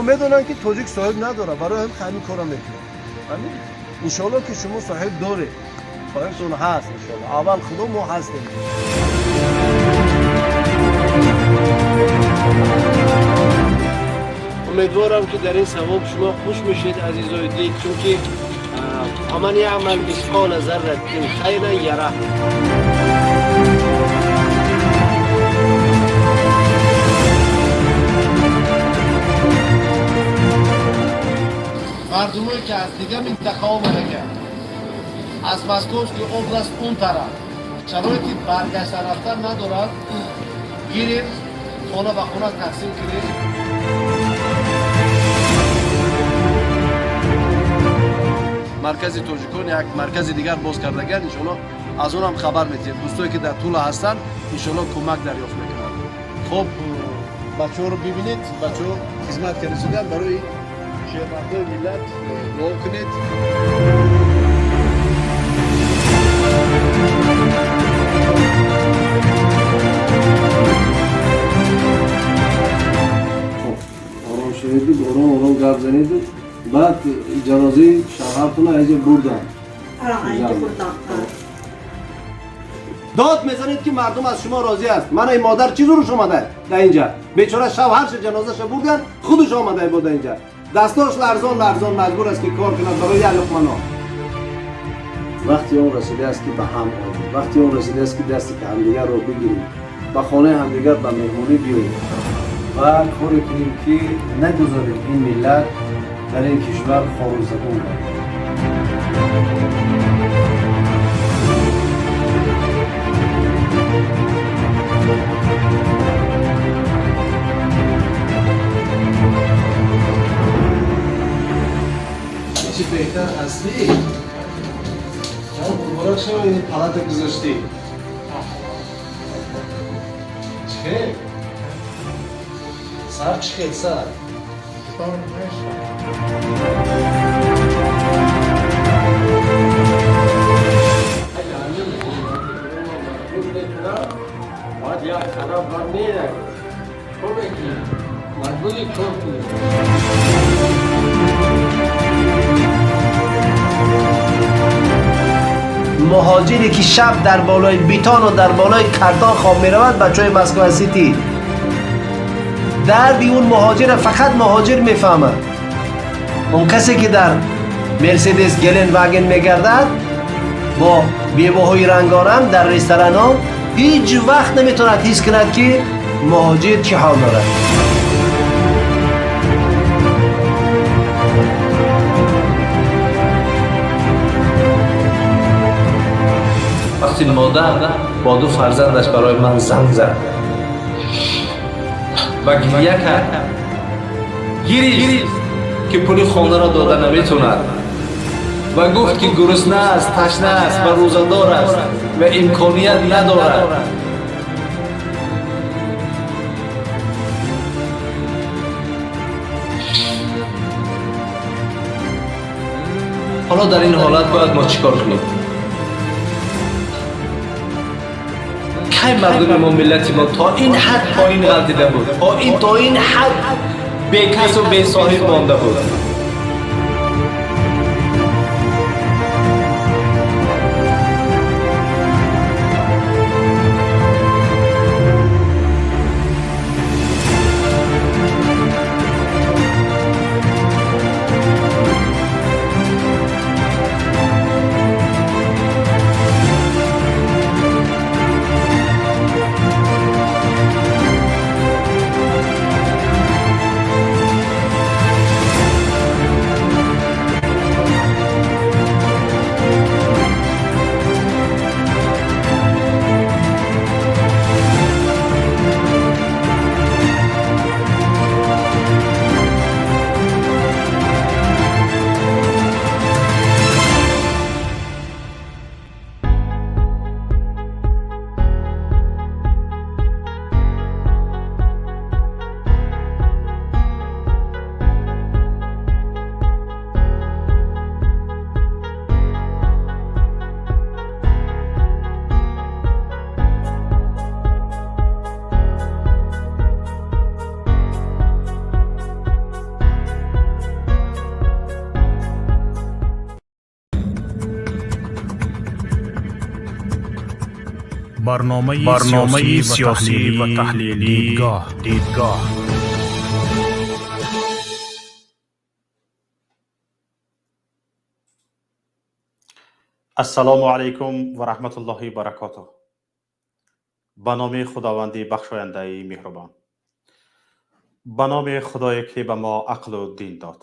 Медонанд, ки тоҷик соҳиб надорад, барои ҳамин корро мекунад. Иншоалло, ки шумо соҳиб доред, соҳибтон ҳаст, иншоалло. Аввал Худо, мо ҳастем. Умедворам, ки дар ин савоб шумо хуш мешед, азизои дил, чунки فمن يعمل مثقال ذرة خيرا يره. Мардумое, ки аз дигар минтақа омадаган, аз Московский область, он тараф шароити баргашта рафтан надорад, гирем, хона ба хона тақсим кунем. Маркази тоҷикон як маркази дигар боз кардаган, иншоалло, аз он ҳам хабар метиҳем. Дӯстое, ки дар Тула ҳастанд, иншоалло, кӯмак дарёфт мекунанд. Хоб, бачаҳоро бибинед, бачаҳо хизмат карда шуданд барои шермардои миллат. Дуо кунед. Ором шаведу, ором ором гап занеду. Баъд ҷанозаи шавҳартона айҷа бурдан? Дод мезанед, ки мардум аз шумо розӣ аст. Мана ин модар чӣ зуруш омада дар инҷа, бечора. Шавҳарша ҷанозаша бурдан, худаш омада бо дар инҷа, дастош ларзон ларзон, маҷбур аст, ки кор кунад барои як луқма нон. Вақти он расидааст, ки ба ҳам оем. Вақти он расидааст, ки дасти ҳамдигарро бигирем, ба хонаи ҳамдигар ба меҳмонӣ биёем ва коре кунем, ки нагузорем ин миллат дар ин кишвар хору забон гардад. Чӣ беҳтар ҳастӣ? Муборак шава, ин палата гузоштӣ. Чӣ сар, чӣ хел сар? Бояд як тараф бар меравӣ, кор мекунӣ, маҷбури кор кунӣ. Муҳоҷире, ки шаб дар болои бетону дар болои картон хоб меравад, бачаҳои Москва Сити, дарди он муҳоҷира фақат муҳоҷир мефаҳмад. Он касе, ки дар Мерседес, Гелендваген мегардад бо беваҳои рангоранг дар ресторанҳо, ҳеҷ вақт наметавонад ҳис кунад, ки муҳоҷир чӣ ҳол дорад. Вақти модар бо ду фарзандаш барои ман занг зад ва гиря кард, гирист, ки пули хонаро дода наметавонад, ва гуфт, ки гурусна аст, ташна аст ва рӯзадор аст ва имконият надорад. Ҳоло дар ин ҳолат бояд мо чӣ кор кунем? Кай мардуми мо, миллати мо то ин ҳад поин ғалтида буд, то ин ҳад бекасу бесоҳиб монда буд? Барномаи сиёсӣ ва таҳлилии Дидгоҳ. Ассалому алайкум ва раҳматуллоҳи баракотуҳ. Ба номи Худованди бахшояндаи меҳрубон, ба номи Худое, ки ба мо ақлу дин дод,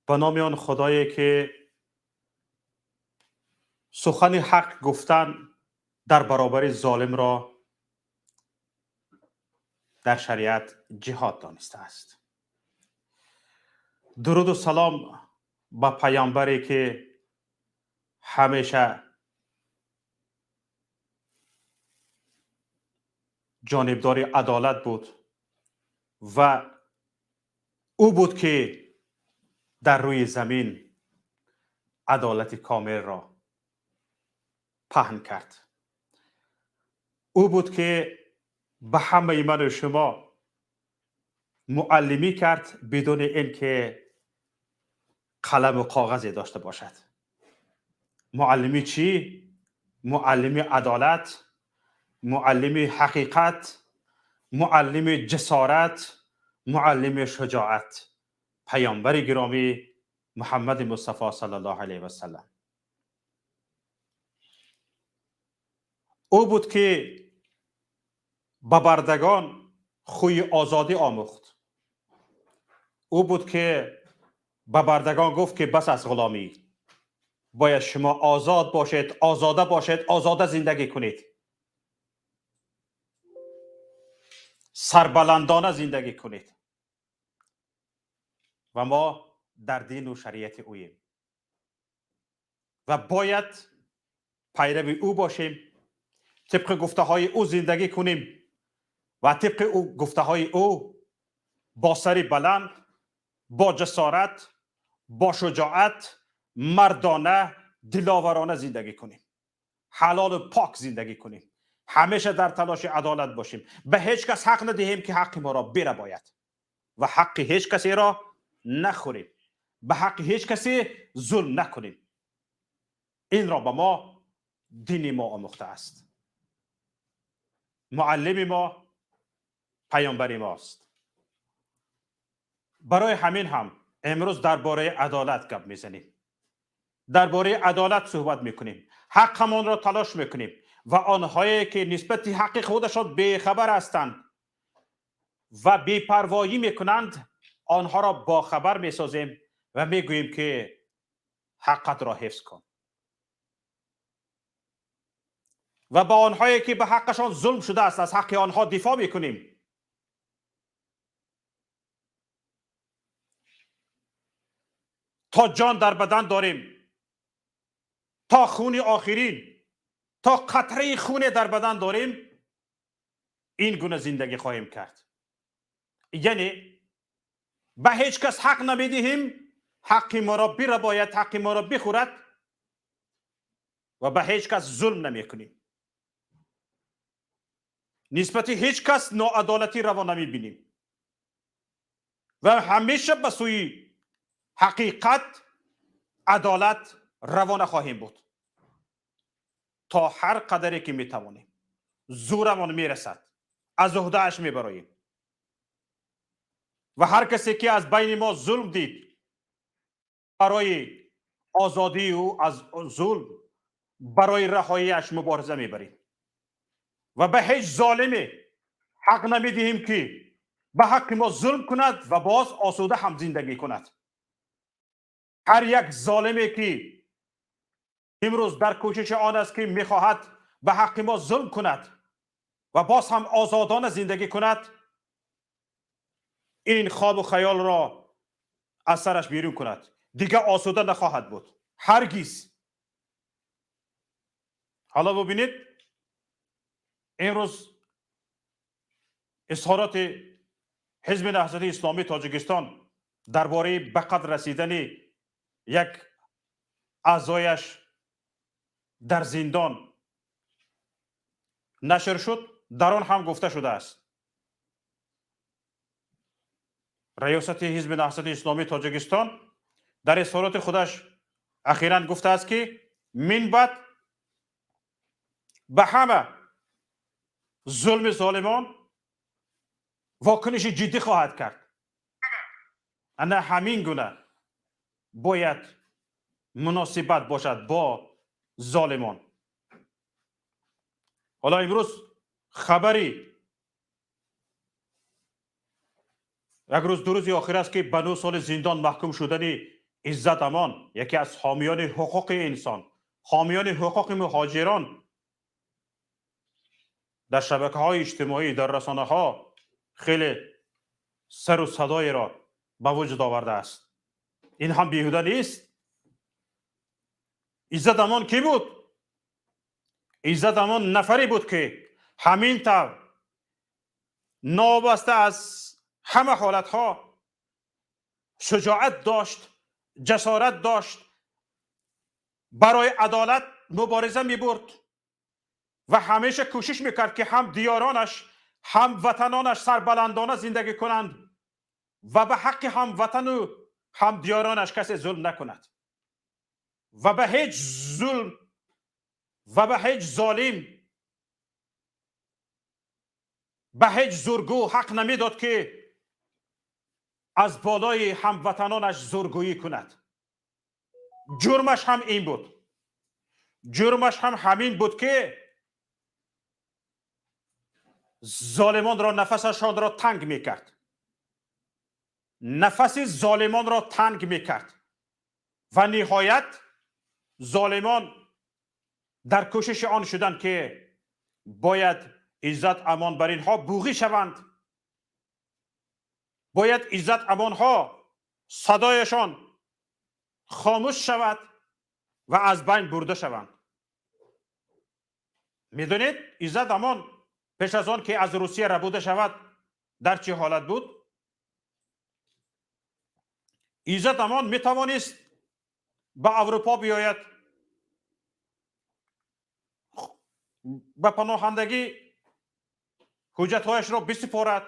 ба номи он Худое, ки сухани ҳақ гуфтан дар баробари золимро дар шариат ҷиҳод донистааст. Дуруду салом ба паёмбаре, ки ҳамеша ҷонибдори адолат буд ва ӯ буд, ки дар рӯи замин адолати комилро паҳн кард. Ӯ буд, ки ба ҳамаи ману шумо муаллимӣ кард, бидуни ин ки қаламу коғазе дошта бошад. Муаллими чӣ? Муаллими адолат, муаллими ҳақиқат, муаллими ҷасорат, муаллими шуҷоат, паёмбари гиромӣ Муҳаммади Мустафо саллаллоҳу алайҳи васаллам. Ӯ буд, ки ба бардагон хӯи озодӣ омӯхт. Ӯ буд, ки ба бардагон гуфт, ки бас аст ғуломӣ, бояд шумо озод бошед, озода бошед, озода зиндагӣ кунед, сарбаландона зиндагӣ кунед. Ва мо дар дину шариати ӯем ва бояд пайрави ӯ бошем, тибқи гуфтаҳои ӯ зиндагӣ кунем ва тибқи гуфтаҳои ӯ бо сари баланд, бо ҷасорат, бо шуҷоат, мардона, диловарона зиндагӣ кунем, ҳалолу пок зиндагӣ кунем, ҳамеша дар талоши адолат бошем, ба ҳеҷ кас ҳақ надиҳем, ки ҳаққи моро бирабояд, ва ҳаққи ҳеҷ касеро нахӯрем, ба ҳаққи ҳеҷ касе зулм накунем. Инро ба мо дини мо омӯхтааст. Муаллими мо паёмбари мост. Барои ҳамин ҳам имрӯз дар бораи адолат гап мезанем, дар бораи адолат суҳбат мекунем, ҳаққамонро талош мекунем ва онҳое, ки нисбати ҳаққи худашон бехабар ҳастанд ва бепарвоӣ мекунанд, онҳоро бохабар месозем ва мегӯем, ки ҳаққатро ҳифз кун. Ва ба онҳое, ки ба ҳаққашон зулм шудааст, аз ҳаққи онҳо дифоъ мекунем. То ҷон дар бадан дорем, то хуни охирин, то қатраи хуне дар бадан дорем, ин гуна зиндагӣ хоҳем кард. Яъне ба ҳеҷ кас ҳақ намедиҳем ҳаққи моро бирабояд, ҳаққи моро бихӯрад, ва ба ҳеҷ кас зулм намекунем, нисбати ҳеҷ кас ноадолатӣ раво намебинем ва ҳамеша ба сӯи ҳақиқат, адолат равона хоҳем буд то ҳар қадаре ки метавонем, зӯрамон мерасад, аз уҳдааш мебароем. Ва ҳар касе, ки аз байни мо зулм дид, барои озодии ӯ аз зулм, барои раҳоияш мубориза мебарем ва ба ҳеҷ золиме ҳақ намедиҳем, ки ба ҳаққи мо зулм кунад ва боз осуда ҳам зиндагӣ кунад. Ҳар як золиме, ки имрӯз дар кӯшиши он аст, ки мехоҳад ба ҳаққи мо зулм кунад ва боз ҳам озодона зиндагӣ кунад, ин хобу хаёлро аз сараш берун кунад, дигар осуда нахоҳад буд ҳаргиз. Ҳоло бубинед, имрӯз изҳороти Ҳизби Наҳзати Исломии Тоҷикистон дар бораи ба қатл расидани як аъзояш дар зиндон нашр шуд. Дар он ҳам гуфта шудааст: Раёсати Ҳизби Наҳзати Исломии Тоҷикистон дар изҳороти худаш ахиран гуфтааст, ки мин баъд Ба ҳама зулми золимон вокуниши ҷиддӣ хоҳад кард. Ана ҳамин гуна бояд муносибат бошад бо золимон. Ҳоло имрӯз хабари як рӯз, 2 рӯзи охир аст, ки ба 9 соли зиндон маҳкум шудани Иззат Амон, яке аз ҳомиёни ҳуқуқи инсон, ҳомиёни ҳуқуқи муҳоҷирон, дар шабакаҳои иҷтимоӣ, дар расонаҳо хеле сару садоеро ба вуҷуд овардааст. Ин ҳам беҳуда нест. Иззат Амон кӣ буд? Иззат Амон нафаре буд, ки ҳамин тавр новобаста аз ҳама ҳолатҳо шуҷоат дошт, ҷасорат дошт, барои адолат мубориза мебурд ва ҳамеша кӯшиш мекард, ки ҳам диёронаш, ҳам ватанонаш сарбаландона зиндагӣ кунанд ва ба ҳаққи ҳамватану ҳам диёронаш касе зулм накунад ва ба ҳеҷ зулм ва ба ҳеҷ золим, ба ҳеҷ зургӯ ҳақ намедод, ки аз болои ҳамватанонаш зургӯӣ кунад. Ҷурмаш ҳам ин буд, ҷурмаш ҳам ҳамин буд, ки золимонро нафасашонро танг мекард, нафаси золимонро танг мекард ва ниҳоят золимон дар кӯшиши он шуданд, ки бояд Иззат Амон бар инҳо буғӣ шаванд, бояд Иззат Амонҳо садояшон хомӯш шавад ва аз байн бурда шаванд. Медонед, Иззат Амон пеш аз он ки аз Русия рабуда шавад, дар чӣ ҳолат буд? Иззат Амон метавонист ба Аврупо биёяд, ба паноҳандагӣ ҳуҷҷатҳояшро бисупорад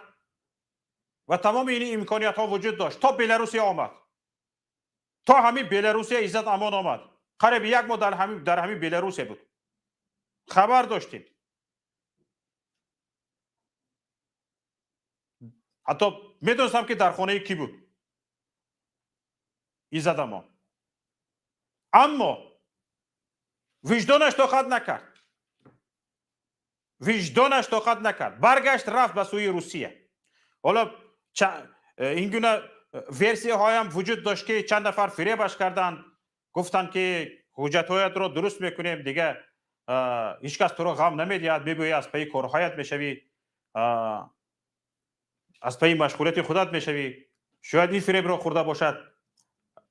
ва тамоми ин имкониятҳо вуҷуд дошт. То Беларусия омад, то ҳамин Беларусия Иззат Амон омад. Қариби як моҳ дар ҳамин Беларусия буд, хабар доштем. Ҳатто медонистам, ки дар хонаи кӣ буд Иззат Амон, аммо виҷдонаш тоқат накард, виҷдонаш тоқат накард, баргашт, рафт ба сӯи Русия. Ҳоло ин гуна версияҳоям вуҷуд дошт, ки чанд нафар фиребаш карданд, гуфтанд, ки ҳуҷҷатҳоятро дуруст мекунем, дига ҳеҷ кас туро ғам намедиҳад, мебӯӣ, аз пайи корҳоят мешавӣ, аз пайи машғулияти худат мешавӣ. Шояд ин фиребро хӯрда бошад.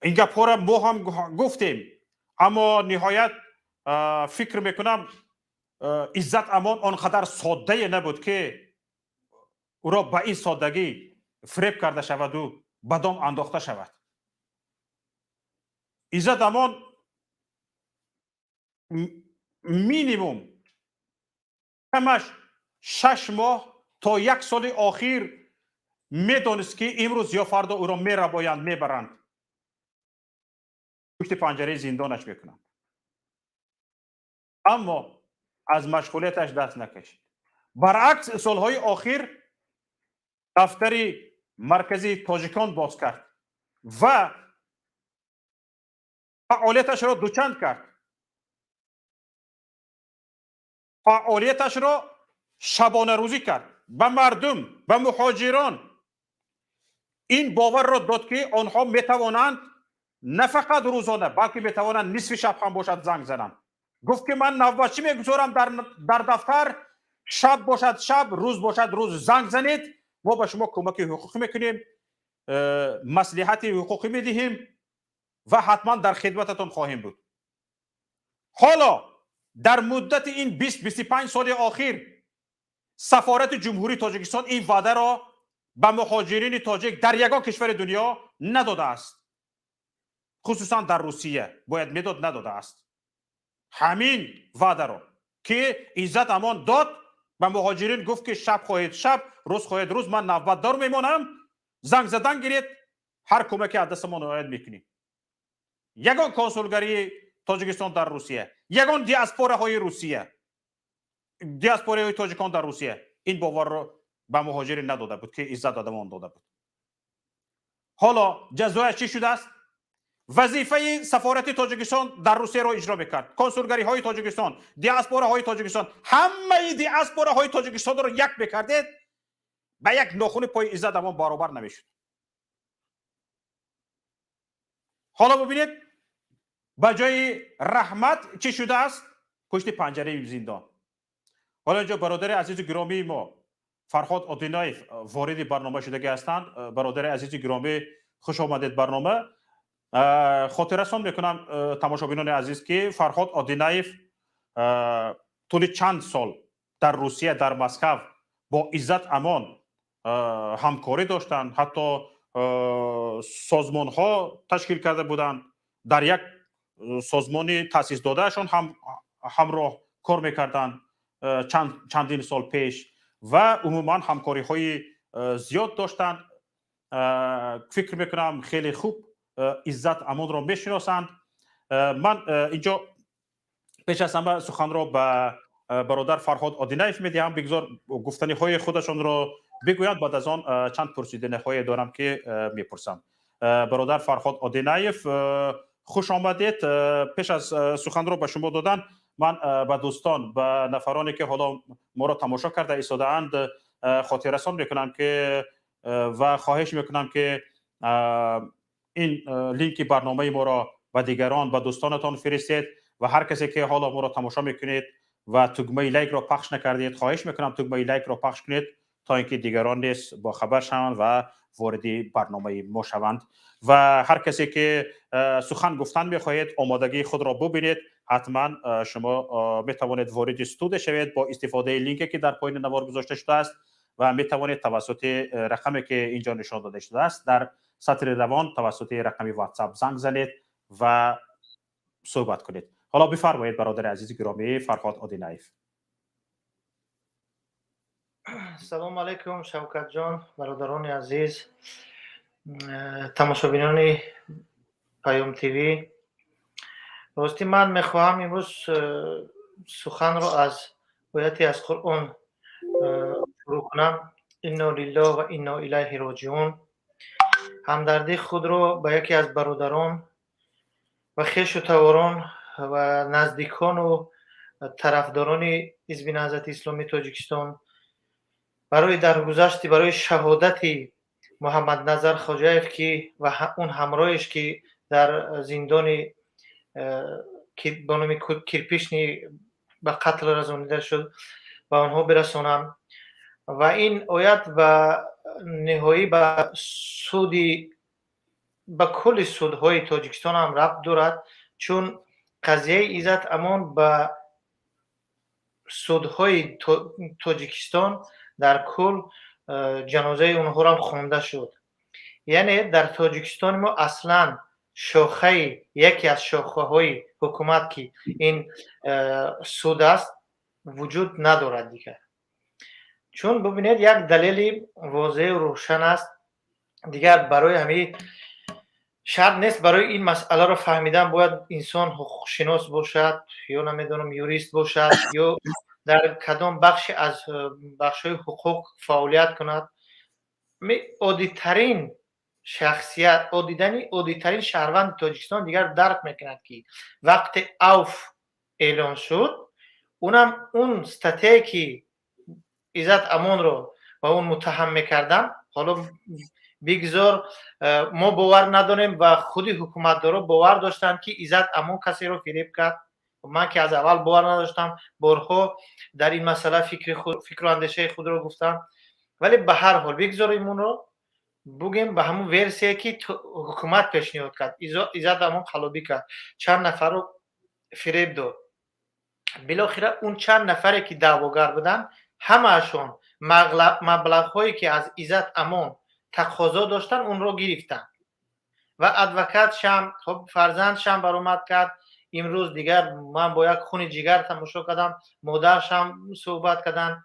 Ин гапҳоро мо ҳам гуфтем, аммо ниҳоят фикр мекунам, Иззат Амон он қадар соддае набуд, ки ӯро ба ин соддагӣ фиреб карда шаваду ба дом андохта шавад. Иззат Амон минимум камаш 6 моҳ то як соли охир медонист, ки имрӯз ё фардо ӯро мерабоянд, мебаранд, пушти панҷараи зиндонаш мекунанд, аммо аз машғулияташ даст накашид. Баръакс, солҳои охир дафтари марказии тоҷикон боз кард ва фаъолияташро дучанд кард, фаъолияташро шабонарӯзӣ кард, ба мардум, ба муҳоҷирон ин боварро дод, ки онҳо метавонанд на фақат рӯзона, балки метавонанд нисфи шаб ҳам бошад занг зананд. Гуфт, ки ман навбатчӣ мегузорам дар дафтар, шаб бошад шаб, рӯз бошад рӯз, занг занед, мо ба шумо кӯмаки ҳуқуқӣ мекунем, маслиҳати ҳуқуқӣ медиҳем ва ҳатман дар хидмататон хоҳем буд. Ҳоло дар муддати ин 20-25 соли охир сафорати Ҷумҳурии Тоҷикистон ин ваъдаро ба муҳоҷирини тоҷик дар ягон кишвари дунё надодааст, хусусан дар Русия бояд медод, надодааст. Ҳамин ваъдаро, ки Иззат Амон дод ба муҳоҷирин, гуфт, ки шаб хоҳед шаб, рӯз хоҳед рӯз, ман навбатдор мемонам, занг задан гиред, ҳар кӯмаке аз дастамон ояд мекунем. Ягон консулгарии Тоҷикистон дар Русия, ягон диаспораҳои Русия Диаспораи тоҷикон дар Русия ин боварро ба муҳоҷирин надода буд, ки Иззат Амон дода буд. Ҳоло ҷазояш чӣ шудааст? Вазифаи сафорати Тоҷикистон дар Русияро иҷро мекард, консулгариҳои Тоҷикистон, диаспораҳои Тоҷикистон, ҳамаи диаспораҳои Тоҷикистонро як мекардед, ба як нохуни пои Иззат Амон баробар намешуд. Ҳоло бубинед, ба ҷои раҳмат чӣ шудааст пушти панҷараи зиндон. Ҳоло инҷо бародари азизу гиромии мо Фарҳод Одинаев вориди барнома шудагӣ ҳастанд. Бародари азизи гиромӣ, хуш омадед барнома. Хотиррасон мекунам, тамошобинони азиз, ки Фарҳод Одинаев тӯли чанд сол дар Русия, дар Москав бо Иззат Амон ҳамкорӣ доштанд, ҳатто созмонҳо ташкил карда буданд, дар як созмони таъсис додаашон ҳам ҳамроҳ кор мекарданд чандин сол пеш ва умуман ҳамкориҳои зиёд доштанд. Фикр мекунам, хеле хуб Иззат Амонро мешиносанд. Ман инҷо пеш аз ҳама суханро ба бародар Фарҳод Одинаев медиҳам, бигзор гуфтаниҳои худашонро бигӯянд, баъд аз он чанд пурсиданиҳое дорам, ки мепурсам. Бародар Фарҳод Одинаев, хуш омадед. Пеш аз суханро ба шумо додан, ман ба дӯстон, ба нафароне, ки ҳоло моро тамошо карда истодаанд, хотиррасон мекунам, ки ва хоҳиш мекунам, ки ин линки барномаи моро ба дигарон, ба дӯстонатон фиристед ва ҳар касе, ки ҳоло моро тамошо мекунед ва тугмаи лайкро пахш накардед, хоҳиш мекунам, тугмаи лайкро пахш кунед, то ин ки дигарон низ бохабар шаванд ва вориди барномаи мо шаванд. Ва ҳар касе, ки сухан гуфтан мехоҳед, омодагии худро бубинед. Ҳатман шумо метавонед вориди студия шавед бо истифодаи линке, ки дар поёни навор гузошта шудааст, ва метавонед тавассути рақаме, ки инҷо нишон дода шудааст дар сатри равон, тавассути рақами WhatsApp занг занед ва суҳбат кунед. Ҳоло бифармоед, бародари азизи гиромӣ Фарҳод Одинаев. Салому алайкум, Шавкатҷон, бародарони азиз, тамошобинони Паём ТВ. Ростӣ, ман мехоҳам имрӯз суханро аз ояте аз Қуръон шурӯъ кунам: «Инно лиллоҳ ва инно илайҳи роҷиун». Ҳамдардии худро ба яке аз бародарон ва хешу таворон ва наздикону тарафдорони Ҳизби Наҳзати Исломии Тоҷикистон барои даргузашти, барои шаҳодати Муҳаммадназар Хоҷаев, ки ва он ҳамроҳеш, ки дар зиндони бо номи Кирпичный ба қатл расонида шуд, ба онҳо бирасонам. Ва ин оят ба ниҳоӣ ба суди, ба кулли судҳои Тоҷикистон ҳам рабт дорад, чун қазияи Иззат Амон ба судҳои Тоҷикистон дар кул ҷанозаи онҳоро хонда шуд. Яъне дар Тоҷикистони мо аслан шохаи, яке аз шохаҳои ҳукумат, ки ин суд аст, вуҷуд надорад дигар. Чун бубинед, як далели возеҳу рӯшан аст. Дигар барои ҳамин шарт нест, барои ин масъаларо фаҳмидан бояд инсон ҳуқуқшинос бошад ё, намедонам, юрист бошад ё дар кадом бахши аз бахшҳои ҳуқуқ фаъолият кунад. Оддитарин шахсият, оддитарин шаҳрванди Тоҷикистон дигар дарк мекунад, ки вақте авф эълон шуд, унам он статья е, ки Иззат Амонро ба он муттаҳам мекарданд, ҳоло бигзор мо бовар надорем ва худи ҳукуматдоро бовар доштанд, ки Иззат Амон касеро фиреб кард. Ман ки аз аввал бовар надоштам, борҳо дар ин масъала фикру андешаи худро гуфтам. Вале ба ҳар ҳол бигзорем онро, бугем ба ҳамун версия, ки ҳукумат пешниҳод кард: Иззат Амон қаллобӣ кард, чанд нафарро фиреб дод. Билохира он чанд нафаре, ки даъвогар буданд, ҳамаашон маблағҳое, ки аз Иззат Амон тақозо доштанд, онро гирифтанд ва адвокатшам, хоб, фарзандшам баромад кард имрӯз. Дигар ман бо як хуни ҷигар тамошо кардам, модаршам суҳбат карданд.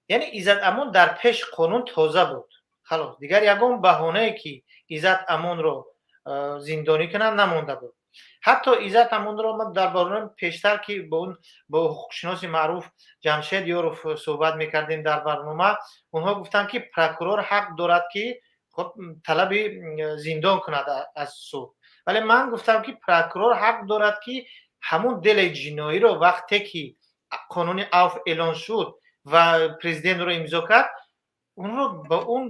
Яъне Иззат Амон дар пеши қонун тоза буд, халос. Дигар ягон баҳонае, ки Иззат Амонро зиндонӣ кунанд намонда буд. Ҳатто Иззат Амонро ма дар барнома пештар, ки бо он бо ҳуқуқшиноси маъруф Ҷамшед Ёров суҳбат мекардем дар барнома, онҳо гуфтанд, ки прокурор ҳақ дорад, ки хоб талаби зиндон кунад аз суд. Вале ман гуфтам, ки прокурор ҳақ дорад, ки ҳамун дели ҷиноиро, вақте ки қонуни авф эълон шуд ва президентро имзо кард, онро ба он,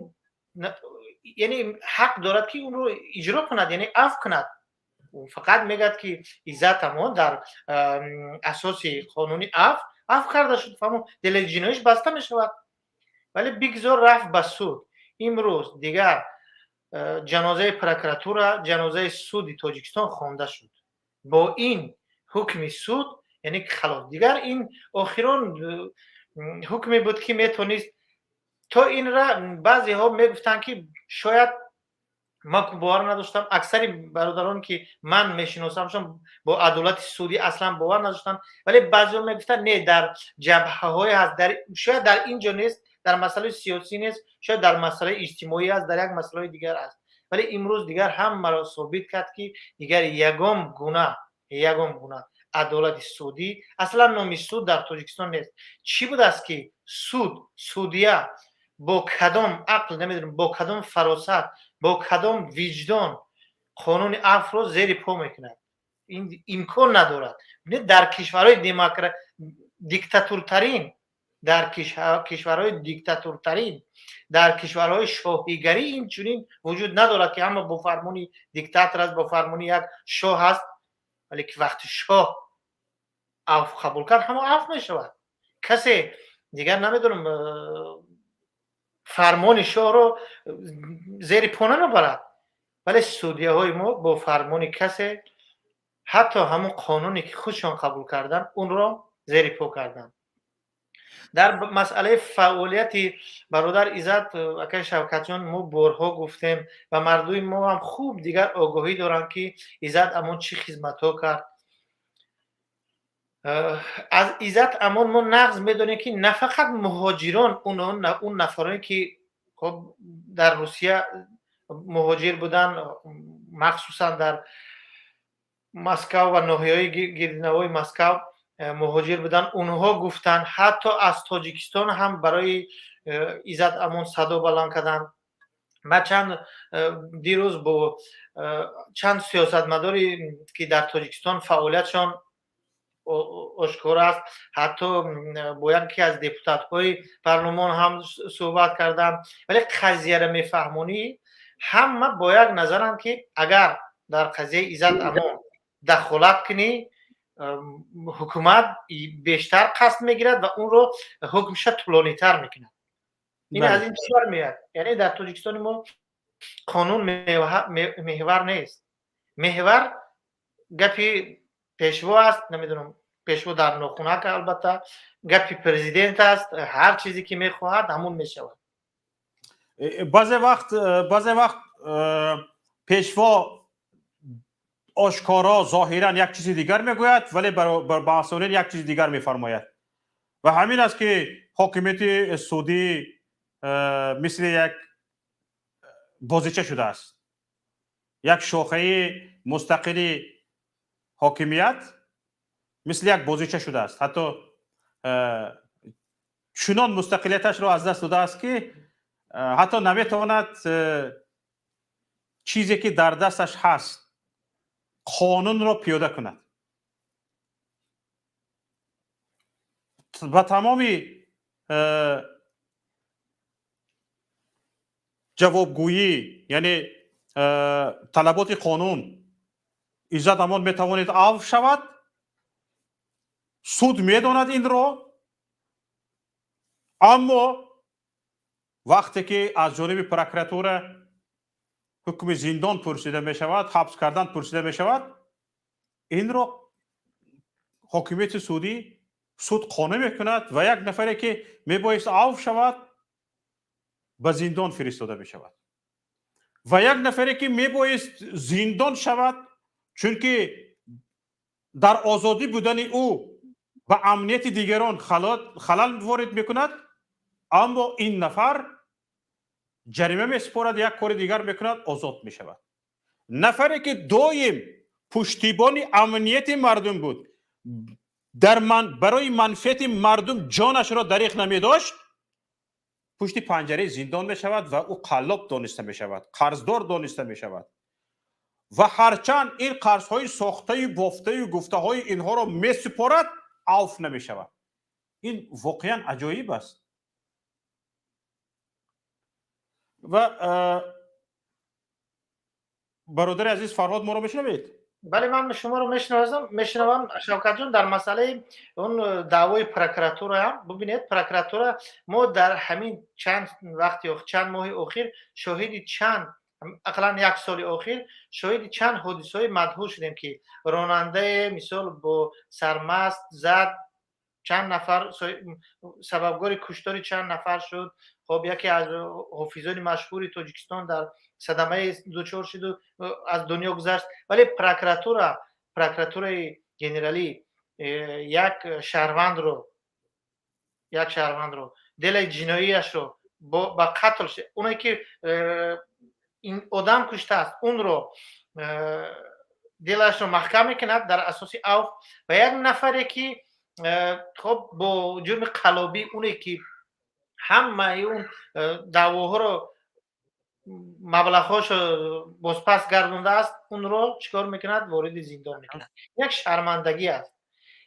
яъне ҳақ дорад, ки онро иҷро кунад, яъне афв кунад. Фақат мегӯяд, ки Иззат Амон дар асоси қонуни афв афв карда шуд, фаҳмо, дели ҷиноиш баста мешавад. Вале бигзор рафт ба суд. Имрӯз дигар ҷанозаи прокуратура, ҷанозаи суди Тоҷикистон хонда шуд бо ин ҳукми суд, яъне халос. Дигар ин охирон ҳукме буд, ки метавонист то инра. Баъзеҳо мегуфтанд, ки шояд, ман бовар надоштам, аксари бародарон, ки ман мешиносамшон, бо адолати судӣ аслан бовар надоштанд. Вале баъзеҳо мегуфтанд, не, дар ҷабҳаҳое ҳаст, шояд дар ин ҷо нест, дар масъалаи сиёсӣ нест, шояд дар масъалаи иҷтимоӣ аст, дар як масъалаи дигар аст. Вале имрӯз дигар ҳамаро собит кард, ки дигар ягон гуна адолати судӣ, аслан номи суд дар Тоҷикистон нест. Чӣ будааст, ки суд, судья бо кадом ақл, намедонам, бо кадом фаросат, бо кадом виҷдон қонуни афвро зери по мекунад? Ин имкон надорад. Дар кишварҳои диктатуртарин, дар кишварҳои диктатуртарин, дар кишварҳои шоҳигарӣ ин чунин вуҷуд надорад, ки ҳама бо фармони диктатор аст, бо фармони як шоҳ аст. Вале ки вақти шоҳ афв қабул кард, ҳама афв мешавад. Касе дигар, намедонам, фармони шоҳро зери по намебарад. Вале судьяҳои мо бо фармони касе ҳатто ҳамун қонуне, ки худшон қабул карданд, онро зери по карданд. Дар масъалаи фаъолияти бародар Иззат, акаи Шавкатҷон, мо борҳо гуфтем ва мардуми мо ҳам хуб дигар огоҳӣ доранд, ки Иззат Амон чӣ хизматҳо кард. Аз Иззат Амон мо нағз медонем, ки на фақат муҳоҷирон, он нафароне, ки хоб дар Русия муҳоҷир буданд, махсусан дар Москав ва ноҳияҳои гирдинавои Москав муҳоҷир буданд, онҳо гуфтанд, ҳатто аз Тоҷикистон ҳам барои Иззат Амон садо баланд карданд. Ман чанд дирӯз бо чанд сиёсатмадоре, ки дар Тоҷикистон фаъолиятшон ошкор аст, ҳатто бо яке аз депутатҳои парлумон ҳам суҳбат кардам. Вале қазияро мефаҳмонӣ, ҳама бо як назаранд, ки агар дар қазияи Иззат Амон дахолат кунӣ, ҳукумат бештар қасд мегирад ва онро ҳукмша тӯлонитар мекунад. Ин аз ин чӣ бармеяд? Яъне дар Тоҷикистони мо қонун меҳвар нест, меҳвар гапи пешво аст, намедонам, пешво дар нохунак, албатта, гапи президент аст. Ҳар чизе ки мехоҳад, ҳамун мешавад. Баъзе вақт пешво ошкоро, зоҳиран як чизи дигар мегӯяд, вале ба масъулин як чизи дигар мефармояд. Ва ҳамин аст, ки ҳокимияти судӣ мисли як бозича шудааст, як шохаи мустақили ҳокимият мисли як бозича шудааст. Ҳатто чунон мустақилияташро аз даст додааст, ки ҳатто наметавонад чизе, ки дар дасташ ҳаст, қонунро пиёда кунад. Ба тамоми ҷавобгӯӣ, яъне талаботи қонун, Иззат Амон метавонед авф шавад, суд медонад инро. Аммо вақте ки аз ҷониби прокуратура ҳукми зиндон пурсида мешавад, ҳабс кардан пурсида мешавад, инро ҳокимияти судӣ, суд қонеъ мекунад ва як нафаре, ки мебоист авф шавад, ба зиндон фиристода мешавад ва як нафаре, ки мебоист зиндон шавад, чунки дар озодӣ будани ӯ ба амнияти дигарон халал ворид мекунад, аммо ин нафар ҷарима месупорад, як кори дигар мекунад, озод мешавад. Нафаре ки доим пуштибони амнияти мардум буд, дар ман барои манфиати мардум ҷонашро дареғ намедошт, пушти панҷараи зиндон мешавад ва ӯ қаллоб дониста мешавад, қарздор дониста мешавад. Ва ҳарчанд ин қарзҳои сохтаю бофтаю гуфтаҳои инҳоро месупорад, авф намешавад. Ин воқеан аҷоиб аст. Ва бародари азиз Фарҳод, моро мешунавед? Бале, ман шуморо мешунавам, Шавкатҷон. Дар масъалаи он даъвои прокуратураам бубинед, прокуратура мо дар ҳамин чанд вақти, чанд моҳи охир шоҳиди чанд, ақаллан як соли охир шоҳиди чанд ҳодисаҳои мадҳуш шудем, ки ронандае, мисол, бо сармаст зад чанд нафар, сабабгори куштори чанд нафар шуд. Хоб, яке аз ҳофизони машҳури Тоҷикистон дар садамаи дучор шуду аз дунё гузашт. Вале прокуратураи генералӣ як шаҳрвандро делаи ҷиноияшро ба қатл, оне ки одам куштааст, унро делаашро маҳкам мекунад дар асоси авф, ва як нафаре ки, хоб, бо ҷурми қаллобӣ, оне ки ҳамаи он даъвоҳоро, маблағҳошо бозпас гардондааст, унро чӣ кор мекунад? Вориди зиндон мекунад. Як шармандагӣ аст.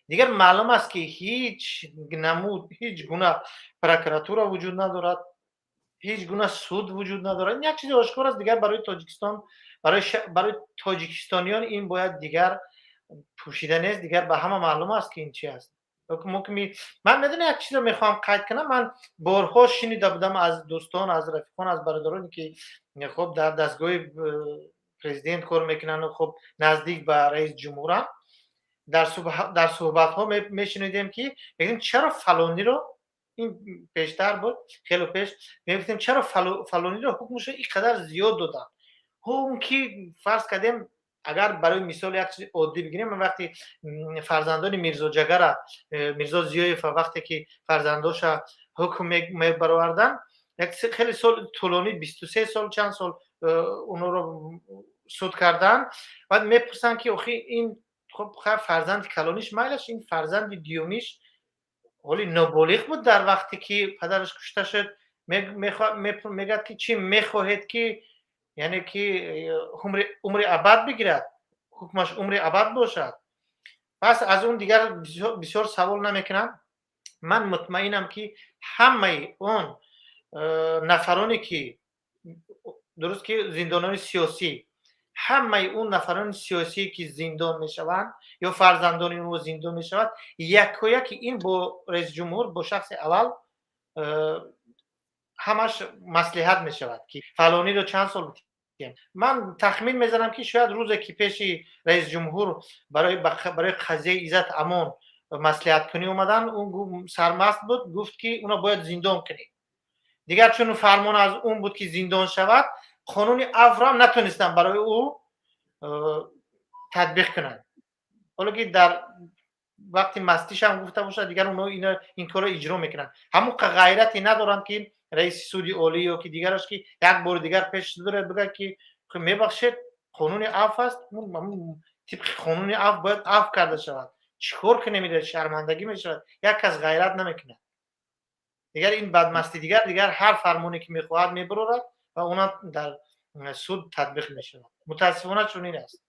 Дигар маълум аст, ки ҳеҷ намуд, ҳеҷ гуна прокуратура вуҷуд надорад, ҳеҷ гуна суд вуҷуд надорад. Ин як чизи ошкор аст. Дигар барои Тоҷикистон, барои тоҷикистониён ин бояд дигар пӯшида нест. Дигар ба ҳама маълум аст, ки ин чи аст. Ман медонам, як чизро мехоҳам қайд кунам. Ман борҳо шунида будам аз дӯстон, аз рафиқон, аз бародароне ки, хоб, дар дастгоҳи президент кор мекунанду, хоб, наздик ба раиси ҷумҳуранд. Дар суҳбатҳо мешунидем, ки мегӯем, чаро фалониро, ин пештар буд, хело пеш, мегуфтем, чаро фалониро ҳукмашро ин қадар зиёд доданд? Он ки, фарз кардем, агар барои мисол як чизи оддӣ бигирем, вақте фарзандони Мирзо Ҷагара, Мирзо Зиёева, вақте ки фарзандоша ҳукм мебароварданд, як хеле сол тӯлонӣ, 23 сол, чанд сол онҳоро суд карданд. Баъд мепурсанд, ки охи ин, хоб, фарзанди калониш майлаш, ин фарзанди дуюмиш ҳоли ноболиғ буд дар вақте ки падараш кушта шуд. Мегӯяд, ки чӣ мехоҳед, ки яъне ки умри абад бигирад, ҳукмаш умри абад бошад? Пас аз он дигар бисёр савол намекунам. Ман мутмаинам, ки ҳамаи он нафароне ки, дуруст ки зиндонони сиёсӣ, ҳамаи он нафарони сиёсие ки зиндон мешаванд ё фарзандони онҳо зиндон мешавад, якояки ин бо раисҷумҳур, бо шахси аввал ҳамаш маслиҳат мешавад, ки фалониро чанд сол битиҳем. Ман тахмин мезанам, ки шояд рӯзе ки пеши раисҷумҳур барои қазияи Иззат Амон маслиҳаткунӣ омадан, ӯ сармаст буд, гуфт, ки уно бояд зиндон кунед. Дигар чун фармон аз он буд, ки зиндон шавад, қонуни афвро натонистанд барои ӯ татбиқ кунанд, ҳоло ки дар вақти мастишам гуфта бошад. Дигар онҳо ин корро иҷро мекунанд. Ҳамон ғайрате надоранд, ки раиси суди олӣ ё ки дигараш, ки як бори дигар пеш дорад, бигӯяд, ки мебахшед, қонуни афв аст, тибқи қонуни афв бояд афв карда шавад, чӣ кор кунем? Шармандагӣ мешавад. Як кас ғайрат намекунад. Дигар ин бадмастӣ, дигар ҳар фармоне ки мехоҳад, мебарорад ва онам дар суд татбиқ мешавад. Мутаассифона, чунин аст.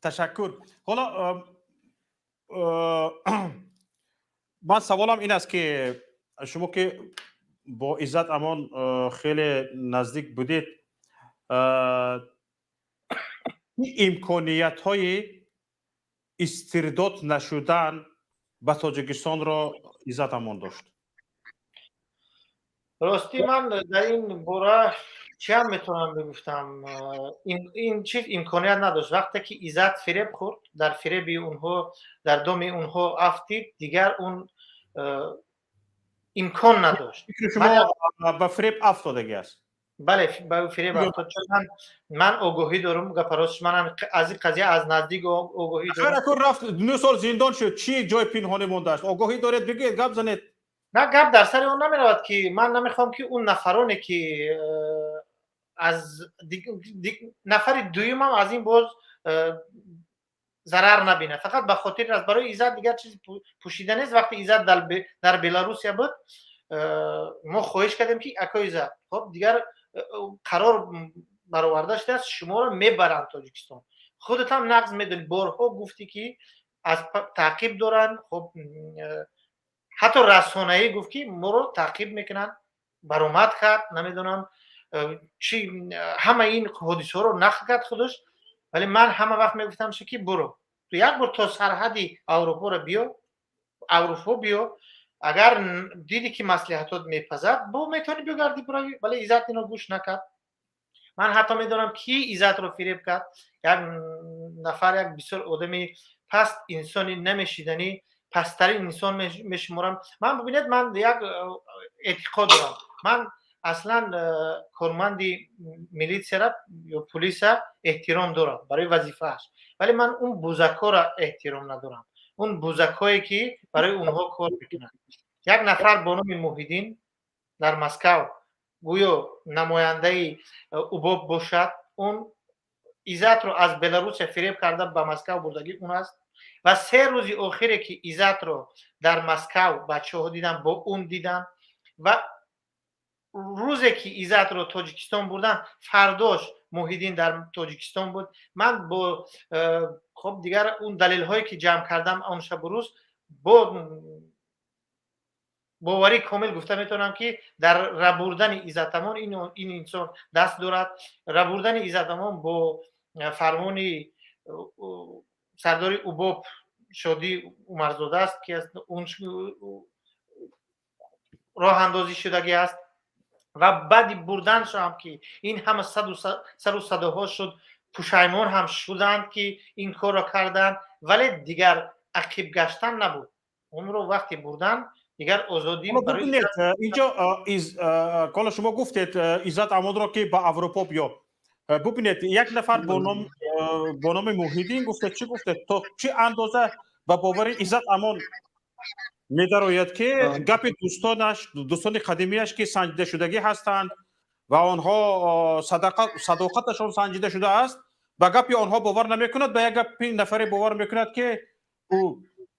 Ташаккур. Ҳоло ман саволам ин аст, ки шумо ки бо Иззат Амон хеле наздик будед, имкониятҳои истирдод нашудан ба Тоҷикистонро Иззат Амон дошт? Ростӣ, ман дар ин бора чиам метавонам бигуфтам? Ин чиз имконият надошт. Вақте ки Иззат фиреб хӯрд, дар фиреби онҳо, дар доми онҳо афтид, дигар он имкон надошт. Шумо ба фиреб афтодагӣ аст? Бале, ба фиреб афтод, чун ман огоҳӣ дорам. Гапа ростш, манам аз ин қазия аз наздик огоҳӣ дорам. Рафт, 9 сол зиндон шуд, чӣ ҷои пинҳонӣ мондааст? Огоҳӣ доред, бигӯед, гап занед. На, гап дар сари он намеравад, ки ман намехоҳам, ки он нафароне ки Аз нафари дуюмам аз ин боз зарар набинад, фақат ба хотири аст. Барои Иззат дигар чизи пӯшида нест. Вақте Иззат дар Беларусия буд, мо хоҳиш кардем, ки ако Иззат, хоб, дигар қарор бароварда шудааст, шуморо мебаранд Тоҷикистон, худат ҳам нағз медонӣ, борҳо гуфтӣ, ки аз таъқиб доранд. Хоб, ҳатто расонаӣ гуфт, ки моро таъқиб мекунанд, баромад кард, намедонам чи, ҳама ин ҳодисаҳоро нақл кард худаш. Вале ман ҳама вақт мегуфтам, ки буро, ту як бор то сарҳади Аврупоро биё, Аврупо биё, агар дидӣ, ки маслиҳатот мепазад, бо метавонӣ бигарди, биравӣ. Вале Иззат ино гӯш накард. Ман ҳатто медонам, ки Иззатро фиреб кард. Як нафар, як бисёр одами паст, инсони намешиданӣ, пасттарин инсон мешуморам ман. Бибинед, ман як эътиқод дорам. Ман аслан корманди милитсияра ё пулиса эҳтиром дорам барои вазифааш, вале ман он бузакҳоро эҳтиром надорам, он бузакҳое, ки барои онҳо кор мекунанд. Як нафар бо номи Муҳиддин дар Москав гӯё намояндаи УБОП бошад, он Иззатро аз Беларусия фиреб карда ба Москав бурдагӣ он аст. Ва 3 рӯзи охире, ки Иззатро дар Москав бачаҳо диданд, бо он диданд. Ва рӯзе, ки Иззатро Тоҷикистон бурданд, фардош Муҳиддин дар Тоҷикистон буд. Ман бо хоб, дигар он далелҳое, ки ҷамъ кардам он шабу рӯз, бо боварии комил гуфта метавонам, ки дар рабурдани Иззатамон ин инсон даст дорад. Рабурдани Иззатамон бо фармони сардори УБОП Шодӣ Умарзода аст, ки он роҳандозӣ шудагӣ аст. Ва баъди бурданшо ҳам, ки ин ҳама сару садоҳо шуд, пушаймон ҳам шуданд, ки ин корро карданд, вале дигар ақиб гаштан набуд. Онро вақте бурдан, дигар озодӣ. Инҷо ҳоло шумо гуфтед, Иззат Амонро, ки ба Аврупо биё. Бубинед, як нафар бо номи Муҳиддин гуфтед, чӣ гуфтед, то чӣ андоза ба бовари Иззат Амон медарояд, ки гапи дӯстонаш, дӯстони қадимияш, ки санҷидашудагӣ ҳастанд ва онҳо садоқаташон санҷида шудааст, ба гапи онҳо бовар намекунад, ба як гапи нафаре бовар мекунад, ки ӯ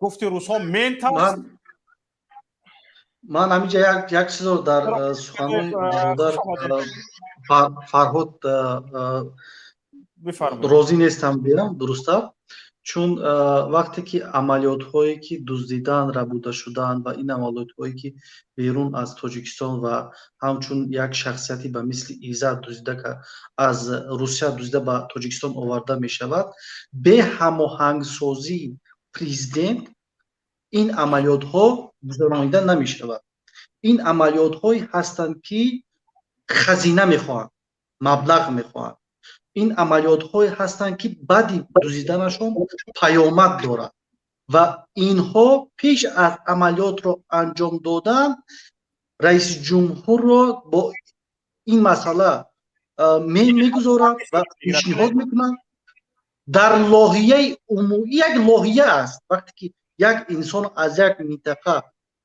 гуфти рӯзҳо мент аст? Ман ҳаминҷа як чизро дар суханони бародар Фарҳод розӣ нестам биям, дурустар, чун вақте ки амалиётҳое, ки дуздидан, рабуда шудан ва ин амалиётҳое, ки берун аз Тоҷикистон ва ҳамчун як шахсияти ба мисли Иззат дуздида, аз Русия дуздида ба Тоҷикистон оварда мешавад, бе ҳамоҳангсозии президент ин амалиётҳо гузаронида намешавад. Ин амалиётҳое ҳастанд, ки хазина мехоҳанд, маблағ мехоҳанд. Ин амалиётҳое ҳастанд, ки баъди дуздиданашон паёмад дорад ва инҳо пеш аз амалиётро анҷом додан раиси ҷумҳурро бо ин масъала мегузоранд ва пешниҳод мекунанд дар лоҳияи умумӣ. Як лоҳия аст. Вақте ки як инсон аз як минтақа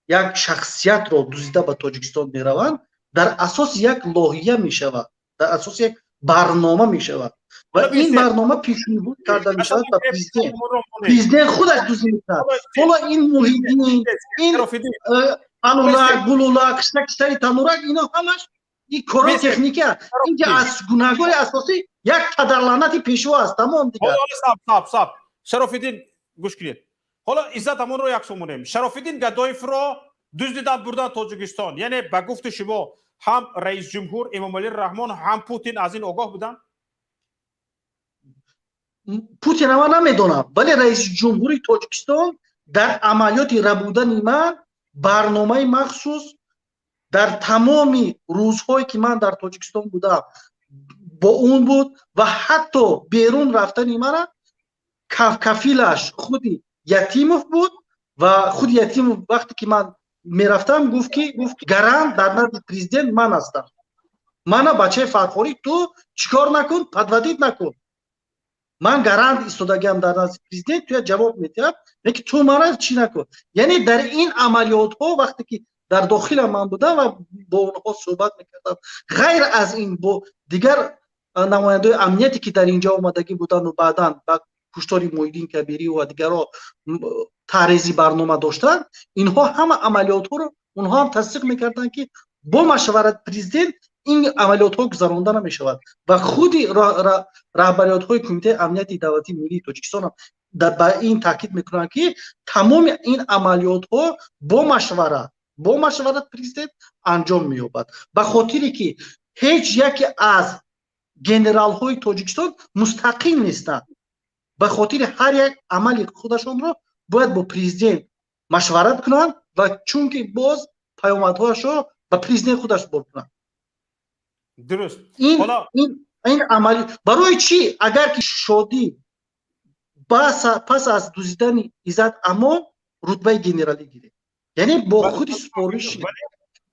як шахсиятро дуздида ба Тоҷикистон мераванд, дар асоси як лоҳия мешавад, дар асоси як барнома мешавад ва ин барнома пешниҳод карда мешавад ба президент. Президент худаш дуздӣ мекунад. Ҳоло ин Муҳиддин, ин алулак булулак, қиштак, танурак, ино ҳамаш ин корои техникия. Инҷа аз гунаҳгори асосӣ як падарлаънати пешво аст, тамом дигар. Саб, саб, Шарофиддин, гӯш кунед. Ҳоло Иззат Амонро як сумонем. Шарофиддин Гадоевро дуздидан, бурдан Тоҷикистон, яъне ба гуфти шумо, ҳам раисҷумҳур Эмомалӣ Раҳмон, ҳам Путин аз ин огоҳ буданд? Путин ман намедонам, вале раиси ҷумҳури Тоҷикистон дар амалиёти рабудани ман барномаи махсус дар тамоми рӯзҳое, ки ман дар Тоҷикистон будам, бо он буд ва ҳатто берун рафтани мана кафилаш худи Ятимов буд. Ва худи Ятимов вақте ки ман мерафтам, гуфт, ки гарант дар назди президент ман ҳастам, мана бачаи фархорӣ, ту чикор накун, подводить накун, ман гарант истодагиам дар назди президент, туя ҷавоб медиҳам, лекин ту мана чӣ накун. Яъне дар ин амалиётҳо вақте ки Дар дохила ман будам ва бо онҳо суҳбат мекардам. Ғайр аз ин, бо дигар намояндаҳои амнияте, ки дар инҷо омадагӣ буданду баъдан ба куштори Муҳиддин Кабирӣ ва дигарҳо таърези барнома доштанд, инҳо ҳама амалиётҳоро онҳо ҳам тасдиқ мекарданд, ки бо машварат президент ин амалиётҳо гузаронда намешавад. Ва худи раҳбариётҳои Кумитаи амнияти давлатии миллии Тоҷикистон ҳам ба ин таъкид мекунанд, ки тамоми ин амалиётҳо бо машварат президент анҷом меёбад, ба хотире ки ҳеҷ яке аз генералҳои Тоҷикистон мустақил нестанд. Ба хотири ҳар як амали худашонро бояд бо президент машварат кунанд ва чунки боз паёмадҳояшро ба президент худаш бор кунанд. Дуруст. Ин амали барои чӣ, агар ки Шодӣ пас аз дуздидани Иззат Амон рутбаи генералӣ гирифт, яъне бо худи супориши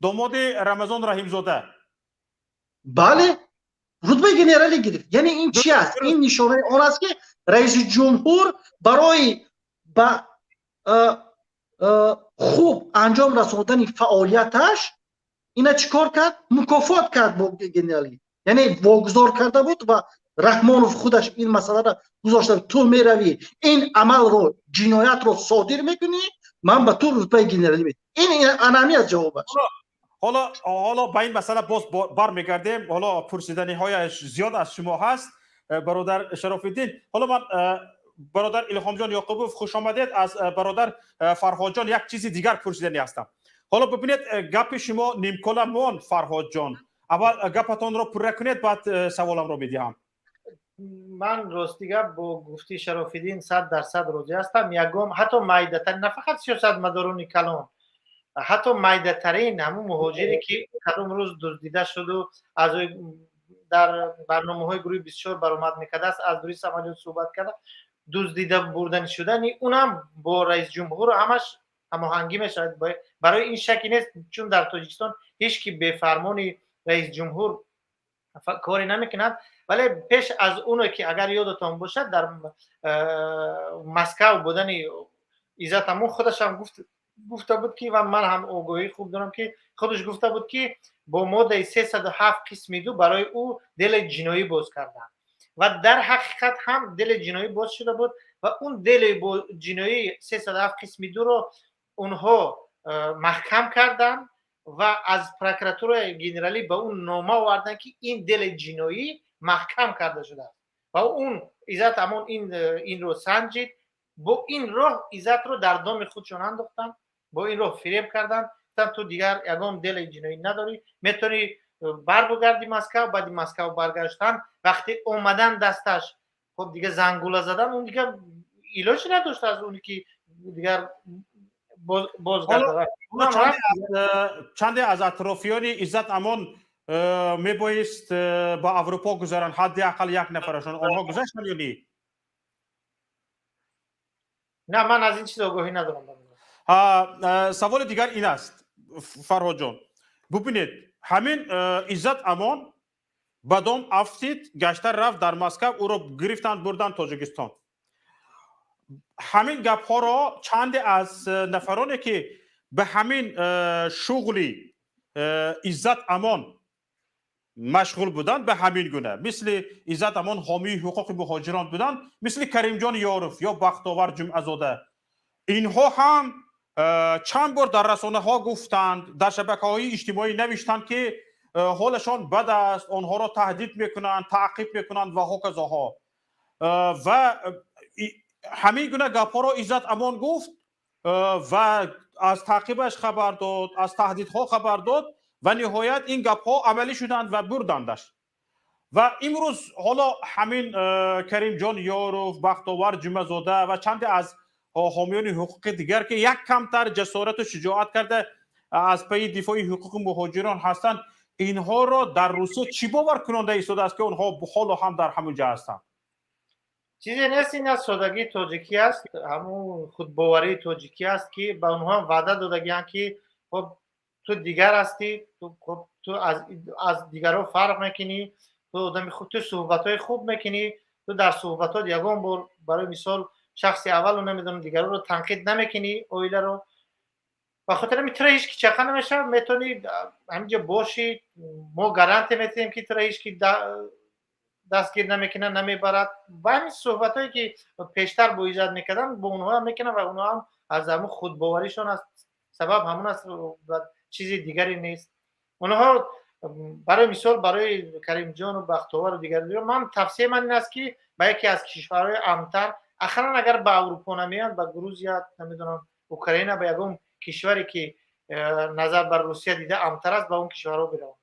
Домоди Рамазон Раҳимзода. Бале, рутбаи генералӣ гирифт. Яъне ин чи аст? Ин нишонаи он аст, ки раиси ҷумҳур барои ба хуб анҷом расондани фаъолияташ ина чӣ кор кард? Мукофот кард бо генералӣ, яъне вогузор карда буд. Ва Раҳмонов худаш ин масъаларо гузошта: ту меравӣ, ин амалро, ҷиноятро содир мекунӣ, ман ба ту рутбаи генералӣ медиҳам. Ин анами аст ҷавобаш. Ҳоло ба ин масъала боз бармегардем. Ҳоло пурсиданиҳояш зиёд аз шумо ҳаст, бародар Шарофиддин. Ҳоло ман, бародар Илҳомҷон Ёқубов, хуш омадед. Аз бародар Фарҳодҷон як чизи дигар пурсиданӣ ҳастам. Ҳоло бибинед, гапи шумо нимкола мон. Фарҳодҷон, аввал гапатонро пурра кунед, баъд саволамро медиҳам. Ман, рости гап, бо гуфти Шарофиддин 100% розӣ ҳастам. Ягон, ҳатто майдатарин, на фақат сиёсатмадорони калон, ҳатто майдатарин ҳамун муҳоҷире, ки кадом рӯз дуздида шуду аз дар барномаҳои гурӯҳи бисёр баромад мекардааст, аз дури самолёт суҳбат карда, дуздида бурдани шудани унам бо раисҷумҳур ҳамаш ҳамоҳангӣ мешавад. Барои ин шаке нест, чун дар Тоҷикистон ҳеҷ ки бефармони раисҷумҳур коре намекунад. Вале пеш аз оне ки, агар ёдатон бошад, дар Москав будани Иззат Амон худашам гуфта буд, ки ва ман ҳам огоҳии хуб дорам, ки худаш гуфта буд, ки бо моддаи 307 қисми 2 барои ӯ дели ҷиноӣ боз карданд. Ва дар ҳақиқат ҳам дели ҷиноӣ боз шуда буд ва он дели ҷиноӣ 307 қисми 2-ро онҳо маҳкам карданд ва аз прокуратураи генералӣ ба он нома оварданд, ки ин дели ҷиноӣ маҳкам карда шудааст. Ва он Иззат Амон инро санҷид. Бо ин роҳ Иззатро дар доми худшон андохтанд, бо ин роҳ фиреб карданд, гуфтанд: ту дигар ягон дели ҷиноӣ надорӣ, метавонӣ барбугарди Москав. Баъди Москав баргаштан, вақте омадан дасташ, хоб, дига зангула задан, он дигар илоҷ надошт аз оне ки дигар бозгардад. Чанде аз атрофиёни Иззат Амон мебоист ба Аврупо гузаранд, ҳадди ақал як нафарашон. Онҳо гузаштанд ё не? На, ман аз ин чиз огоҳӣ надорам. Саволи дигар ин аст, Фарҳодҷон. Бубинед, ҳамин Иззат Амон ба дом афтид, гашта рафт дар Москав, ӯро гирифтанд, бурданд Тоҷикистон. Ҳамин гапҳоро чанде аз нафароне, ки ба ҳамин шуғли Иззат Амон машғул буданд, ба ҳамин гуна мисли Иззат Амон ҳомии ҳуқуқи муҳоҷирон буданд, мисли Каримҷон Ёров ё Бахтовар Ҷумъазода, инҳо ҳам чанд бор дар расонаҳо гуфтанд, дар шабакаҳои иҷтимоӣ навиштанд, ки ҳолашон бад аст, онҳоро таҳдид мекунанд, таъқиб мекунанд ва ҳоказоҳо. Ва ҳамин гуна гапҳоро Иззат Амон гуфт ва аз таъқибаш хабар дод, аз таҳдидҳо хабар дод ва ниҳоят ин гапҳо амалӣ шуданд ва бурдандаш. Ва имрӯз ҳоло ҳамин Каримҷон Ёров, Бахтовар Ҷумъазода ва чанде аз ҳомиёни ҳуқуқи дигар, ки як камтар ҷасорату шуҷоат карда аз пайи дифои ҳуқуқи муҳоҷирон ҳастанд, инҳоро дар Русия чӣ бовар кунонда истодааст, ки онҳо ҳоло ҳам дар ҳамон ҷа ҳастанд? Чизе нест, ин аз содагии тоҷикӣ аст, ҳамун худбоварии тоҷикӣ аст, ки ба онҳо ваъда додагианд, ки хоб, ту дигар ҳастӣ, хоб, ту аз дигарҳо фарқ мекунӣ, ту одами хуб, ту суҳбатҳои хуб мекунӣ, ту дар суҳбатҳот ягон бор, барои мисол, шахси аввалу, намедонам, дигарҳоро танқид намекунӣ, оиларо. Ба хотир ҳамин тура ҳеч ки чақа намешавад, метавонӣ ҳаминҷо бошӣ, мо гарантия метиҳем, ки тура ҳеч ки дастгир намекунад, намебарад. Ва ҳамин суҳбатҳое, ки пештар бо Иззат мекарданд, бо онҳоам мекунанд ва онҳоам аз ҳамун худбоваришон аст, сабаб ҳамун аст ва чизи дигаре нест. Онҳо, барои мисол, барои Каримҷону Бахтовару дигар, ман тавсияи ман ин аст, ки ба яке аз кишварҳои амнтар, ақаллан агар ба Аврупо намеянд, ба Грузия, намедонам, Украина, ба ягон кишваре, ки назар бар Русия дида амнтар аст, ба он кишварҳо бираванд.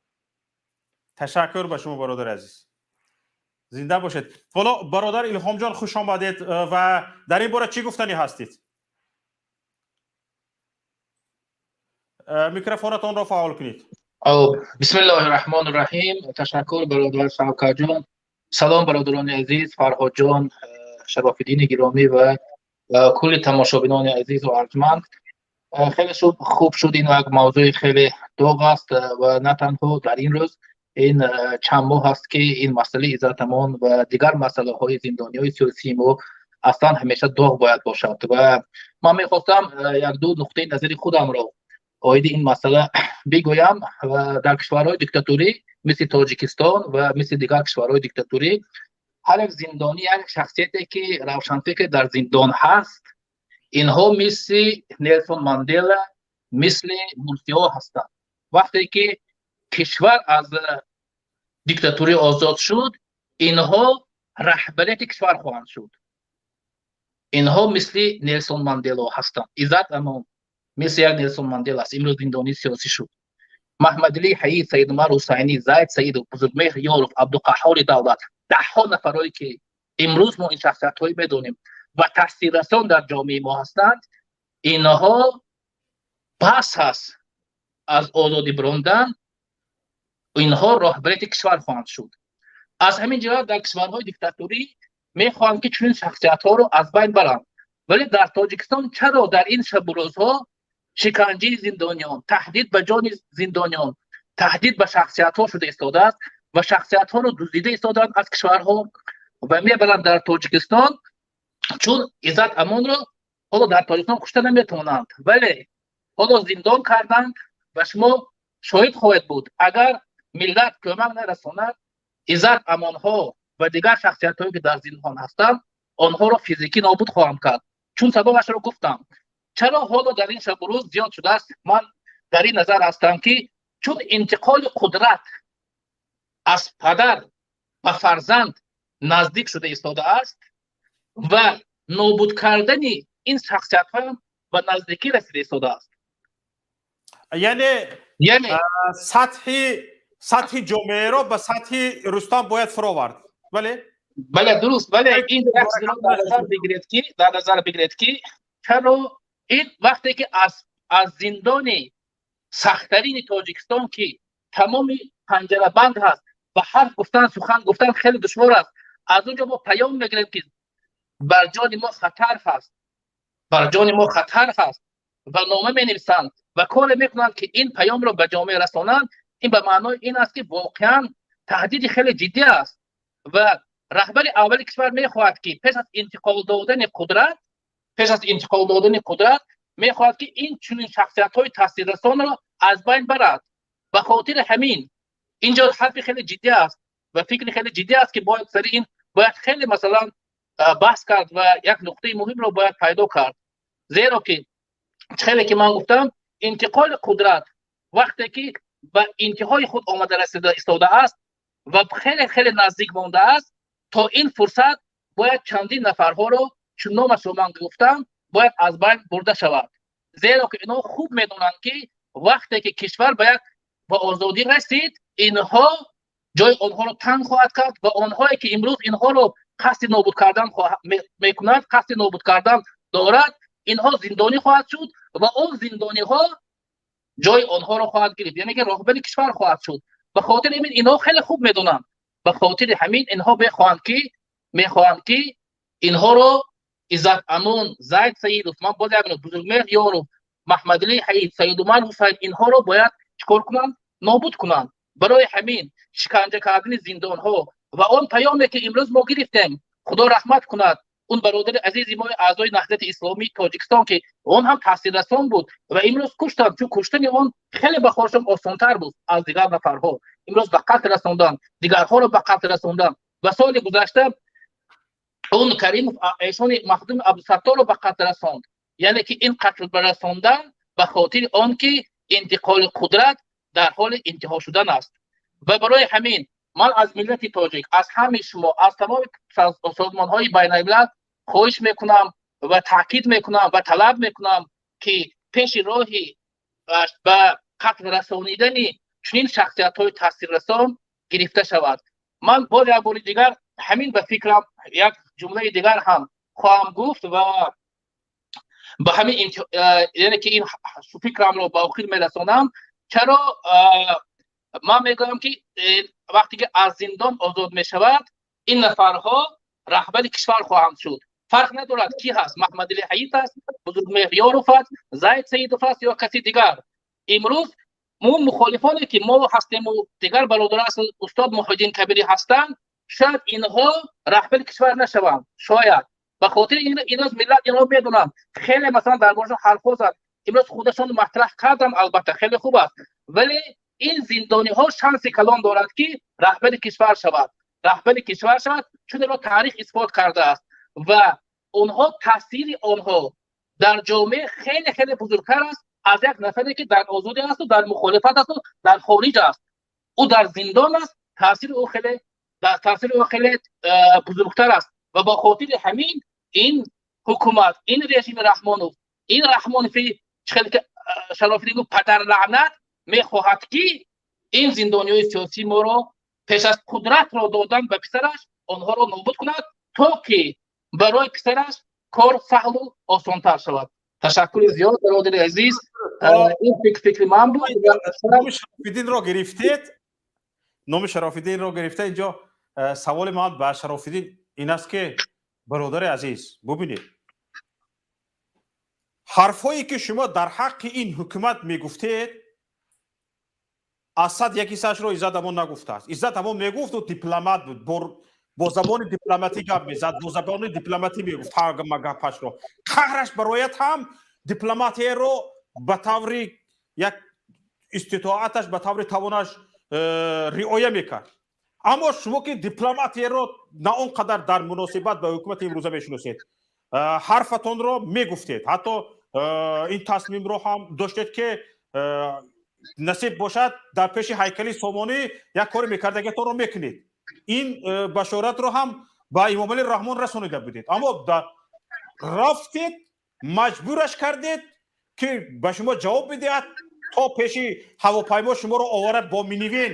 Ташаккур ба шумо, бародари азиз, зинда бошед. Ҳоло, бародар Илҳомҷон, хуш омадед ва дар ин бора чӣ гуфтанӣ ҳастед? Микрофонатонро фаъол кунед. Бисмиллоҳи раҳмони раҳим. Ташаккур, бародар Шавкатҷон. Салом, бародарони азиз, Фарҳодҷон, Шарофиддини гиромӣ ва кулли тамошобинони азизу арҷманд. Хеле хуб шуд, ин як мавзӯи хеле доғ аст ва на танҳо дар ин рӯз, ин чанд моҳ аст, ки ин масъалаи Иззат Амон ва дигар масъалаҳои зиндониҳои сиёсии мо аслан ҳамеша доғ бояд бошад. Ва ман мехостам якду нуқтаи назари худамро оиди ин масъала бигӯям. Ва дар кишварҳои диктатурӣ мисли Тоҷикистон ва мисли дигар кишварҳои диктатурӣ, ҳар як зиндонӣ, як шахсияте, ки равшанфикр дар зиндон ҳаст, инҳо мисли Нелсон Мандела, мисли мурсиҳо ҳастанд. Вақте ки кишвар аз диктатурӣ озод шуд, инҳо раҳбарияти кишвар хоҳанд шуд. Инҳо мисли Нелсон Мандела ҳастанд. Иззат Амон мисли як Нелсон Мандела аст, имрӯз зиндонии сиёсӣ шуд. Маҳмадалӣ Ҳаид, Саидумар Ҳусайнӣ, Зайд Саидов, Бузургмеҳр Ёров, Абдуқаҳҳори Давлат, даҳҳо нафарое, ки имрӯз мо ин шахсиятҳое медонем ва таъсиррасон дар ҷомеаи мо ҳастанд, инҳо пас аст аз озодӣ бирондан инҳо роҳбарияти кишвар хоҳанд шуд. Аз ҳамин ҷиҳат дар кишварҳои диктаторӣ мехоҳанд, ки чунин шахсиятҳоро аз байн баранд. Вале дар Тоҷикистон чаро дар ин шабу рӯзҳо шиканҷаи зиндониён, таҳдид ба ҷони зиндониён, таҳдид ба шахсиятҳо шуда истодааст ва шахсиятҳоро дуздида истодаанд аз кишварҳо ва мебаранд дар Тоҷикистон? Чун Иззат Амонро ҳоло дар Тоҷикистон кушта наметавонанд, вале ҳоло зиндон карданд ва шумо шоҳид хоҳед буд, агар миллат кӯмак нарасонад, Иззат Амонҳо ва дигар шахсиятҳое, ки дар зиндон ҳастанд, онҳоро физикӣ нобуд хоҳанд кард. Чун сабабашро гуфтам, чаро ҳоло дар ин шабу рӯз зиёд шудааст, ман дар ин назар ҳастам, ки чун интиқоли қудрат аз падар ба фарзанд наздик шуда истодааст ва нобуд кардани ин шахсиятҳоам ба наздикӣ расида истодааст. Яъне сатҳи ҷомеаро ба сатҳи Рустам бояд фуровард, бале? Бале, дуруст. Бале, ин як чизро дар назар бигиред, ки чаро ин вақте ки аз зиндони сахттарини Тоҷикистон, ки тамоми панҷарабанд ҳаст ва ҳарф гуфтан, сухан гуфтан хеле душвор аст, аз он ҷо мо паём мегирем, ки бар ҷони мо хатар ҳаст, бар ҷони мо хатар ҳаст, ва нома менависанд ва коре мекунанд, ки ин паёмро ба ҷомеа расонанд, ин ба маънои ин аст, ки воқеан таҳдиди хеле ҷиддӣ аст ва раҳбари аввали кишвар мехоҳад, ки пеш аз интиқол додани қудрат, пеш аз интиқол додани қудрат мехоҳад, ки ин чунин шахсиятҳои таъсиррасонро аз байн барад. Ба хотири ҳамин инҷо ҳарфи хеле ҷиддӣ аст ва фикри хеле ҷиддӣ аст, ки бояд сари ин бояд хеле, масалан, баҳс кард ва як нуқтаи муҳимро бояд пайдо кард. Зеро ки хеле ки ман гуфтам, интиқоли қудрат вақте ки ба интиҳои худ омада расида истодааст ва хеле хеле наздик мондааст, то ин фурсат бояд чандин нафарҳоро, чун номашро ман гуфтам, бояд аз байн бурда шавад. Зеро ки инҳо хуб медонанд, ки вақте ки кишвар ба як ба озодӣ расид, инҳо ҷои онҳоро танг хоҳад кард ва онҳое, ки имрӯз инҳоро қасди нобуд кардан мекунанд, қасди нобуд кардан дорад, инҳо зиндонӣ хоҳад шуд ва он зиндониҳо ҷои онҳоро хоҳад гирифт, яъне ки роҳбари кишвар хоҳад шуд. Ба хотири ҳамин инҳо хеле хуб медонанд, ба хотири ҳамин инҳо мехоҳанд, ки инҳоро, Иззат Амон, Зайд Саидов, ман боз як Бузургмеҳр Ёров, Маҳмадалӣ Ҳаид, Саидумар Ҳусайн, инҳоро бояд чикор кунанд? Нобуд кунанд. Барои ҳамин шиканҷа кардани зиндонҳо ва он паёме, ки имрӯз мо гирифтем, Худо раҳмат кунад. Он бародари азизи мо, аъзои Наҳзати Исломии Тоҷикистон, ки он ҳам таъсиррасон буд ва имрӯз куштанд, чун куштани он хеле ба коршон осонтар буд аз дигар нафарҳо. Имрӯз ба қатл расонданд, дигарҳоро ба қатл расонданд ва соли гузашта он Каримов эшони Махдуми Абдусатторро ба қатл расонд. Яъне ки ин қатл расондан ба хотири он ки интиқоли қудрат дар ҳоли интиҳо шудан аст. Ва барои ҳамин ман аз миллати тоҷик, аз ҳамаи шумо, аз тамоми созмонҳои байналмилал хоҳиш мекунам ва таъкид мекунам ва талаб мекунам, ки пеши роҳи ба қатл расонидани чунин шахсиятҳои таъсиррасон гирифта шавад. Ман боз як бори дигар ҳамин ба фикрам як ҷумлаи дигар ҳам хоҳам гуфт ва ба ҳамин, яъне ки ин фикрамро ба охир мерасонам. Чаро ман мегӯям, ки вақте ки аз зиндон озод мешавад, ин нафарҳо раҳбари кишвар хоҳанд шуд? Фарқ надорад, ки ҳаст: Маҳмадали Ҳаит аст, Бузургмеҳрёров аст, Зайд Саидов аст ё каси дигар. Имрӯз мо мухолифоне ки мо ҳастему дигар бародар аст, устод Муҳиддин Кабирӣ ҳастанд, шояд инҳо раҳбари кишвар нашаванд. Шояд ба хотири ин имрӯз миллат инро медонанд, хеле масалан дар борашон ҳарфҳо зад, имрӯз худашон матраҳ карданд, албатта хеле хуб аст, вале ин зиндониҳо шанси калон дорад, ки раҳбари кишвар шавад, раҳбари кишвар шавад, чун инро таърих исбот кардааст ва онҳо таъсири онҳо дар ҷомеа хеле хеле бузургтар аст аз як нафаре, ки дар озодӣ асту дар мухолифат асту дар хориҷ аст. Ӯ дар зиндон аст, таъсири ӯ хеле бузургтар аст. Ва ба хотири ҳамин ин ҳукумат, ин режими Раҳмонов, ин Раҳмонови хеле ки Шарофиддин гуфт, падарлаънат, мехоҳад, ки ин зиндониҳои сиёсии моро пеш аз қудратро додан ба писараш онҳоро нобуд кунад, то ки барои писараш кор саҳлу осонтар шавад. Ташаккури зиёд, бародари азиз, ин фикри ман буд. Номи Шарофиддинро гирифтед, номи Шарофиддинро гирифта, инҷо саволи ман ба Шарофиддин ин аст, ки бародари азиз, бубинед, ҳарфҳое ки шумо дар ҳаққи ин ҳукумат мегуфтед, аз сад яки сашро Иззат Амон нагуфтааст. Иззат Амон мегуфт, ӯ дипломат буд, бо забони дипломатӣ гап мезад, бо забони дипломатӣ мегуфт ҳама гапашро. Қаҳраш барояд ҳам дипломатияро ба таври як иститоаташ, ба таври тавонаш риоя мекард. Аммо шумо, ки дипломатияро на он қадар дар муносибат ба ҳукумати имрӯза мешиносед, ҳарфатонро мегуфтед, ҳатто ин тасмимро ҳам доштед, ки насиб бошад, дар пеши ҳайкали Сомонӣ як кори мекардагиатонро мекунед. Ин башоратро ҳам ба Имомалӣ Раҳмон расонида будед, аммо рафтед, маҷбураш кардед, ки ба шумо ҷавоб бидиҳад, то пеши ҳавопаймо шуморо оварад, бо минивэн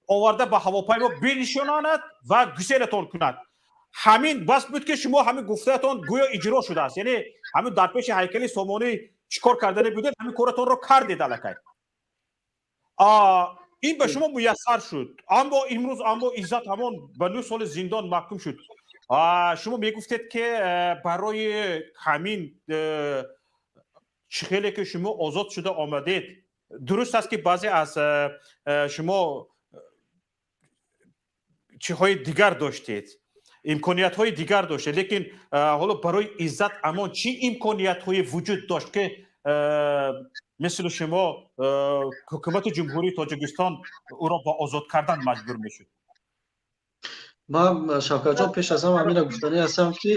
оварда, ба ҳавопаймо бинишонад ва гуселатон кунад. Ҳамин бас буд, ки шумо ҳамин гуфтаатон гӯё иҷро шудааст. Яъне ҳамин дар пеши ҳайкали Сомонӣ чӣ кор кардане будед, ҳамин коратонро кардед аллакай, ин ба шумо муяссар шуд. Аммо имрӯз, аммо Иззат ҳамон ба 9 соли зиндон маҳкум шуд. Шумо мегуфтед, ки барои ҳамин чӣ хеле ки шумо озод шуда омадед, дуруст аст, ки баъзе аз шумо чиҳои дигар доштед, имкониятҳои дигар доштед, лекин ҳоло барои Иззат Амон чӣ имкониятҳое вуҷуд дошт, ки мисли шумо ҳукумати Ҷумҳурии Тоҷикистон ӯро ба озод кардан маҷбур мешуд? Ман, Шавкатҷон, пеш аз ҳама ҳамина гуфтанӣ ҳастам, ки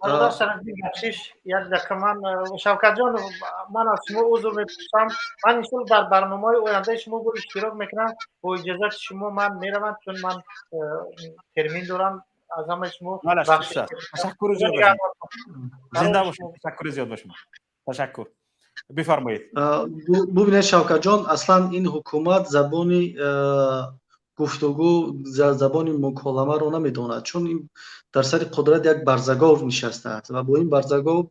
Бародар Шарафиддин, бахшиш, як дақиқа. Ман, Шавкатҷон, ман аз шумо узр мепурсам. Ман иншолло дар барномаҳои ояндаи шумо бо иштирок мекунам. Бо иҷозати шумо ман меравам, чун ман термин дорам. Аз ҳамаи шумо Ташаккури зиёд, зинда бошед. Ташаккури зиёд ба шумо, ташаккур, бифармоед. Бубинед, Шавкатҷон, аслан ин ҳукумат забони гуфтугӯ, забони муколамаро намедонад, чун дар сари қудрат як барзагов нишастааст ва бо ин барзагов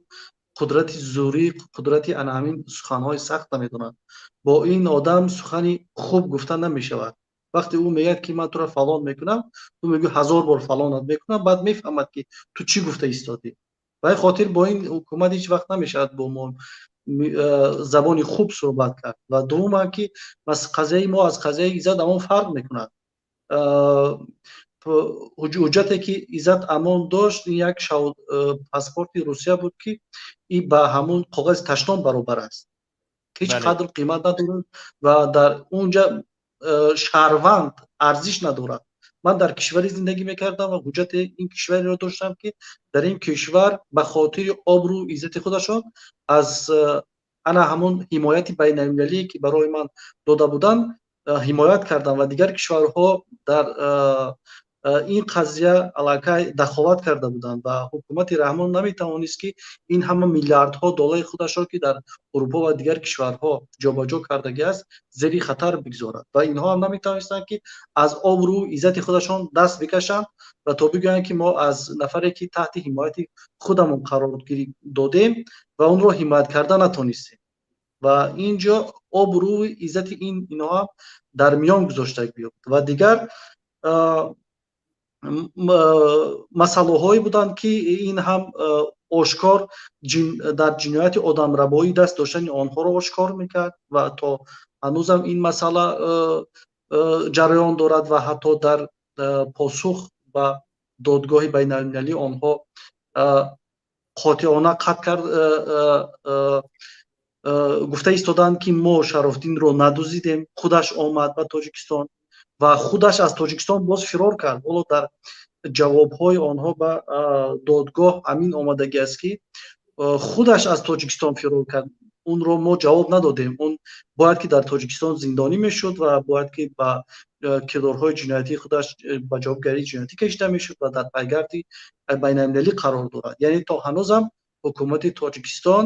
қудрати зӯрӣ, қудрати ана ҳамин суханҳои сахт намедонад. Бо ин одам сухани хуб гуфта намешавад. Вақте ӯ мегӯяд, ки ман туро фалон мекунам, ту мегӯӣ, ҳазор бор фалонат мекунам, баъд мефаҳмад, ки ту чӣ гуфта истодӣ. Ба ин хотир бо ин ҳукумат ҳеҷ вақт намешавад бо мо забони хуб суҳбат кард. Ва дуввуман, ки қазияи мо аз қазияи Иззат Амон фарқ мекунад. Ҳуҷҷате, ки Иззат Амон дошт, ин як паспорти Русия буд, ки и ба ҳамун коғази ташном баробар аст, ҳеҷ қадру қимат надорад ва дар унҷа шаҳрванд арзиш надорад. Ман дар кишваре зиндагӣ мекардам ва ҳуҷҷати ин кишвареро доштам, ки дар ин кишвар ба хотири обрӯ иззати худашон аз ана ҳамун ҳимояти байналмилалие, ки барои ман дода буданд, ҳимоят кардам ва дигар кишварҳо дар ин қазия аллакай дахолат карда буданд ва ҳукумати Раҳмон наметавонист, ки ин ҳама миллиардҳо доллари худашро, ки дар Урупо ва дигар кишварҳо ҷобаҷо кардагӣ аст, зери хатар бигзорад ва инҳо ҳам наметавонистанд, ки аз обрӯ иззати худашон даст бикашанд ва то бигӯянд, ки мо аз нафаре, ки таҳти ҳимояти худамон қарор додем ва онро ҳимоят карда натонистем. Ва ин ҷо обрӯи иззати инҳо ҳам дар миён гузошта биёб. Ва дигар масъалаҳое буданд, ки ин ҳам ошкор дар ҷинояти одамрабоӣ даст доштани онҳоро ошкор мекард ва то ҳанӯзам ин масъала ҷараён дорад ва ҳатто дар посух ба додгоҳи байналмилалӣ онҳо қотеона қатъ кард, гуфта истоданд, ки мо Шарофдинро надузидем, худаш омад ба Тоҷикистон ва худаш аз Тоҷикистон боз фирор кард. Ҳоло дар ҷавобҳои онҳо ба додгоҳ ҳамин омадагӣ аст, ки худаш аз Тоҷикистон фирор кард, унро мо ҷавоб надодем. Он бояд ки дар Тоҷикистон зиндонӣ мешуд ва бояд ки ба кирдорҳои ҷиноятии худаш ба ҷавобгарии ҷиноятӣ кашида мешуд ва дар пайгарди байналмилалӣ қарор дорад. Яъне то ҳанӯзам ҳукумати Тоҷикистон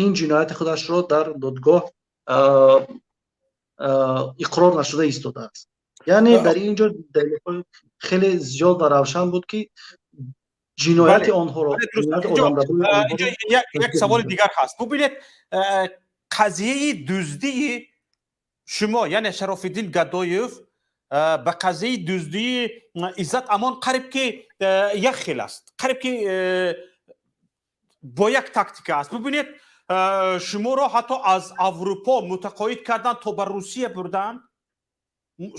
ин ҷинояти худашро дар додгоҳ иқрор нашуда истодааст. Яъне дар ин ҷо далелҳои хеле зиёд ва равшан буд, ки ҷинояти онҳоро. Як саволи дигар ҳаст. Бубинед, қазияи дуздии шумо, яъне Шарофиддин Гадоев, ба қазияи дуздии Иззат Амон қариб ки як хел аст, қариб ки бо як тактика аст. Бубинед, шуморо ҳатто аз Аврупо мутақоид карданд, то ба Русия бурданд,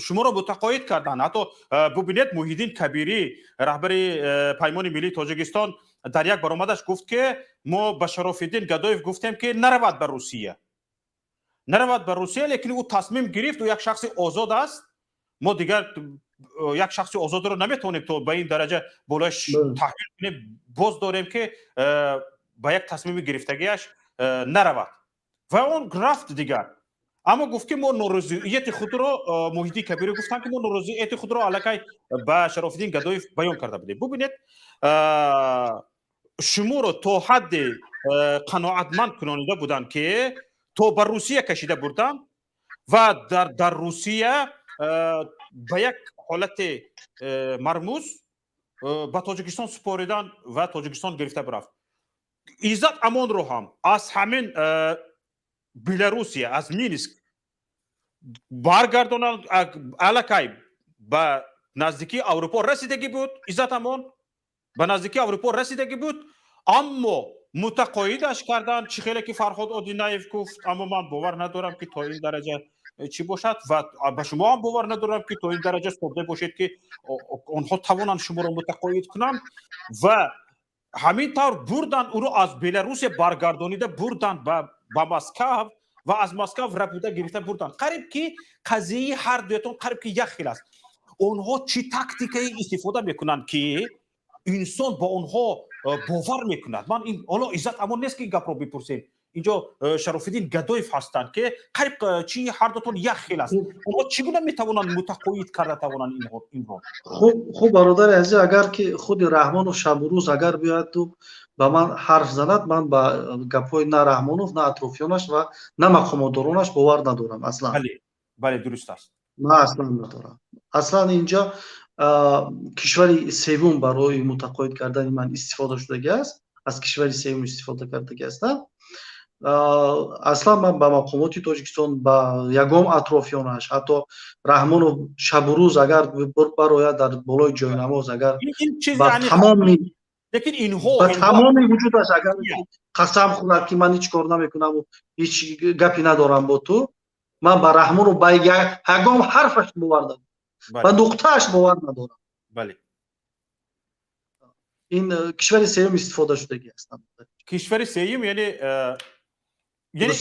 шуморо мутақоид карданд. Ҳатто бубинед, Муҳиддин Кабирӣ, раҳбари Паймони Миллии Тоҷикистон, дар як баромадаш гуфт, ки мо ба Шарофиддин Гадоев гуфтем, ки наравад ба Русия, наравад ба Русия, лекин ӯ тасмим гирифт. Ӯ як шахси озод аст, мо дигар як шахси озодро наметавонем то ба ин дараҷа болояш таҳвил кунем, боз дорем, ки ба як тасмими гирифтагиаш наравад. Ва он рафт дигар. Аммо гуфт, ки мо норозиияти худро, Муҳиддин Кабирӣ гуфтанд, ки мо норозиияти худро аллакай ба Шарофиддин Гадоев баён карда будем. Бубинед, шуморо то ҳадде қаноатманд кунонида буданд, ки то ба Русия кашида бурданд ва дар Русия ба як ҳолати мармуз ба Тоҷикистон супориданд ва Тоҷикистон гирифта бирафт. Иззат Амонро ҳам аз ҳамин Беларусия, аз Минск баргардонанд. Аллакай ба наздикии Аврупо расидагӣ буд, Иззат Амон ба наздикии Аврупо расидагӣ буд, аммо мутақоидаш карданд, чӣ хеле ки Фарҳод Одинаев гуфт. Аммо ман бовар надорам, ки то ин дараҷа чӣ бошад ва ба шумо ҳам бовар надорам, ки то ин дараҷа содда бошед, ки онҳо тавонанд шуморо мутақоид кунанд. Ва ҳамин тавр бурданд ӯро, аз Беларусия баргардонида бурданд ба Москав ва аз Москав рабуда гирифта бурданд. Қариб ки қазияи ҳар дуятон қариб ки як хел аст. Онҳо чӣ тактикае истифода мекунанд, ки инсон ба онҳо бовар мекунад? Ман ин ҳоло Иззат Амон нест, ки ин гапро бипурсем, инҷо Шарофиддин Гадоев ҳастанд, ки қариб чи ҳар дутон як хел аст. Онҳо чӣ гуна метавонанд мутақоид карда тавонанд инро? Хуб, бародари азиз, агар ки худи Раҳмонов шабу рӯз агар биёяду ба ман ҳарф занад, ман ба гапҳои на Раҳмонов, на атрофиёнаш ва на мақомотдоронаш бовар надорам аслан. Бале, дуруст аст. Ман аслан надорам. Аслан инҷо кишвари севум барои мутақоид кардани ман истифода шудагӣ аст, аз кишвари севум истифода кардагӣ ҳастанд. Аслан ман ба мақомоти Тоҷикистон, ба ягон атрофиёнаш, ҳатто Раҳмонов шабу рӯз агар барояд, дар болои ҷойнамоз агар ба тамоми лекин инҳо ба тамоми вуҷудаш агар қасам хӯрад, ки ман ҳеҷ кор намекунаму ҳеҷ гапе надорам бо ту, ман ба Раҳмонов ба ягон ҳарфаш бовар надорам, ба нуқтааш бовар надорам. Бале. Ин кишвари сеюм истифода шудагӣ ҳастанд. Кишвари сеюм, яъне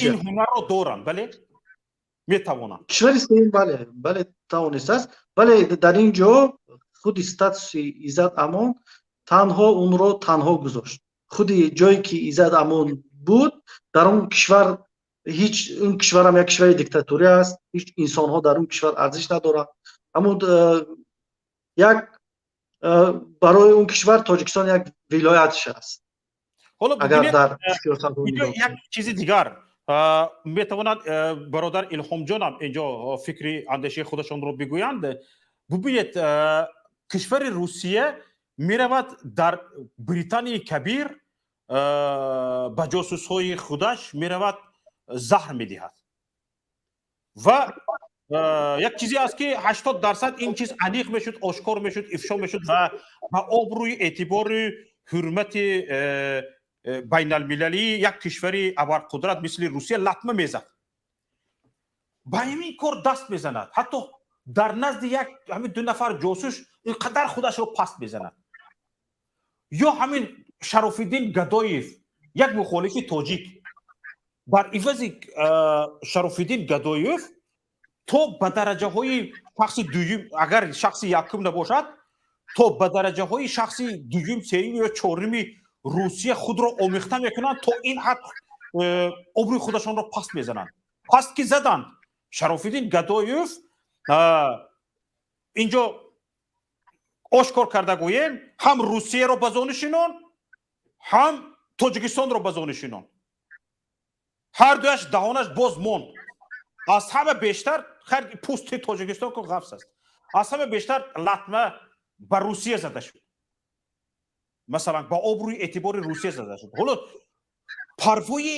ин ҳунарро доранд, бале, метавонанд. Кишвари сеюм, бале, бале, тавонистааст, вале дар ин ҷо худи статуси Иззат Амон танҳо унро танҳо гузошт. Худи ҷое ки Иззат Амон буд, дар он кишвар ҳеҷ, он кишварам як кишвари диктаторӣ аст, ҳеҷ инсонҳо дар он кишвар арзиш надоранд. Ҳамун як барои он кишвар Тоҷикистон як вилоятш аст. Агар дар як чизи дигар метавонад бародар Илҳомҷонам инҷо фикри андешаи худашонро бигӯянд. Бубинед, кишвари Русия меравад дар Британияи Кабир ба ҷосусҳои худаш меравад заҳр медиҳад ва як чизе аст ки 80% ин чиз аниқ мешуд, ошкор мешуд, ифшо мешуд ва ба обрӯи эътибори ҳурмати байналмилалии як кишвари абарқудрат мисли Русия латма мезад. Ба ҳамин кор даст мезанад. Ҳатто дар назди як ҳамин ду нафар ҷосус ин қадар худашро паст мезанад. Ё ҳамин Шарофиддин Гадоев, як мухолифи тоҷик, бар ивази Шарофиддин Гадоев то ба дараҷаҳои шахси дуюм, агар шахси якум набошад, то ба дараҷаҳои шахси дуюм, сеюм ё чоруми Русия худро омехта мекунанд, то ин ҳад обрӯи худашонро паст мезананд. Паст ки заданд. Шарофиддин Гадоев инҷо ошкор карда гӯем, ҳам Русияро ба зону шинон, ҳам Тоҷикистонро ба зону шинон. Ҳар дуяш даҳонаш боз монд. Аз ҳама бештар хайр пӯсти Тоҷикистон ку ғафс аст. Аз ҳама бештар латма ба Русия зада шуд. Масалан, ба обрӯи эътибори Русия зада шуд. Ҳоло парвои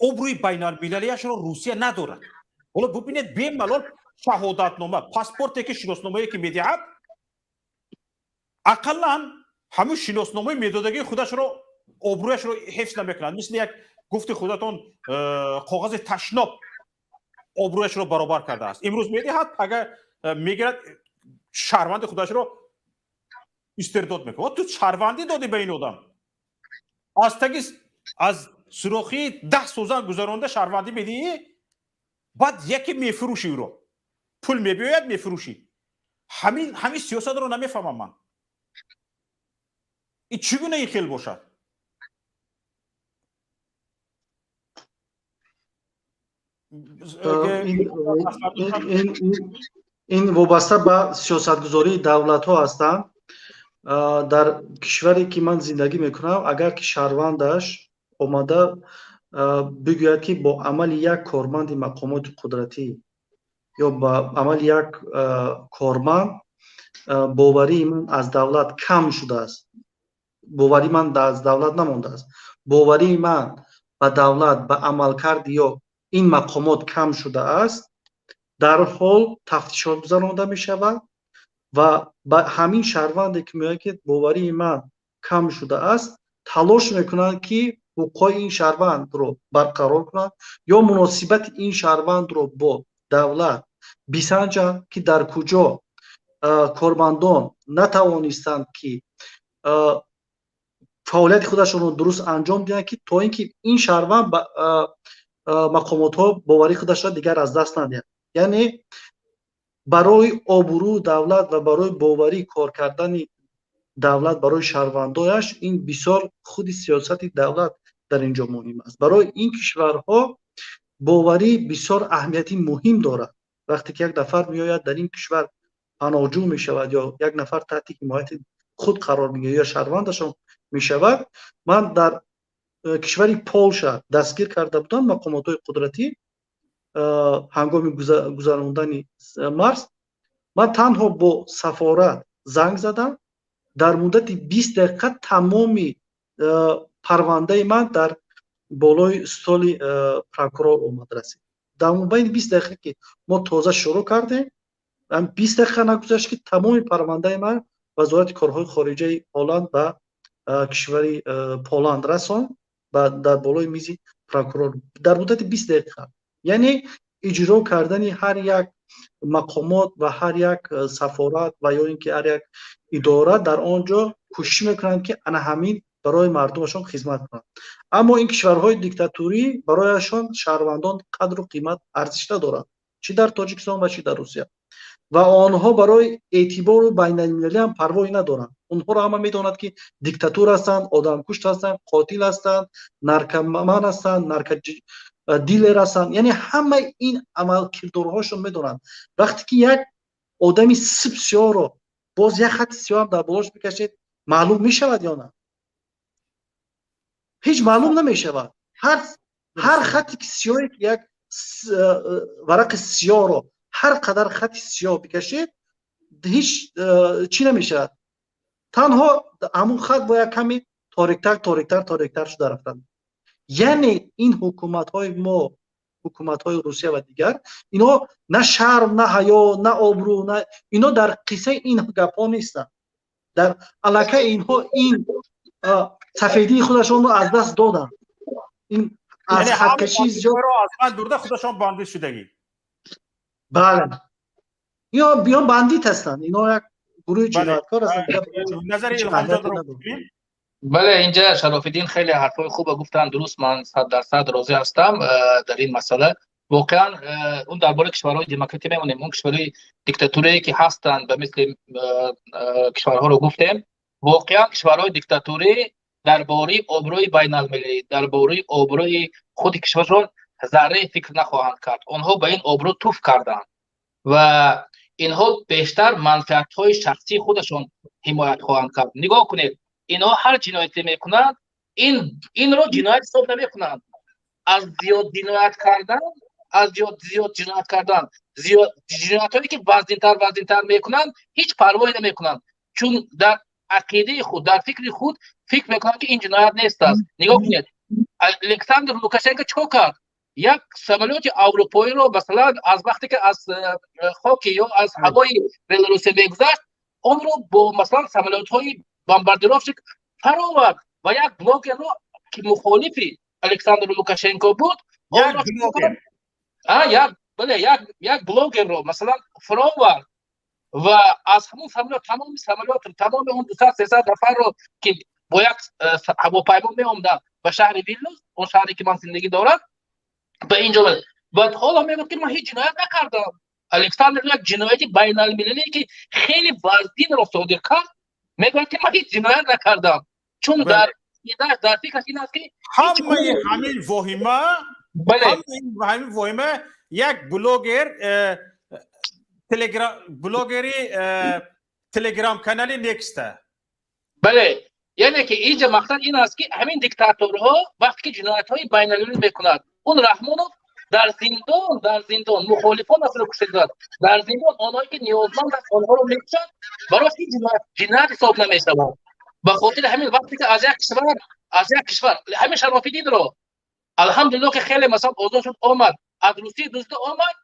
обрӯи байналмилалиашро Русия надорад. Ҳоло бубинед, бемалол шаҳодатнома, паспорте ки шиносномае ки медиҳад, ақаллан ҳамун шиносномаи медодагии худашро обрӯяшро ҳифз намекунад. Мисли як гуфти худатон коғази ташноб обрӯяшро баробар кардааст. Имрӯз медиҳад, пага мегирад шаҳрванди худашро истирдод мекунад. Ту шаҳрвандӣ додӣ ба ин одам, аз таги аз сурохии 10 сӯзан гузаронда шаҳрвандӣ медиҳӣ, баъд яке мефурӯшӣ ӯро, пул мебиёяд, мефурӯшӣ. Ҳамин сиёсатро намефаҳмам ман. Ин чӣ гуна ин хел бошад? Ин вобаста ба сиёсатгузории давлатҳо ҳастанд. Дар кишваре ки ман зиндагӣ мекунам, агар ки шаҳрвандаш омада бигӯяд ки бо амали як корманди мақомоти қудратӣ ё ба амали як корманд боварии ман аз давлат кам шудааст, боварии ман аз давлат намондааст, боварии ман ба давлат, ба амалкарди ё ин мақомот кам шудааст, дарҳол тафтишот гузаронда мешавад ва ба ҳамин шаҳрванде ки мегӯяд ки боварии ман кам шудааст, талош мекунанд ки ҳуқуқҳои ин шаҳрвандро барқарор кунанд ё муносибати ин шаҳрвандро бо давлат бисанҷанд ки дар куҷо кормандон натавонистанд ки фаъолияти худашонро дуруст анҷом диҳанд, ки то ин ки ин шаҳрванд мақомотҳо боварии худашро дигар аз даст надиҳанд. Яъне барои обрӯи давлат ва барои боварии кор кардани давлат барои шаҳрвандояш ин бисёр худи сиёсати давлат дар ин ҷо муҳим аст. Барои ин кишварҳо боварӣ бисёр аҳамияти муҳим дорад. Вақте ки як нафар меояд дар ин кишвар паноҳҷӯ мешавад ё як нафар таҳти ҳимояти худ қарор мегирад ё шаҳрвандашон мешавад. Ман дар кишвари Полша дастгир карда будам мақомотҳои қудратӣ ҳангоми гузарондани марз. Ман танҳо бо сафорат занг задам, дар муддати 20 дақиқа тамоми парвандаи ман дар болои столи прокурор омад расид. Дар мобайни 20 дақиқа ки мо тоза шурӯъ кардем, 20 дақиқа нагузашт ки тамоми парвандаи ман вазорати корҳои хориҷаи Ҳолланд ба кишвари Поланд расон дар болои мизи прокурор дар муддати 20 дақиқа. Яъне иҷро кардани ҳар як Мақомот ва ҳар як сафорат ва ё ин ки ҳар як идора дар он ҷо кӯшиш мекунанд, ки ана ҳамин барои мардумашон хизмат кунанд. Аммо ин кишварҳои диктатурӣ, барояшон шаҳрвандон қадру қимат, арзиш надоранд, чӣ дар Тоҷикистон ва чӣ дар Русия, ва онҳо барои эътибору байналмилалӣ ҳам парвоҳӣ надоранд. Онҳоро ҳама медонад, ки диктатур ҳастанд, одамкушт ҳастанд, қотил ҳастанд, наркоман ҳастанд, наркодилер ҳастанд, яъне ҳамаи ин амалкирдорҳошон медонанд. Вақте ки як одами сип сиёҳро боз як хати сиёҳам дар болош бикашед, маълум мешавад ё на? Ҳеҷ маълум намешавад. Ҳар хати сиёҳе ки як варақи сиёҳро ҳар қадар хати сиёҳ бикашед, ҳеҷ чӣ намешавад, танҳо ҳамун хат бо як ками ториктар, ториктар, ториктар шуда рафтанд. Яъне ин ҳукуматҳои мо, ҳукуматҳои Русия ва дигар, инҳо на шарм, на ҳаё, на обрӯ, на ино дар қиссаи ин гапҳо нестанд. Дар аллакай инҳо ин сафедии худашонро аз даст доданд. Ин аз хаткашии зиёд аз ман дурда худашон бандит шудагӣ. Бале, ино бандит ҳастанд, ино як гурӯҳи ҷинояткор ҳастанд. Назари Илҳомҷонро. Бале, инҷа Шарофиддин хеле ҳарфҳои хубе гуфтанд, дуруст, ман 100% розӣ ҳастам дар ин масъала. Воқеан, он дар бораи кишварҳои демократӣ мемонем, он кишварҳои диктатурие ки ҳастанд, ба мисли кишварҳоро гуфтем. Воқеан, кишварҳои диктатурӣ дар бораи обрӯи байналмилалӣ, дар бораи обрӯи худи кишваршон заррае фикр нахоҳанд кард. Онҳо ба ин обрӯ туф карданд ва инҳо бештар манфиатҳои шахсии худашон ҳимоят хоҳанд кард. Нигоҳ кунед, инҳо ҳар ҷинояте мекунанд, инро ҷиноят ҳисоб намекунанд. Аз зиёд ҷиноят кардан, аз зиёд ҷиноят кардан, зиёд ҷиноятҳое ки вазнинтар, вазнинтар мекунанд, ҳеҷ парвое намекунанд, чун дар ақидаи худ, дар фикри худ фикр мекунанд, ки ин ҷиноят нест аст. Нигоҳ кунед, Александр Лукашенко чӣ кор кард? Як самолёти аврупоиро, масалан, аз вақте ки аз хоки ё аз ҳавои Беларусия мегузашт, онро бо, масалан, самолётҳои бомбардировщик фаровард ва як блогерро, ки мухолифи Александр Лукашенко буд, бале, як блогерро, масалан, фаровард ва аз ҳамон самолёт тамоми самолёт, тамоми он 200-300 нафарро, ки бо як ҳавопаймо меомданд ба шаҳри Вилнюс, он шаҳре ки ман зиндагӣ дорам, ба инҷо. Ва ҳоло мегӯяд, ки ман ҳеҷ ҷиноят накардам. Александр як ҷинояти байналмилалие, ки хеле вазнинро содир кард, мегӯяд, ки ман ҳеҷ ҷиноят накардам, чун дар фикраш ин аст, ки ҳамаи ҳамин воҳима, ҳамин воҳима, як блогер, блогери телеграм канали Некста. Бале, яъне ки инҷа мақсад ин аст, ки ҳамин диктаторҳо вақте ки ҷиноятҳои байналмилалӣ мекунад, он Раҳмонов дар зиндон мухолифонашро кушта, дар зиндон онҳое ки ниёзманд аст, онҳоро мекушад, барош ин ҷиноят ҳисоб намешавад. Ба хотири ҳамин, вақте ки аз як кишвар ҳамин Шарофиддинро, алҳамдулилло, ки хеле, масалан, озод шуд, омад, аз Русия дузда омад,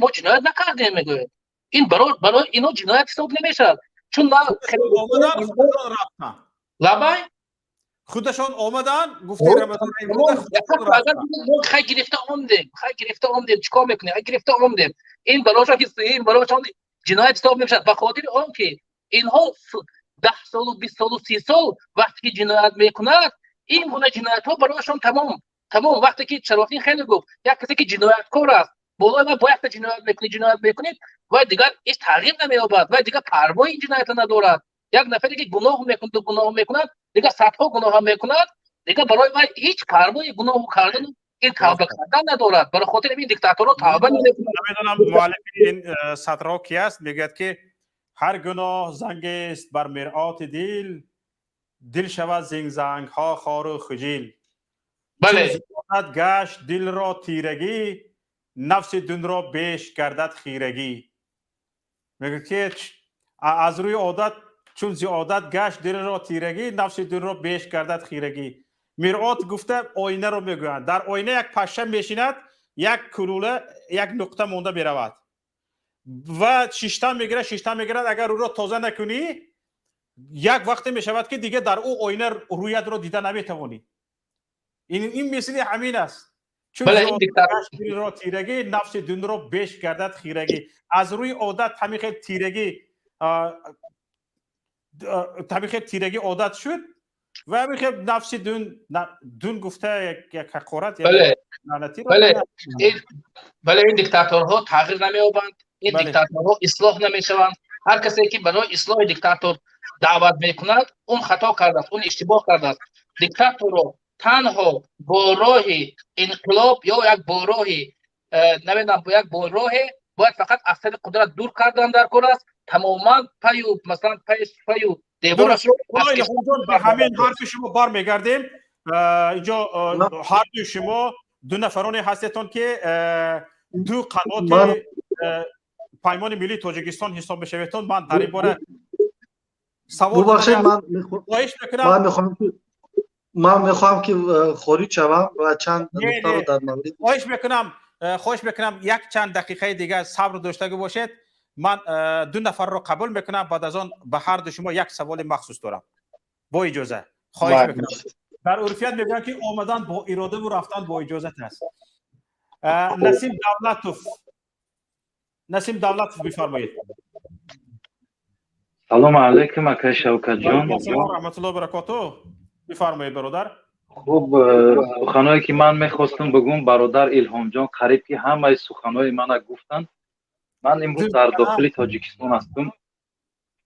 мо ҷиноят накардем, мегӯяд. Ин барои ино ҷиноят ҳисоб намешавад, чун лабай. Худашон омадан, гуфти. Хай, гирифта омдем, хай, гирифта омдем, чӣ кор мекунем? Хай, гирифта омдем. Ин барошон ҷиноят ҳисоб намешавад, ба хотири он ки инҳо 10 солу, 20 солу, 30 сол вақте ки ҷиноят мекунад, ин гуна ҷиноятҳо барояшон тамом, тамом. Вақте ки Шарофдин хеле гуфт, як касе ки ҷинояткор аст, болои ман бо якта ҷиноят мекунӣ, ҷиноят мекунед, вай дигар ҳеҷ тағйир намеёбад, вай дигар парвои ин ҷиноята надорад. Як нафаре ки гуноҳ мекунад, гуноҳ мекунад, дигар садҳо гуноҳ мекунад, дигар барои вай ҳеҷ парвои гуноҳу кардану ин тавба кардан надорад. Барои хотири ин диктаторро тавба намекунад. Намедонам, муаллифи ин сатрҳо ки аст, мегӯяд, ки ҳар гуноҳ зангест бар миръоти дил, дил шавад зин зангҳо хору хуҷил. Бале. Гашт дилро тирагӣ, нафси дунро беш гардад хирагӣ. Мегӯяд, ки аз рӯи одат, чун зи одат гашт дилро тирагӣ, нафси дунро беш гардад хирагӣ. Миръот гуфта оинаро мегӯянд. Дар оина як паша мешинад, як кулула, як нуқта монда меравад ва шиштан мегирад, шиштан мегирад. Агар ӯро тоза накунӣ, як вақте мешавад, ки дига дар ӯ оина рӯятро дида наметавонӣ. Ин мисли ҳамин аст. Чун ро тирагӣ, нафси дунро беш гардад хирагӣ. Аз рӯи одат ҳамин хел тирагӣ, ҳамин хел тирагӣ одат шуд ва ҳамин хел нафси дун дун гуфта як ҳақорат. Бале, ин диктаторҳо тағйир намеёбанд, ин диктаторҳо ислоҳ намешаванд. Ҳар касе ки барои ислоҳи диктатор даъват мекунад, он хато кардааст, он иштибоҳ кардааст. Диктаторро танҳо бо роҳи инқилоб ё як бо роҳи, намедонам, як бо роҳе бояд фақат аз сари қудрат дур кардан дар кор аст. Тамоман паю, масалан, паю деворашро. Ба ҳамин ҳарфи шумо бармегардем. Инҷо ҳардуи шумо ду нафароне ҳастетон, ки ду қаноти Паймони Миллии Тоҷикистон ҳисоб мешаведтон. Ман дар ин бора савол хоҳиш мекунам. Ман мехоҳам, ки хориҷ шавам ва чанд нуктаро дар маврид Хоҳиш мекунам, хоҳиш мекунам, як чанд дақиқаи дигар сабр доштагӣ бошед. Ман ду нафарро қабул мекунам, баъд аз он ба ҳарду шумо як саволи махсус дорам, бо иҷоза. Хоҳиш мекунам. Дар урфият мегӯянд, ки омадан бо иродаву рафтан бо иҷозат аст. Насим Давлатов, Насим Давлатов, бифармоед. Салому алайкум, акай Шавкатҷон. Раҳматуллоҳи баракоту, бифармоед, бародар. Хуб, суханое ки ман мехостам бигӯм, бародар Илҳомҷон қариб ки ҳамаи суханои мана гуфтанд. Ман имрӯз дар дохили Тоҷикистон ҳастам.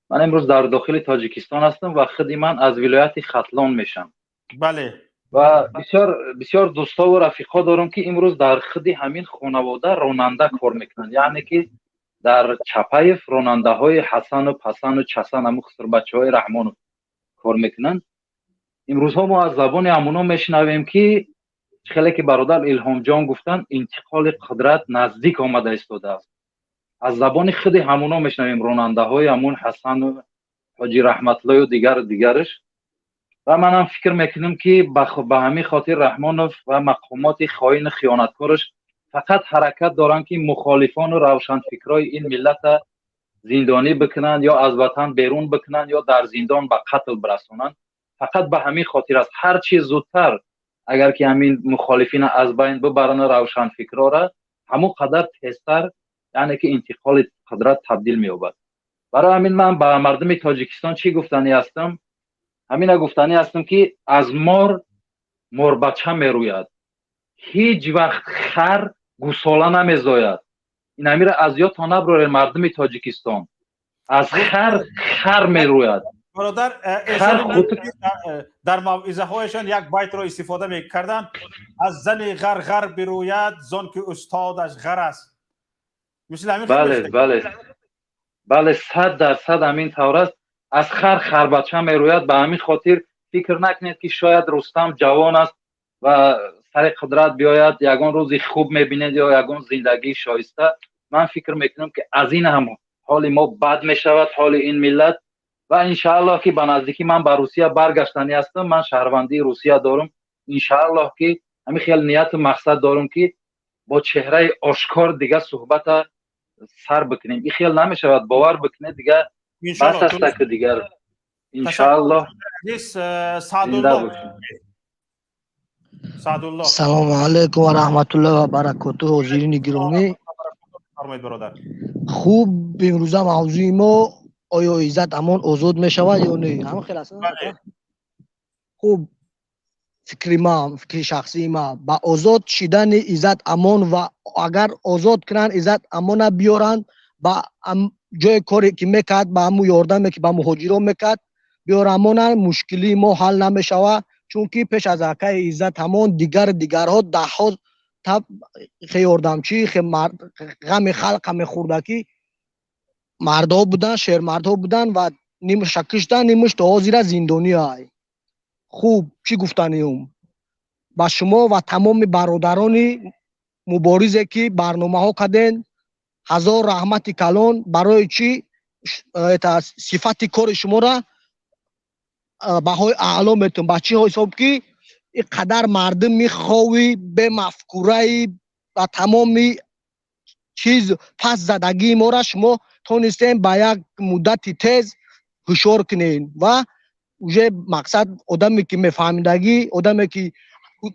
Ман имрӯз дар дохили Тоҷикистон ҳастам ва худи ман аз вилояти Хатлон мешам. Ва бисёр бисёр дӯстову рафиқҳо дорам, ки имрӯз дар худи ҳамин хонавода ронанда кор мекунанд, яъне ки дар Чапаев ронандаҳои Ҳасану Пасану Часан, ҳамун хусурбачаҳои Раҳмонов кор мекунанд. Имрӯзҳо мо аз забони ҳамуно мешунавем, ки хеле ки бародар Илҳомҷон гуфтанд, интиқоли қудрат наздик омада истодааст. Аз забони худи ҳамуно мешунавем, ронандаҳои ҳамун Ҳасану Ҳоҷи Раҳматуллою дигару дигараш. Ва манам фикр мекунам, ки ба ҳамин хотир Раҳмонов ва мақомоти хоину хиёнаткораш фақат ҳаракат доранд, ки мухолифону равшанфикрои ин миллата зиндонӣ бикунанд ё аз ватан берун бикунанд ё дар зиндон ба қатл бирасонанд. Фақат ба ҳамин хотир аст. Ҳар чи зудтар агар ки ҳамин мухолифина аз байн бибарану равшанфикрора, ҳамон қадар тезтар, яъне ки интиқоли қудрат табдил меёбад. Барои ҳамин ман ба мардуми Тоҷикистон чӣ гуфтанӣ ҳастам? Ҳамина гуфтанӣ ҳастам, ки аз мор морбача мерӯяд, ҳеҷ вақт хар гусола намезояд. Ин ҳамира аз ёдтон наброред, мардуми Тоҷикистон, аз хар хар мерӯяд. Бародар, дар мавъизаҳояшон як байтро истифода мекарданд: «Аз зани ғар ғар бирӯяд, зон ки устодаш ғар аст». Мисли ҳамин. Бале, 100% ҳамин тавр аст. Аз хар харбача мерӯяд. Ба ҳамин хотир фикр накунед, ки шояд Рустам ҷавон аст ва сари қудрат биёяд, ягон рӯзи хуб мебинед ё ягон зиндагии шоиста. Ман фикр мекунам, ки аз ин ҳам ҳоли мо бад мешавад, ҳоли ин миллат. Ва иншааллоҳ, ки ба наздикӣ ман ба Русия баргаштанӣ ҳастам. Ман шаҳрвандии Русия дорам. Иншааллоҳ, ки ҳамин хел нияту мақсад дорам, ки бо чеҳраи ошкор дига суҳбата сар бикунем. Ин хел намешавад, бовар бикунед, дига бас аста ки дигар. Иншааллоҳ, зинда бошед. Салому алайкум ва раҳматуллоҳи ва баракотуҳ, ҳозирини гиромӣ. Хуб, имрӯза мавзӯи мо: оё Иззат Амон озод мешавад ё не? Ҳамин хел аст. Хуб, фикри ман, фикри шахсии ман, ба озод шидани Иззат Амон ва агар озод кунанд, Иззат Амона биёранд ба ҷои коре ки мекард, ба ҳамун ёрдаме ки ба муҳоҷирон мекард, биёрамона, мушкилии мо ҳал намешавад, чунки пеш аз акаи Иззат Амон дигар дигарҳо даҳҳо таб хе ёрдамчӣ, хе ғами халқа мехӯрдакӣ мардҳо буданд, шермардҳо буданд ва нимаша киштанд, нимаш то ҳозира зиндонӣ ай. Хуб, чӣ гуфтаниюм ба шумо ва тамоми бародарони муборизе ки барномаҳо карден, ҳазор раҳмати калон. Барои чӣ сифати кори шуморо баҳои аъло метун, ба чӣ ҳисоб ки ин қадар мардуми хови, бемафкураи ва тамоми чиз пас задагии моро шумо тонистем ба як муддати тез ҳушёр кунем. Ва уже мақсад, одаме ки мефаҳмидагӣ, одаме ки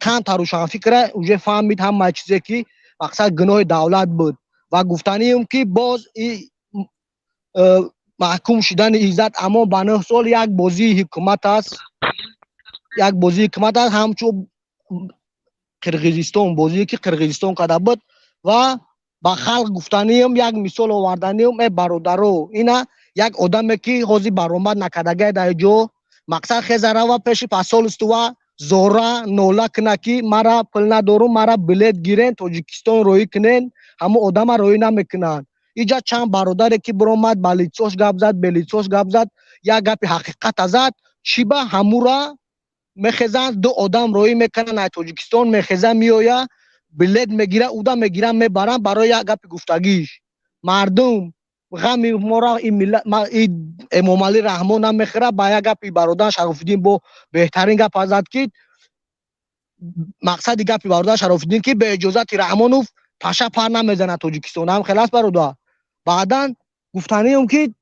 Камтар рӯшанфикра уже фаҳмид ҳамаи чизе ки мақсад гуноҳи давлат буд. Ва гуфтанием ки боз маҳкум шудани Иззат Амон ба 9 сол як бозии ҳукумат аст, як бозии ҳукумат аст, ҳамчун Қирғизистон, бозие ки Қирғизистон карда буд. Ва ба халқ гуфтанием, як мисол оварданием: э бародаро, ина як одаме ки ҳозир баромад накардагай дар ҷо, мақсад хеза рава пеши посольство, зора нола куна ки мара пул надорум, мара билет гирен, Тоҷикистон роҳӣ кунен. Ҳамон одама роҳӣ намекунанд. Иҷа чанд бародаре ки биромад, ба лицош гап зад, белицош гап зад, як гапи ҳақиқата зад. Чӣ ба ҳамура мехезанд, ду одам роҳӣ мекунанд аз Тоҷикистон, мехеза меоя, билет мегира, уда мегиранд, мебаранд барои як гапи гуфтагиш. Мардум ғами моро Эмомалӣ Раҳмон намехӯра. Ба як гапи бародар Шарофиддин бо беҳтарин гап зад, ки мақсади гапи бародар Шарофиддин ки бе иҷозати Раҳмонов паша пар намезанад Тоҷикистон. Ҳам хел аст, бародар. Баъдан гуфтанием ки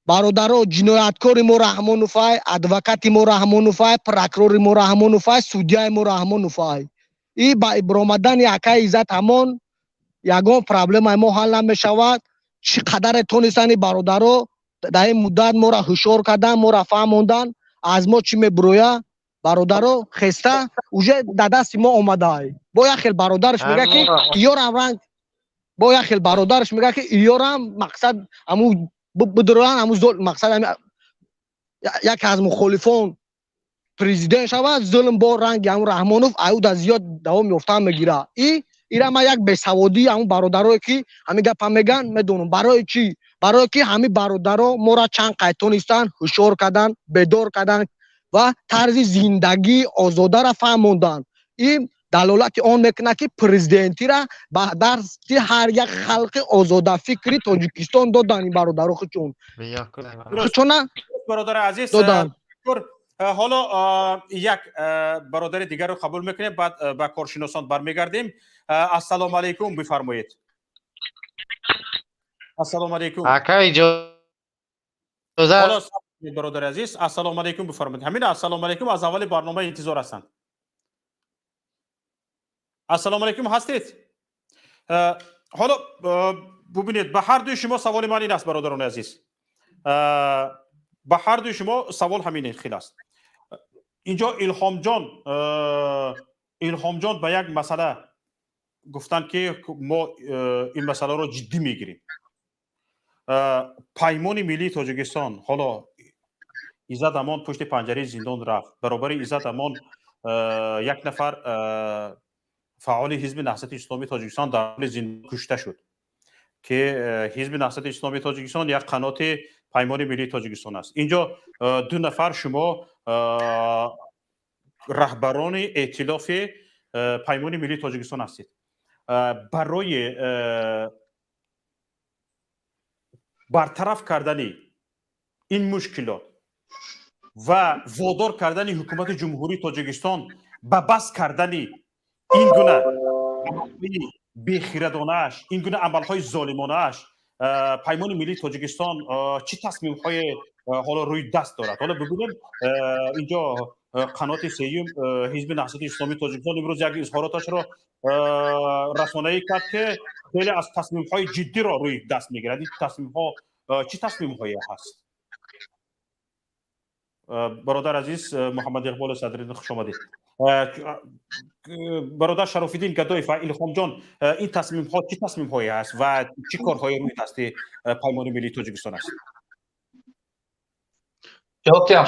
бародаро, ҷинояткори мо Раҳмоновай, адвокати мо Раҳмоновай, прокурори мо Раҳмоновай, судяи мо Раҳмоновай. И ба баромадани акаи Иззат Амон ягон проблемаи мо ҳал намешавад. Чӣ қадаре тонистани бародаро дар ин муддат моро ҳушёр кардан, моро фаҳмондан, аз мо чӣ мебуроя, бародаро, хеста уже дар дасти мо омадай. Бо як хел бародараш мега ки иёрам ранг, бо як хел бародараш мега ки иёрам мақсад аму бидуроян, аму мақсад яке аз мухолифон президент шавад, зулм бо ранги ҳамун Раҳмонов аюда зиёд давом ёфтан мегирад. И ира ман як бесаводии ҳамун бародарое ки ҳамин гапа меган медонам. Барои чӣ? Барое ки ҳамин бародаро моро чанд қайд тонистанд ҳушёр кардан, бедор кардан ва тарзи зиндагии озодаро фаҳмонданд. Ин далолати он мекунад, ки президентира ба дасти ҳар як халқи озодафикри Тоҷикистон додан ин бародаро хучун хучуна Бародари азиз, додан. Ҳоло як бародари дигарро қабул мекунем, баъд ба коршиносон бармегардем. Ассалому алайкум, бифармоед. Ассалому алайкум. Ака, иҷоза. Бародари азиз, ассалому алайкум, бифармоед. Ҳамин ассалому алайкум аз аввали барнома интизор ҳастанд. Ассалому алайкум, ҳастед? Ҳоло бубинед, ба ҳар дуи шумо саволи ман ин аст, бародарони азиз, ба ҳар дуи шумо савол ҳамин хел аст. Инҷо Илҳомҷон ба як масъала гуфтанд, ки мо ин масъаларо ҷиддӣ мегирем. Паймони миллии Тоҷикистон, ҳоло Иззат Амон пушти панҷараи зиндон рафт, баробари Иззат Амон як нафар фаъоли Ҳизби Наҳзати Исломии Тоҷикистон дар ҳоли зиндон кушта шуд, ки Ҳизби Наҳзати Исломии Тоҷикистон як қаноти Паймони миллии Тоҷикистон аст. Инҷо ду нафар шумо раҳбарони эътилофи Паймони миллии Тоҷикистон ҳастед. Барои бартараф кардани ин мушкилот ва водор кардани ҳукумати Ҷумҳурии Тоҷикистон ба бас кардани ин гуна бехирадонааш, ин гуна амалҳои золимонааш, Паймони миллии Тоҷикистон чӣ тасмимҳое ҳоло рӯи даст дорад? Ҳоло бибинем, инҷо қаноти сеюм, Ҳизби Наҳзати Исломии Тоҷикистон, имрӯз як изҳороташро расонаӣ кард, ки хеле аз тасмимҳои ҷиддиро рӯи даст мегирад. Ин тасмимҳо чӣ тасмимҳое ҳаст? Бародар азиз Муҳаммад Иқболи Садриддин, хуш омадед. Бародар Шарофиддин Гадоев ва Илҳомҷон, ин тасмимҳо чӣ тасмимҳое ҳаст ва чӣ корҳое рӯи дасти Паймони миллии Тоҷикистон аст? Ҷавоб диҳам?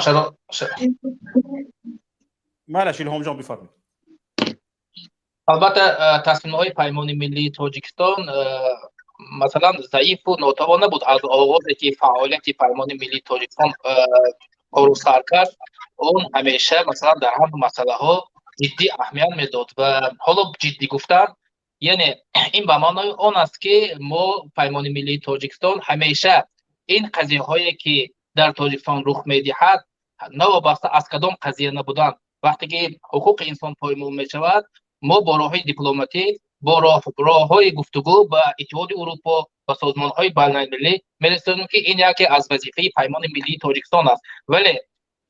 Майлаш, Илҳомҷон, бифармоед. Албатта, тасмимҳои Паймони миллии Тоҷикистон масалан заифу нотавон набуд. Аз оғозе ки фаъолияти Паймони миллии Тоҷикистон кору сар кард, он ҳамеша масалан дар ҳама масъалаҳо ҷиддӣ аҳамият медод. Ва ҳоло ҷиддӣ гуфтан, яъне ин ба маънои он аст, ки мо, Паймони миллии Тоҷикистон, ҳамеша ин қазияҳое ки дар Тоҷикистон рух медиҳад, новобаста аз кадом қазия набудан, вақте ки ҳуқуқи инсон поймол мешавад, мо бо роҳҳои дипломатӣ, бо роҳҳои гуфтугӯ ба Иттиҳоди Урупо ва созмонҳои байналмилалӣ мерасонем, ки ин яке аз вазифаи Паймони миллии Тоҷикистон аст. Вале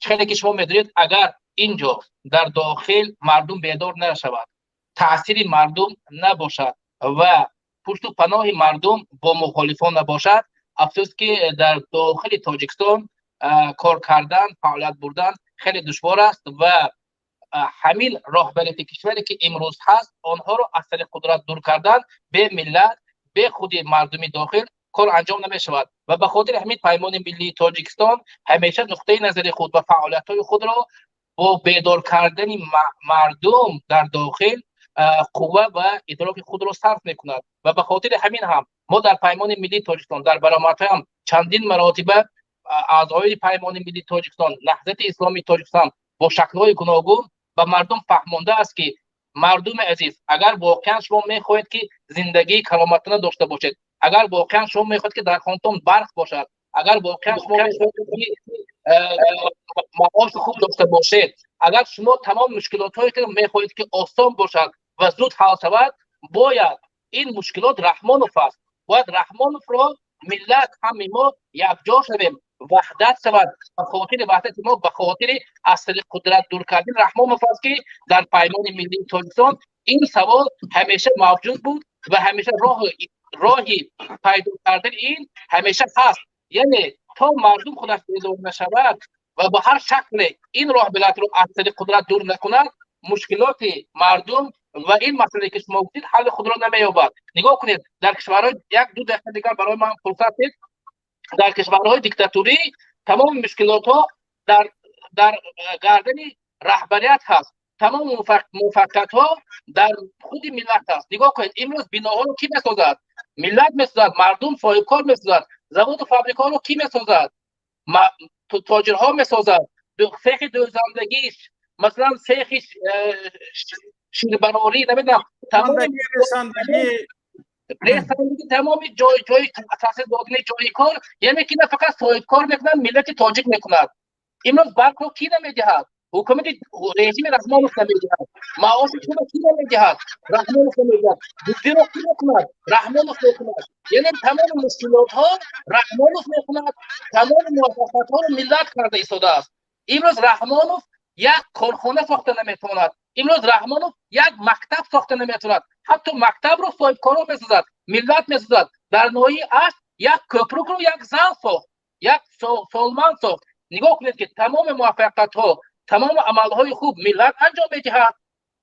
Хеле ки шумо медонед, агар инҷо дар дохил мардум бедор нашавад, таъсири мардум набошад ва пушту паноҳи мардум бо мухолифон набошад, афсӯс ки дар дохили Тоҷикистон кор кардан, фаъолият бурдан хеле душвор аст ва ҳамин роҳбарияти кишваре ки имрӯз ҳаст, онҳоро аз сари қудрат дур кардан бе миллат, бе худи мардуми дохил кор анҷом намешавад. Ва ба хотири ҳамин Паймони миллии Тоҷикистон ҳамеша нуқтаи назари худ ва фаъолиятҳои худро бо бедор кардани мардум дар дохил қувва ва идроки худро сарф мекунад. Ва ба хотири ҳамин ҳам мо дар Паймони миллии Тоҷикистон дар баромадҳоям чандин маротиба аъзои Паймони миллии Тоҷикистон, Наҳзати исломии Тоҷикистон бо шаклҳои гуногун ба мардум фаҳмондааст, ки мардуми азиз, агар воқеан шумо мехоҳед, ки зиндагии кароматона дошта бошед, агар воқеан шумо мехоҳед, ки дар хонатон барқ бошад, агар воқеан шумо мехоҳед, ки маоши хуб дошта бошед, агар шумо тамом мушкилотҳое ки мехоҳед, ки осон бошад ва зуд ҳал шавад, бояд ин мушкилот Раҳмонов аст, бояд Раҳмоновро миллат ҳами мо якҷо шавем, ваҳдат шавад. Ба хотири ваҳдати мо, ба хотири аз сари қудрат дур кардани Раҳмонов аст, ки дар Паймони миллии Тоҷикистон ин савол ҳамеша мавҷуд буд ва ҳамеша роҳи пайдо кардани ин ҳамеша ҳаст. Яъне то мардум худаш бедор нашавад ва ба ҳар шакле ин роҳбалатро аз сари қудрат дур накунад, мушкилоти мардум ва ин масъалае ки шумо гуфтед ҳалли худро намеёбад. Нигоҳ кунед, дар кишварҳои, 1-2 дақиқа дигар барои ман фурсат дед, дар кишварҳои диктатурӣ тамоми мушкилотҳо дар гардани раҳбарият ҳаст, тамоми муваффақиятҳо дар худи миллат аст. Нигоҳ кунед, имрӯз биноҳоро кӣ месозад? Миллат месозад, мардум, соҳибкор месозад. Заводу фабрикаҳоро кӣ месозад? Тоҷирҳо месозад. Сехи дӯзандагиш, масалан, сехи ширбарорӣ, намедонам, ресандагӣ, тамоми ҷои таъсис додани ҷои кор, яъне ки на фақат соҳибкор мекунад, миллати тоҷик мекунад. Имрӯз барқро кӣ намедиҳад? Ҳукумати режими Раҳмонов намедиҳад. Маоши худро кӣ намедиҳад? Раҳмонов намедиҳад. Дуздиро кӣ мекунад? Раҳмонов мекунад. Яъне тамоми мушкилотҳо Раҳмонов мекунад, тамоми муваффақиятҳоро миллат карда истодааст. Имрӯз Раҳмонов як корхона сохта наметавонад, имрӯз Раҳмонов як мактаб сохта наметавонад. Ҳатто мактабро соҳибкорон месозад, миллат месозад. Дар ноҳияи Ашт як кӯпрукро як зан сохт, як солманд сохт. Нигоҳ кунед, ки тамоми муваффақиятҳо, тамоми амалҳои хуб миллат анҷом медиҳад,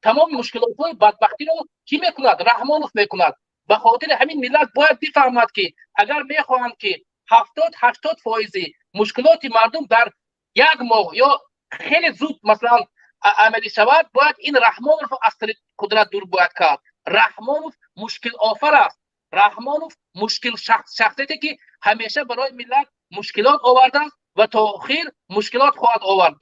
тамоми мушкилотҳои бадбахтиро кӣ мекунад? Раҳмонов мекунад. Ба хотири ҳамин миллат бояд бифаҳмад, ки агар мехоҳанд, ки 70-80 фоизи мушкилоти мардум дар як моҳ ё хеле зуд, масалан, амалӣ шавад, бояд ин Раҳмонов аз сари қудрат дур бояд кард. Раҳмонов мушкилофар аст. Раҳмонов мушкил шахсияте, ки ҳамеша барои миллат мушкилот овардааст ва то охир мушкилот хоҳад овард.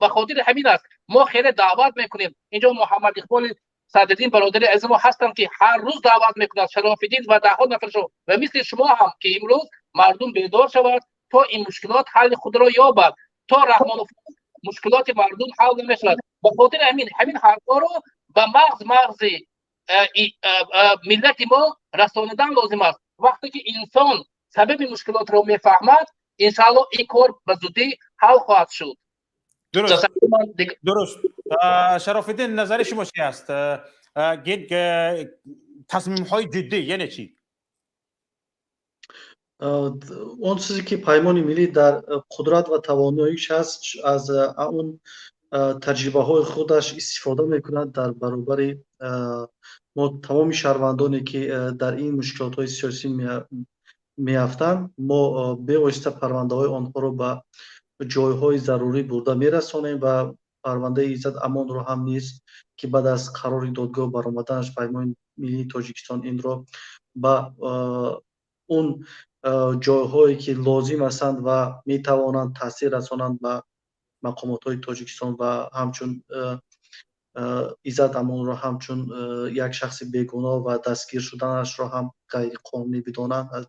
Ба хотири ҳамин аст мо хеле даъват мекунем. Инҷо Муҳаммад Иқболи Садриддин, бародари азизи мо ҳастанд, ки ҳар рӯз даъват мекунад, Шарофиддин ва даҳҳо нафаршо ва мисли шумо ҳам, ки имрӯз мардум бедор шавад, то ин мушкилот ҳалли худро ёбад. То Раҳмонов, мушкилоти мардум ҳал намешавад. Ба хотири ҳамин ҳарфҳоро ба мағзи миллати мо расонидан лозим аст. Вақте ки инсон сабаби мушкилотро мефаҳмад, иншаалло ин кор ба зудӣ ҳал хоҳад шуд. Дуруст. Шарофиддин, назари шумо чи аст? Тасмимҳои ҷиддӣ яъне чӣ? Он чизе ки Паймони миллӣ дар қудрат ва тавоноиш ҳаст, аз он таҷрибаҳои худаш истифода мекунад. Дар баробари мо тамоми шаҳрвандоне, ки дар ин мушкилотҳои сиёсӣ меафтанд, мо бевосита парвандаҳои онҳоро ба ҷойҳои зарурӣ бурда мерасонем ва парвандаи Иззат Амонро ҳам низ, ки баъд аз қарори додгоҳ баромаданаш, Паймони миллии Тоҷикистон инро ба он ҷойҳое, ки лозим ҳастанд ва метавонанд таъсир расонанд ба мақомотҳои Тоҷикистон ва ҳамчун Иззат Амонро ҳамчун як шахси бегуноҳ ва дастгир шуданашро ҳам ғайриқонунӣ бидонанд аз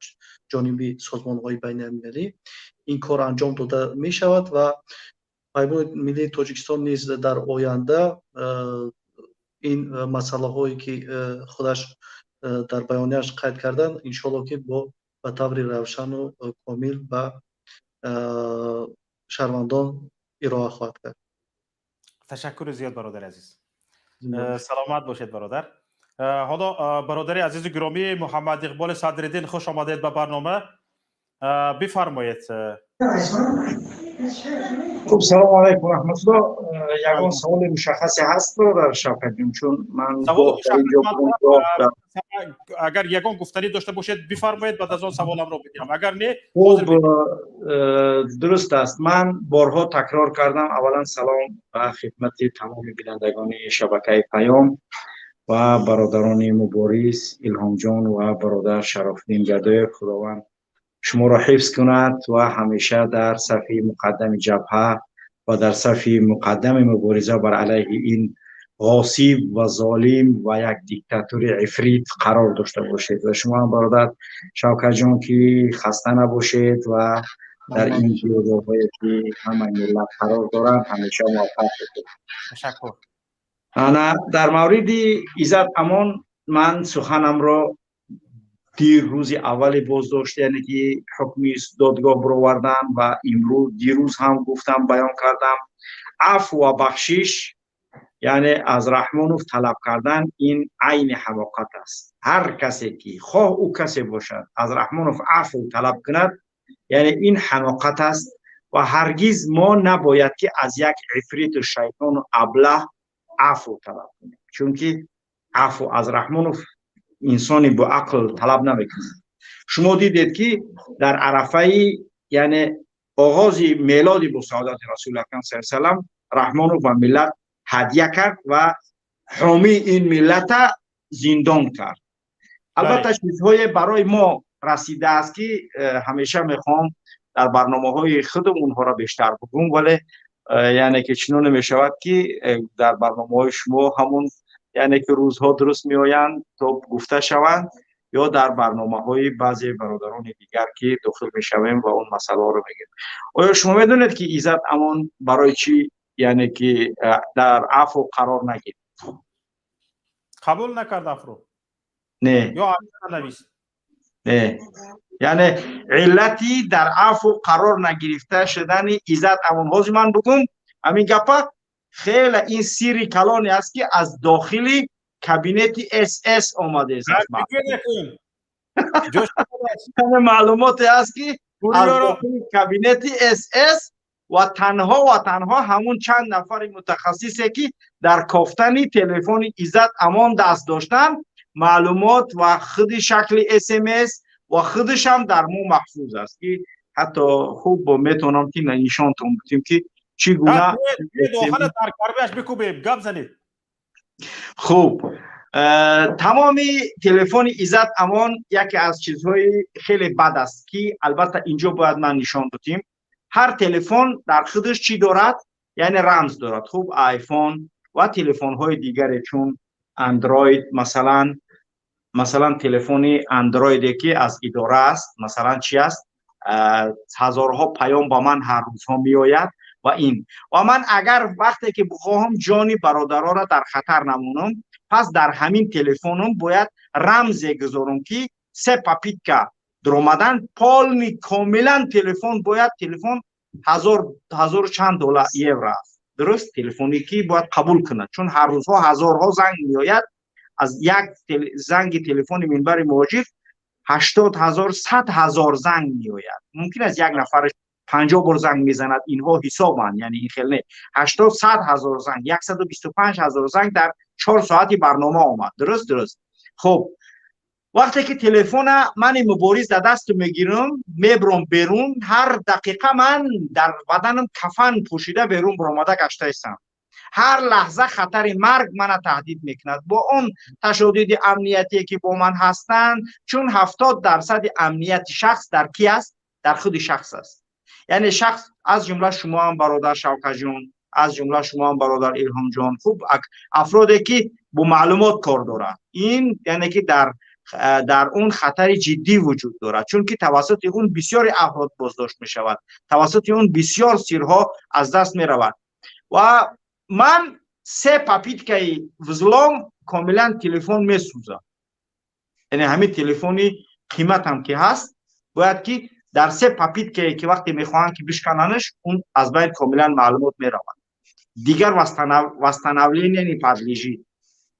ҷониби созмонҳои байналмилалӣ, ин кор анҷом дода мешавад. Ва Паймони миллии Тоҷикистон низ дар оянда ин масъалаҳое, ки худаш дар баёнияш қайд карданд, иншоалло, ки бо ба таври равшану комил ба шаҳрвандон Ироа хоҳад кард. Ташаккури зиёд, бародари азиз, саломат бошед, бародар. Ҳоло бародари азизу гиромӣ Муҳаммад Иқболи Садриддин, хуш омадед ба барнома, бифармоед. Хуб, салому алайкум раҳматулло. Ягон саволи мушаххасе ҳаст, бародар Шавкатҷон? Чун ман Агар ягон гуфтанӣ дошта бошед, бифармоед, баъд аз он саволамро бидиҳам, агар не. Хуб, дуруст аст, ман борҳо такрор кардам. Аввалан, салом ба хидмати тамоми бинандагони шабакаи Паём ва бародарони мубориз Илҳомҷон ва бародар Шарофиддин Гадоев. Худованд шуморо ҳифз кунад ва ҳамеша дар сафи муқаддами ҷабҳа ва дар сафи муқаддами мубориза бар алайҳи ин ғосиб ва золим ва як диктатури ифрит қарор дошта бошед. Ва шумо ҳам, бародар Шавкатҷон, ки хаста набошед ва дар ин ҷойгоҳҳое ки ҳамаи миллат қарор доранд, ҳамеша муваффақ бошед. Ташаккур. Ана, дар мавриди Иззат Амон ман суханамро дир, рӯзи аввали боздошт, яъне ки ҳукми додгоҳ бировардан, ва имрӯз, дирӯз ҳам гуфтам, баён кардам. Афву ва бахшиш, яъне аз Раҳмонов талаб кардан, ин айни ҳамоқат аст. Ҳар касе ки, хоҳ ӯ касе бошад, аз Раҳмонов афву талаб кунад, яъне ин ҳамоқат аст ва ҳаргиз мо набояд ки аз як ифриту шайтону аблаҳ афву талаб кунем, чунки афву аз Раҳмонов инсони боақл талаб намекунад. Шумо дидед, ки дар арафаи, яъне оғози мелоди босаодати Расули Акрам са салам, Раҳмонов ба миллат ҳадя кард ва ҳомии ин миллата зиндон кард. Албатта, чизҳое барои мо расидааст, ки ҳамеша мехоҳам дар барномаҳои худам онҳоро бештар бигӯм, вале яъне ки чунон мешавад, ки дар барномаҳои шумо ҳамун, яъне ки рӯзҳо дуруст меоянд то гуфта шаванд, ё дар барномаҳои баъзе бародарони дигар ки дохил мешавем ва он масъалаҳоро мегӯем. Оё шумо медонед, ки Иззат Амон барои чӣ, яъне ки дар афву қарор нагирифт? Қабул накард афвро? Не. Ё навист? Не, яъне иллати дар афву қарор нагирифта шудани Иззат Амон, ҳозир ман бигӯм ҳамин гапа, хеле ин сирри калоне аст, ки аз дохили кабинети СС омадааст. Маълумоте аст, ки аз дохили кабинети СС ва танҳо ва танҳо ҳамун чанд нафари мутахассисе, ки дар кофтани телефони Иззат Амон даст доштанд, маълумот ва худи шакли СМС ва худашам дар мо маҳфуз аст, ки ҳатто хуб метавонам ки нишонтон бутем, ки чӣ гуна. Дар карбиаш бикубем, гап занед. Хуб, тамоми телефони Иззат Амон яке аз чизҳои хеле бад аст, ки албатта инҷо бояд ман нишон бутим. Ҳар телефон дар худаш чӣ дорад? Яъне рамз дорад. Хуб, Айфон ва телефонҳои дигаре чун Андроид, масалан, телефони Андроиде, ки аз идора аст, масалан, чи аст, ҳазорҳо паём ба ман ҳар рӯзҳо меояд ва ин ва ман агар вақте ки бихоҳам ҷони бародароро дар хатар намонам, пас дар ҳамин телефонам бояд рамзе гузорам, ки се попытка дуромадан, полный, комилан телефон бояд, телефон ҳазору чанд доллар, евро аст, дуруст, телефоне ки бояд қабул кунад, чун ҳар рӯзҳо ҳазорҳо занг меояд. Аз як занги телефони Минбари Муҳоҷир 80,000, 100,000 занг меояд. Мумкин аст, як нафараш 50 бор занг мезанад, инҳо ҳисобанд, яъне ин хел не, 80, 100,000 занг, 125,000 занг дар 4 соати барнома омад. Дуруст. Хуб, вақте ки телефона мани мубориз дар дасту мегирам, мебурам берун, ҳар дақиқа ман дар баданам кафан пӯшида берун баромада гаштаистам. Ҳар лаҳза хатари марг мана таҳдид мекунад бо он ташодиди амниятие, ки бо ман ҳастанд, чун 70 дарсади амнияти шахс дар ки аст? Дар худи шахс аст. Яъне шахс, аз ҷумла шумо ҳам, бародар Шавкаҷон, аз ҷумла шумо ҳам, бародар Илҳомҷон, хуб, афроде ки бо маълумот кор дорад, ин яъне ки дар он хатари ҷиддӣ вуҷуд дорад, чунки тавассути он бисёри афрод боздошт мешавад, тавассути он бисёр сирҳо аз даст меравад. Ва ман се попытка и взлом, комилан телефон месӯзад. Яъне ҳамин телефони қиматам ки ҳаст, бояд ки Дар се попытка е ки вақте мехоҳанд ки бишкананаш, он аз байн комилан маълумот меравад, дигар восстановление не подлежит.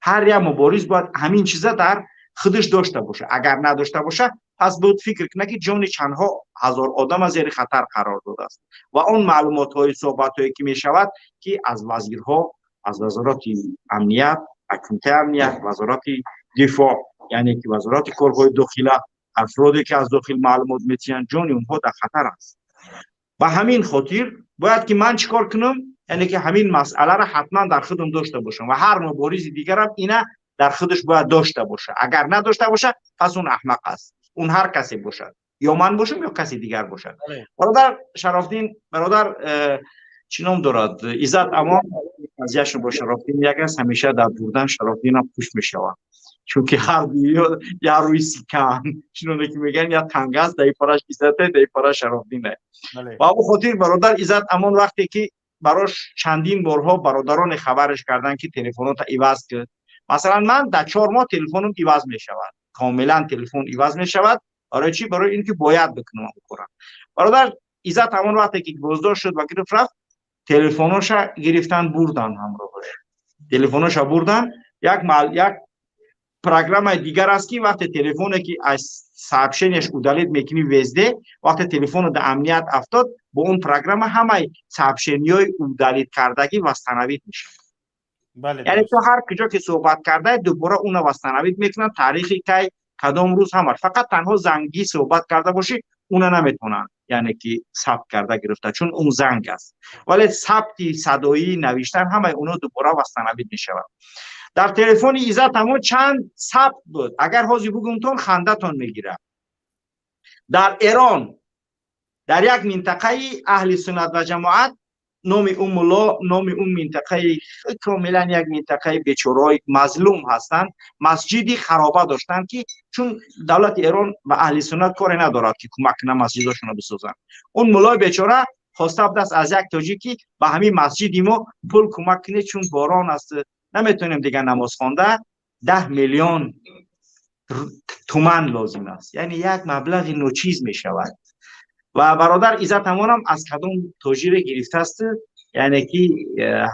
Ҳар як мубориз бояд ҳамин чиза дар худаш дошта боша. Агар надошта боша, пас бояд фикр кунад, ки ҷони чандҳо ҳазор одама зери хатар қарор додааст. Ва он маълумотҳои суҳбатҳое ки мешавад, ки аз вазирҳо, аз вазорати амният, кумитаи амният, вазорати дифоъ, яъне ки вазорати корҳои дохила, афроде ки аз дохил маълумот метиҳанд, ҷони онҳо дар хатар аст. Ба ҳамин хотир бояд ки ман чӣ кор кунам? Яъне ки ҳамин масъаларо ҳатман дар худам дошта бошам ва ҳар муборизи дигарам ина дар худаш бояд дошта боша. Агар надошта боша, пас он аҳмақ аст, он ҳар касе бошад, ё ман бошам, ё каси дигар бошад. Бародар Шарофдин, бародар чӣ ном дорад, Иззат Амон, қазияшон бо Шарофдин як аст. Ҳамеша дар бурдан Шарофдинам пуш мешавад, чунки ҳар як рӯи сикан, чуноне ки мегӯянд, як танга аст, даи параш Иззате, даи параш Шарофдине. Ба ӯ хотир, бародар Иззат Амон, вақте ки барош чандин борҳо бародароне хабараш карданд, ки телефонота иваз кун. Масалан, ман дар 4 моҳ телефонам иваз мешавад, комилан телефон иваз мешавад. Барои чӣ? Барои ин ки бояд бикунам корам. Бародар Иззат ҳамон вақте ки боздошт шуд ва гирифт рафт, телефоноша гирифтан бурдан, ҳамроҳаш телефоноша бурдан. Як программаи дигар аст, ки вақте телефоне ки аз сообщение ш удалить мекунӣ везде, вақте телефоно дар амният афтод, бо он программа ҳамаи сообщение ҳои удалить кардагӣ восстановить мешавад. Яъне ту ҳар куҷо ки суҳбат кардаи, дубора уна восстановить мекунанд, таърихи кай, кадом рӯз, ҳамаш. Фақат танҳо зангӣ суҳбат карда бошӣ, уна наметавонанд, яъне ки сабт карда гирифта, чун он занг аст. Вале сабти садоӣ, навиштан, ҳамаи оно дубора восстановить мешавад. Дар телефони Иззат ҳамон чанд сабт буд, агар ҳозир бугумтон, хандатон мегирад. Дар Эрон, дар як минтақаи аҳли суннат ва ҷамоат, номи ӯ мулло, номи ӯ минтақаи, комилан як минтақаи бечораҳои мазлум ҳастанд, масҷиди хароба доштанд, ки чун давлати Эрон ба аҳли суннат коре надорад, ки кӯмак кунад масҷидошонро бисозанд. Он муллои бечора хоста будааст аз як тоҷикӣ: ба ҳамин масҷиди мо пул кӯмак кунед, чун борон аст, наметавонем дигар намоз хонда, 10 миллион туман лозим аст. Яъне як маблағи ночиз мешавад. Ва бародар Иззат ҳамонам аз кадом тоҷире гирифтааст, яъне ки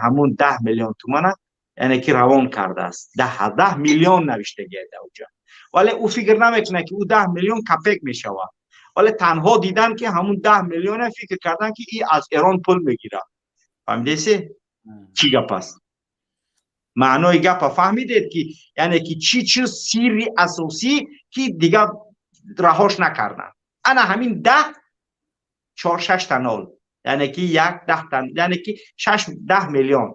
ҳамун 10 миллион тумана, яъне ки равон кардааст. 10 миллион навиштагия дар уҷа, вале ӯ фикр намекунад, ки ӯ 10 миллион копейка мешавад. Вале танҳо дидан, ки ҳамун 10 миллиона, фикр кардан, ки и аз Эрон пул мегирад. Фаҳмидесе, чӣ гап аст? Маънои гапа фаҳмидед, ки яъне ки чӣ чиз сирри асосӣ, ки дигар раҳош накарданд? Ана ҳамин даҳ чор шашта нол, яъне ки як даҳта, яъне ки шаш 10 миллион.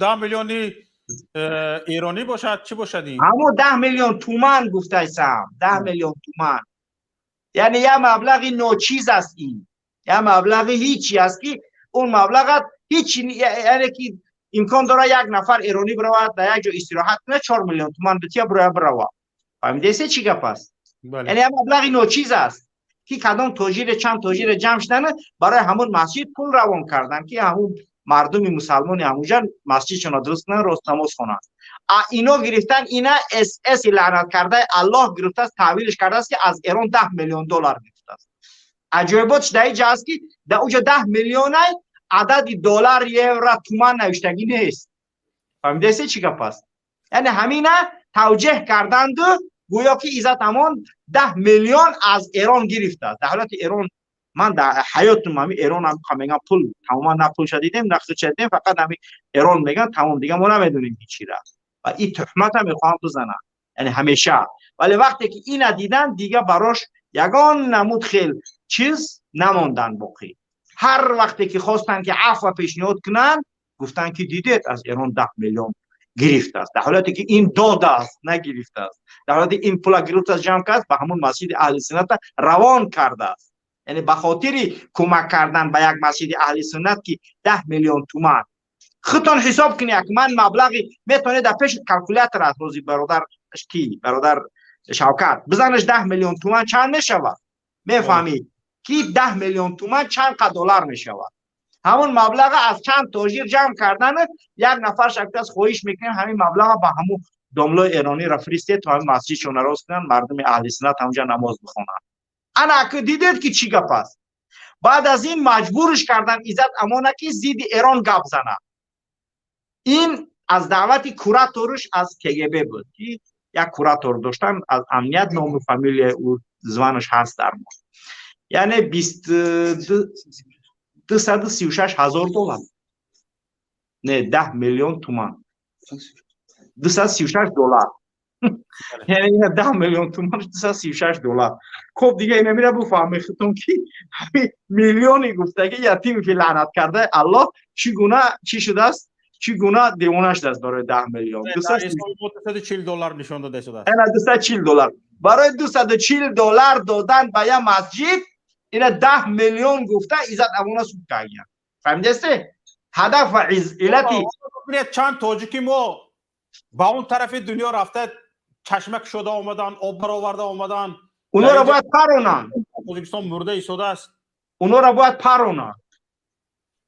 10 миллиони эронӣ бошад, чӣ бошад ин? Ҳамо 10 миллион туман гуфтайсам, 10 миллион туман, яъне як маблағи ночиз аст. Ин як маблағи ҳичи аст, ки он маблағат ҳичи, яъне ки имкон дорад як нафар эронӣ биравад, дар як ҷо истироҳат кунад, 4 миллион туман бития, бироя, бирава. Фаҳмидесе, чӣ гап аст? Яъне як маблағи ночиз аст, ки кадом тоҷире, чанд тоҷире ҷамъ шудана, барои ҳамон масҷид пул равон карданд, ки ҳамун мардуми мусалмони ҳамунҷа масҷидшонро дуруст кунанд, рост намоз хонанд. А ино гирифтан, ина СС лаънат кардаи Аллоҳ гирифтааст, таъвилш кардааст, ки аз Эрон 10 миллион доллар гирифтааст. Аҷоиботш дар инҷа аст, ки дар уҷа 10 миллионай адади доллар, евро, туман навиштагӣ нест. Фаҳмидасе, чӣ гап аст? Яъне ҳамина тавҷеҳ карданду, гӯё ки Иззат Амон 10 миллион аз Эрон гирифтааст. Дар ҳолати Эрон ман дар ҳаётум ҳами Эрон меган пул тамоман на пулша дидем, на худша дидем, фақат ҳами Эрон меган, тамом, дига мо намедонем ҳичира. Ва ин туҳмата мехоҳам бизанам, яъне ҳамеша. Вале вақте ки ина дидан, дига барош ягон намуд хел чиз намондан боқӣ. Ҳар вақте ки хостанд, ки афва пешниҳод кунанд, гуфтанд, ки дидед, аз Эрон 10 миллион гирифтааст, дар ҳолате ки ин додааст, нагирифтааст. Дар ҳолате ин пула гирифтааст, ҷамъ кард, ба ҳамун масҷиди аҳли сунната равон кардааст, яъне ба хотири кӯмак кардан ба як масҷиди аҳли суннат, ки 10 миллион туман. Худтон ҳисоб кунед, ман маблағи метавонед, дар пеши калкулятор аст ҳозир бародар, ки бародар Шавкат бизанаш, 10 миллион туман чанд мешавад, мефаҳмид, ки 10 миллион туман чанд қад доллар мешавад. Ҳамон маблаға аз чанд тоҷир ҷамъ кардан, як нафар шакас хоҳиш мекунем, ҳамин маблаға ба ҳамун домлои эронӣ ра фиристед, то ҳамин масҷидшона рост кунанд, мардуми аҳли суннат ҳамунҷа намоз бихонанд. Ана ака, дидед, ки чӣ гап аст. Баъд аз ин маҷбурш кардан Иззат Амона, ки зидди Эрон гап занад. Ин аз даъвати кураторш аз КГБ буд, ки як куратор доштан аз амният, ному фамилияи ӯ, званаш ҳаст дар мо. Яъне 236 000 доллар, не, 10 миллион туман, 236 доллар, яъне ина 10 миллион туман, 236 доллар. Хоб, дига ина мира буфаҳме худтон, ки ҳамин миллиони гуфтаги Ятимови лаънат кардаи Аллоҳ чӣ гуна чӣ шудааст, чӣ гуна девона шудааст барои 10 миллион. 240 доллар нишон дода шудааст. Ина 240 доллар, барои 240 доллар додан ба як масҷид ина 10 миллион гуфта Иззат Амона суд кардиян. Фаҳмидасте ҳадаф ва иллати? Чанд тоҷики мо ба он тарафи дунё рафта, чашма кушода омадан, об бароварда омадан. Онора бояд паронанд. Тоҷикистон мурда истодааст. Онора бояд паронанд,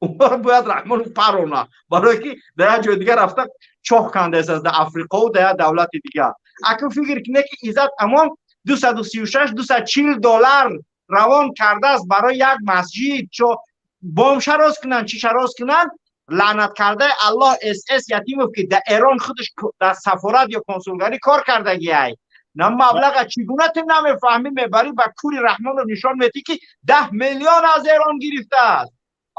онора бояд Раҳмонов парона, барое ки дар як ҷои дигар рафта чоҳ кандааст, дар Африқову дар як давлати дигар. Акун фикр кине, ки Иззат Амон 236, 240 доллар равон кардааст барои як масҷид, чо бом шароз кунанд, чӣ шароз кунанд. Лаънат кардаи Аллоҳ СС Ятимов, ки дар Эрон худаш дар сафорат ё консулгарӣ кор кардагиай, на маблаға чӣ гуна ту намефаҳмӣ, мебарӣ ба кури Раҳмонов нишон метӣ, ки 10 миллион аз Эрон гирифтааст.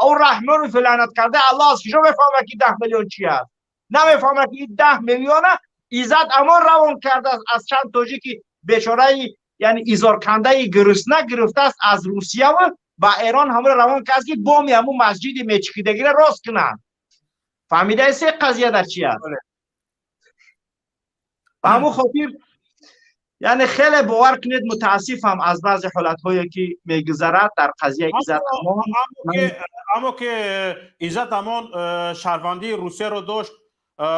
Ӯ Раҳмонов лаънат кардаи Аллоҳ аз куҷо мефаҳмад, ки 10 миллион чи аст? Намефаҳмад, ки ин 10 миллиона Иззат Амон равон кардааст, аз чанд тоҷики бечораи, яъне изоркандаи гурусна гирифтааст аз Русияву ба Эрон ҳамро равон кард, ки боми ҳамун масҷиди мечикидагиро рост кунанд. Фаҳмидаи се қазия дар чи аст? Ба ҳамун хотир, яъне хеле, бовар кунед, мутаассифам аз баъзе ҳолатҳое, ки мегузарад дар қазияи Иззат Амон. Аммо ки Иззат Амон шаҳрвандии Русияро дошт,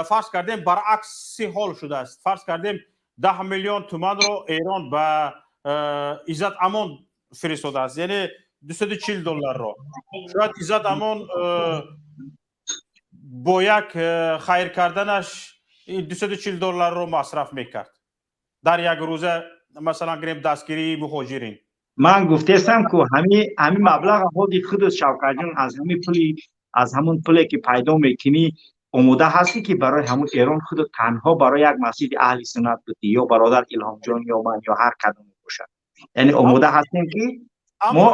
фарз кардем, баръакси ҳол шудааст. Фарз кардем, 10 миллион туманро Эрон ба Иззат Амон фиристодааст, яъне 240 долларро. Шояд Иззат Амон бо як хайр карданаш 240 долларро масраф мекард дар як рӯза, масалан гирем, дастгирии муҳоҷирин. Ман гуфтестам, ку ҳами маблаға ҳоди худут, Шавкатҷон, аз ҳами пули, аз ҳамун пуле, ки пайдо мекунӣ, омода ҳастӣ, ки барои ҳамун Эрон худут танҳо барои як масҷиди аҳли суннат будӣ, ё бародар Илҳомҷон, ё ман, ё ҳар кадоме бошад, яъне омода ҳастем, ки мо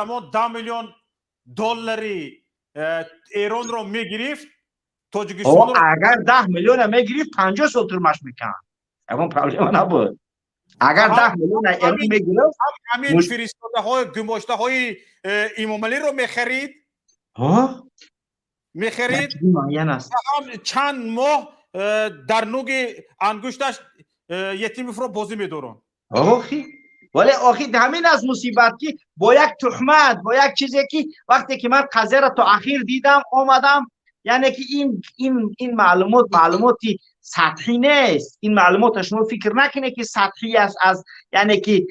аммо 10 миллион доллари Эронро мегирифт, Тоҷикистон Агар 10 миллиона мегирифт, 50 сол турмаш мекард, ягон проблема набуд. Агар 10 миллиона Эрон мегирифт. Ҳамин фиристодаҳои гумоштаҳои Имомалиро мехарид чанд моҳ дар нуги ангушташ Ятимовро бозӣ медоранд. Охи, вале охи, ҳамин аз мусибат, ки бо як туҳмат, бо як чизе, ки вақте ки ман қазияро то ахир дидам, омадам, яъне ки ин маълумот маълумоти сатҳӣ нест. Ин маълумота шумо фикр накунед, ки сатҳӣ аст, аз яъне ки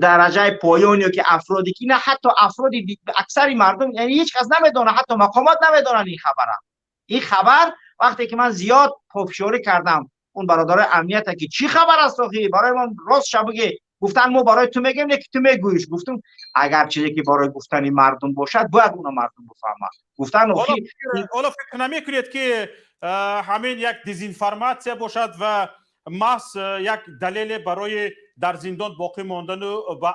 дараҷаи поён ё ки афроде ки на, ҳатто афроди аксари мардум, яъне ҳеҷ кас намедонад, ҳатто мақомот намедонанд ин хабара. Ин хабар, вақте ки ман зиёд пофишорӣ кардам он бародарои амнията, ки чӣ хабар аст охи, барои ман ростша бигӯ, гуфтанд: «Мо барои ту мегӯем, не ки ту мегӯиш». Гуфтум: «Агар чизе ки барои гуфтани мардум бошад, бояд уно мардум бифаҳмад». Гуфтан охи. Ҳоло фикр намекунед, ки ҳамин як дезинформатсия бошад ва маҳз як далеле барои дар зиндон боқӣ мондану ба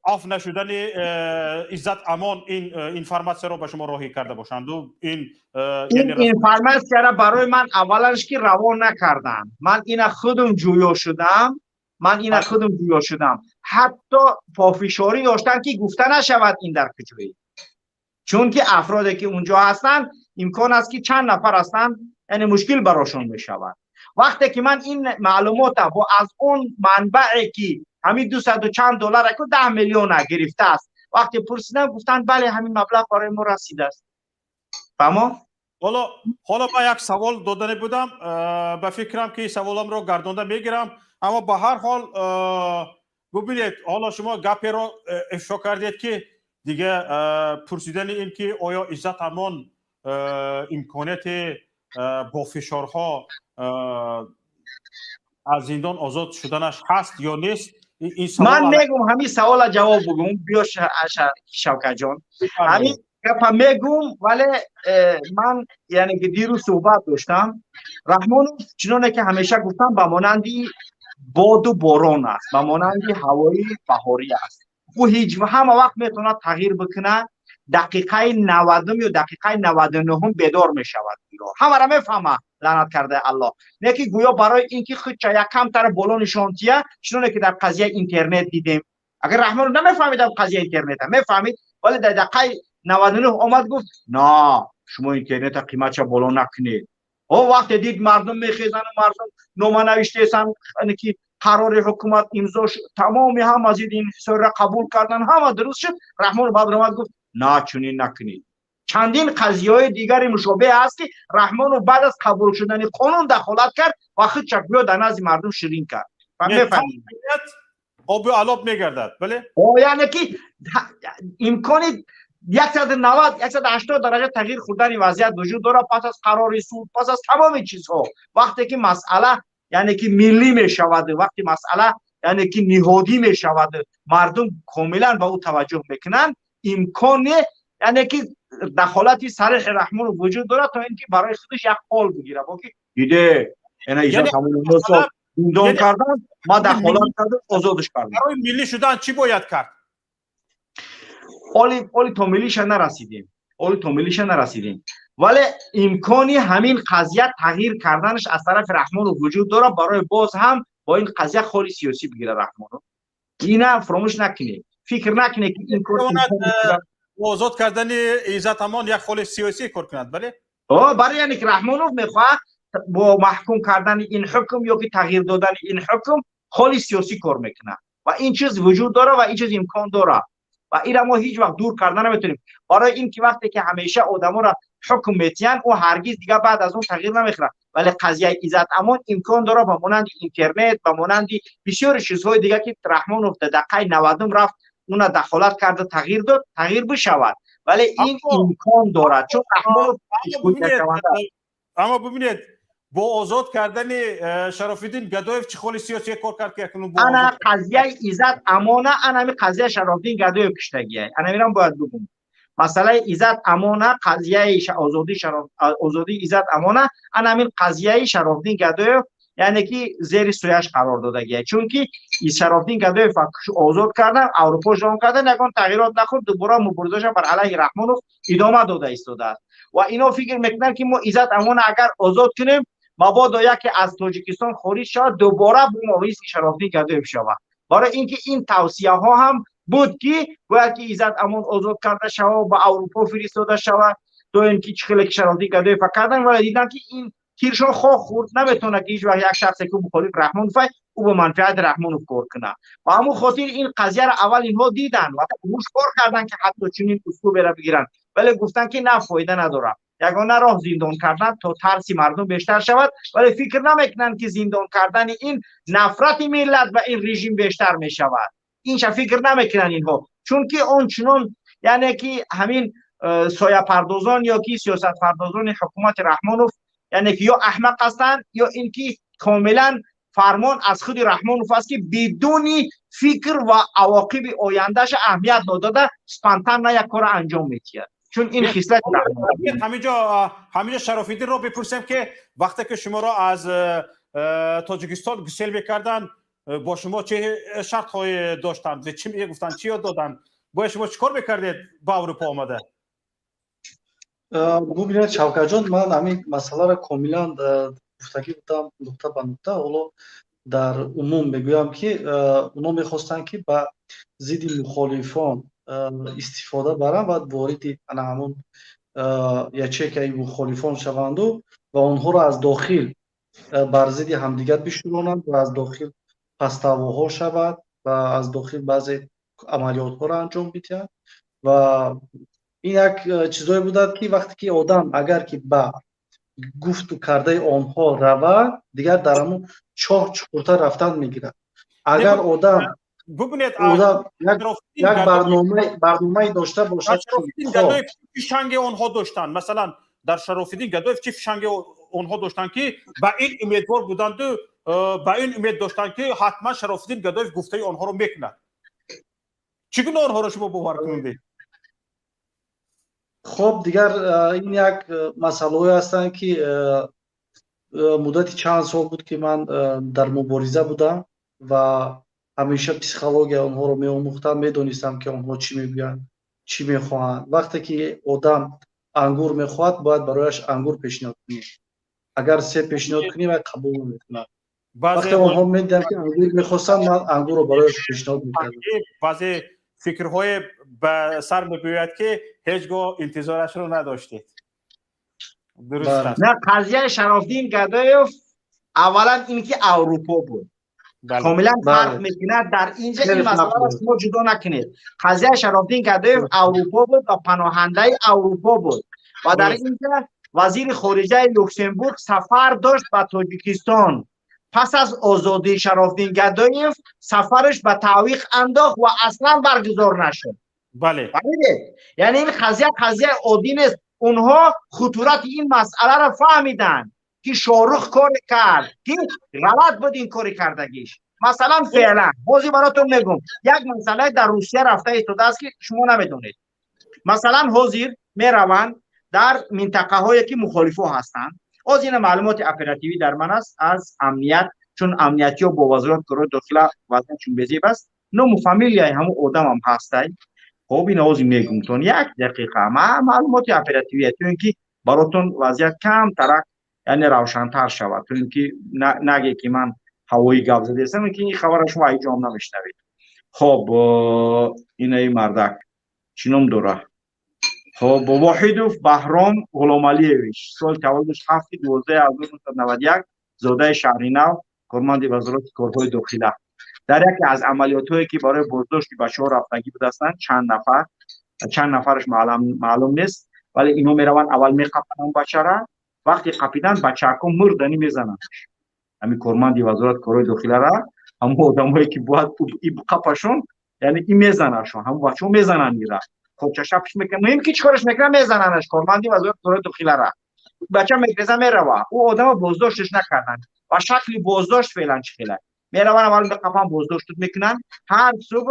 афв нашудани Иззат Амон ин информатсияро ба шумо роҳӣ карда бошанду ин? Ин информатсияро барои ман авваланш ки равон накарданд. Ман ина худум ҷӯё шудам, ман ина худум ҷӯё шудам. Ҳатто пофишорӣ доштанд, ки гуфта нашавад ин дар куҷоӣ, чунки афроде ки унҷо ҳастанд, имкон аст, ки чанд нафар ҳастанд, яъне мушкил барошон мешавад. Вақте ки ман ин маълумота бо аз он манбаъе, ки ҳамин дусаду чанд доллара ку 10 миллиона гирифтааст, вақте пурсидам, гуфтанд: «Бале, ҳамин маблағ барои мо расидааст». Фаҳмо? Ҳоло ман як савол додане будам, ба фикрам, ки саволамро гардонда мегирам, аммо ба ҳар ҳол, бубинед, ҳоло шумо гаперо ифшо кардед, ки дига пурсидани ин ки оё Иззат Амон имконияти бо фишорҳо Аз зиндон озод шуданаш ҳаст ё нест? Ман мегум, ҳамин савола ҷавоб бугум. Биё, Шавкатҷон, ҳамин гапа мегум. Вале ман, яъне ки, дирӯз суҳбат доштам. Раҳмонов, чуноне ки ҳамеша гуфтам, ба монанди боду борон аст, ба монанди ҳавои баҳорӣ аст. Ӯ ҳеҷ ҳама вақт метавонад тағйир бикунад. Дақиқаи 90-ум ё дақиқаи 99-ум бедор мешавад, ҳамара мефаҳма, лаънат кардаи Аллоҳ. Не ки гӯё барои ин ки худча як камтара боло нишонтия, чуноне ки дар қазияи интернет дидем. Агар Раҳмонов намефаҳмидам қазияи интернета, мефаҳмид, вале дар дақиқаи 99 омад, гуфт: «На, шумо интернета қиматша боло накунед». О, вақте дид мардум мехезану мардум нома навиштесан, ки қарори ҳукумат имзо, тамоми ҳама зидди инҳисорро қабул кардан, ҳама дуруст шуд, Раҳмонов баъд омад, гуфт: «На, чунин накунед». Чандин қазияҳои дигари мушобеҳ ҳаст, ки Раҳмонов баъд аз қабул шудани қонун дахолат кард ва худча гӯё дар назди мардум ширин кард. Обу алоб мегардад, бале. Яъне ки имкони 190, 180 дараҷа тағйир хӯрдани вазъият вуҷуд дорад пас аз қарори суд, пас аз тамоми чизҳо. Вақте ки масъала, яъне ки, миллӣ мешавад, вақти масъала, яъне ки, ниҳодӣ мешавад, мардум комилан ба ӯ таваҷҷӯҳ мекунанд, имконе, яъне ки, дахолати сареҳи Раҳмонов вуҷуд дорад, то ин ки барои худаш як ҳол бигирад, ки диде сол зиндон кардан, ма дахолат кардам, озодш кардам. Барои миллӣ шудан чӣ бояд кард? Оли то миллиша нарасидем, оли то миллиша нарасидем, вале имкони ҳамин қазия тағйир карданаш аз тарафи Раҳмонов вуҷуд дорад, барои боз ҳам бо ин қазия холи сиёсӣ бигирад Раҳмонов. Ина фуромӯш накунед, фикр накунед, ки ин кор Озод кардани Иззат Амон як холи сиёсӣ кор кунад, бале. Барои, яъне ки, Раҳмонов мехоҳад бо маҳкум кардани ин ҳукм ё ки тағйир додани ин ҳукм холи сиёсӣ кор мекунад ва ин чиз вуҷуд дорад ва ин чиз имкон дорад ва инра мо ҳеҷ вақт дур карда наметавонем. Барои ин ки вақте ки ҳамеша одаморо ҳукм метиҳанд, ӯ ҳаргиз дигар баъд аз он тағйир намехӯрад. Вале қазияи Иззат Амон имкон дорад, ба монанди интернет, ба монанди бисёри чизҳои дигар, ки Раҳмонов дар дақиқаи 90-ум рафт, уна дахолат карда, тағйир дод, тағйир бишавад. Вале ин имкон дорад, чун Раҳмонов Аммо бибинед, бо озод кардани Шарофиддин Гадоев чӣ холи сиёсие кор кард, ки акнун? Ана қазияи Иззат Амона, ана ҳами қазия Шарофиддин Гадоев киштагия. Ана мирам, бояд бигум, масъалаи Иззат Амона, қазияи озодии Иззат Амона, ана ҳамин қазияи Шарофиддин Гадоев, яъне ки, зери сояш қарор додагия. Чунки Шарофиддин Гадоев озод кардан, Аврупо жон кардан, ягон тағйирот нахӯрд, дубора муборизаша бар алайҳи Раҳмонов идома дода истодааст. Ва ино фикр мекунанд, ки мо Иззат Амона агар озод кунем, мабодо яке аз Тоҷикистон хориҷ шавад, дубора бумовиси Шарофиддин Гадоев шавад. Барои ин ки ин тавсияҳо ҳам буд, ки бояд ки Иззат Амон озод карда шавад, ба Аврупо фиристода шавад, то ин ки чӣ хеле ки Шарофиддин Гадоева кардан. Вале дидам, ки ин тиршон хоҳ хӯрд, наметавонад, ки ҳеҷ вақт як шахсе, ки мухолиф Раҳмонов, ӯ ба манфиати Раҳмонов кор кунад. Ба ҳамон хотир ин қазияро аввал инҳо диданд ва ҳуш кор карданд, ки ҳатто чунин услуберо бигиранд, вале гуфтанд, ки на, фоида надорад, ягона роҳ зиндон кардан, то тарси мардум бештар шавад. Вале фикр намекунанд, ки зиндон кардани ин нафрати миллат ба ин режим бештар мешавад. Инша фикр намекунанд инҳо, чунки он чунон, яъне ки, ҳамин сояпардозон ё ки сиёсатпардозони ҳукумати Раҳмонов, яъне ки, ё аҳмақ ҳастанд, ё ин ки комилан фармон аз худи Раҳмонов аст, ки бидуни фикр ва авоқиби ояндаша аҳамият надода, спонтанно як кора анҷом медиҳад, чун ин хислати Ҳаминҷо Шарофиддинро бипурсем, ки вақте ки шуморо аз Тоҷикистон гусел мекарданд, бо шумо чӣ шартҳое доштанд, чӣ мегуфтанд, чӣ ёд доданд, бояд шумо чӣ кор мекардед ба Аврупо омада? Бубинед, Шавкатҷон, ман ҳамин масъаларо комилан гуфтагӣ будам, нуқта ба нуқта. Ҳоло дар умум мегӯям, ки онҳо мехостанд, ки ба зидди мухолифон истифода баранд ва вориди ана ҳамон ячейкаи мухолифон шаванду ва онҳоро аз дохил бар зидди ҳамдигар бишӯронанд ва аз дохил паставоҳо шавад ва аз дохил баъзе амалиётҳоро анҷом бидиҳанд. Ва ин як чизое будад, ки вақте ки одам агар ки ба гуфту кардаи онҳо равад, дигар дар ҳамун чоҳ чуқуртар рафтан мегирад. Агар одам Бубинед, як барномае дошта бошад. Фишанги онҳо доштанд, масалан, дар Шарофиддин Гадоев чӣ фишанги онҳо доштанд, ки ба ин умедвор буданду? Ба ин умед доштанд, ки ҳатман Шарофиддин Гадоев гуфтаи онҳоро мекунад. Чӣ гуна онҳоро шумо бовар кунед? Хоб, дигар ин як масъалаҳое ҳастанд, ки муддати чанд сол буд, ки ман дар мубориза будам ва ҳамеша психологияи онҳоро меомӯхтам, медонистам, ки онҳо чӣ мегӯянд, чӣ мехоҳанд. Вақте ки одам ангур мехоҳад, бояд барояш ангур пешниҳод кунӣ. Агар себ пешниҳод кунӣ, вай қабул намекунад. Вақте онҳо медиданд, ки ангур мехостанд, ман ангурро барояш пешниҳод мекардам. Баъзе фикрҳое ба сар мебиёяд, ки ҳеҷ гоҳ интизорашро надоштед. Дуруст аст. На, қазияи Шарофдин Гадоев аввалан ин ки Аврупо буд, комилан фарқ мекунад. Дар инҷа ин масъаларо шумо ҷудо накунед. Қазияи Шарофдин Гадоев Аврупо буд ва паноҳандаи Аврупо буд ва дар инҷа вазири хориҷаи Люксембург сафар дошт ба Тоҷикистон. Пас аз озодии Шарофдин Гадоев сафараш ба таъвиқ андохт ва аслан баргузор нашуд. Фаҳмидед? Яъне ин қазия қазияи оддӣ нест. Онҳо хутурати ин масъаларо фаҳмиданд, ки Шорух коре кард, ки ғалат буд ин кори кардагиш. Масалан, феълан ҳозир баротон мегӯм, як масъалае дар Русия рафта истодааст, ки шумо намедонед. Масалан, ҳозир мераванд дар минтақаҳое, ки мухолифо ҳастанд. Оз ина маълумоти оперативӣ дар ман аст аз амният, чун амниятиҳо бо вазорати корҳои дохила вазъиятшон безеб аст. Ному фамилияи ҳамун одамам ҳастай. Хоб, ина ҳозир мегумтон, як дақиқа. Ма маълумоти оперативия, то ин ки баротон вазъият камтарак, яъне равшантар шавад, то ин ки наге, ки ман ҳавоӣ гап задаистам, ки ин хабара шумо ҳеҷ ҷоам намешнавед. Хоб, инаи мардак чӣ ном дора? Хоб, Воҳидов Баҳром Ғуломалиевич, соли таваллудаш 7-12-1991, зодаи Шаҳри Нав, корманди вазорати корҳои дохила. Дар яке аз амалиётҳое, ки барои боздошти бачаҳо рафтагӣ будастанд, чанд нафар, чанд нафараш маълум нест, вале ино мераванд, аввал меқапананд бачара. Вақте қапидан, бачаҳако мурданӣ мезананд ҳамин корманди вазорати корҳои дохилара. Ҳамон одамое, ки бояд қапашон, яъне и мезанашон, ҳамон бачаҳо мезананд, ира кочашапш мекунад, муҳим ки чӣ кораш мекунад, мезананаш корманди вазорати корҳои дохилара. Бача мегреза, мерава. Ӯ одама боздошташ накарданд ва шакли боздошт феълан чӣ хела мераванд: аввал меқапан, боздоштут мекунанд. Ҳар субҳ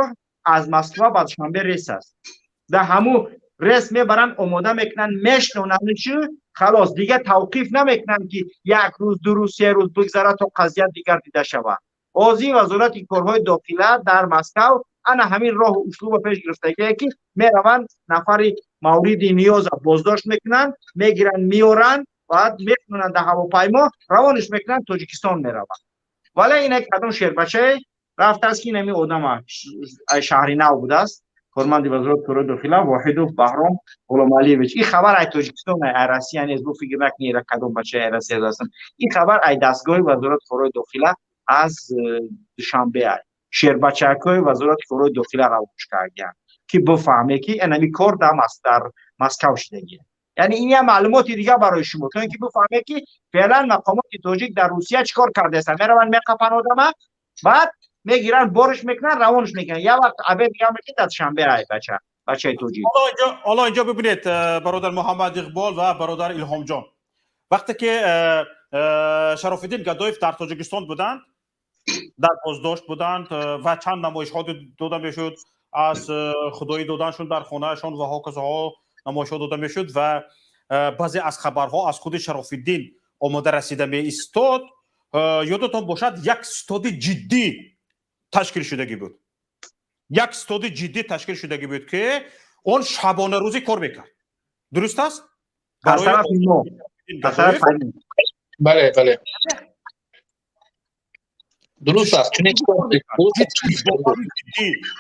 аз Москва ба Душанбе рейс аст, дар ҳамун рейс мебаранд, омода мекунанд, мешнонанд, чӣ, халос, дигар тавқиф намекунанд, ки як рӯз, 2 рӯз, 3 рӯз бигзарад, то қазия дигар дида шавад. Ҳозир вазорати корҳои дохила дар Москав ана ҳамин роҳу услуба пеш гирифтагие, ки мераванд, нафари мавриди ниёза боздошт мекунанд, мегиранд, меоранд, баъд мекунанд дар ҳавопаймо, равониш мекунанд, Тоҷикистон мераванд. Вале ина кадом шербачае рафтааст, ки инами одама Шаҳри Нав будааст, корманди вазорати корҳои дохила Воҳидов Баҳром Ғуломалиевич. Ин хабар ай Тоҷикистон, ай Россия нест, бо фикр накунед, ира кадом бачаи ай Россия ҳастанд. Ин хабар ай дастгоҳи вазорати корҳои дохила аз Душанбе ай шербачакҳои вазорати корҳои дохила равош карданд, ки бифаҳме, ки инами кор дар Москав шудагия. Яъне ин як маълумоти дигар барои шумо, то ин ки бифаҳме, ки феълан мақомоти тоҷик дар Русия чӣ кор кардаастанд. Мераванд, меқапанд одама, баъд мегиранд, борш мекунанд, равонш мекунанд. Як вақт обед дигар мекунанд, дар Душанбе ай бача, бачаи тоҷик. Ҳоло инҷо бибинед, бародар Муҳаммад Иқбол ва бародар Илҳомҷон, вақте ки Шарофиддин Гадоев дар Тоҷикистон буданд, дар боздошт буданд ва чанд намоишҳо дода мешуд аз худоӣ доданшон дар хонаашон ва ҳоказоҳо намоишҳо дода мешуд ва баъзе аз хабарҳо аз худи Шарофиддин омода расида меистод. Ёдатон бошад, як стоди ҷиддӣ ташкил шудагӣ буд, як стоди ҷиддӣ ташкил шудагӣ буд, ки он шабонарӯзӣ кор мекард. Дуруст аст? Аз тарафи мо, аз тарафи Бале, дуруст аст, чунин.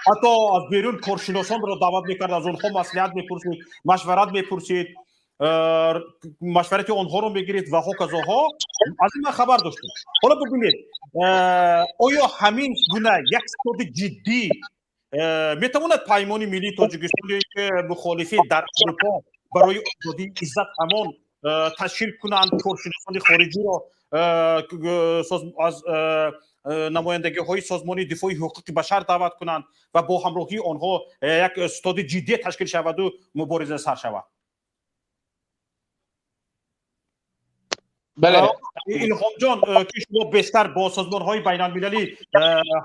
Ҳатто аз берун коршиносонро даъват мекард, аз онҳо маслиҳат мепурсид, машварат мепурсид, машварати онҳоро мегирифт ва ҳоказоҳо. Аз ин ман хабар доштам. Ҳоло бибинед, оё ҳамин гуна як стоди ҷиддӣ метавонад Паймони Миллии Тоҷикистоне, ки мухолифӣ дар Аврупо барои озодии Иззат Амон ташкил кунанд, коршиносони хориҷиро аз намояндагиҳои созмони дифои ҳуқуқи башар даъват кунанд ва бо ҳамроҳии онҳо як стоди ҷиддӣ ташкил шаваду мубориза сар шавад? Бале. Илҳомҷон, ки шумо бештар бо созмонҳои байналмилалӣ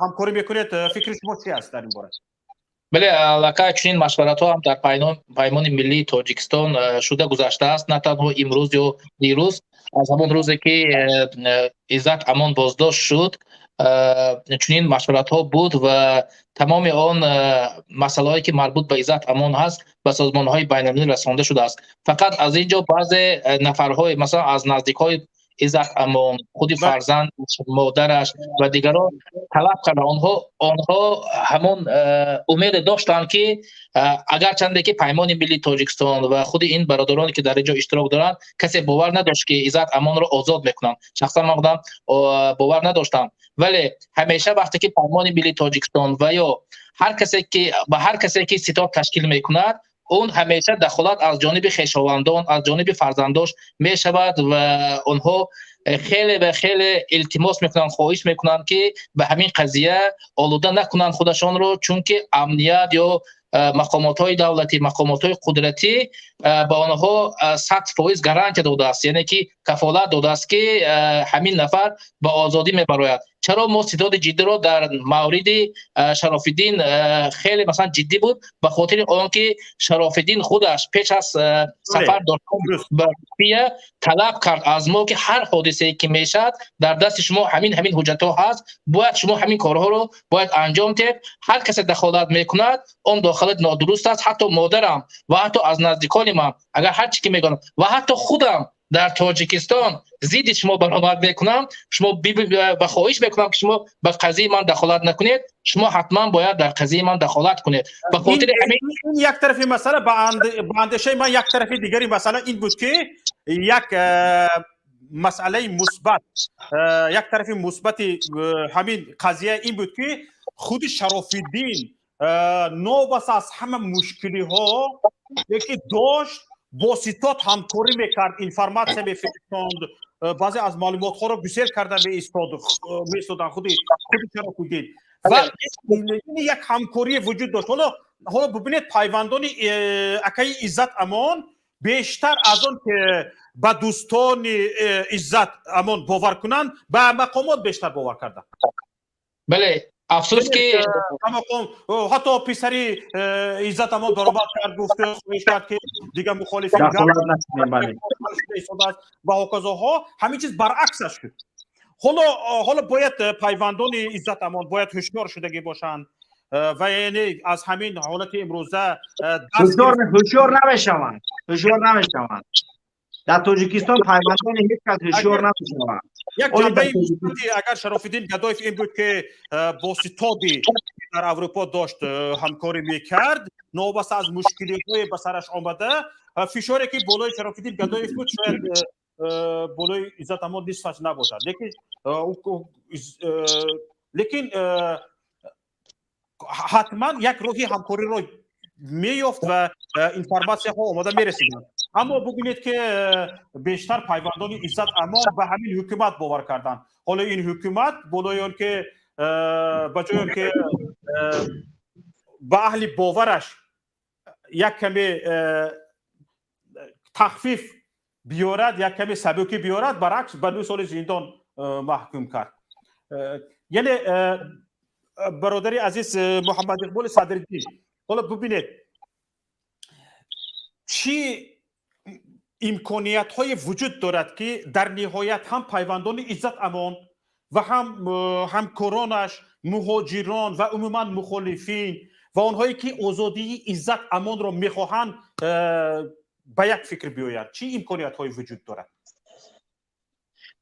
ҳамкорӣ мекунед, фикри шумо чи аст дар ин бора? Бале, аллакай чунин машваратҳо ҳам дар Паймони миллии Тоҷикистон шуда гузаштааст, на танҳо имрӯз ё дирӯз, аз ҳамон рӯзе ки Иззат Амон боздошт шуд, чунин машваратҳо буд ва тамоми он масъалаҳое ки марбут ба Иззат Амон ҳаст, ба созмонҳои байналмилалӣ расонда шудааст. Фақат аз ин ҷо баъзе нафарҳои, масалан, аз наздикҳои Иззат Амон, худи фарзанд, модараш ва дигарон талаб карданд. Онҳо ҳамон умеде доштанд, ки агарчанде ки Паймони миллии Тоҷикистон ва худи ин бародароне ки дар ин ҷо иштирок доранд, касе бовар надошт, ки Иззат Амонро озод мекунанд. Шахсан ман худам бовар надоштам, вале ҳамеша вақте ки Паймони миллии Тоҷикистон ва ё ҳар касе ки ба ҳар касе ки ситод ташкил мекунад, он ҳамеша дахолат аз ҷониби хешовандон, аз ҷониби фарзандош мешавад ва онҳо хеле ва хеле илтимос мекунанд, хоҳиш мекунанд, ки ба ҳамин қазия олуда накунанд худашонро, чунки амният ё мақомотҳои давлатӣ, мақомотҳои қудратӣ ба онҳо 100% гарантия додааст, яъне ки кафолат додааст, ки ҳамин нафар ба озодӣ мебарояд. Чаро мо ситоди ҷиддиро дар мавриди Шарофиддин хеле, масалан, ҷиддӣ буд? Ба хотири он ки Шарофиддин худаш пеш аз сафар доштан ба Русия талаб кард аз мо, ки ҳар ҳодисае ки мешавад, дар дасти шумо ҳамин ҳуҷҷатҳо ҳаст, бояд шумо ҳамин корҳоро бояд анҷом диҳед. Ҳар касе дахолат мекунад, он дахолат нодуруст аст. Ҳатто модарам ва ҳатто аз наздикони ман агар ҳар чӣ ки мегӯям ва ҳатто худам дар Тоҷикистон зидди шумо баромад мекунам, шумо ба хоҳиш мекунам, ки шумо ба қазияи ман дахолат накунед. Шумо ҳатман бояд дар қазияи ман дахолат кунед. Ба хотири ҳамин ин як тарафи масъала. Ба андешаи ман, як тарафи дигари масъала ин буд, ки як масъалаи мусбат, як тарафи мусбати ҳамин қазия ин буд, ки худи Шарофиддин новобаста аз ҳама мушкилиҳо, ки дошт, бо ситод ҳамкорӣ мекард, информатсия мефиристонд, баъзе аз маълумотҳоро гусел карда меистоданд худи Шарофиддин ва як ҳамкорие вуҷуд дошт. Ҳоло бибинед, пайвандони акаи Иззат Амон бештар аз он ки ба дӯстони Иззат Амон бовар кунанд, ба мақомот бештар бовар карданд. Бале, афсӯс ки ҳатто писари Иззат Амон баромад кард, гуфт, хоҳиш кард, ки дигар мухолифин ва ҳоказоҳо. Ҳамин чиз баръаксаш шуд. Ҳоло бояд пайвандони Иззат Амон бояд ҳушёр шудагӣ бошанд ва яъне аз ҳамин ҳолати имрӯза ҳушёр намешаванд, ҳушёр намешаванд. Дар Тоҷикистон пайвандони ҳеҷ кас ҳушёр намешаванд. Як ҷанбаи мусбати агар Шарофиддин Гадоев ин буд, ки бо ситоди дар Аврупо дошт ҳамкорӣ мекард, новобаста аз мушкилиҳое ба сараш омада. Фишоре ки болои Шарофиддин Гадоев буд, шояд болои Иззат Амон нисфаш набошад, лекин ҳатман як роҳи ҳамкориро меёфт ва информатсияҳо омода мерасиданд. Аммо бубинед, ки бештар пайвандони Иззат Амон ба ҳамин ҳукумат бовар карданд. Ҳоло ин ҳукумат болои он ки, ба ҷои он ки ба аҳли бовараш як каме тахфиф биёрад, як каме сабукӣ биёрад, баръакс ба 9 соли зиндон маҳкум кард. Яъне, бародари азиз Муҳаммад Иқболи Садриддин, ҳоло бубинед, чӣ имкониятҳое вуҷуд дорад, ки дар ниҳоят ҳам пайвандони Иззат Амон ва ҳам ҳамкоронаш, муҳоҷирон ва умуман мухолифин ва онҳое ки озодии Иззат Амонро мехоҳанд, ба як фикр биёянд? Чӣ имкониятҳое вуҷуд дорад?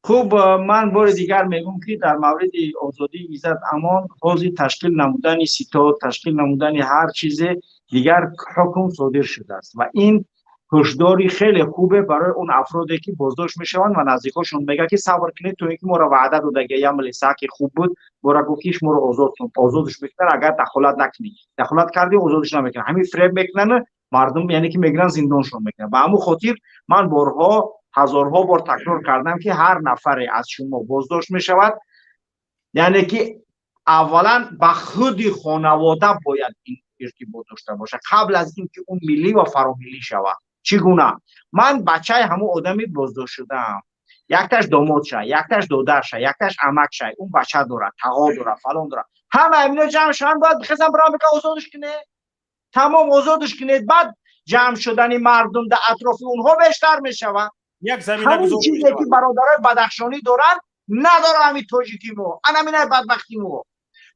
Хуб, ман бори дигар мегӯм, ки дар мавриди озодии Иззат Амон ҳозир ташкил намудани ситод, ташкил намудани ҳар чизе дигар ҳукм содир шудааст ва ин ҳушдори хеле хубе барои он афроде ки боздошт мешаванд ва наздикошон мегӯяд, ки сабр кунед, то ин ки моро ваъда додагия. Як милиса ки хуб буд, мора гуфт, ки шуморо озод кун, озодш мекунад, агар дахолат накунӣ. Дахолат кардӣ, озодш намекунад. Ҳамин фиреб мекунанд мардум, яъне ки мегиранд, зиндоншон мекунанд. Ба ҳамун хотир ман борҳо, ҳазорҳо бор такрор кардам, ки ҳар нафаре аз шумо боздошт мешавад, яъне ки аввалан ба худи хонавода бояд ин иртибот дошта бошад, қабл аз ин ки ӯ миллӣ ва фаромиллӣ шавад. Чӣ гуна? Ман бачаи ҳамун одами боздошт шудаам. Якташ домодша, якташ додарша, якташ амакша, он бача дорад, тағо дорад, фалон дорад. Ҳама ҳамино ҷамъ шаванд, бояд бихезан, бирам, бика озодш кунед, тамом озодш кунед. Баъд ҷамъ шудани мардум дар атрофи онҳо бештар мешавад. Як замина ҳамин чизе ки бародарои бадахшонӣ доранд, надорад ҳамин тоҷики мо. Анаминай бадбахти мо.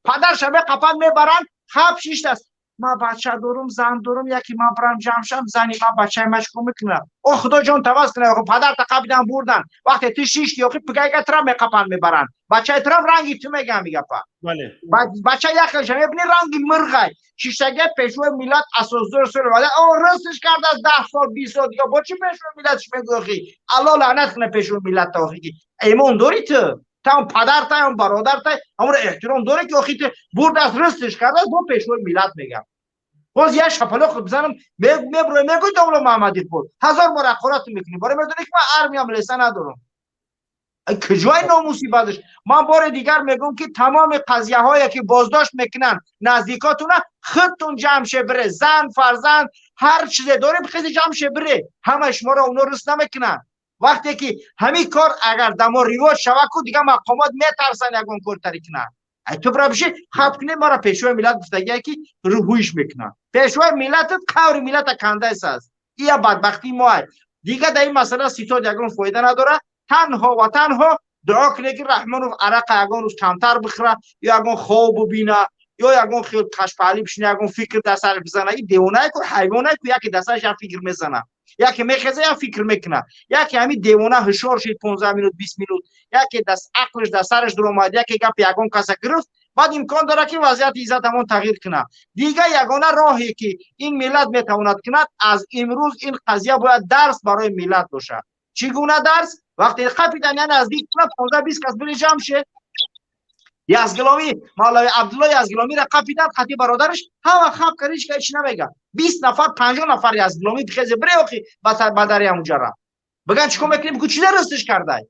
Падарша меқапанд, мебаранд, хаб шиштааст. Ман бача дорум, зан дорум, яке ман бирам ҷамъ шам, зани ман, бачаи ман чикор мекунад? О, худо ҷон таваз кунад, охи падарта қапидан бурдан. Вақте ту шишти, охи пигайга тра меқапанд, мебаранд. Бачаи трам ранги ту мегам мегапа. Бача яхелша мебини, ранги мирғай. Шиштага пешвои миллат, асосгузори сулҳу ваҳдат, о ростиш кардааст 10 сол, 20 сол дига бо чӣ пешвои миллатш мегӯй охи? Алло лаънат кунад пешвои миллата охи, ки имон дорӣ ту? Там падартай, он бародартай, ҳамонро эҳтиром дорӣ, ки охи ту бурдааст, ростиш кардааст, бо пешвои миллат мегам. Боз як шапалоқ бизанам, меброи, мегӯй домло Муҳаммад Иқбол ҳазор бор ҳақорату мекунӣ. Бора медонӣ, ки ман армиям леса надорам. Куҷои номуси бадаш? Ман бори дигар мегӯм, ки тамоми қазияҳое ки боздошт мекунанд наздикотуна, худтун ҷамъ ше бире, зан, фарзанд, ҳар чизе дорем, хези ҷамъ ше бире. Ҳамаи шуморо оно рӯст намекунанд. Вақте ки ҳамин кор агар дамо ривоҷ шава ку, дигар мақомот метарсанд ягон кортари кунанд. Ай ту бира биши хаб кунӣ, мара пешвои миллат гуфтагие, ки рӯҳӯиш мекунанд. Пешвои миллатат қаври миллата кандайс аст. Ия бадбахтии мо ай. Дигар дар ин масъала ситод ягон фоида надорад. Танҳо ва танҳо дуо кунед, ки Раҳмонов арақа ягон рӯз камтар бихӯра, ё ягон хоб бубина, ё ягон хел кашпаҳлӣ бишина, ягон фикр дар сараш бизана. И девонае ку, ҳайвонае ку, яке дар сараш як фикр мезана, яке мехеза, як фикр мекуна. Яке ҳамин девона ҳушёр шид 15 минут, 20 минут, яке ақлш дар сараш дуромад, яке гапи ягон каса гирифт, баъд имкон дорад, ки вазъияти Иззат ҳамон тағйир кунад. Дигар ягона роҳе ки ин миллат метавонад кунад, аз имрӯз ин қазия бояд дарс барои миллат бошад. Чӣ гуна дарс? Вақте қапидан я наздик кунад, 15-20 кас бири ҷамъ шед. Язгиломӣ, мавлави Абдулло Язгиломиро қапидан қати бародараш, ҳама хаб кард, ҳеч ҳеч намега. 20 нафар, 50 нафар язгиломӣ бихезе бире, охи ба дари ҳамуҷара биган, чӣ кор мекунӣ? Бигӯ, чӣ ростиш кардай?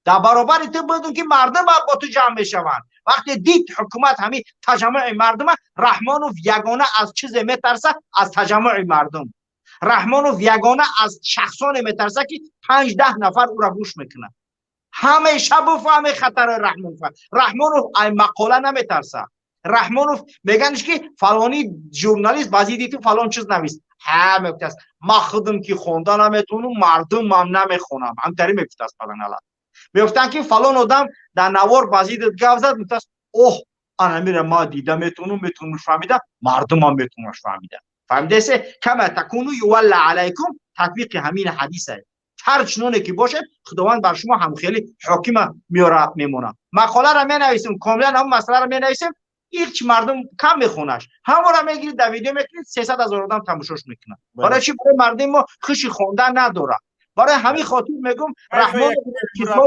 Дар баробари ту бидун, ки мардум бо ту ҷамъ мешаванд. Вақте дид ҳукумат ҳамин таҷаммуи мардума, Раҳмонов ягона аз чизе метарса, аз таҷаммуи мардум. Раҳмонов ягона аз шахсоне метарса, ки 5-10 нафар ӯра гӯш мекунад. Ҳамеша бифаҳме хатарои Раҳмонов. Раҳмонов ай мақола наметарса. Раҳмонов меганиш, ки фалони журналист ба зидди ту фалон чиз навист, ҳа, мегуфтааст: ман худам ки хонда наметавонам, мардумам намехонам. Ҳамтари мегуфтааст. Паданала мегуфтанд, ки фалон одам дар навор ба зиддит гап зад, мегуфтааст: оҳ, анамира ман дида метавонам, метавонам фаҳмида, мардумам метавонаш фаҳмида. Фаҳмидасе? كما تكونوا يول عليكم, татбиқи ҳамин ҳадиса. Ҳар чуноне ки бошед, Худованд бар шумо ҳамхели ҳокима меёра, мемонад. Мақоларо менависем, комилан ҳамон масъаларо менависем. Ҳеч мардум кам мехонаш, ҳамонро мегирид, дар видео мекунед, 300 000 одам тамошош мекунад. Барои чӣ? Барои мардуми мо хуши хондан надорад. Барои ҳамин хотир мегӯм, Раҳмон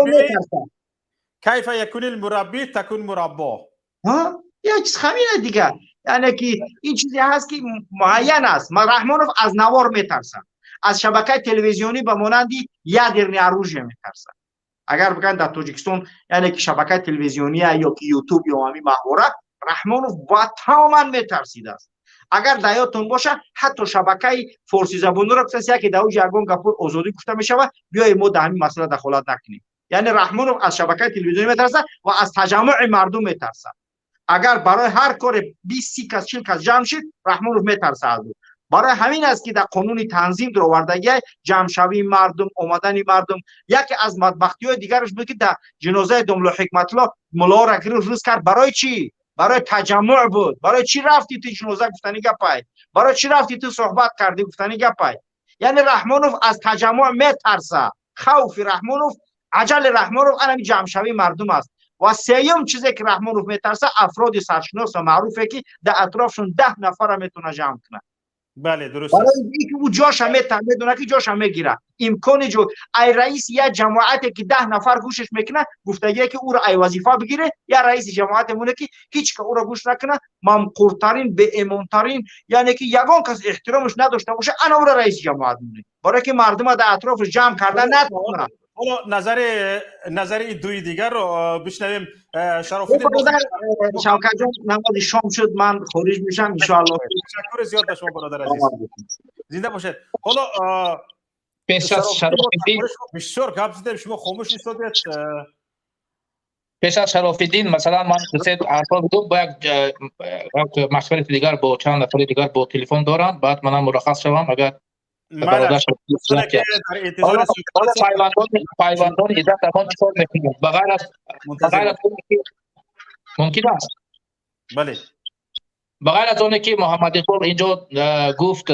метарсад. كيف يكون المربي تكون مربى. Як чиз ҳамина дигар, яъне ки ин чизе ҳаст, ки муайян аст. Раҳмонов аз навор метарсад, аз шабакаи телевизионӣ ба монанди ядерное оружие метарсад. Агар бигӯянд дар Тоҷикистон, яъне ки шабакаи телевизиония ё ки Ютуб ё ҳамин маҳвора, Раҳмонов ба тамоман метарсидааст. Агар дар ёдтон бошад, ҳатто шабакаи форсизабонуро гуфтааст, яке дар уҷа ягон гапҳои озодӣ гуфта мешавад, биёед, мо дар ҳамин масъала дахолат накунем. Яъне Раҳмонов аз шабакаи телевизионӣ метарсад ва аз таҷаммуи мардум метарсад. Агар барои ҳар коре 20, 30 кас, 40 кас ҷамъ шид, Раҳмонов метарсад аз ӯ. Барои ҳамин аст, ки дар қонуни танзим дуровардагиай ҷамъшавии мардум, омадани мардум. Яке аз бадбахтиҳои дигараш буд, ки дар ҷинозаи домло Ҳикматулло муллоро гирифт, рӯз кард. Барои чӣ? Барои таҷаммуъ буд. Барои чӣ рафти ту ҷиноза, гуфтани гапай. Барои чӣ рафти ту суҳбат кардӣ, гуфтани гапай. Яъне Раҳмонов аз таҷаммуъ метарса. Хавфи Раҳмонов, аҷали Раҳмонов анами ҷамъшавии мардум аст. Ва сеюм чизе ки Раҳмонов метарса, афроди саршинос ва маъруфе, ки дар атрофшон 10 нафара метавона ҷамъ кунад. Бале, дуруст. Барои ки ӯ ҷоша медонад, ки ҷоша мегирад. Имкони ҷо ай раиси як ҷамоате, ки 10 нафар гӯшаш мекунад, гуфтагие, ки ӯро ай вазифа бигире, я раиси ҷамоате моне, ки ҳеҷ ка ӯро гӯш накунад, мамқуртарин, беэмонтарин, яъне ки ягон кас эҳтиромаш надошта боша, ана ӯро раиси ҷамоат моне, барое ки мардума дар атрофаш ҷамъ карда натавонад. Ҳоло назари дуи дигарро бишнавем. Шарофиддин. Шавкатҷон, намози шом шуд, ман хориҷ мешам, иншоалло. Ташаккури зиёд ба шумо, бародар азиз, зинда бошед. Ҳоло Пеш аз Шарофиддин Бисёр гап задем, шумо хомӯш истодед. Пеш аз Шарофиддин, масалан, ман дусе ҳарфо будум, бо як машварати дигар бо чанд нафари дигар бо телефон дорам, баъд манам мураххас шавам, агар пайвандони Иззат Амон чӣ кор мекунанд? Ба ғайр аз мумкин аст? Бале. Ба ғайр аз оне ки Муҳаммад Иқбол инҷо гуфт,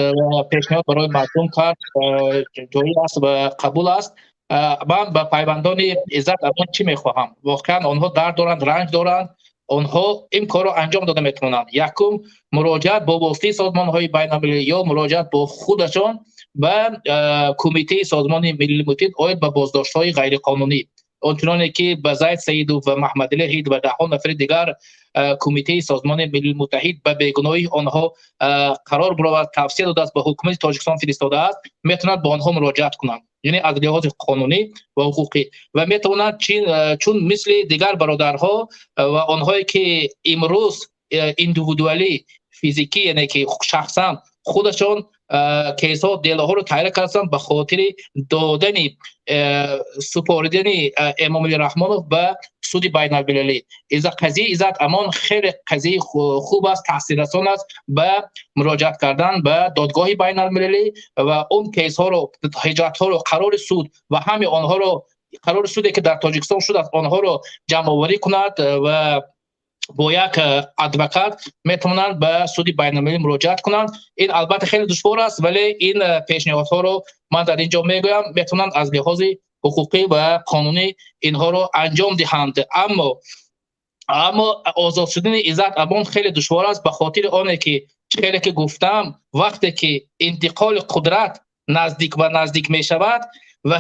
пешниҳод барои мардум кард, ҷоиз аст ва қабул аст. Ман ба пайвандони Иззат Амон чӣ мехоҳам? Воқеан, онҳо дард доранд, ранҷ доранд, онҳо ин корро анҷом дода метавонанд. Якум, муроҷиат бо воситаи созмонҳои байналмилалӣ ё муроҷиат бо худашон ба Кумитаи Созмони Милали Муттаҳид оид ба боздоштҳои ғайриқонунӣ, ончуноне ки ба Зайд Саидов ва Маҳмадали Ҳид ва даҳҳо нафари дигар Кумитаи Созмони Милали Муттаҳид ба бегуноҳии онҳо қарор баровард, тавсия додааст, ба ҳукумати Тоҷикистон фиристодааст, метавонад ба онҳо муроҷиат кунанд, яъне аз лиҳози қонунӣ ва ҳуқуқӣ, ва метавонанд, чун мисли дигар бародарҳо ва онҳое ки имрӯз индивидуалӣ, физикӣ, яъне ки шахсан худашон кейсҳо, делоҳоро тайёр карданд ба хотири додани, супоридани Эмомалӣ Раҳмонов ба суди байналмилалӣ. Қазияи Иззат Амон хеле қазияи хуб аст, таъсиррасон аст ба муроҷиат кардан ба додгоҳи байналмилалӣ ва он кейсҳоро, ҳуҷҷатҳоро, қарори суд ва ҳамаи онҳоро, қарори суде ки дар Тоҷикистон шудааст, онҳоро ҷамъоварӣ кунад ва бо як адвокат метавонанд ба суди байналмилалӣ муроҷиат кунанд. Ин албатта хеле душвор аст, вале ин пешниҳодҳоро ман дар ин ҷо мегӯям, метавонанд аз лиҳози ҳуқуқӣ ва қонунӣ инҳоро анҷом диҳанд. Аммо озод шудани Иззат Амон хеле душвор аст, ба хотири оне ки хеле ки гуфтам, вақте ки интиқоли қудрат наздик ба наздик мешавад ва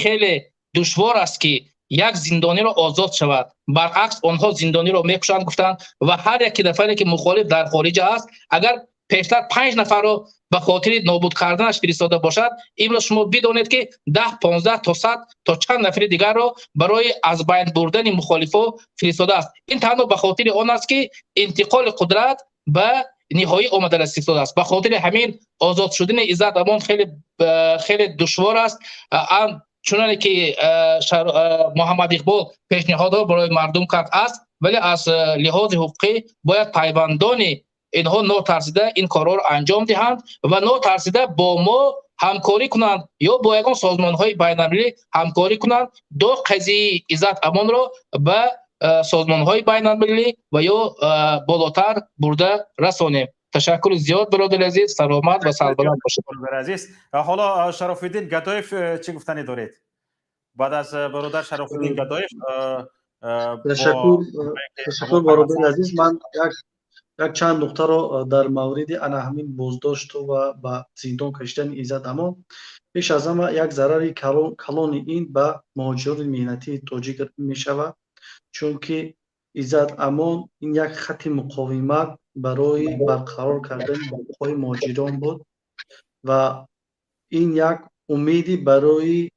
хеле душвор аст ки як зиндониро озод шавад. Баръакс, онҳо зиндониро мекушанд, гуфтанд, ва ҳар яке нафаре ки мухолиф дар хориҷа аст, агар пештар панҷ нафарро ба хотири нобуд карданаш фиристода бошад, имрӯз шумо бидонед, ки 10, 15 то 100 то чанд нафари дигарро барои аз байн бурдани мухолифо фиристодааст. Ин танҳо ба хотири он аст, ки интиқоли қудрат ба ниҳоӣ омада расидааст. Ба хотири ҳамин озод шудани Иззат Амон хеле хеле душвор аст. Чуноне ки Муҳаммад Иқбол пешниҳодҳо барои мардум кард аст, вале аз лиҳози ҳуқуқӣ бояд пайвандони инҳо нотарсида ин корҳоро анҷом диҳанд ва нотарсида бо мо ҳамкорӣ кунанд ё бо ягон созмонҳои байналмилалӣ ҳамкорӣ кунанд, до қазияи Иззат Амонро ба созмонҳои байналмилалӣ ва ё болотар бурда расонем. Ташаккури зиёд, бародари азиз, саломат ва сарбаланд бошед. Бародари азиз, ҳоло Шарофиддин Гадоев чӣ гуфтанӣ доред? Баъд аз бародар Шарофиддин Гадоев. Ташаккур, ташаккур, бародари азиз. Ман як чанд нуқтаро дар мавриди ана ҳамин боздошту ва ба зиндон кашидани Иззат Амон. Пеш аз ҳама, як зарари калони ин ба муҳоҷирони меҳнатии тоҷик мешавад, чунки Иззат Амон ин як хатти муқовимат барои барқарор кардани ҳуқуқҳои муҳоҷирон буд ва ин як умеди барои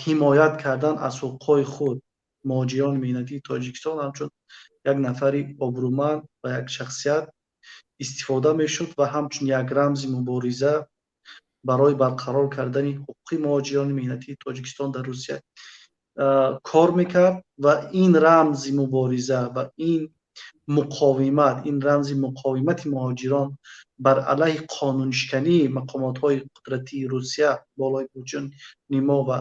ҳимоят кардан аз ҳуқуқҳои худ муҳоҷирони меҳнатии Тоҷикистон ҳамчун як нафари обрӯманд ва як шахсият истифода мешуд ва ҳамчун як рамзи мубориза барои барқарор кардани ҳуқуқи муҳоҷирони меҳнатии Тоҷикистон дар Русия кор мекард. Ва ин рамзи мубориза ва ин муқовимат, ин рамзи муқовимати муҳоҷирон бар алайҳи қонуншикании мақомотҳои қудратии Русия болои муҳоҷирони мо ва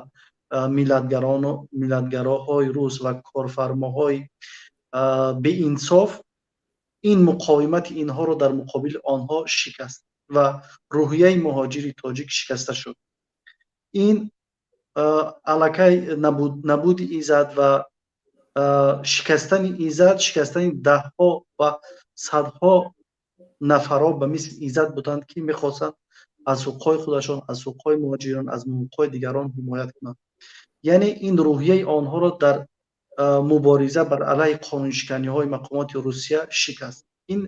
миллатгарону миллатгароҳои рус ва корфармоҳои беинсоф, ин муқовимати инҳоро дар муқобили онҳо шикаст ва рӯҳияи муҳоҷири тоҷик шикаста шуд. Ин аллакай набуди Иззат ва шикастани Иззат, шикастани даҳҳо ва садҳо нафарҳо ба мисли Иззат буданд, ки мехостанд аз ҳуқуқҳои худашон, аз ҳуқуқҳои муҳоҷирон, аз ҳуқуқҳои дигарон ҳимоят кунанд. Яъне ин рӯҳияи онҳоро дар мубориза бар алайҳи қонуншиканиҳои мақомоти Русия шикаст. Ин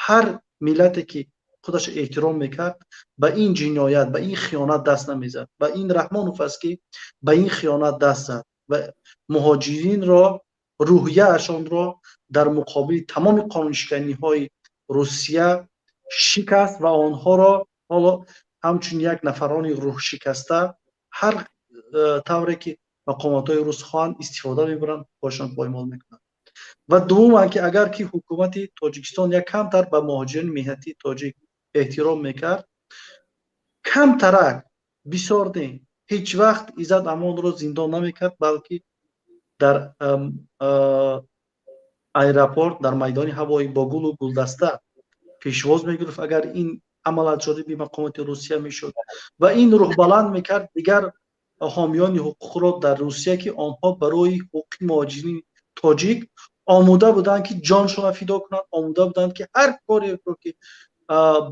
ҳар миллате ки худаш эҳтиром мекард, ба ин ҷиноят, ба ин хиёнат даст намезад. Ва ин Раҳмонов аст, ки ба ин хиёнат даст зад ва муҳоҷиринро, рӯҳияашонро дар муқобили тамоми қонуншиканиҳои Русия шикаст ва онҳоро ҳоло Ҳамчун як нафарони рӯҳшикаста, ҳар тавре ки мақомотҳои рус хоҳанд, истифода мебаранд, ҳуқуқҳошон поймол мекунанд. Ва дуввуман, ки агар ки ҳукумати Тоҷикистон як камтар ба муҳоҷирони меҳнатии тоҷик эҳтиром мекард, камтарак, бисёр не, ҳеҷ вақт Иззат Амонро зиндон намекард, балки дар аэропорт, дар майдони ҳавоӣ бо гулу гулдаста пешвоз мегирифт, агар ин амал аз ҷониби мақомоти Русия мешуд. Ва ин рӯҳбаланд мекард дигар ҳомиёни ҳуқуқро дар Русия, ки онҳо барои ҳуқуқи муҳоҷирини тоҷик омода буданд, ки ҷоншонро фидо кунанд, омода буданд, ки ҳар кореро, ки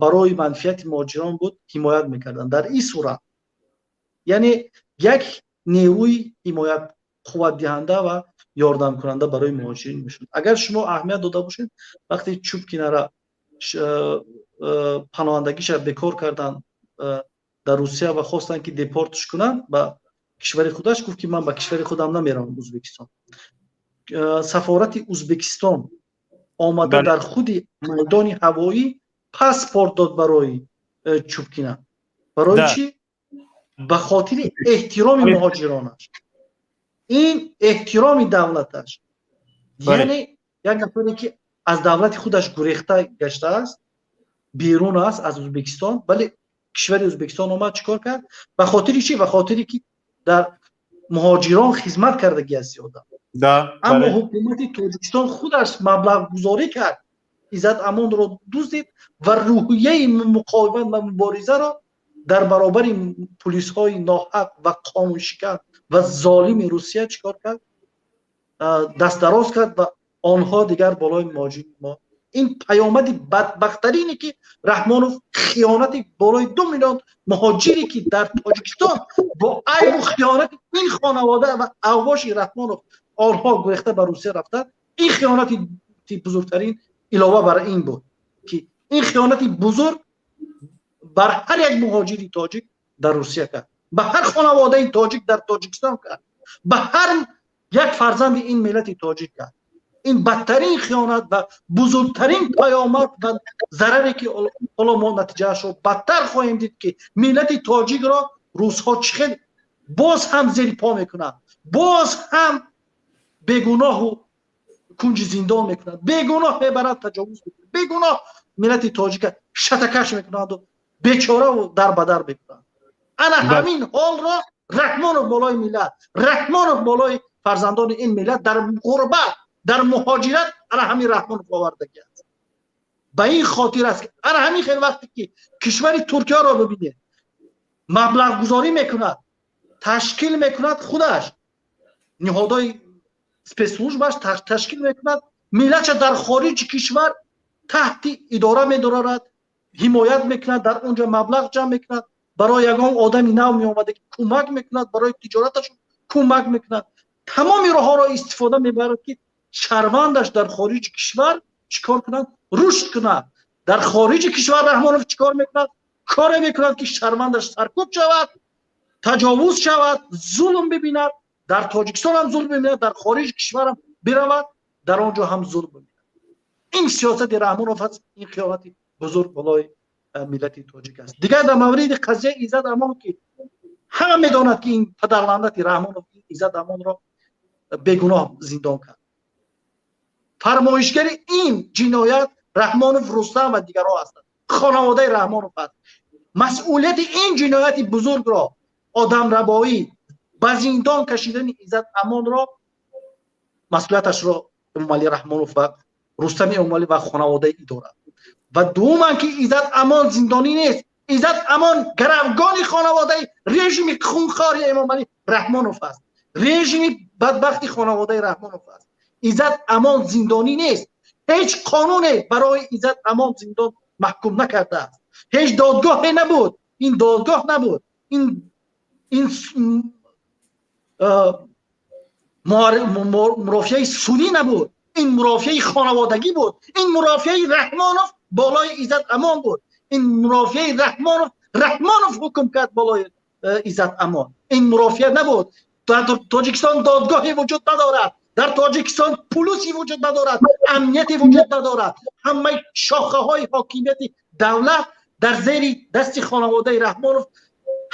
барои манфиати муҳоҷирон буд, ҳимоят мекарданд. Дар ин сурат, яъне, як нерӯи ҳимоят, қувватдиҳанда ва ёрдамкунанда барои муҳоҷирин мешуд. Агар шумо аҳамият дода бошед, вақте Чупкинара паноҳандагиша бекор карданд дар Русия ва хостанд, ки депортш кунанд ба кишвари худаш, гуфт, ки ман ба кишвари худам намеравам, Узбекистон. Сафорати Узбекистон омада, дар худи майдони ҳавоӣ паспорт дод барои Чупкина. Барои чӣ? Ба хотири эҳтироми муҳоҷиронаш, ин эҳтироми давлаташ. Яъне як нафаре, ки аз давлати худаш гурехта гаштааст, берун аст аз Узбекистон, вале кишвари Узбекистон омад, чӣ кор кард? Ба хотири чӣ? Ба хотире ки дар муҳоҷирон хизмат кардагӣ аст зиёда. Аммо ҳукумати Тоҷикистон худаш маблағгузорӣ кард, Иззат Амонро дуздид ва рӯҳияи муқовимат ва муборизаро дар баробари пулисҳои ноҳақ ва қонуншикан ва золими Русия чӣ кор кард? Дастдароз кард ва онҳо дигар болои муҳоҷири мо. Ин паёмади бадбахтарине, ки Раҳмонов хиёнати болои 2 миллион муҳоҷире, ки дар Тоҷикистон бо айбу хиёнати ин хонавода ва авбоши Раҳмонов онҳо гурехта ба Русия рафтанд. Ин хиёнати бузургтарин илова бар ин буд, ки ин хиёнати бузург бар ҳар як муҳоҷири тоҷик дар Русия кард, ба ҳар хонаводаи тоҷик дар Тоҷикистон кард, ба ҳар як фарзанди ин миллати тоҷик кард. Ин бадтарин хиёнат ва бузургтарин паёмад ва зараре, ки ҳоло мо натиҷаашро бадтар хоҳем дид, ки миллати тоҷикро русҳо чӣ хел боз ҳам зери по мекунанд, боз ҳам бегуноҳу кунҷи зиндон мекунанд, бегуноҳ мебарад, таҷовуз мекунад, бегуноҳ миллати тоҷика шатакаш мекунанду бечораву дарбадар мекунанд. Ана ҳамин ҳолро Раҳмонов болои миллат, Раҳмонов болои фарзандони ин миллат дар ғурбат, дар муҳоҷират, ана ҳамин Раҳмонов овардагӣ аст. Ба ин хотир аст, ки ана ҳамин хел вақте ки кишвари Туркияро бибинед, маблағгузорӣ мекунад, ташкил мекунад, худаш ниҳодҳои спецслужбаш ташкил мекунад, миллатша дар хориҷи кишвар таҳти идора медорад, ҳимоят мекунад, дар он ҷо маблағ ҷамъ мекунад, барои ягон одами нав меомада, ки кӯмак мекунад, барои тиҷораташон кӯмак мекунад, тамоми роҳҳоро истифода мебарад, ки шаҳрвандаш дар хориҷи кишвар чӣ кор кунад? Рушд кунад. Дар хориҷи кишвар Раҳмонов чӣ кор мекунад? Коре мекунад, ки шаҳрвандаш саркӯб шавад, таҷовуз шавад, зулм бибинад. Дар Тоҷикистон ҳам зулм бибинад, дар хориҷи кишварам биравад, дар он ҷо ҳам зулм бибинад. Ин сиёсати Раҳмонов аст. Ин хиёнати бузург болои миллати тоҷик аст. Дигар дар мавриди қазияи Иззат Амон, ки ҳама медонад, ки ин падарлаънати Раҳмонов Иззат Амонро бегуноҳ зиндон кард. Фармоишгари ин ҷиноят Раҳмонов Рустам ва дигарҳо ҳастанд, хонаводаи Раҳмонов аст. Масъулияти ин ҷинояти бузургро, одамрабоӣ, ба зиндон кашидани Иззат Амонро, масъулияташро Эмомалӣ Раҳмонов ва Рустами Эмомалӣ ва хонаводаи ӣ дорад. Ва дуввуман, ки Иззат Амон зиндонӣ нест, Иззат Амон гаравгони хонаводаи режими хунхори Эмомалӣ Раҳмонов аст, режими бадбахти хонаводаи Раҳмонов аст. Иззат Амон зиндонӣ нест. Ҳеҷ қонуне барои Иззат Амон зиндон маҳкум накардааст. Ҳеҷ додгоҳе набуд, ин додгоҳ набуд, ин мурофиаи судӣ набуд, ин мурофиаи хонаводагӣ буд. Ин мурофиаи Раҳмонов болои Иззат Амон буд. Ин мурофиаи Раҳмонов, Раҳмонов ҳукм кард болои Иззат Амон. Ин мурофиа набуд. Дар Тоҷикистон додгоҳе вуҷуд надорад, дар Тоҷикистон пулисе вуҷуд надорад, амнияте вуҷуд надорад. Ҳамаи шохаҳои ҳокимияти давлат Дар зери дасти хонаводаи Раҳмонов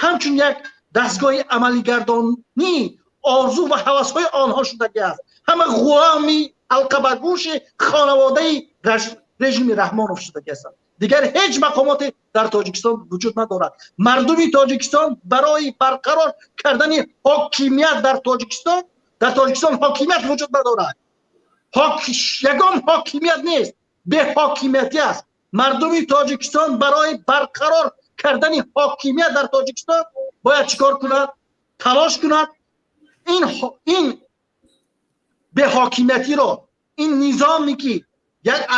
ҳамчун як дастгоҳи амалигардонӣ орзу ва ҳавасҳои онҳо шудагӣ аст. Ҳама ғуломи ҳалқабагӯши хонаводаи режими Раҳмонов шудагӣ ҳастанд. Дигар ҳеҷ мақомоте дар Тоҷикистон вуҷуд надорад. Мардуми Тоҷикистон барои барқарор кардани ҳокимият дар Тоҷикистон, дар Тоҷикистон ҳокимият вуҷуд надорад. Ягон ҳокимият нест, беҳокимиятӣ аст. Мардуми Тоҷикистон барои барқарор кардани ҳокимият дар Тоҷикистон бояд чӣ кор кунад? Талош кунад. Ин беҳокимиятиро, ин низоме ки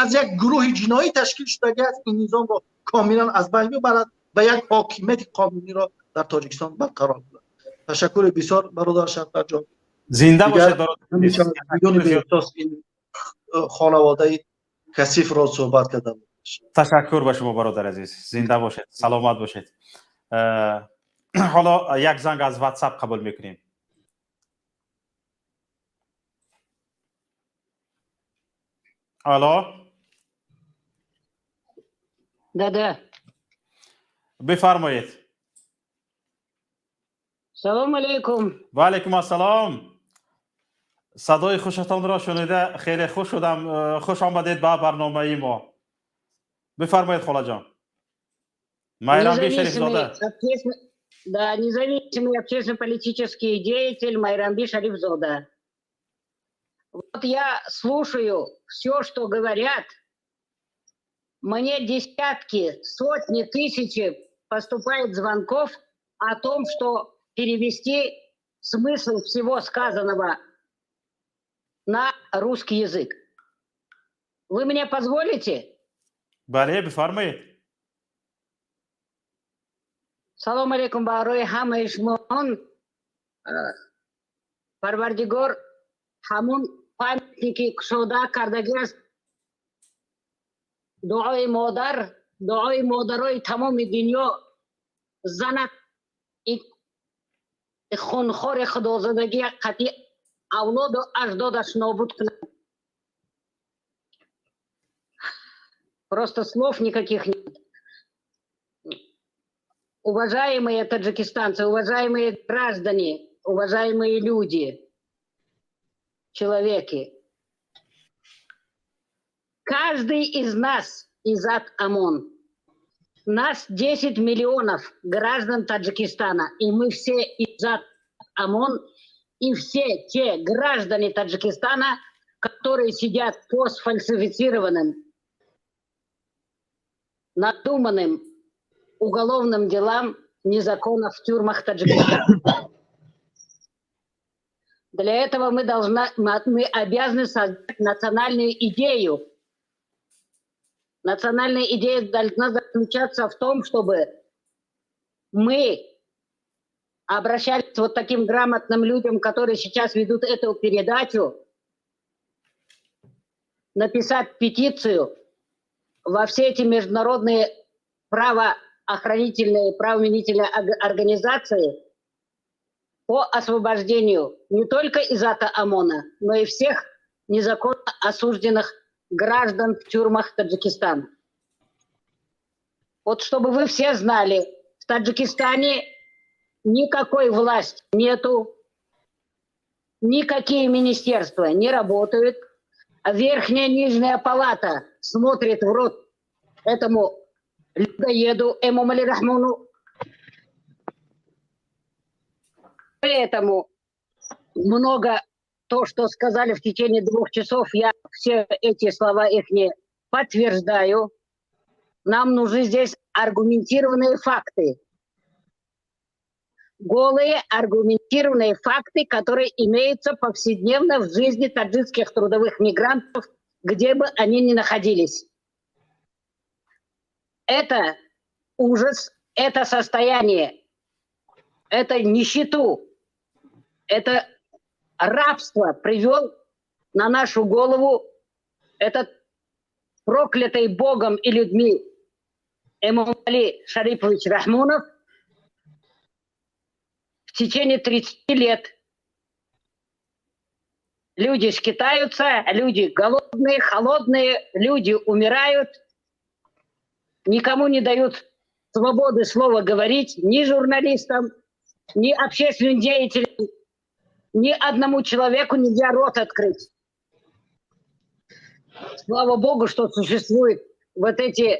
аз як гурӯҳи ҷиноӣ ташкил шудагӣ аст, ин низомро комилан аз байн бибарад ва як ҳокимияти қонуниро дар Тоҷикистон барқарор кунад. Ташаккури бисёр, бародар Шавкатҷон. Зинда бошед, бародар. Бидуни беэҳсос ин хонаводаи касифро суҳбат кардам. Ташаккур ба шумо, бародар азиз. Зинда бошед, саломат бошед. Ҳоло як занг аз WhatsApp қабул мекунем. Алло. Да-да. Бифармоед. Салом алейкум. Ва алейкум ассалом. Садои хушатонро шунида хеле хуш шудам. Хуш омадед ба барномаи мо. Бифармоед, холаҷон. Майрамби Шарифзода. Да, независимый общественно-политический деятель Майрамби Шарифзода. Вот я слушаю все, что говорят. Мне десятки, сотни, тысячи поступает звонков о том, что перевести смысл всего сказанного на русский язык. Вы мне позволите? Бале, бифармоед. Салом алейкум барои ҳамаи шумон. Парвардигор ҳамун памятники кушода кардагӣ аст. Дуои модар, дуои модарои тамоми дунё занад хунхори худозадагӣ қатъи авлоду аҷдодаш нобуд кунад. Просто слов никаких нет. Уважаемые таджикистанцы, уважаемые граждане, уважаемые люди, человеки, каждый из нас Иззат Амон. Нас 10 миллионов граждан Таджикистана, и мы все Иззат Амон, и все те граждане Таджикистана, которые сидят по сфальсифицированным, надуманным уголовным делам незаконно в тюрьмах Таджикистана. Для этого мы обязаны создать национальную идею. Национальная идея должна заключаться в том, чтобы мы обращались вот таким грамотным людям, которые сейчас ведут эту передачу, написать петицию во все эти международные правоохранительные, правоохранительные организации по освобождению не только Иззата Амона, но и всех незаконно осужденных граждан в тюрьмах Таджикистана. Вот чтобы вы все знали, в Таджикистане никакой власти нету, никакие министерства не работают, а верхняя и нижняя палата смотрит в рот этому людоеду Эмомали Рахмону. Поэтому много то, что сказали в течение 2 часов, я все эти слова их не подтверждаю. Нам нужны здесь аргументированные факты. Голые аргументированные факты, которые имеются повседневно в жизни таджикских трудовых мигрантов, где бы они ни находились. Это ужас, это состояние, это нищету, это рабство привел на нашу голову этот проклятый Богом и людьми Эмомали Шарипович Рахмонов. В течение 30 лет люди скитаются, люди голодные, холодные, люди умирают, никому не дают Свободы слова говорить ни журналистам, ни общественным деятелям, ни одному человеку нельзя рот открыть. Слава Богу, что существуют вот эти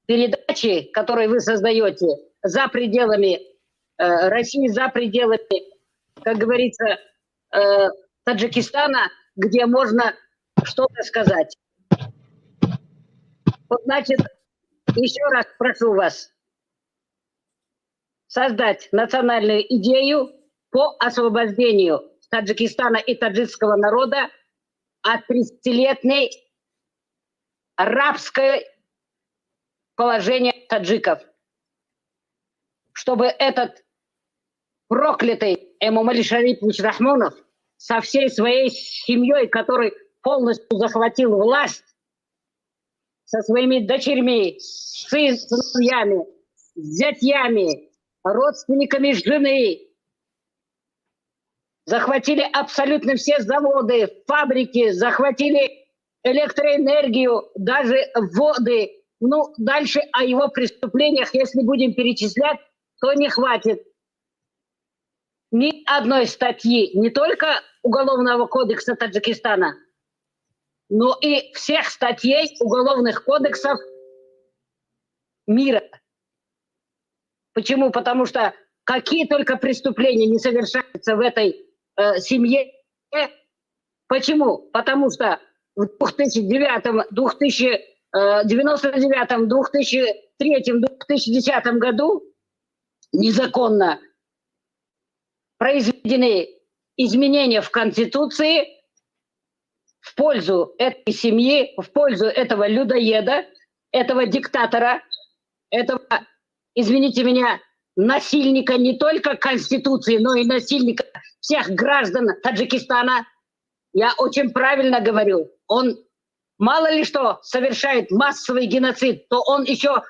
передачи, которые вы создаете за пределами России, за пределами, как говорится, Таджикистана, где можно что-то сказать. Вот, значит, еще раз прошу вас создать национальную идею по освобождению Таджикистана и таджикского народа от 30-летней рабское положение таджиков. Чтобы этот проклятый Эмомали Шарипович Рахмонов со всей своей семьей, который полностью захватил власть, со своими дочерьми, сыновьями, зятьями, родственниками жены, захватили абсолютно все заводы, фабрики, захватили электроэнергию, даже воды. Ну, дальше о его преступлениях, если будем перечислять, то не хватит ни одной статьи, не только Уголовного кодекса Таджикистана, но и всех статей уголовных кодексов мира. Почему? Потому что какие только преступления не совершаются в этой семье. Почему? Потому что в 2009, 2099, 2003, 2010 году незаконно произведены изменения в Конституции в пользу этой семьи, в пользу этого людоеда, этого диктатора, этого, извините меня, насильника не только Конституции, но и насильника всех граждан Таджикистана. Я очень правильно говорю. Он мало ли что совершает массовый геноцид, то он еще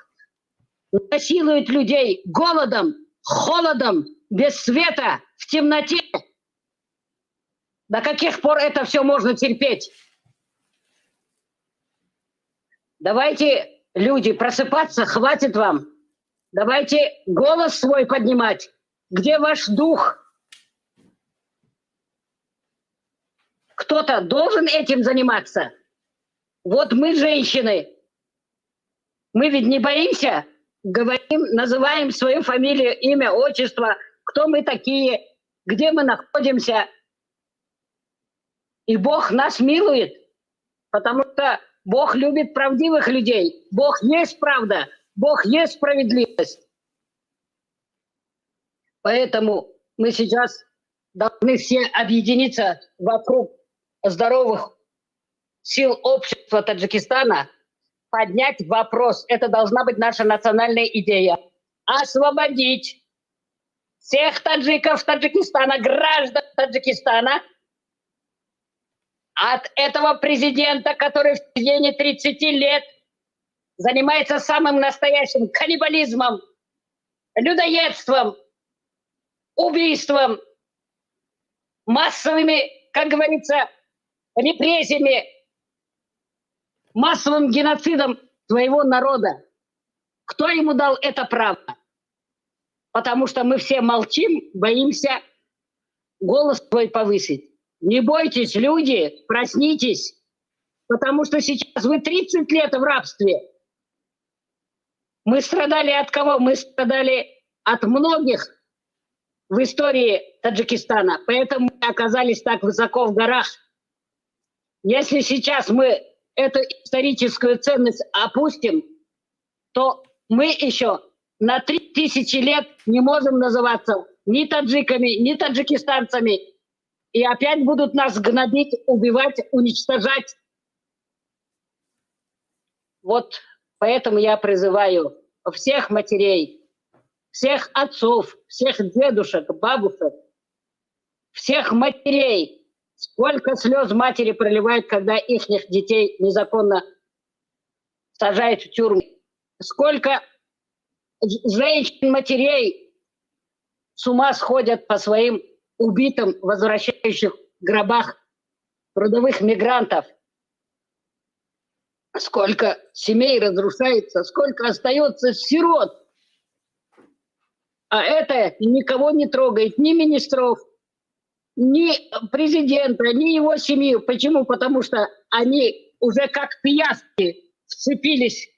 насилует людей голодом, холодом, без света, в темноте. До каких пор это все можно терпеть? Давайте, люди, просыпаться, хватит вам. Давайте голос свой поднимать. Где ваш дух? Кто-то должен этим заниматься. Вот мы, женщины, мы ведь не боимся, говорим, называем свою фамилию, имя, отчество, кто мы такие, где мы находимся. И Бог нас милует, потому что Бог любит правдивых людей. Бог есть правда, Бог есть справедливость. Поэтому мы сейчас должны все объединиться вокруг здоровых сил общества Таджикистана, поднять вопрос. Это должна быть наша национальная идея. Освободить всех таджиков Таджикистана, граждан Таджикистана от этого президента, который в течение 30 лет занимается самым настоящим каннибализмом, людоедством, убийством, массовыми, как говорится, репрессиями, массовым геноцидом своего народа. Кто ему дал это право? Потому что мы все молчим, боимся голос свой повысить. Не бойтесь, люди, проснитесь, потому что сейчас вы 30 лет в рабстве. Мы страдали от кого? Мы страдали от многих в истории Таджикистана, поэтому мы оказались так высоко в горах. Если сейчас мы эту историческую ценность опустим, то мы еще на 3000 лет не можем называться ни таджиками, ни таджикистанцами. И опять будут нас гнобить, убивать, уничтожать. Вот поэтому я призываю всех матерей, всех отцов, всех дедушек, бабушек, всех матерей. Сколько слез матери проливают, когда их детей незаконно сажают в тюрьму. Сколько женщин-матерей с ума сходят по своим убитым, возвращающих в гробах трудовых мигрантов. Сколько семей разрушается, сколько остается сирот. А это никого не трогает, ни министров, ни президента, ни его семью. Почему? Потому что они уже как пиявки вцепились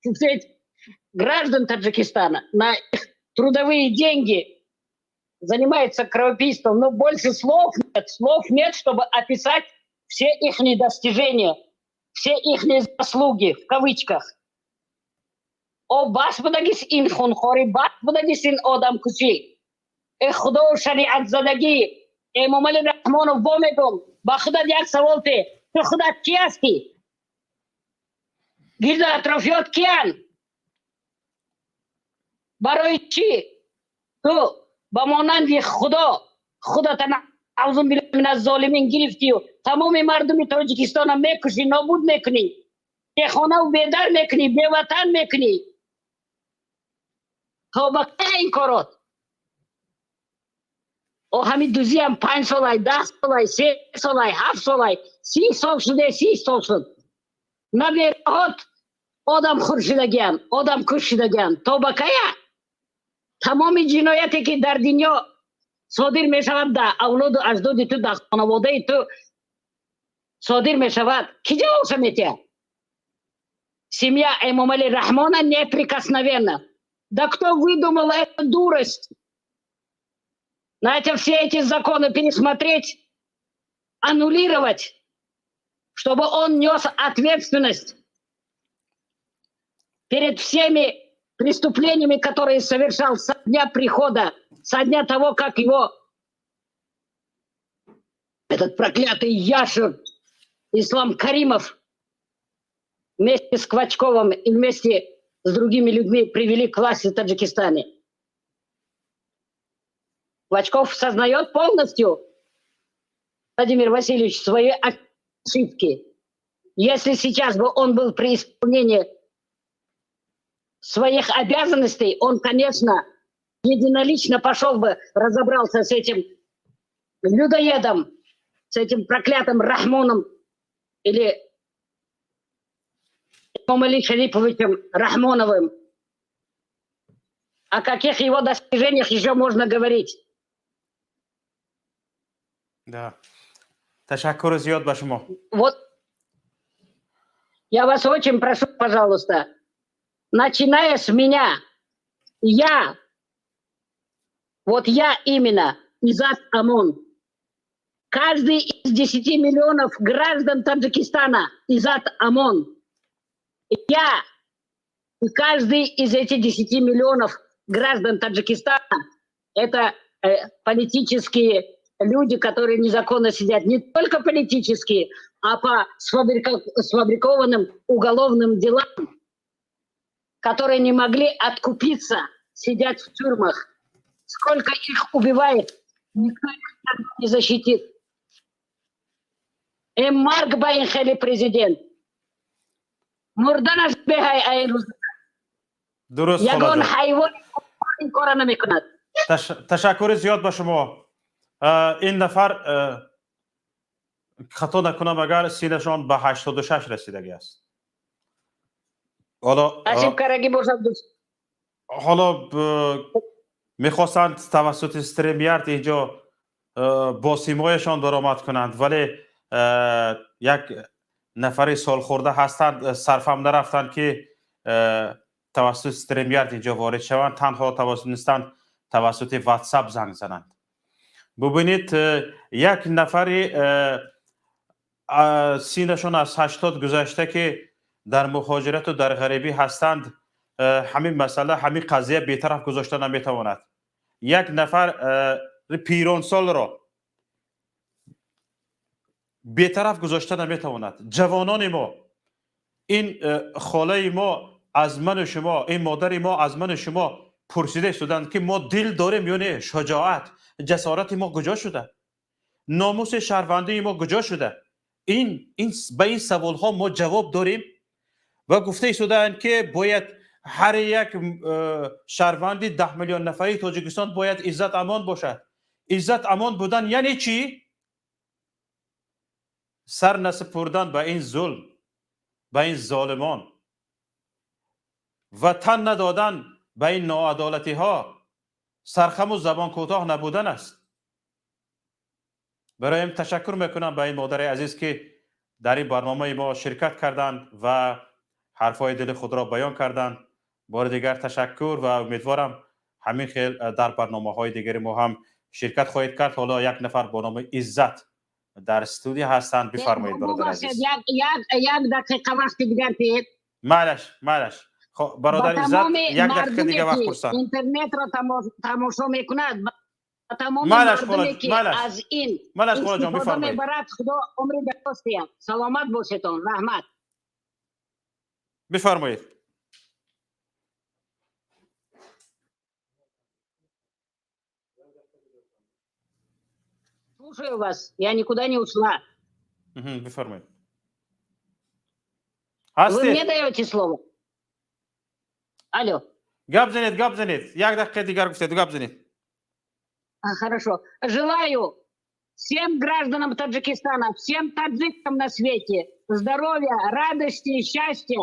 в граждан Таджикистана на их трудовые деньги, занимаются кровопийством. Но больше слов нет, чтобы описать все их достижения, все их заслуги, в кавычках. О бас будагис ин хунхорӣ, бас будагис ин одамкушӣ, э худо, шариатзадагӣ. Эмомалӣ Раҳмонов, бо мегум, ба худат як савол те: ту худат кӣ ҳастӣ? Гирду атрофиёт киян? Барои чӣ ту ба монанди худо худата, наъузу биллаҳи миназ золимин, гирифтию тамоми мардуми Тоҷикистона мекушӣ, нобуд мекунӣ, бехонаву бедар мекунӣ, беватан мекунӣ? То ба кай ин корот? О ҳамин дузиам 5 солай, 10 солай, 3 солай, 7 солай, 30 сол шуде, 30 сол шуд. Набераҳот одамхӯр шудагиан, одамкуш шудагиан. То ба кая? Тамоми ҷинояте ки дар дунё содир мешавад, дар авлоду аҷдоди ту, дар хонаводаи ту содир мешавад, кӣ ҷавобша метиҳад? Семья Эмомали Рахмона неприкосновенна. Да кто выдумал эту дурость? На это все эти законы пересмотреть, аннулировать, чтобы он нес ответственность перед всеми преступлениями, которые совершал со дня прихода, со дня того, как его этот проклятый ящур Ислам Каримов вместе с Квачковым и вместе с другими людьми привели к власти в Таджикистане. Квачков сознает полностью, Владимир Васильевич, свои ошибки. Если сейчас бы он был при исполнении своих обязанностей, он, конечно, единолично пошел бы, разобрался с этим людоедом, с этим проклятым Рахмоном или Эмомали Шариповичем Рахмоновым. О каких его достижениях еще можно говорить? Да. Ташаккури зиёд ба шумо. Вот я вас очень прошу, пожалуйста, начиная с меня, я, вот я именно, Изат Амон, каждый из 10 миллионов граждан Таджикистана, Изат Амон, я и каждый из этих 10 миллионов граждан Таджикистана, это политические люди, которые незаконно сидят, не только политические, а по сфабрикованным уголовным делам, которые не могли откупиться, сидят в тюрьмах. Сколько их убивает, никто их не защитит. Э марг ба ин хели президент. Мурданаш беҳай ай рӯз. Дуруст. Ягон ҳайвон ин кора намекунад. Ташаккури зиёд ба шумо. Ин нафар, хато накунам агар, синашон ба 86 расидагӣ аст ҳоло. Насиб карагӣ бошад. Ҳоло мехостанд тавассути StreamYard инҷо бо симояшон баромад кунанд, вале як нафари солхӯрда ҳастанд, сарфам нарафтанд ки тавассути StreamYard инҷо ворид шаванд, танҳо тавонистанд тавассути WhatsApp занг зананд. Бубинед, як нафари синашон аз 80 гузашта, ки дар муҳоҷирату дар ғарибӣ ҳастанд, ҳамин масъала, ҳамин қазия бетараф гузошта наметавонад. Як нафар пиронсолро бетараф гузошта наметавонад. Ҷавонони мо, ин холаи мо аз ману шумо, ин модари мо аз ману шумо пурсида истоданд, ки мо дил дорем ё не, шуҷоат, ҷасорати мо куҷо шуда, номуси шаҳрвандии мо куҷо шуда? Ин ба ин саволҳо мо ҷавоб дорем ва гуфта истодаанд, ки бояд ҳар як шаҳрванди 10 миллион нафарии Тоҷикистон бояд Иззат Амон бошад. Иззат Амон будан яъне чӣ? Сар насупурдан ба ин зулм. ба ин золимон ва тан надодан ба ин ноадолатиҳо, сархаму забон кӯтоҳ набудан аст. Бароям ташаккур мекунам ба ин модари азиз, ки дар ин барномаи мо ширкат карданд ва ҳарфҳои дили худро баён карданд. Бори дигар ташаккур ва умедворам, ҳамин хел дар барномаҳои дигари мо ҳам ширкат хоҳед кард. Ҳоло як нафар бо номи Иззат дар студия ҳастанд. Бифармоед, бародар азиз. Як дақиқа вақти дигар диҳед. Майлаш, майлаш. Бародар Иззат, як дақиқа дига вақт пурсанд. Интернетро тамошо мекунад, ба тамоми мардуме, ки аз ин истифода мебарад, Худо умри дароз диҳад. Саломат бошедон, раҳмат. Бифармоед. Слушаю вас, я никуда не ушла. Бифармоед. Вы мне даете слово? Алло. Гап занед, гап занед. Як дақиқа дигар гуфтед, гап занед. Хорошо. Желаю всем гражданам Таджикистана, всем таджикам на свете здоровья, радости и счастья,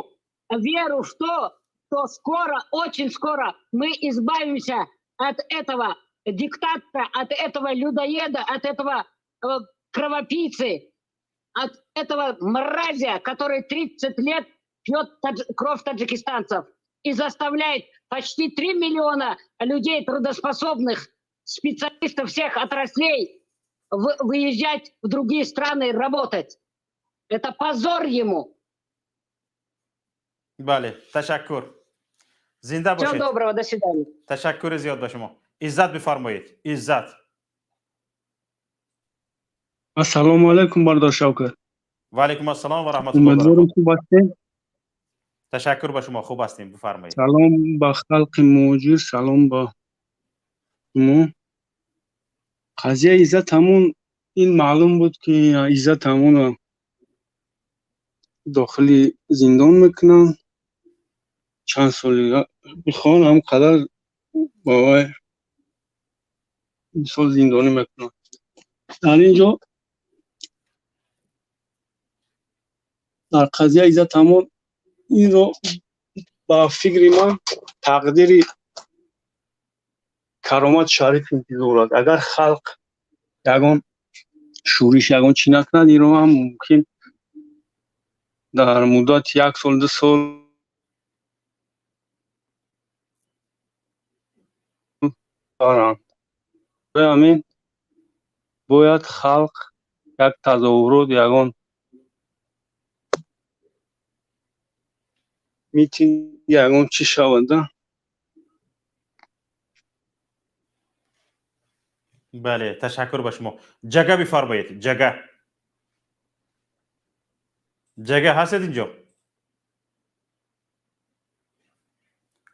веру в то, что скоро, очень скоро мы избавимся от этого диктатора, от этого людоеда, от этого кровопийцы, от этого мразя, который 30 лет пьет кровь таджикистанцев и заставляет почти 3 миллиона людей трудоспособных, специалистов всех отраслей выезжать в другие страны работать. Это позор ему. Бале, ташаккур. Зинда бошед. Всего доброго, до свидания. Ташаккури зиёд ба шумо. Иззат, бифармоед. Иззат. Ассалому алайкум, бародар Шавкат. Ва алайкум ассалом ва раҳматуллоҳ. Умедворам, хуб ҳастед. Ташаккур ба шумо, хуб ҳастем, бифармоед. Салом ба халқи муҳоҷир, салом ба шумо. Қазияи Иззат ҳамон ин маълум буд, ки Иззат ҳамонро дохили зиндон мекунанд. Чанд соли бихоҳанд, ҳам қадар ба вай мисол зиндонӣ мекунанд. Дар ин ҷо дар қазияи Иззат ҳамон инро ба фикри ман тақдири Каромат Шариф интизор аст. Агар халқ ягон шӯриш, ягон чӣ накунад, инро ҳам мумкин дар муддати як сол, 2 сол баранд. Барои ҳамин бояд халқ як тазоҳурот, ягон митинг, ягон чӣ шавад. Бале, ташаккур ба шумо. Ҷага, бифармоед. Ҷага, ҷага, ҳастед инҷо?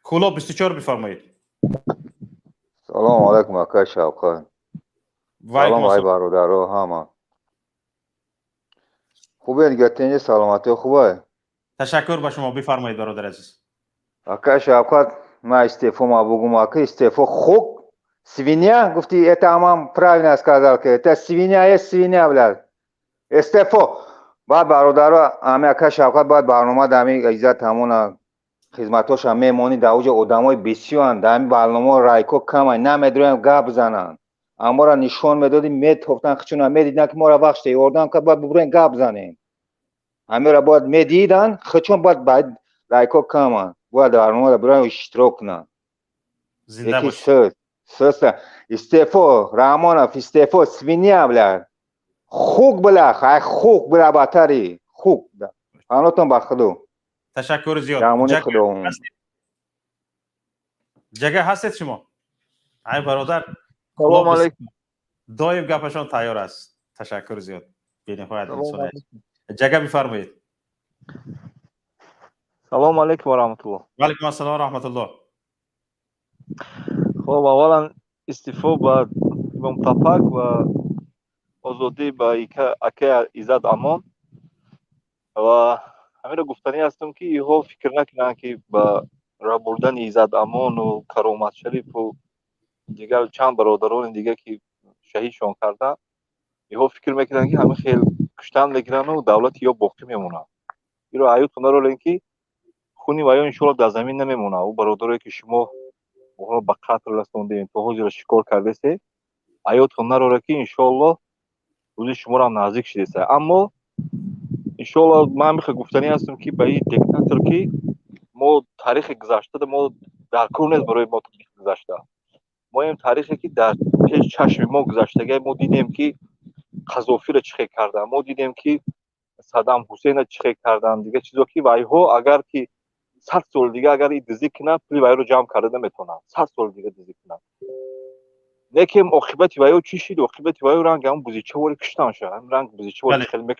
Кӯлоб 24, бифармоед. Салому алайкум, акай Шавқат. Салом ай бародаро ҳама. Хубед, гатени саломатиё хубай? Ташаккур ба шумо, бифармоед, бародар азиз. Акай Шавқат, ман истеъфо ма бугум, ака, истеъфо хук свинья, гуфти, это амам правильно сказал, ки это свинья есть свинья, блядь. Истеъфо. Баъд бародаро, ами ака Шавқат, бояд барнома да ами Иззат ҳамона хизматҳоша мемонӣ. Дар оҷа одамои бисёранд, дар ҳамин барномао райко камай, намедроям гап зананд. Амора нишон медодӣ, метофтан хичуна, медидан, ки мора вақт ёрдам кард, бояд бубурем, гап занем. Ҳамеро бояд медидан хичун, бояд райко каманд, бояд барномаро бироям, иштирок кунанд. Истеъфо, Раҳмонов, истеъфо, свинья, бля, хук, бля, ай хук, бля, батари хук. Панотон ба Худо. Ташаккури зиёд. Ҷага, ҳастед шумо? Ай бародар. Салому алайкум. Доим гапашон тайёр аст. Ташаккури зиёд, бениҳоят инсон. Ҷага, бифармоед. Салому алайкум ва раҳматуллоҳ. Ва алайкум ассалом ва раҳматуллоҳ. Хоб, аввалан истифо ба Имом Тапак ва озодӣ ба акай Иззат Амон. Ва ҳаминро гуфтанӣ ҳастам, ки иҳо фикр накунанд, ки ба рабурдани Иззат Амону Каромат Шарифу дигар чанд бародарони дигар, ки шаҳидшон карданд, иҳо фикр мекунанд, ки ҳамин хел куштан мекунану давлати ё боқӣ мемонад. Иро ҳаётон наролен, ки хуни ваё иншоалло дар замин намемонад. Ӯ бародарое, ки шумо онҳоро ба қатл расондем, то ҳозира шикор кардесе, ҳаётон нарора, ки иншоалло рӯзи шуморо наздик шидеса. Аммо иншоалло ман мехоҳ гуфтанӣ ҳастам, ки ба ин диктатор, ки мо таърихи гузаштада мо дар кор нест. Барои мо таърихи гузашта, моем таърихе, ки дар пеш чашми мо гузаштага. Мо дидем, ки Қазофиро чӣ хел кардан, мо дидем, ки Саддам Ҳусейна чӣ хел кардан, дигар чизо, ки вайҳо агар ки 100 соли дига агар и дизӣ кунад, пули вайро ҷамъ карда наметавонанд, 100 соли дига дизӣ кунад. Лекин оқибати вайо чӣ шид? Оқибати вайо ранг ҳамн бузичавори куштан шуд, ҳамин ранг бузичавори хеле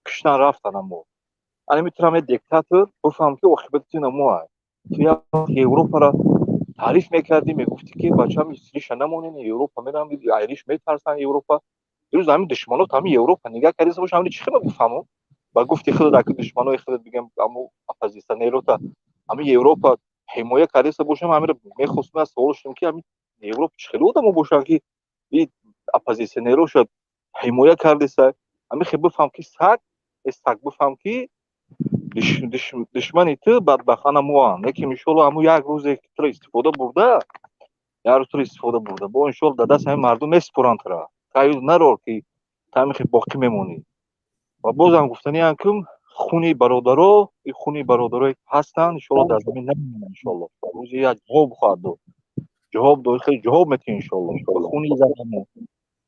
куштан рафтан. Амо ана метавонам диктатор бифаҳам, ки оқибати ту намо. Ту як Европаро таъриф мекардӣ, мегуфтӣ, ки бачаам сириша намонен, Европа мерам, айриш метарсан Европа. Ирӯз ҳамин душманот ҳамин Европа нигаҳ кардиса боша, ҳамин чӣ хела бифаҳмам? Ба гуфти худат, аки душманои худат бигем, аму оппозитсионерота ҳамин Европа ҳимоя кардиса бошам, ҳаминро мехостум аз савол шудам, ки ҳамин Европа чӣ хеле одамо бошанд, ки и оппозитсионероша ҳимоя кардиса? Ҳамин хел бифаҳм, ки саг э саг, бифаҳм, ки душмани ту бадбахтана моанд. Лекин иншоалло ҳамун як рӯзе туро истифода бурда, як рӯз туро истифода бурда бо, иншоалло дар дасти ҳамин мардум месупоранд тура. Таюз нарор, ки тамихи боқӣ мемонӣ. Ва бозам гуфтаниам, ки хуни бародаро, хуни бародарое ҳастанд, иншоалло дар замин намемонанд. Иншоалло рӯзи як ҷавоб хоҳад дод, ҷавоб дод, хеле ҷавоб метиҳ иншоалло. Хуни занамо,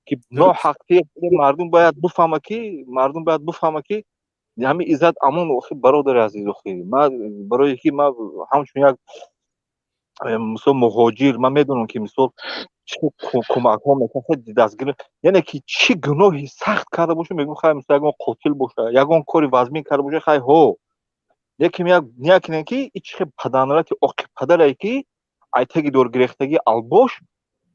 ки ноҳаққи мардум бояд бифаҳма, ки мардум бояд бифаҳма, ки ҳамин Иззат Амон, охи бародари азиз, охи ман, барое ки ман ҳамчун як мисол муҳоҷир, ман медонам, ки мисол чӣ кӯмакҳо мекунад, дастгирӣ, яъне ки чӣ гуноҳи сахт карда боша, мегӯм, хай, мисол ягон қотил боша, ягон кори вазмин карда боша, хай ҳо. Лекин як накунем, ки и чӣ паданрати оқи падарае, ки айтаги доргирехтагӣ албош,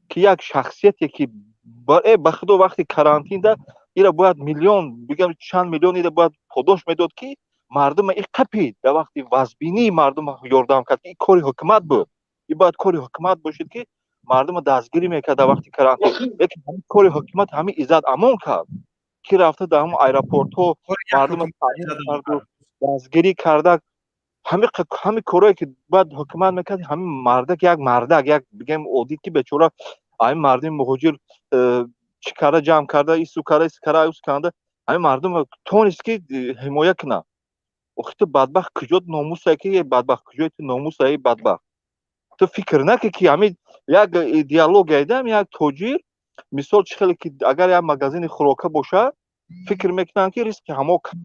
ки як шахсияте, ки ба худо вақти карантинда ира бояд миллион бигам, чанд миллион ира бояд подош медод, ки мардума и қапид, дар вақти вазбинии мардум ёрдам кард, ки и кори ҳукумат буд. И бояд кори ҳукумат бошед, ки мардума дастгирӣ мекард дар вақти карантин. Лекин ҳамин кори ҳукумат ҳамин Иззат Амон кард, ки рафта дар ҳамон аэропортҳо мардума дастгирӣ карда. Ҳамин корое, ки бояд ҳукумат мекард, ҳамин мардак, як мардак, як бигем оддӣ, ки бечора ҳамин мардуми муҳоҷир чӣ карда, ҷамъ карда, ису карда, ису карда, усу карда, ҳамин мардум тонист, ки ҳимоя кунад. Охи ту бадбахт, куҷо номусае, ки бадбахт, куҷои ту номусае, бадбахт? Ту фикр накӣ, ки ҳамин як идеология дам як тоҷир, мисол чӣ хеле ки агар як магазини хӯрока бошад, фикр мекунанд, ки ризқи ҳамо кам,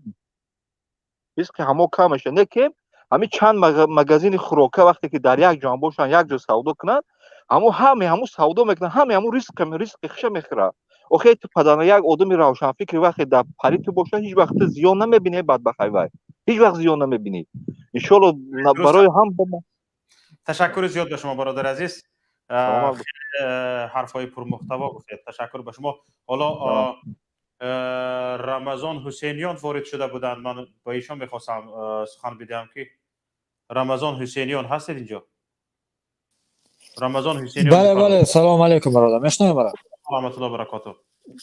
ризқи ҳамо кам мешавад. Не, ки ҳамин чанд магазини хӯрока вақте ки дар як ҷо бошанд, як ҷо савдо кунанд, ҳамо ҳаме ҳамо савдо мекунанд, ҳаме ҳамо ризқи хиша мехӯрад. Охе ту падана, як одами равшанфикри вақте дар пари ту бошад, ҳеҷ вақт ту зиён намебинӣ, бадбахт, вай ҳеҷ вақт зиён намебинӣ, иншоалло. Барои ҳам Ташаккури зиёд ба шумо, бародари азиз, ҳарфҳои пурмуҳтаво гуфтед, ташаккур ба шумо. Ҳоло Рамазон Ҳусейниён ворид шуда буданд, ман ба ишон мехостам сухан бидиҳам, ки Рамазон Ҳусейниён ҳастед инҷо? Рамазон Ҳусейниён. Бале, салому алейкум, бародар, мешнавем мара? Раҳматулло баракоту.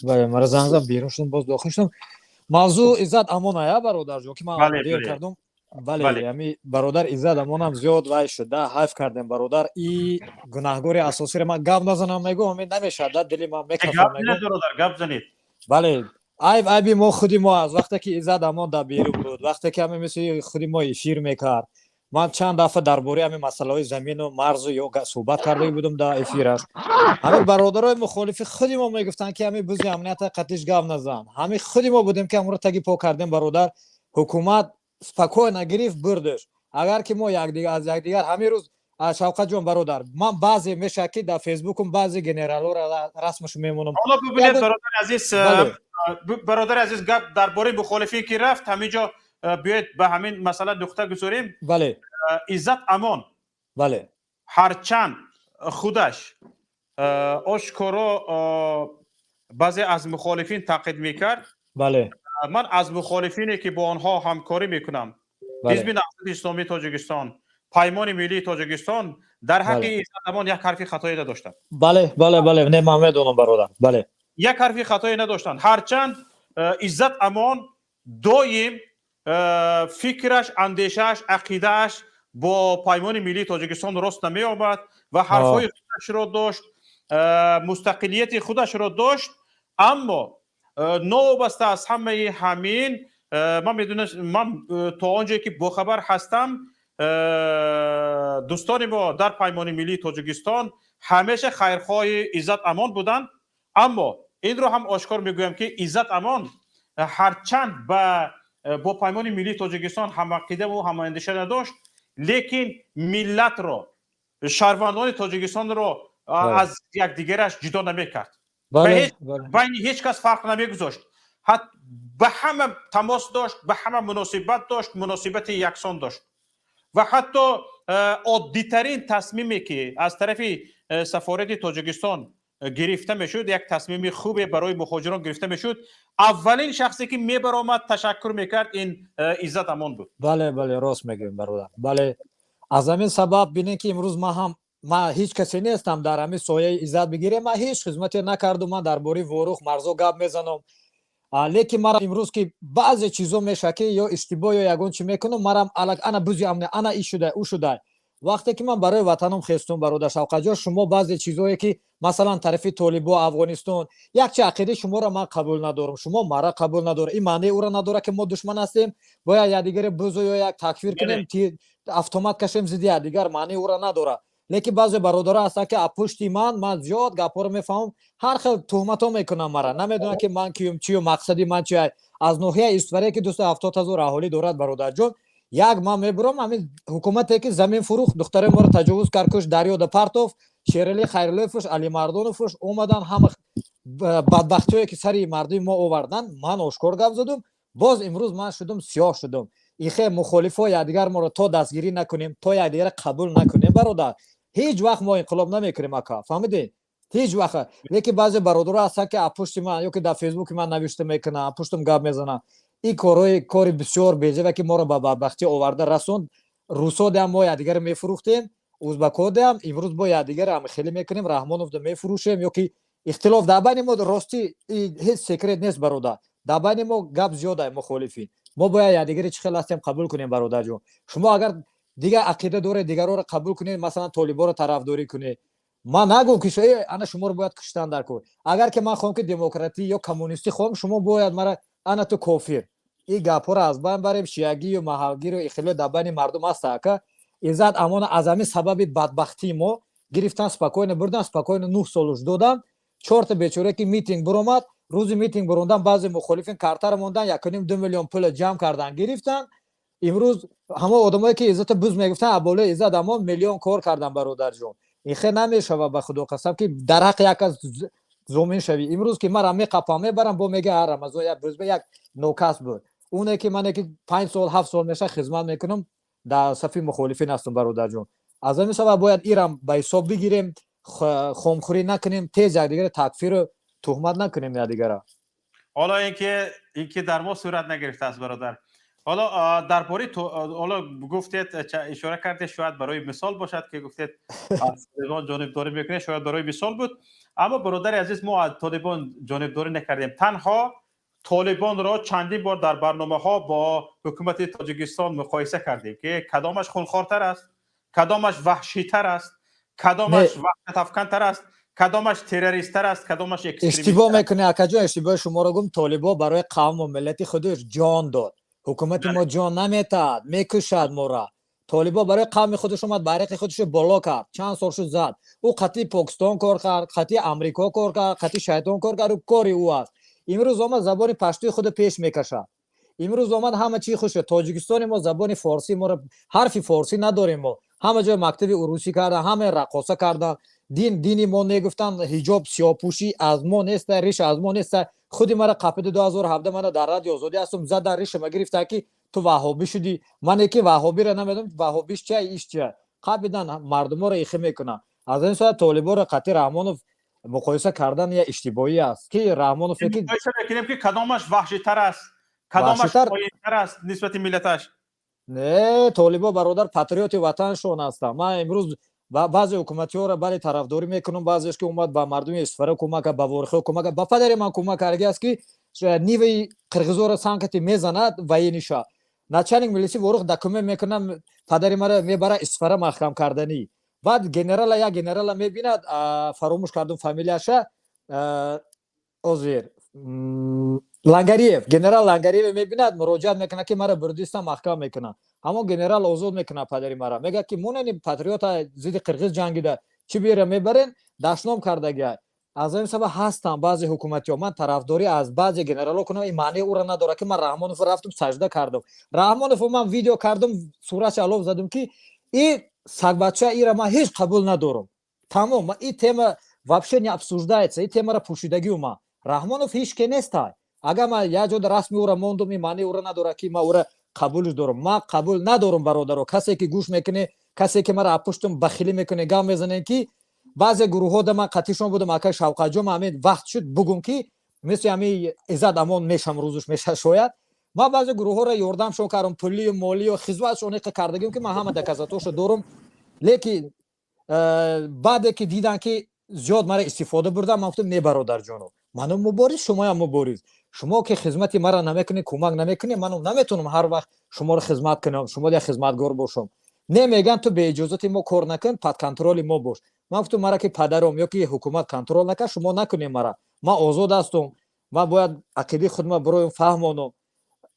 Бале, мара занг зад, берун шудам, боз дохил шудам. Мавзӯъ Иззат Амон ая, бародарҷон, ки ман дер кардум. Бале, ами бародар Иззат Амонам зиёд вай шуд да, ҳайф кардем бародар. И гунаҳгори асосиро ман гап назанам, мегӯм, ами намешавад да, дили ман мекафа. Бародар, гап занед. Бале, айб айби мо худи мо аст. Вақте ки Иззат Амон дар берун буд, вақте ки ами мисли худи мо эфир мекард, ман чанд дафъа дар бораи ҳамин масъалаҳои замину марзу ё суҳбат карда будам дар эфираш. Ҳамин бародарои мухолифи худи мо мегуфтанд, ки ҳамин бузи амнията қатиш гап назан. Ҳамин худи мо будем, ки ҳамонро таги по кардем, бародар. Ҳукумат спокойно гирифт, бурдаш. Агар ки мо якдигар аз якдигар ҳамин рӯз, Шавқатҷон, бародар, ман баъзе мешавад, ки дар Фейсбукум баъзе генералҳоро расмашо мемонам. Ҳоло бибинед, бародари азиз, бародари азиз, гап дар бораи мухолифин ки рафт, ҳамин ҷо биёед ба ҳамин масъала нуқта гузорем. Иззат Амон ҳарчанд худаш ошкоро баъзе аз мухолифин таъқид мекард, ман аз мухолифине, ки бо онҳо ҳамкорӣ мекунам, Ҳизби Наҳзати Исломии Тоҷикистон, Паймони Миллии Тоҷикистон, дар ҳаққи Иззат Амон як ҳарфи хатое надоштанд. Бале, не, ман медонам, бародар, бале. Як ҳарфи хатое надоштанд, ҳарчанд Иззат Амон доим Фикраш, андешааш, ақидааш бо Паймони миллии Тоҷикистон рост намеомад ва ҳарфҳои худашро дошт, мустақилияти худашро дошт. Аммо новобаста аз ҳамаи ҳамин, ман медонам, ман то он ҷое ки бохабар ҳастам, дӯстони мо дар Паймони миллии Тоҷикистон ҳамеша хайрхоҳи Иззат Амон буданд. Аммо инро ҳам ошкор мегӯям, ки Иззат Амон ҳарчанд бо Паймони миллии Тоҷикистон ҳамақидаву ҳамаандеша надошт, лекин миллатро, шаҳрвандони Тоҷикистонро аз якдигараш ҷудо намекард, байни ҳеҷ кас фарқ намегузошт, ба ҳама тамос дошт, ба ҳама муносибат дошт, муносибати яксон дошт ва ҳатто оддитарин тасмиме ки аз тарафи сафорати Тоҷикистон гирифта мешуд, як тасмими хубе барои мухоҷирон гирифта мешуд, аввалин шахсе ки мебаромад, ташаккур мекард, ин Иззат Амон буд. Бале, рост мегӯем, бародар, бале. Аз ҳамин сабаб бинед, ки имрӯз ман ҳам, ман ҳеҷ касе нестам, дар ҳамин сояи Иззат бигирем, ман ҳеҷ хизмате накардум. Ман дар бораи Ворух марзо гап мезанам, лекин мара имрӯз ки баъзе чизо мешавад, ки ё иштибоҳ ё ягон чи мекунам, марам ана бузи амне, ана и шуда, ӯ шуда. Вақте ки ман барои ватанам хестум, бародар Шавқатҷон, шумо баъзе чизое ки масалан тарафи толибо, Афғонистон, якчи ақидаи шуморо ман қабул надорам, шумо мара қабул надоред, ин маънии ӯро надорад, ки мо душман ҳастем, бояд якдигаре бузу ё як такфир кунем, автомат кашем зидди якдигар, маънии ӯро надорад. Лекин баъзе бародаро ҳастанд, ки аз пушти ман зиёд гапҳоро мефаҳмам, ҳар хел туҳматҳо мекунам мара, намедонам, ки ман киюм, чию мақсади ман чи. Аз ноҳияи Истфаре, ки 270 000 аҳолӣ дорад, бародарҷон, як ман мебурам, ҳамин ҳукумате ки замин фурӯхт, духтарои моро таҷовуз кард, куш, дарёда партоф, Шерали Хайруллоевуш, Алимардоновуш омадан, ҳама бадбахтиҳое ки сари мардуми мо овардан, ман ошкор гап задум. Боз имрӯз ман шудум, сиёҳ шудум. Ихе мухолифо якдигар моро то дастгирӣ накунем, то якдигарро қабул накунем, бародар, ҳеҷ вақт мо инқилоб намекунем, ака, фаҳмидед? Ҳеҷ вақт. Лекин баъзе бародаро ҳастанд, ки аз пушти ман ё ки дар Фейсбуки ман навишта мекунанд, аз пуштам гап мезананд. Ин корҳои кори бисёр безеба, ки моро ба бадбахтӣ оварда расонд. Русодеам мо якдигарро мефурӯхтем, узбакодеам, имрӯз бо якдигарро ҳамхелӣ мекунем, Раҳмоновда мефурӯшем. Ё ки ихтилоф дар байни мо, ростӣ, ҳеҷ секрет нест, бародар, дар байни мо гап зиёд ай. Мухолифин мо бояд якдигаре чӣ хел ҳастем қабул кунем, бародарҷон. Шумо агар дигар ақида доред, дигарҳоро қабул кунед, масалан толиборо тарафдорӣ кунед. Ман нагӯм, ки ана шуморо бояд куштан дар кор. Агар ки ман хоҳам, ки демократӣ ё коммунистӣ хоҳам, шумо бояд мара ана ту кофир. Ин гапҳоро аз байн барем. Шиягию маҳалгиру ихтилоф дар байни мардум ҳаста, ака. Иззат Амона аз ҳамин сабаби бадбахтии мо гирифтан, спокойно бурдан, спокойно 9 солуш додан. Чорта бечора ки митинг буромад, рӯзи митинг бурондан баъзе мухолифин картаро мондан, 1,5-2 миллион пула ҷамъ кардан, гирифтан. Имрӯз ҳамон одамое ки Иззата буз мегуфтан, аз болои Иззат Амон миллион кор кардан. Бародарҷон, ин хел намешавад, ба худо қасам, ки дар ҳаққи як кас зомин шавӣ. Имрӯз ки мара меқапам, мебарам, бо мега Рамазон як буз, як нокас буд. Оне ки мане ки 5 сол, 7 сол меша хизмат мекунам, дар сафи мухолифин ҳастам, бародарҷон. Аз ҳамин сабаб бояд ирам ба ҳисоб бигирем, хомхӯрӣ накунем, тез якдигаро такфиру туҳмат накунем якдигара. Ҳоло инки дар мо сурат нагирифтааст, бародар. Ҳоло дар бораи, ҳоло гуфтед, ишора кардед, шояд барои мисол бошад, ки гуфтед аз толибон ҷонибдорӣ мекунед, шояд барои мисол буд. Аммо, бародари азиз, мо аз толибон ҷонибдорӣ накардем, танҳо толибонро чандин бор дар барномаҳо бо ҳукумати Тоҷикистон муқоиса кардем, ки кадомаш хунхортар аст, кадомаш ваҳшитар аст, кадомаш ваҳшатафкантар аст, кадомаш террористтар аст, кадомаш Иштибоҳ мекунӣ, акаҷон, иштибоҳи шуморо гум. Толибо барои қавму миллати худаш ҷон дод. Ҳукумати мо ҷон наметаҳад, мекушад моро. Толибо барои қавми худаш омад, байрақи худашро боло кард, чанд сол шуд зад. Ӯ қатъи Покистон кор кард, қатъи Амрико кор кард, қатъи шайтон кор кард, ӯ кори ӯ аст. Имрӯз омад, забони паштуи худо пеш мекашад. Имрӯз омад, ҳама чии худ шуд. Тоҷикистони мо забони форсӣ моро, ҳарфи форсӣ надорем мо, ҳама ҷой мактаби урусӣ кардан, ҳама раққоса кардан. Дин дини мо негуфтан, ҳиҷоб, сиёҳпӯшӣ аз мо неста, риш аз мо неста. Худи мара қапиди 2017, мана дар Радио Озодӣ ҳастум, задан, ришама гирифта, ки ту ваҳҳобӣ шудӣ. Мане ки ваҳҳобиро намедонам, ваҳҳобиш чия, иш чия. Қапидан, мардуморо ихӣ мекунанд. Аз ин соат толиборо қатъи Раҳмонов муқоиса кардан я иштибоҳӣ аст, ки Раҳмонов ки муқоиса мекунем, ки кадомаш ваҳшитар аст, кадомаш поинтар аст нисбати миллаташ. Не, толибо, бародар, патриоти ватаншон ҳастанд. Ман имрӯз баъзе ҳукуматиҳоро, бале, тарафдорӣ мекунам, баъзеш ки омад ба мардуми Исфара кӯмак кард, ба Ворхиҳо кӯмак кард, ба падари ман кӯмак кардаги аст, ки ниваи қирғизоро санкати мезанад воениша. Начальник милиси Ворух документ мекунам, падари мара мебара Исфара маҳкам карданӣ. Баъд генерала, як генерала мебинад, фаромӯш кардум фамилияша, озир Лангариев, генерал Лангариев мебинад, муроҷиат мекунад, ки мара бурдистан маҳкам мекунад. Ҳамон генерал озод мекунад падари мара, мегӯяд, ки монени патриота, зидди қирғиз ҷангида, чӣ бира мебарен, дашном кардагиа. Аз ҳамин сабаб ҳастанд баъзе ҳукуматиҳо. Ман тарафдорӣ аз баъзе генералҳо кунам, ин маънии ӯро надорад, ки ман Раҳмонов рафтум сажда кардам. Раҳмонов ман видео кардум, суратша алов задум, ки и сагбача, ира ман ҳеҷ қабул надорам. Тамом, и тема вообще не обсуждается, и темара пӯшидагиу ман. Раҳмонов ҳеҷ ке нестай. Агар ман як ҷода расми ӯро мондум, ин маънии ӯро надорад, ки ман ӯро қабулш дорам. Ман қабул надорам, бародаро. Касе ки гӯш мекунӣ, касе ки мара пуштум бахилӣ мекунӣ, гап мезанем, ки баъзе гурӯҳҳо да ман қатишон будам, акай Шавқатҷон, ҳамин вақт шуд бугум, ки мисли ҳамин Иззат Амон мешам, рӯзуш меша шояд. Ман баъзе гурӯҳҳоро ёрдамшон кардам, пулию молию хизматшон иқа кардагим, ки ман ҳама доказатошо дорам. Лекин баъде ки дидам, ки зиёд мара истифода бурдам, ман гуфтам: не, бародарҷоно, манам мубориз, шумоям мубориз. Шумо ки хизмати мара намекунед, кӯмак намекунед, манам наметавонам ҳар вақт шуморо хизмат кунам, шумо як хизматгор бошам. Не, мегӯянд, ту беиҷозати мо кор накун, под контроли мо бош. Ман гуфтам: мара ки падаром ё ки ҳукумат контрол накард, шумо накунед мара. Ман озод ҳастум, ман бояд ақидаи худма бироям фаҳмонам.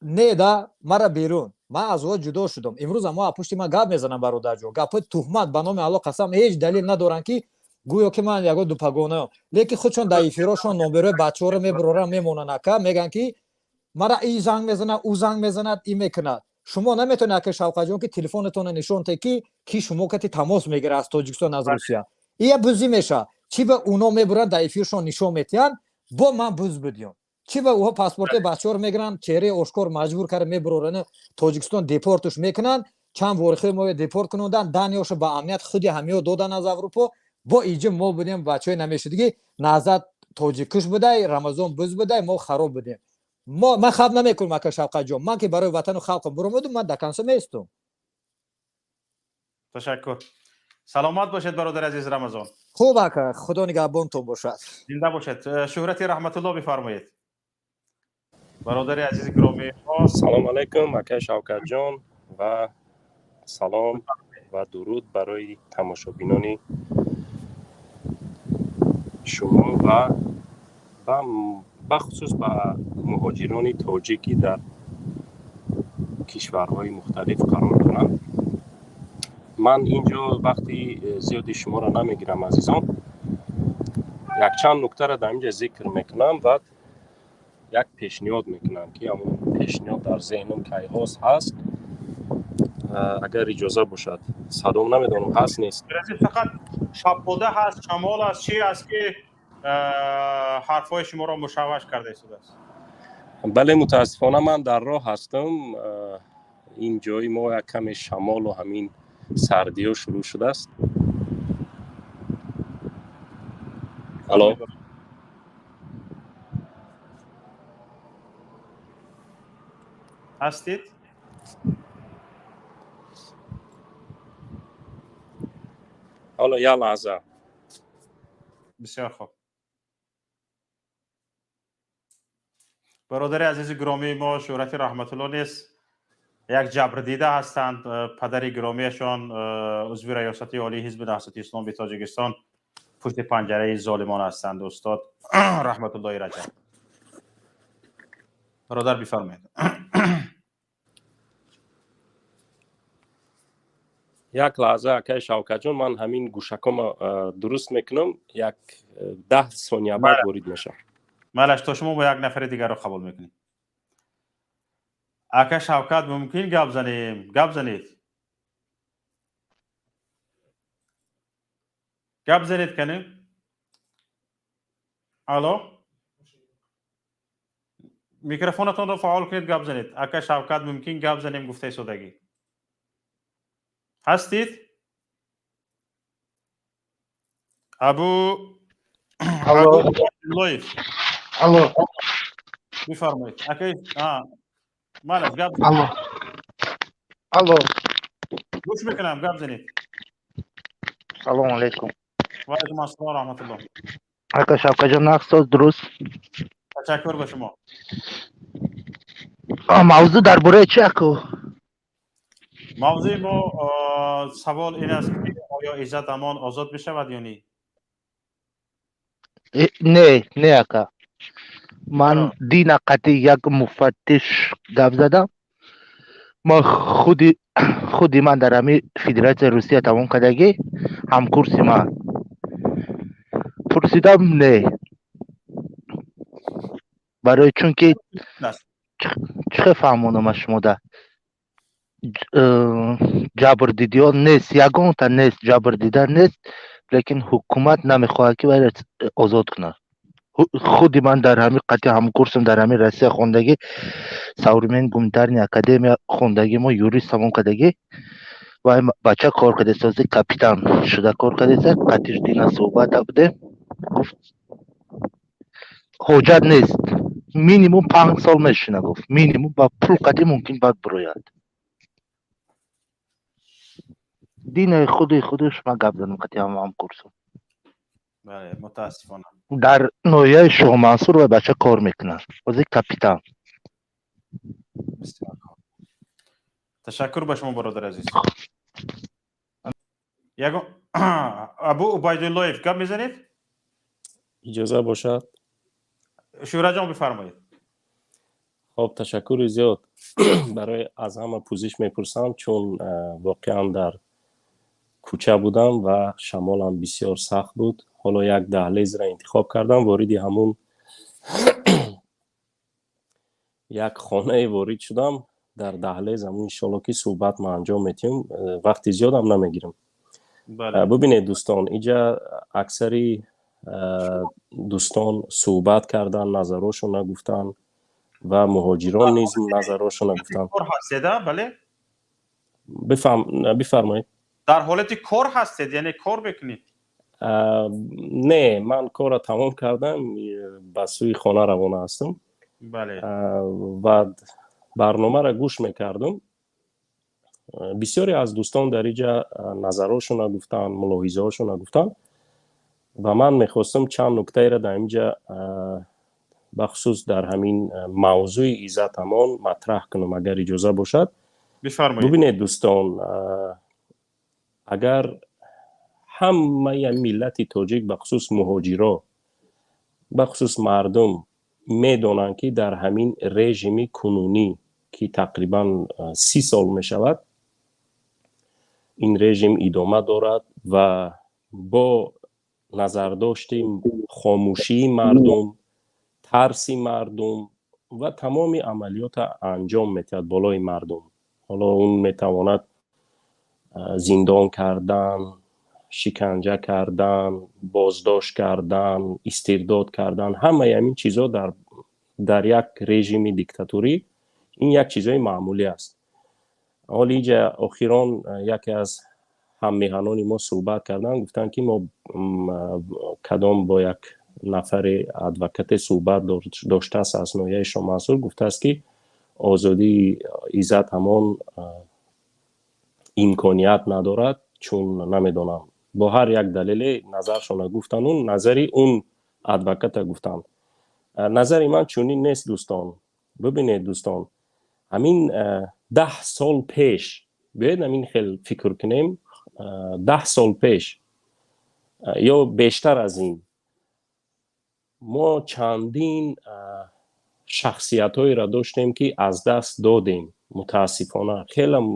Не да, мара берун. Ман аз ӯ ҷудо шудам. Имрӯз мо пушти ман гап мезанам, бародарҷон, гапҳои туҳмат, ба номи Алло қасам, ҳеҷ далел надоранд, ки гӯё ки ман ягон дупагонаам. Лекин худшон дар эфирошон номерои бачаҳоро мебуроранд, мемонанд, ака, мегӯянд, ки мара и занг мезанад, ӯ занг мезанад, и мекунад. Шумо наметавонед, ака Шавқатҷон, ки телефонатонро нишон те, ки ки шумо кати тамос мегирад аз Тоҷикистон, аз Русия. Ия бузӣ мешавад. Чӣ ба уно мебуранд, дар эфиршон нишон метиҳанд, бо ман буз будиём? Чӣ ба ӯҳо паспорти бачаҳоро мегиранд, чеҳраи ошкор маҷбур карда мебуроранд, Тоҷикистон депортуш мекунанд? Чанд ворихои мо депорт кунондан, даниёшо ба амният худи ҳамиё додан аз Аврупо. Бо иҷа мо будем бачаҳои намешудагӣ, Наҳзат тоҷиккуш будай, Рамазон буз будай, мо хароб будем. Мо ман хаб намекунам, ака Шавқатҷон. Ман ки барои ватану халқам буромадум, ман до конца меистум. Ташаккур, саломат бошед, бародари азиз Рамазон. Хуб, ака, Худо нигаҳбонтон бошад. Зинда бошед. Шӯҳрати Раҳматулло, бифармоед, бародари азизи гиромии мо. Салом алайкум, акай Шавкатҷон, ва салом ва дуруд барои тамошобинони шумо ва бахусус ба муҳоҷирони тоҷикӣ дар кишварҳои мухталиф қарор доранд. Ман ин ҷо вақти зиёди шуморо намегирам, азизон. Якчанд нуктаро дар ин ҷа зикр мекунам ва як пешниҳод мекунам, ки ҳамон пешниҳод дар зеҳнам кайҳост ҳаст. Агар иҷоза бошад, садом намедонам ҳаст, нест. Фақат шаббода ҳаст, шамол аст, чи аст, ки ҳарфҳои шуморо мушавваш карда истодааст? Бале, мутаассифона, ман дар роҳ ҳастам. Ин ҷои мо як каме шамолу ҳамин сардиҳо шурӯъ шудааст. Алло? Ҳастед? Ҳоло, як лаҳза. Бисёр хуб. Бародари азизи гиромии мо Шӯҳрати Раҳматулло низ як ҷабрдида ҳастанд. Падари гиромиашон, узви раёсати олии Ҳизби Наҳзати Исломии Тоҷикистон, пушти панҷараи золимон ҳастанд, устод Раҳматуллои Раҷаб. Бародар, бифармоед. Як лаҳза, акай Шавкатҷон, ман ҳамин гӯшакома дуруст мекунам, як 10 сония баъд ворид мешавам. Малаш, то шумо бо як нафари дигарро қабул мекунем. Ака Шавкат, мумкин гап занем? Гап занед, гап занед канем. Алло, микрофонатонро фаъол кунед, гап занед. Ака Шавкат, мумкин гап занем, гуфтаи содагӣ ҳастид? Абу Абдуллоев. Алло. Бифармоед, акай. Малаш, гап. Алло, алло. Гӯш мекунам, гап занед. Салому алайкум. Ва алайкум ассалом раҳматулло. Ака Шавкатҷон, нағз, соз, дуруст? Ташаккур ба шумо. Мавзӯъ дар бораи чи, аку? Мавзӯи мо, савол ин аст, ки оё Иззат Амон озод мешавад ё не? Не, не, ака. Ман дина қати як муфаттиш гап задам. Ма худи ман дар ҳами Федератсияи Русия тамом кардагӣ, ҳамкурси ман. Пурсидам, не. Барои чунки чӣ хел фаҳмонам аз шумода? Ҷабрдидиён нест, ягонта нест, ҷабрдида нест, лекин ҳукумат намехоҳад, ки вайро озод кунад. Худи ман дар ҳами қати ҳамкурсам дар ҳами Россия хондагӣ, Современный гуманитарный академия хондагӣ, мо юрист тамом кардагӣ, вай бача кор кардааст, капитан шуда кор кардааст. Қатиш дина суҳбат будем, гуфт, ҳоҷат нест, минимум 5 сол мешина, гуфт, минимум ба пул қати мумкин баъд бирояд. Динаи худи худаш ман гап задам қати ҳамкурсам. Бале, мутаассифона. Дар ноҳияи Шоҳмансур вай бача кор мекунад, ҳозир капитан. Ташаккур ба шумо, бародари азиз. Ягон Абу Убайдуллоев, гап мезанед? Иҷоза бошад. Шӯраҷон, бифармоед. Хоб, ташаккури зиёд. Барои аз ҳама пӯзиш мепурсам, чун воқеан дар кӯча будам ва шамолам бисёр сахт буд. Ҳоло як даҳлезро интихоб кардам, вориди ҳамун як хонае ворид шудам, дар даҳлез ҳамун иншолло ки суҳбат ма анҷом метиҳем, вақти зиёдам намегирам. Бубинед, дӯстон, инҷа аксари дӯстон суҳбат кардан, назарошона гуфтанд ва муҳоҷирон низ назарошона гуфтанд. Бале. Бифармоед. Дар ҳолати кор ҳастед, яъне кор мекунед? Не, ман корро тамом кардам, ба сӯи хона равона ҳастам. Ва барномаро гӯш мекардам. Бисёре аз дӯстон дар инҷа назарошона гуфтанд, мулоҳизаҳошона гуфтанд ва ман мехостам чанд нуктаеро дар инҷа, бахусус дар ҳамин мавзӯи Иззат Амон матраҳ кунам, агар иҷоза бошад. Бубинед, дӯстон, агар ҳамаи миллати тоҷик, бахусус муҳоҷиро, бахусус мардум медонанд, ки дар ҳамин режими кунунӣ, ки тақрибан 30 сол мешавад, ин режим идома дорад ва бо назардошти хомӯшии мардум, тарси мардум ва тамоми амалиёта анҷом метиҳад болои мардум. Ҳоло он метавонад зиндон кардан, шиканҷа кардан, боздошт кардан, истирдод кардан, ҳамаи ҳамин чизҳо дар як режими диктатурӣ ин як чизҳои маъмулӣ аст. Ҳоли инҷа охирон яке аз ҳаммеҳанони мо суҳбат карданд, гуфтанд, ки мо кадом бо як нафари адвокате суҳбат доштааст аз ноҳияи Шоҳмансур, гуфтааст, ки озодии Иззат ҳамон имконият надорад, чун намедонам, бо ҳар як далеле назаршона гуфтанд, он назари он адвоката гуфтанд. Назари ман чунин нест, дӯстон. Бубинед, дӯстон, ҳамин 10 сол пеш, биёед ҳамин хел фикр кунем, 10 сол пеш ё бештар аз ин мо чандин шахсиятҳоеро доштем, ки аз даст додем, мутаассифона. Хелам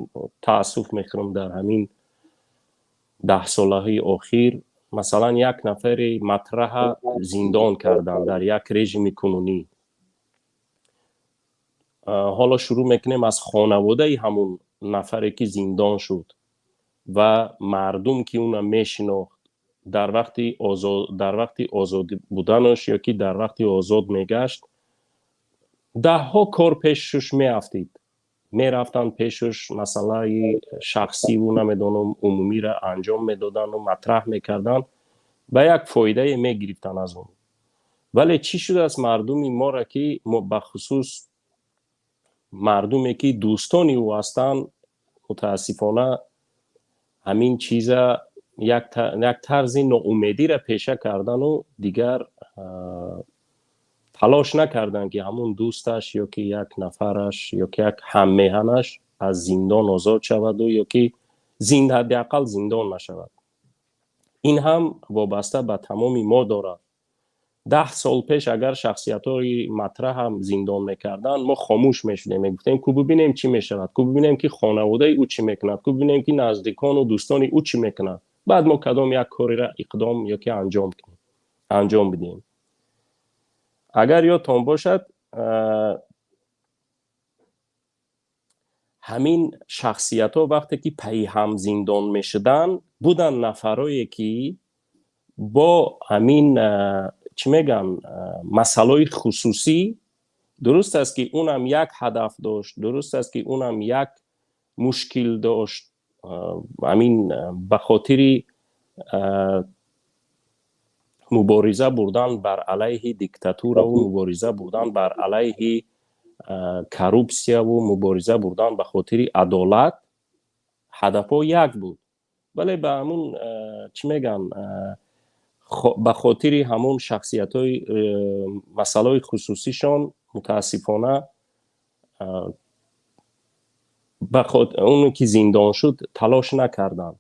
таассуф мехӯрам, дар ҳамин даҳсолаҳои охир, масалан, як нафари матраҳа зиндон карданд дар як режими кунунӣ. Ҳоло шурӯъ мекунем аз хонаводаи ҳамун нафаре, ки зиндон шуд, ва мардум, ки уна мешинохт, дар вақти озод буданаш ё ки дар вақти озод мегашт, даҳҳо кор пешуш меафтид, мерафтанд пешуш, масъалаи шахсиву намедонам умумиро анҷом медоданду матраҳ мекарданд, ба як фоидае мегирифтанд аз он. Вале чӣ шудааст мардуми моро, ки бахусус мардуме, ки дӯстони ӯ ҳастанд, мутаассифона ҳамин чиза як тарзи ноумедиро пеша кардану дигар талош накарданд, ки ҳамун дӯсташ ё ки як нафараш ё ки як ҳаммеҳанаш аз зиндон озод шаваду ё ки ҳадди ақал зиндон нашавад. Ин ҳам вобаста ба тамоми мо дорад. 10 сол пеш агар шахсиятҳои матраҳ ҳам зиндон мекарданд, мо хомӯш мешудем, мегуфтем, ку бибинем чӣ мешавад, ку бибинем, ки хонаводаи ӯ чӣ мекунад, ку бибинем, ки наздикону дӯстони ӯ чӣ мекунад, баъд мо кадом як кореро иқдом ё ки анҷом кунем, анҷом бидиҳем. Агар ёдтон бошад, ҳамин шахсиятҳо вақте ки пайҳам зиндон мешуданд, буданд нафарое ки бо ҳамин, чӣ мегӯянд, масъалаҳои хусусӣ. Дуруст аст, ки унам як ҳадаф дошт, дуруст аст, ки унам як мушкил дошт, ҳамин ба хотири мубориза бурдан бар алайҳи диктатураву мубориза бурдан бар алайҳи коррупсияву мубориза бурдан ба хотири адолат, ҳадафҳо як буд, вале ба ҳамун, чӣ мегӯянд, ба хотири ҳамун шахсиятҳои, масъалаҳои хусусишон, мутаассифона, оне ки зиндон шуд, талош накарданд.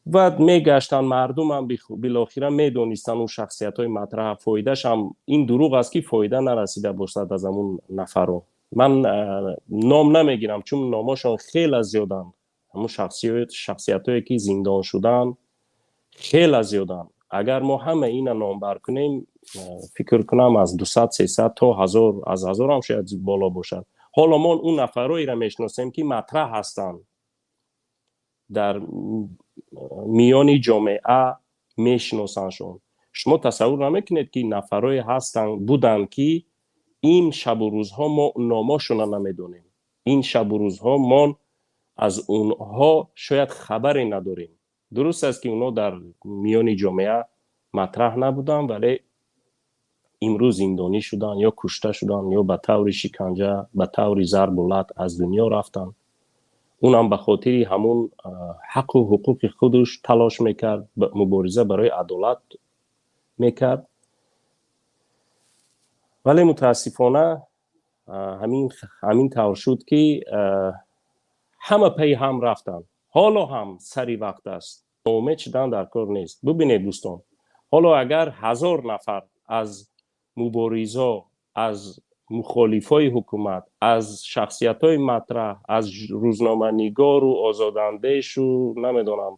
Баъд мегаштанд, мардумам билохира медонистанд он шахсиятҳои матраҳа. Фоидаашам ин дурӯғ аст, ки фоида нарасида бошад аз ҳамун нафаро. Ман ном намегирам, чун номошон хеле зиёданд. Ҳамун шахсиятҳое ки зиндон шуданд, хеле зиёданд. Агар мо ҳама ина номбар кунем, фикр кунам, аз 200, 300 то 1000, аз 1000-ам шояд боло бошад. Ҳоло мо он нафарҳоеро мешиносем, ки матраҳ ҳастанд, дар миёни ҷомеа мешиносандшон. Шумо тасаввур намекунед, ки нафарое ҳастанд, буданд, ки ин шабу рӯзҳо мо номошонро намедонем, ин шабу рӯзҳо мо аз онҳо шояд хабаре надорем. Дуруст аст, ки онҳо дар миёни ҷомеа матраҳ набуданд, вале имрӯз зиндонӣ шуданд ё кушта шуданд, ё ба таври шиканҷа, ба таври зарбу лат аз дунё рафтанд. Унам ба хотири ҳамун ҳаққу ҳуқуқи худаш талош мекард, мубориза барои адолат мекард, вале мутаассифона ҳамин тавр шуд, ки ҳама пайи ҳам рафтанд. Ҳоло ҳам сари вақт аст, ноумед шудан дар кор нест. Бубинед, дӯстон, ҳоло агар 1000 нафар аз муборизо, аз мухолифои ҳукумат, аз шахсиятҳои матраҳ, аз рӯзноманигору озодандешу, намедонам,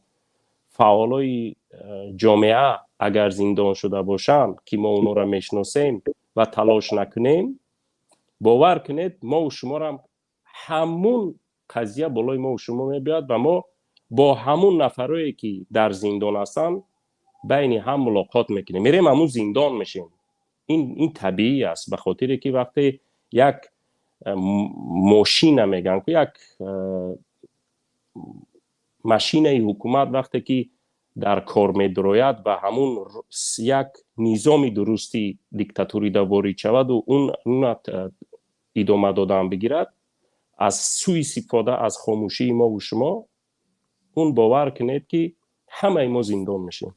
фаъолои ҷомеа агар зиндон шуда бошанд, ки мо онҳоро мешиносем, ва талош накунем, бовар кунед, мову шуморам ҳамун қазия болои мову шумо мебиёяд ва мо бо ҳамун нафарое ки дар зиндон ҳастанд, байни ҳам мулоқот мекунем, мерем, ҳамун зиндон мешем. Ин табиӣ аст, ба хотире ки вақте як мошина, мегӯянд ку, як машинаи ҳукумат вақте ки дар кор медурояд ва ҳамун як низоми дурусти диктатурида ворид шаваду уна идома додан бигирад, аз сӯи истифода аз хомӯшии мову шумо, он бовар кунед, ки ҳамаи мо зиндон мешем.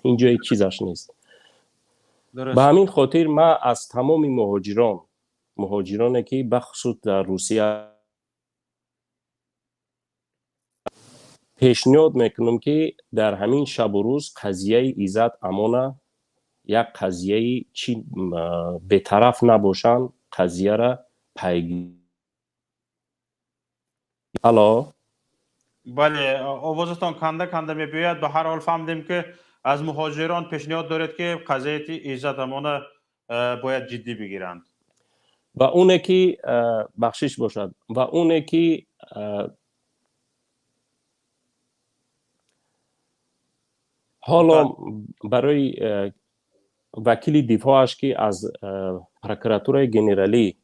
Ин ҷои чизаш нест. Ба ҳамин хотир ман аз тамоми муҳоҷирон, муҳоҷироне ки бахусус дар Русия, пешниҳод мекунам, ки дар ҳамин шабу рӯз қазияи Иззат Амона як қазияи чи бетараф набошанд, қазияра пайгирӣ. Алло? Бале, овозатон канда канда мебиёяд. Ба ҳар ҳол, фаҳмидем, ки аз муҳоҷирон пешниҳод доред, ки қазияти Иззат Амона бояд ҷиддӣ бигиранд. Ва оне ки, бахшиш бошад, ва оне ки ҳоло барои вакили дифоъаш, ки аз прокуратураи генералӣ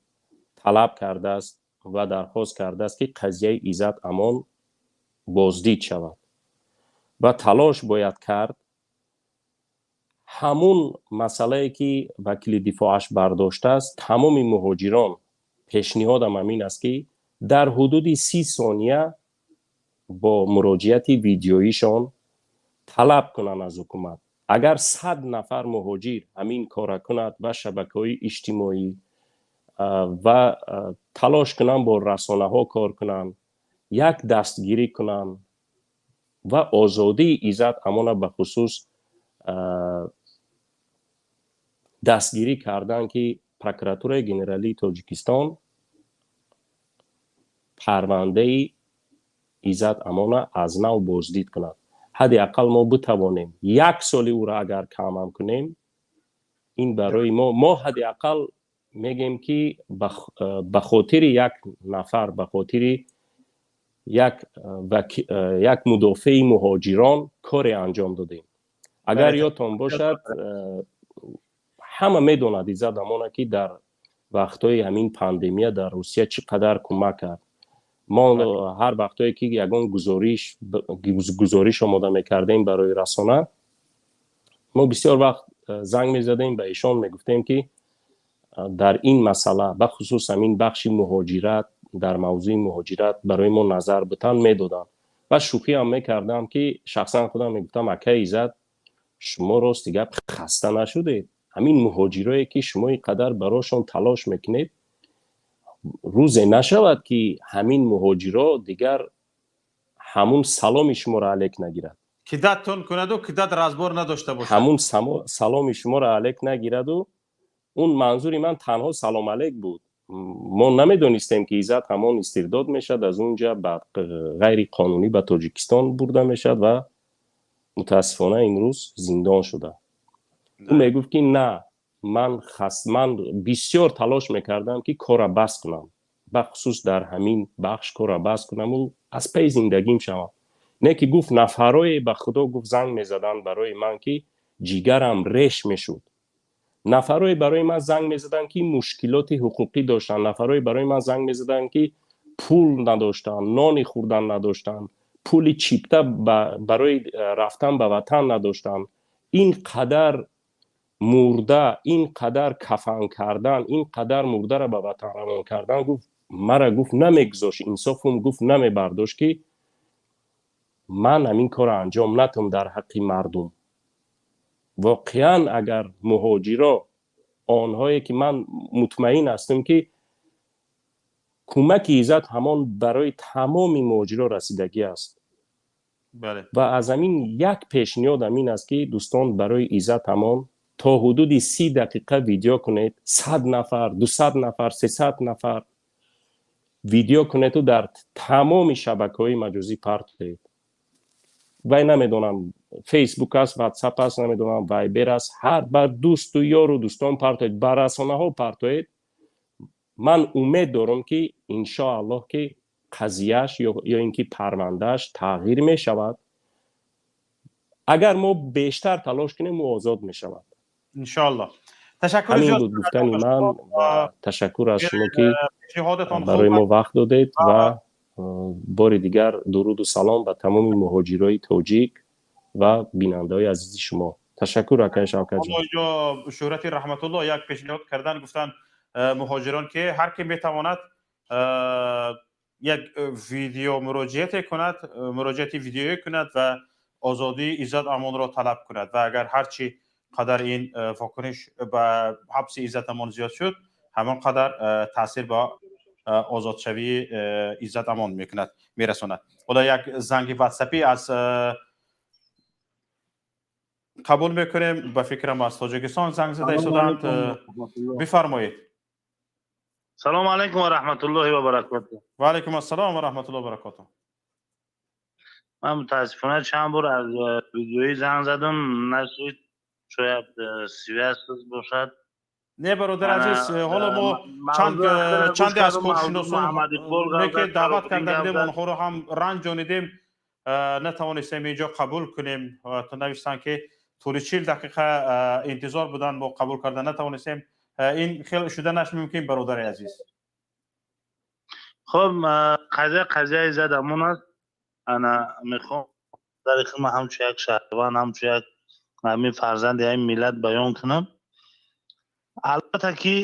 талаб кардааст ва дархост кардааст, ки қазияи Иззат Амон боздид шавад ва талош бояд кард, ҳамун масъалае ки вакили дифоъаш бардоштааст, тамоми муҳоҷирон, пешниҳодам ҳамин аст, ки дар ҳудуди 30 сония бо муроҷиати видеоишон талаб кунанд аз ҳукумат. Агар 100 нафар муҳоҷир ҳамин кора кунад ва шабакаҳои иҷтимоӣ Ва талош кунанд, бо расонаҳо кор кунанд, як дастгирӣ кунанд ва озодии Иззат Амона бахусус дастгирӣ кардан, ки Прокуратураи Генералии Тоҷикистон парвандаи Иззат Амона аз нав боздид кунад. Ҳадди ақал мо битавонем як соли ӯро агар камам кунем, ин барои мо ҳадди ақал мегем, ки ба хотири як нафар, ба хотири як мудофеи муҳоҷирон коре анҷом додем. Агар ёдтон бошад, ҳама медонад Иззат Амона, ки дар вақтҳои ҳамин пандемия дар Русия чӣ қадар кӯмак кард. Мо ҳар вақтое ки ягон гузориш омода мекардем барои расона, мо бисёр вақт занг мезадем ба ишон, мегуфтем, ки дар ин масъала, бахусус ҳамин бахши муҳоҷират, дар мавзӯи муҳоҷират барои мо назар битан. Медодам ва шӯхиам мекардам, ки шахсан худам мегуфтам: «Акаи Иззат, шумо рости гап хаста нашудед? Ҳамин муҳоҷирое ки шумо ин қадар барошон талош мекунед, рӯзе нашавад, ки ҳамин муҳоҷиро дигар ҳамун саломи шуморо алек нагирад?» Кидатон кунаду кидат разбор надошта бошад. Ҳамун саломи шуморо алек нагираду. Он манзури ман танҳо салом алек буд. Мо намедонистем, ки Иззат ҳамон истирдод мешавад, аз он ҷа ба ғайриқонунӣ ба Тоҷикистон бурда мешавад ва мутаассифона имрӯз зиндон шуда. Ӯ мегуфт, ки на, ман бисёр талош мекардам, ки корра бас кунам, бахусус дар ҳамин бахш корра бас кунаму аз пайи зиндагим шавам. Не ки, гуфт, нафарое, ба Худо, гуфт, занг мезаданд барои ман, ки ҷигарам реш мешуд. Нафарое барои ман занг мезаданд, ки мушкилоти ҳуқуқӣ доштанд. Нафарое барои ман занг мезаданд, ки пул надоштанд, нони хӯрдан надоштанд, пули чипта барои рафтан ба ватан надоштанд. Ин қадар мурда, ин қадар кафан кардан, ин қадар мурдаро ба ватан равон кардан, гуфт, мара, гуфт, намегузошт инсофум, гуфт, намебардошт, ки ман ҳамин корро анҷом натам дар ҳаққи мардум. Воқеан, агар муҳоҷиро, онҳое ки ман мутмаин ҳастам, ки кӯмаки Иззат ҳамон барои тамоми муҳоҷиро расидагӣ аст. Ва аз ҳамин як пешниҳод ҳамин аст, ки дӯстон, барои Иззат ҳамон то ҳудуди 30 дақиқа видео кунед, 100 нафар, 200 нафар, 300 нафар видео кунеду дар тамоми шабакаҳои маҷозӣ партоед. Вай намедонам, Фейсбук аст, Ватсап аст, намедонам, Вайбер аст, ҳар бар дӯсту ёру дӯстон партоед, ба расонаҳо партоед. Ман умед дорам, ки иншоаллоҳ, ки қазияш ё ин ки парвандааш тағйир мешавад. Агар мо бештар талош кунем, ӯ озод мешавад. Иншоаллоҳ. Ташаккур. Ҳамин буд гуфтани ман. Ташаккур аз шумо, ки барои мо вақт додед, ва бори дигар дуруду салом ба тамоми муҳоҷирои тоҷик ва бинандаҳои азизи шумо. Ташаккур, акаи Шавкатҷон. Инҷо Шӯҳрати Раҳматулло як пешниҳод кардан, гуфтанд муҳоҷирон, ки ҳар ки метавонад, як видео муроҷиате кунад, муроҷиати видеоӣ кунад ва озодии Иззат Амонро талаб кунад. Ва агар ҳарчи қадар ин вокуниш ба ҳабси Иззат Амон зиёд шуд, ҳамон қадар таъсир ба озодшавии Иззат Амон мекунад, мерасонад. Ҳоло як занги ватсапӣ аз қабул мекунем. Ба фикрам, аз Тоҷикистон занг зада истоданд. Бифармоед. Салому алайкум ва раҳматуллоҳи ва баракоту. Ва алайкум ассалом ва раҳматуллоҳи ва баракоту. Ман мутаассифона чанд бор аз видеоӣ занг задам, нашуд. Шояд связь бошад. Не, бародар азиз, ҳоло мо чанде аз коршиносон, ки даъват карда будем, онҳоро ҳам ранҷонидем, натавонистем инҷо қабул кунем. Навиштанд, ки тӯли 40 дақиқа интизор буданд, мо қабул карда натавонистем. Ин хел шуданаш мумкин, бародари азиз. Хуб, қазия қазияи Иззат Амон аст. Ана мехоҳам дар хидмат ҳамчун як шаҳрванд, ҳамчун як ҳамин фарзанди ҳамин миллат баён кунам. Албатта, ки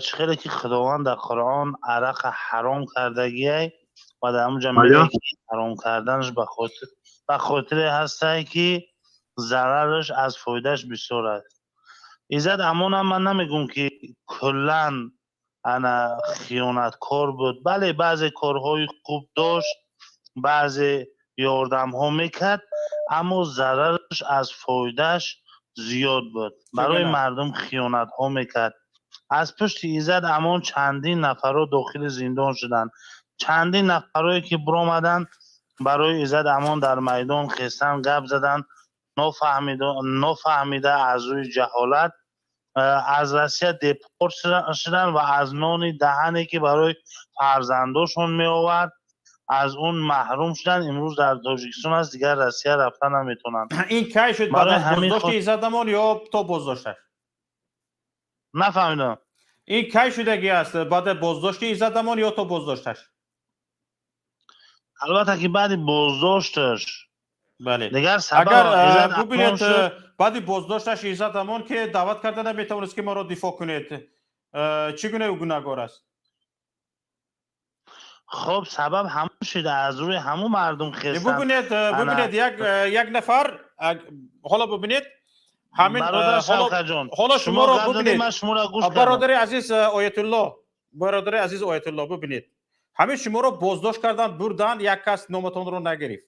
чӣ хеле ки Худованд дар Қуръон арақа ҳаром кардагиай ва дар ҳамонҷа мегӯяд, ки ҳаром карданаш ба хотире ҳастай, ки зарараш аз фоидааш бисёр аст. Иззат Амонам ман намегӯм, ки куллан Ана хиёнаткор буд. Бале, баъзе корҳои хуб дошт, баъзе ёрдамҳо мекард, аммо зарараш аз фоидааш зиёд буд. Барои мардум хиёнатҳо мекард. Аз пушти Иззат Амон чандин нафарҳо дохили зиндон шуданд. Чандин нафарҳое ки биромаданд, барои Иззат Амон дар майдон хестан, гап заданд, нофаҳмида, аз рӯи ҷаҳолат аз Россия депорт шуданд ва аз нони даҳане ки барои фарзандошон меовард, аз он маҳрум шуданд. Имрӯз дар Тоҷикистон аст, дигар Россия рафта наметавонанд. Ин кай шуд? Баъд аз боздошти Иззат Амон ё то боздошташ? Нафаҳмидам. Ин кай шудагӣ аст? Баъд аз боздошти Иззат Амон ё то боздошташ? Албатта ки баъди боздошташ. Бале. Дигар сабаб агар Иззат Амон бубинед, шуд. Баъди боздошташ Иззат Амон ки даъват карда наметавонист ки маро дифоъ кунед, чӣ гуна ӯ гунаҳгор аст? Хоб, сабаб ҳамон шуда, аз рӯи ҳамон мардум хестанд. Бубинед, бубинед, як нафар ҳоло бубинед, ҳамин Бародар Шавкатҷон, ҳоло шумо шуморо гап задед, бубинед. Ман шуморо гӯш кардам. Бародари азиз Оятулло, бародари азиз Оятулло, бубинед, ҳамин шуморо боздошт карданд, бурданд, як кас номатонро нагирифт,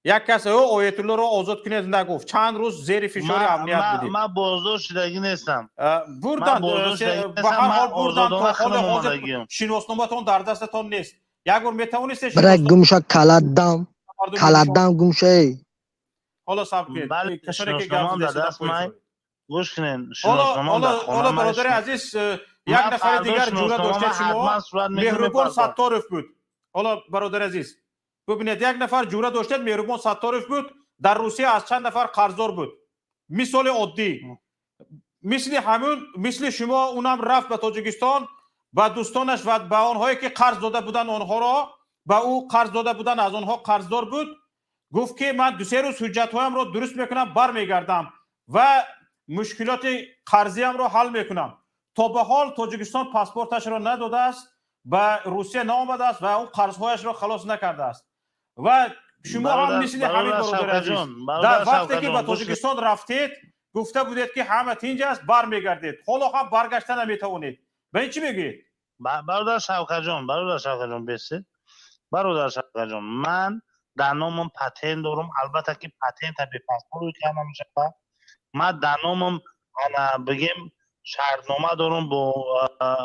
як кас ӯ Оятуллоро озод кунед нагуфт. Чанд рӯз зери фишори амният будед. Ман боздошт шудагӣ нестам. Бурданд, Ман боздошт шудагӣ ба нестам, ҳар ман ҳол бурданд, то озодона ҳоли худам ҳозир омодагиям. Шиносноматон дар дастатон нест. Як бор метавонистед Бирак гумша каладам, мардум каладам гумша эй. Ҳоло сабр кунед. Бале, касоне ки гап шиносномам дар задед, даст май. Гӯш кунед, ҳоло шиносномам дар ҳоло хона ҳоло май. Бародари азиз, як Ман нафари фардо дигар ҷура шиносномама доштед шумо, ҳатман сурат мегирам, Меҳрубон мепартом. Сатторов буд. Ҳоло, бародари азиз, бубинед, як нафар ҷура доштед, Меҳрубон Сатторов буд, дар Русия аз чанд нафар қарздор буд. Мисоли оддӣ, мисли ҳамун, мисли шумо унам рафт ба Тоҷикистон, ба дӯстонаш ва ба онҳое ки қарз дода буданд, онҳоро ба ӯ қарз дода буданд, аз онҳо қарздор буд, гуфт ки ман 2-се рӯз ҳуҷҷатҳоямро дуруст мекунам, бармегардам ва мушкилоти қарзиямро ҳал мекунам. То ба ҳол Тоҷикистон паспорташро надодааст, ба Русия наомадааст ва он қарзҳояшро халос накардааст. Ва шумо ҳам мисли ҳамин, Бародар бародари азиз, Шавкатҷон, дар бародар вақте ки ба Шавкатҷон, гӯш кунед. Тоҷикистон рафтед, гуфта будед ки ҳама тинҷ аст, бармегардед. Ҳоло ҳам баргашта наметавонед. Ба ин чӣ мегӯед? Бародар Шавкатҷон, бародар Шавкатҷон, бесед. Бародар Шавкатҷон, ман дар номам патент дорам. Албатта ки патента бе паспорт карда мешавад. Ман дар номам, ана, бигем, шартнома дорам бо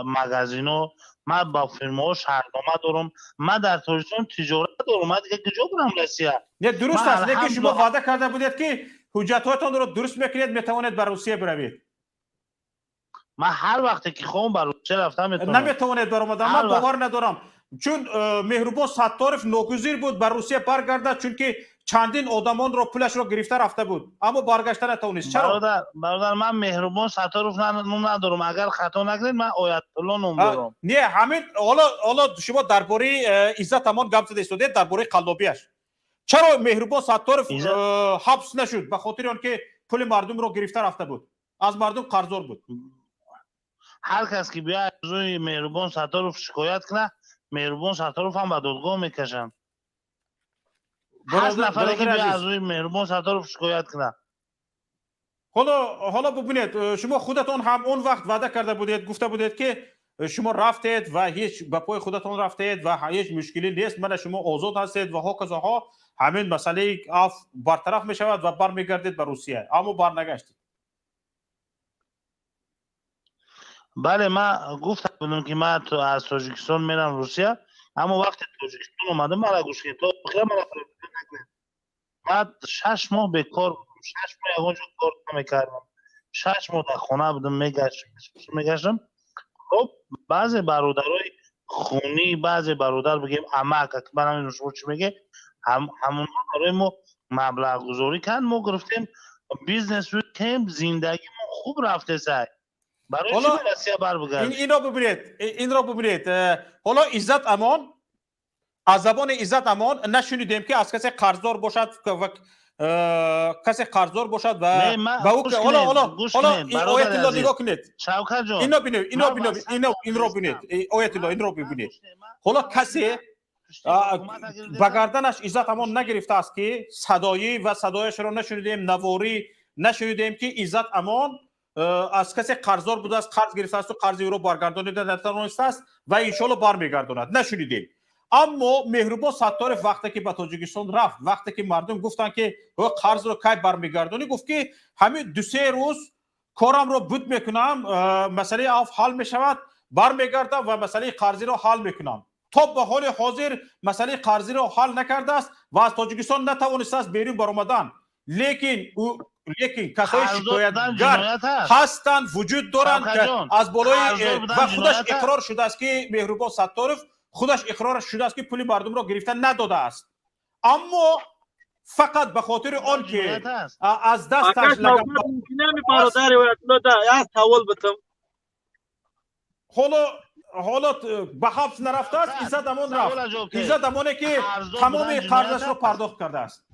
магазино, ман бо фирмаҳо шартнома дорам. Ман дар Тоҷикистон тиҷорат дорам, ман дигар куҷо бурам Россия? Не, дуруст Ман аст, лекин шумо алҳамдулиллоҳ ваъда карда будед ки ҳуҷҷатҳоятонро дуруст мекунед, метавонед ба Русия биравед. Ман ҳар вақте ки хоҳам ба Русия рафта метавонам. Наметавонед баромадан, Ҳар ман вақт. Бовар надорам, чун Меҳрубон Сатторов ногузир буд ба Русия баргардад, чунки чандин одамонро пулашро гирифта рафта буд, аммо баргашта натавонист. Чаро? Бародар, бародар, ман Меҳрубон Сатторов ном надорам. Агар хато накунед, ман Оятулло ном дорам. Не, ҳамин ҳоло шумо дар бораи Иззат Амон гап зада истодед, дар бораи қаллобиаш. Чаро Меҳрубон Сатторов ҳабс нашуд? Ба хотири он ки пули мардумро гирифта рафта буд, аз мардум қарздор буд. Ҳар кас ки биёяд, аз рӯи Меҳрубон Сатторов шикоят кунад, Меҳрубон Сатторов ҳам ба додгоҳ мекашанд. Ҳар нафаре ки Бародари биёяд, азиз, аз рӯи Меҳрубон Сатторов шикоят кунад. Ҳоло бубинед, шумо худатон ҳам он вақт ваъда карда будед, гуфта будед ки шумо рафтед ва ҳеҷ ба пои худатон рафтед ва ҳеҷ мушкилӣ нест, мана шумо озод ҳастед ва ҳоказоҳо, ҳамин масъалаи афв бартараф мешавад ва бармегардед ба Русия, аммо барнагаштед. Бале, ман гуфта будам ки ман аз Тоҷикистон мерам Русия, аммо вақте Тоҷикистон омадам, мара гӯш кунед, то охира мара фаромӯш накунед. Ман 6 моҳ бекор будам, 6 моҳ ягон ҷо кор намекардам, 6 моҳ дар хона будам, мегаштам, мегаштам. Хоб, баъзе бародарои хунӣ, баъзе бародар, бигем, амак, ман намедонам шумо чӣ мегӯед, ҳамонҳо барои мо маблағгузорӣ кард, мо гирифтем, бизнес кем, зиндагимон хуб рафтесай. Барои чӣ Ҳоло ба Россия барбигардем? Инро бубинед, инро бубинед. Ҳоло Иззат Амон, аз забони Иззат Амон нашунидем ки аз касе қарздор бошад ва касе қарздор бошад ва Не, ман ба ӯ гӯш ҳоло кунед, ҳоло гӯш ҳоло кунед, бародари Оятулло, азиз. нигоҳ кунед. Шавкатҷон, ино бинед, ино ман бинед, васат ино инро бинед. Оятулло, инро бибинед. Ҳоло касе ба гарданаш Иззат Амон нагирифтааст ки садоӣ ва садояшро нашунидем, наворӣ нашунидем ки Иззат Амон Аз касе қарздор будааст, қарз гирифтаасту қарзи ӯро баргардонида натавонистааст ва иншоалло бармегардонад, нашунидем. Аммо Меҳрубон Сатторов вақте ки ба Тоҷикистон рафт, вақте ки мардум гуфтанд, ки қарзро кай бармегардонӣ, гуфт, ки ҳамин 2-се рӯз корамро буд мекунам, масъалаи афв ҳал мешавад, бармегардам ва масъалаи қарзиро ҳал мекунам. То ба ҳоли ҳозир масъалаи қарзиро ҳал накардааст ва аз Тоҷикистон натавонистааст берун баромадан. Лекин касои шикоятгар ҳастанд, вуҷуд доранд аз болои, ва худаш иқрор шудааст, ки Меҳрубон Сатторов худаш иқрор шудааст, ки пули мардумро гирифта надодааст, аммо фақат ба хотири он ки аз дасташ Савол битам. Ҳоло ба ҳабс нарафтааст. Иззат Амон рафт. Иззат Амоне ки тамоми қарзашро пардохт кардааст,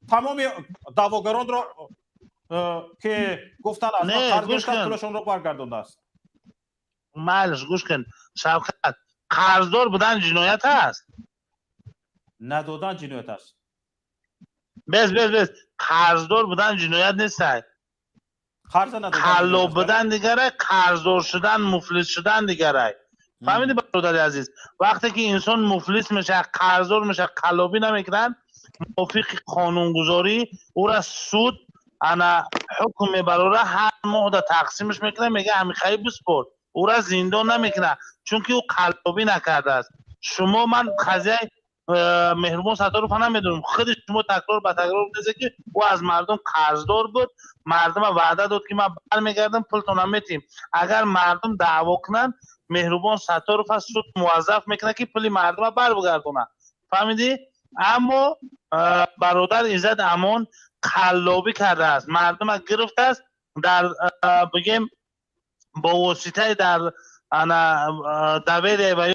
тамоми даъвогаронро, ки гуфтанд, аз ман қарз гирифтанд, пулашонро баргардондааст. Майлиш, гӯш кун, Шавкат, қарздор будан ҷиноят аст? Надодан ҷиноят аст. Бес, бес, бес, қарздор будан ҷиноят нестай. Қаллоб будан дигарай, қарздор шудан, муфлис шудан дигарай. Фаҳмиди, бародари азиз? Вақте ки инсон муфлис мешавад, қарздор мешавад, қаллобӣ намекунад, мувофиқи қонунгузорӣ ӯра суд ана ҳукм мебарора, ҳар моҳда тақсимаш мекунад, мега ҳамихаи биспор, ӯра зиндон намекунад, чунки ӯ қаллобӣ накардааст. Шумо, ман қазияи Меҳрубон Сатторова намедонам, худи шумо такрор ба такрор гуфтед, ки ӯ аз мардум қарздор буд, мардума ваъда дод, ки ман бармегардам, пултонам метиҳем. Агар мардум даъво кунанд, Меҳрубон Сатторов аз суд муваззаф мекунад, ки пули мардума барбигардонад. Фаҳмидӣ? Аммо бародар Иззат Амон қаллобӣ кардааст, мардума гирифтааст, дар бигем, бо воситаи дар ана доверие ва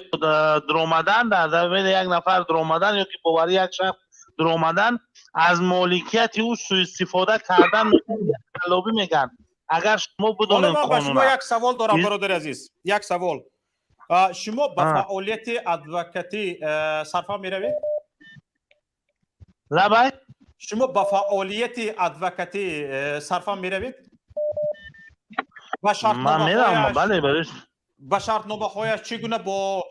дуромадан, дар доверие як нафар дуромадан ё ки бовари як шахс дуромадан, аз моликияти ӯ суистифода кардан қаллобӣ мегӯянд. Агар шумо бидонед. Ман ба шумо як савол дорам, бародари азиз, як савол. Шумо ба фаъолияти адвокатӣ сарфа меравед? Лабай. Шумо ба фаъолияти адвокатӣ сарфа меравед? Ман меравам, бале, бале. Ба шартномаҳояш, чӣ гуна бо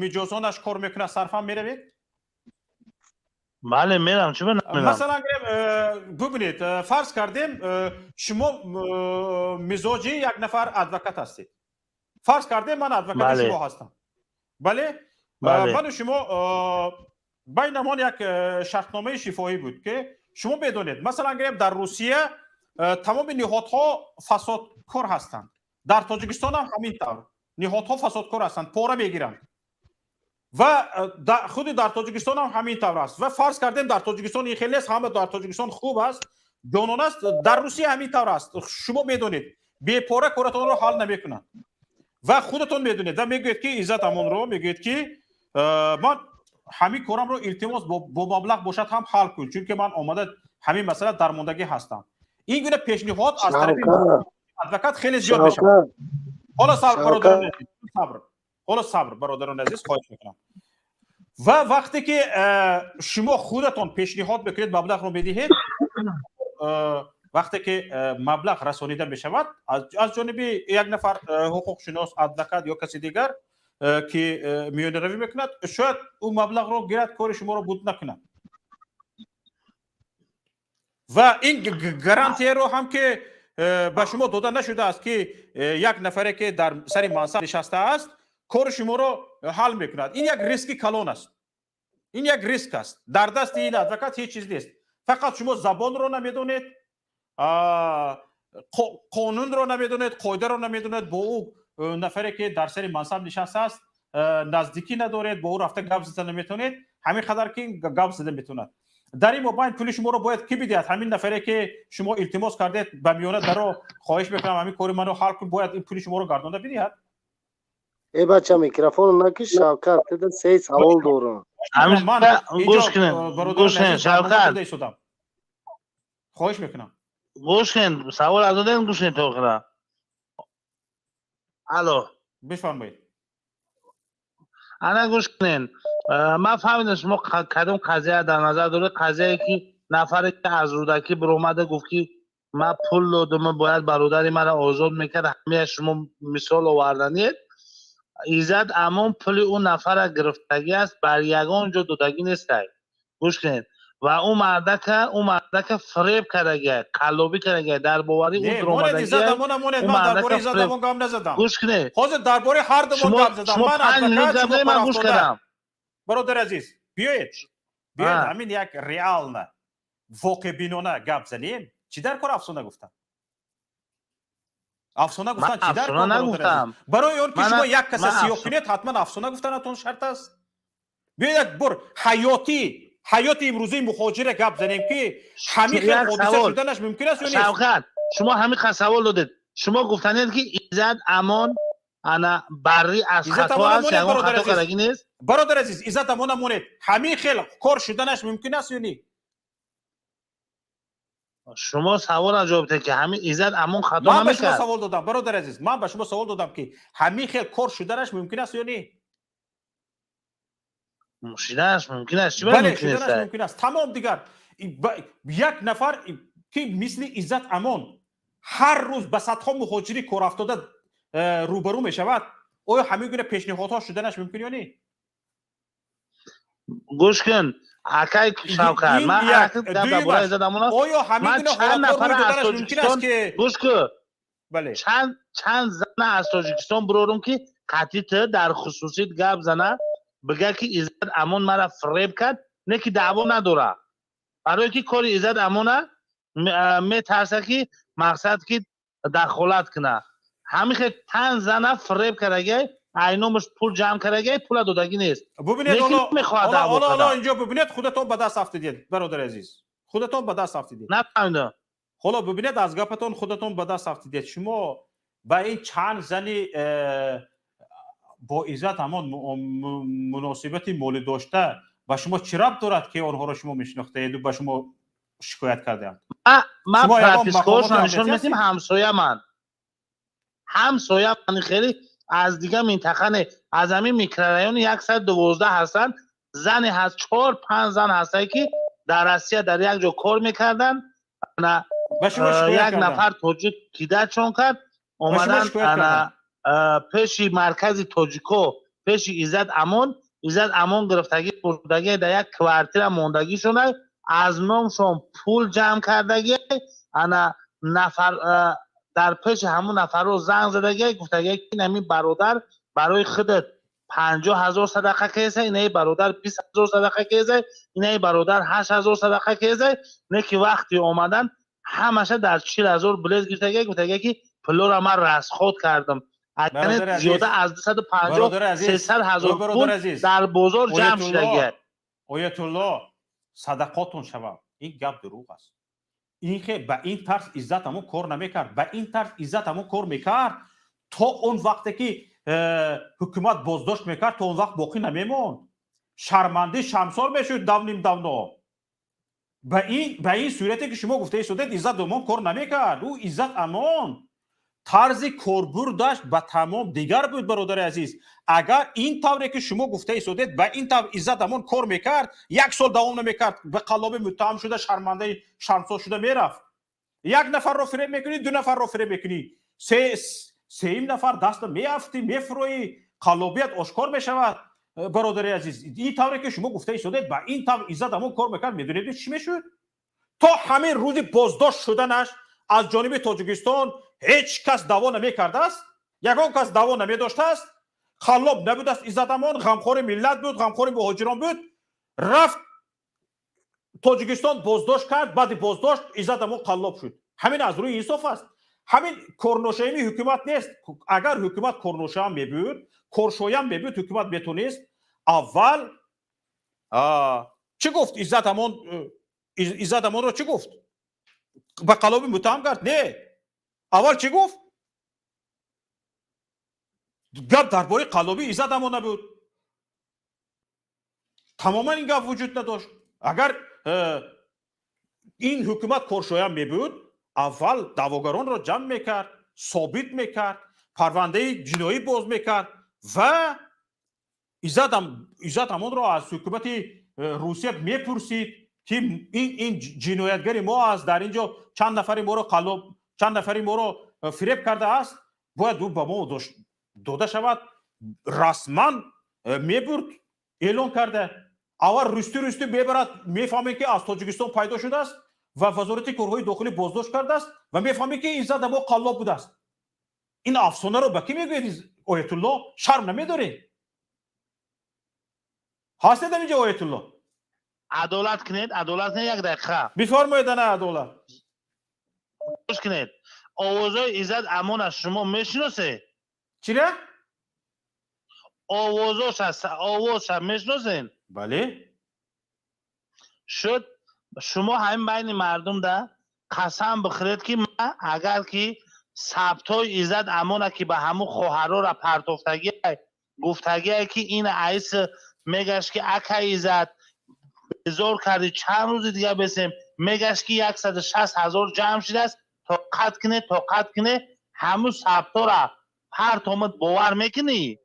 миҷозонаш кор мекунад, сарфа меравед? Бале, мерам, чӣ намерам? Масалан гирем, бубинед, фарз кардем, шумо мизоҷи як нафар адвокат ҳастед. Фарз кардем, ман адвокати шумо ҳастам, бале? Ману шумо байнамон як шартномаи шифоҳӣ буд, ки шумо медонед, масалан гирем, дар Русия тамоми ниҳодҳо фасодкор ҳастанд, дар Тоҷикистон ҳам ҳамин тавр ниҳодҳо фасодкор ҳастанд, пора мегиранд, ва худи дар Тоҷикистон ҳам ҳамин тавр аст. Ва фарз кардем, дар Тоҷикистон ин хел нест, ҳама дар Тоҷикистон хуб аст, ҷонон аст. Дар Русия ҳамин тавр аст, шумо медонед, бепора коратонро ҳал намекунанд. Ва худатон медонед ва мегӯед, ки Иззат Амонро мегӯед, ки ман ҳамин корамро, илтимос, бо маблағ бошад ҳам ҳал кун, чунки ман омада ҳамин масъала дармондагӣ ҳастам. Ин гуна пешниҳод аз тарафи адвокат хеле зиёд мешавад. Ҳоло сабр, бародарони азиз, сабр, ҳоло сабр, бародарони азиз, хоҳиш мекунам. Ва вақте ки шумо худатон пешниҳод мекунед, маблағро медиҳед, вақте ки маблағ расонида мешавад аз ҷониби як нафар ҳуқуқшинос, адвокат ё каси дигар, ки миёнаравӣ мекунад, шояд ӯ маблағро гирад, кори шуморо буд накунад. Ва ин гарантияро ҳам ки ба шумо дода нашудааст, ки як нафаре, ки дар сари мансаб нишастааст, кори шуморо ҳал мекунад. Ин як риски калон аст, ин як риск аст. Дар дасти ин адвокат ҳеҷ чиз нест, фақат шумо забонро намедонед, қонунро намедонед, қоидаро намедонед, бо ӯ нафаре, ки дар сари мансаб нишастааст, наздикӣ надоред, бо ӯ рафта гап зада наметавонед, ҳамин қадар ки гап зада метавонад. Дар ин мобайн пули шуморо бояд кӣ бидиҳад? Ҳамин нафаре, ки шумо илтимос кардед, ба миёна даро, хоҳиш мекунам, ҳамин кори маро ҳал кун, бояд ин пули шуморо гардонда бидиҳад. Э, бача, микрофон накиш. Шавкат, тида се савол дорам. Гӯш кунед, гӯш кунед, Шавкат. Хоҳиш мекунам. Гӯш кунед, савол аз додем, гӯш кунед то охира. Алло. Бифармоед. Ана, гӯш кунед, ман фаҳмидам, шумо кадом қазия дар назар доред. Қазияе ки нафаре ки аз Рӯдакӣ биромада гуфт, ки Ман пул додум, бояд бародари маро озод мекард. Ҳамея шумо мисол оварданед. Иззат Амон пули ӯ нафара гирифтагӣ аст, бар ягон ҷо додагӣ нестай. Гӯш кунед, ва ӯ мардака фиреб кардагия, қаллобӣ кардагия, дар бовари ӯ даромадагия. Ман дар бораи Иззат Амон гап назадам. Гӯш кунед. Ҳозир дар бораи ҳар думон гап задам. Ман адвокат, ман гӯш кардам. Бародари азиз, биёед, ҳамин як реально, воқеъбинона гап занем. Чӣ дар кор афсона гуфтам? Афсона гуфтан чӣ дар кор? Нагуфтам. Барои он ки шумо як каса сиёҳ кунед, ҳатман афсона гуфтанатон шарт аст? Биёед, як бор ҳаёти имрӯзаи мухоҷира гап занем, ки ҳамин хел ҳодиса шуданаш мумкин аст ё нест? Шавкат, шумо ҳамин қад савол додед. Шумо гуфтанед, ки Иззат Амон ана барри аз хато аст, ягон хато кардагӣ нест. Бародар азиз, Иззат Амона монед. Ҳамин хел кор шуданаш мумкин аст ё не? Шумо саволро ҷавоб диҳед, ки ҳамин Иззат Амон хато Ман ба шумо намекард. савол додам, бародар азиз. Ман ба шумо савол додам, ки ҳамин хел кор шуданаш мумкин аст ё не? Шуданаш мумкин аст. Чӣ Бале, мумкин шуданаш нест? мумкин аст. Тамом, дигар як нафар, ки мисли Иззат Амон ҳар рӯз ба садҳо муҳоҷири корафтода рӯбарӯ мешавад, оё ҳамин гуна пешниҳодҳо шуданаш мумкин ё не? Гӯш кун, акай Шавкат, Ин ман як. дар Дуюмаш, бораи Иззат Амон оё ҳамин ман гуна чанд ҳолатҳо нафара рӯй аз доданаш мумкин аст Тоҷикистон ки гӯш кун, Бале. чанд зана аз Тоҷикистон бирорум, ки қатъи ту дар хусусит гап зана, бига, ки Иззат Амон мара фиреб кард, не ки даъво надора, барое ки кори Иззат Амона метарса, ки мақсад ки дахолат куна. Ҳамин хел тан зана фиреб кардагиай, айномаш пул ҷамъ кардагиай, пула додагӣ нест. Бубинед, Лекин ҳоло мехоҳад ҳоло даъво ҳоло ҳоло кунад. инҷо бубинед, худатон ба даст афтидед, бародари азиз, худатон ба даст афтидед. Нафаҳмидам. Ҳоло бубинед, аз гапатон худатон ба даст афтидед. Шумо ба ин чанд зани бо Иззат Амон муносибати молӣ дошта, ба шумо чӣ рабт дорад, ки онҳоро шумо мешинохтаеду ба шумо шикоят кардаанд? Ман Шумо ягон пропискаҳошро мақомоти нишон амниятӣ медиҳем. ҳастед? Ҳамсоя ман хеле аз дигар минтақа не, аз ҳамин микрорайони 112 ҳастанд. Зане ҳаст, чор панҷ зан ҳастанд, ки дар Россия дар як ҷо кор мекарданд. Ана Ба шумо шикоят як карданд? нафар тоҷик кидачон кард, Ба шумо омадан шикоят ана карданд? пеши маркази тоҷико, пеши Иззат Амон. Иззат Амон гирифтагӣ бурдагӣ, дар як квартира мондагишона, аз номшон пул ҷамъ кардагӣ. Ана нафар дар пеши ҳамун нафарро занг задагӣ, гуфтагӣ, ки ин бародар барои худат 50 000 садақа кеса, инаи бародар 20 000 садақа кеса, инаи бародар 8000 садақа кеса. Не ки вақти омадан ҳамаша дар 40 000 билет гирифтагӣ, гуфтагӣ, ки пулоро ман расход кардам. Бародари азиз, Зиёда аз 250 бародари азиз, 300 000 ой, пул бародари азиз, дар бозор ҷамъ Оятулло, шудагӣ. Оятулло, садақотон шавад, ин гап дурӯғ аст. Ин хе ба ин тарз Иззат Амон кор намекард. Ба ин тарз Иззат Амон кор мекард, то он вақте ки ҳукумат боздошт мекард, то он вақт боқӣ намемонд, шармандӣ, шармсор мешуд давним давно. Ба ин сурате, ки шумо гуфта истодед, Иззат Амон кор намекард. Ӯ Иззат Амон тарзи корбурдаш ба тамом дигар буд. Бародари азиз, агар ин тавре, ки шумо гуфта истодед, ба ин тавр Иззат Амон кор мекард, як сол давом намекард, ба қаллобӣ муттаҳам шуда, шармандаи, шармсор шуда мерафт. Як нафарро фиреб мекунӣ, ду нафарро фиреб мекунӣ, сеюм нафар даста меафтӣ, мефурӯӣ, қаллобият ошкор мешавад. Бародари азиз, ин тавре, ки шумо гуфта истодед, ба ин тавр Иззат Амон кор мекард, медонед, чӣ мешуд? То ҳамин рӯзи боздошт шуданаш аз ҷониби Тоҷикистон ҳеҷ кас даъво намекардааст, ягон кас даъво намедоштааст, қаллоб набудааст. Иззат Амон ғамхори миллат буд, ғамхори муҳоҷирон буд. Рафт, Тоҷикистон боздошт кард. Баъди боздошт Иззат Амон қаллоб шуд. Ҳамин аз рӯи инсоф аст? Ҳамин корношоями ҳукумат нест? Агар ҳукумат корношоям мебуд, коршоям мебуд, ҳукумат метонист аввал чӣ гуфт? Иззат Амон, Иззат Амонро чӣ гуфт? Ба қаллобӣ муттаҳам кард? Не, аввал чӣ гуфт? Гап дар бораи қаллобии Иззат Амон набуд, тамоман ин гап вуҷуд надошт. Агар ин ҳукумат коршоям мебуд, аввал даъвогаронро ҷамъ мекард, собит мекард, парвандаи ҷиноӣ боз мекард ва Иззат Амонро аз ҳукумати Русия мепурсид. Ки ин ҷиноятгари мо аст, дар ин ҷо чанд нафари моро қаллоб, чанд нафари моро фиреб кардааст, бояд ӯ ба мо дода шавад. Расман мебурд эълон карда. Аввал рӯстӣ рӯстӣ мебарад, мефаҳмем, ки аз Тоҷикистон пайдо шудааст ва Вазорати корҳои дохилӣ боздошт кардааст ва мефаҳмем, ки Иззат Амон қаллоб будааст. Ин афсонаро ба кӣ мегӯед? Оятулло, шарм намедоред? Ҳастед инҷо, Оятулло? Адолат кунед, адолат кунед, як дақиқа. Бифармоед, ана адолат. Гӯш кунед, овозҳои Иззат Амона шумо мешиносед? Чира? Овозоша, овозша мешиносед? Бале. Шуд, шумо ҳамин байни мардумда қасам бихӯред, ки ман агар ки сабтҳои Иззат Амона, ки ба ҳамун хоҳарора партофтагия, гуфтагие, ки ин айс мегашт, ки ака Иззат, безор кардӣ, чанд рӯзи дига бесем, мегашт, ки 160 000 ҷамъ шудааст, тоқат куне, тоқат куне, ҳамун сабтҳора партомад, бовар мекунӣ?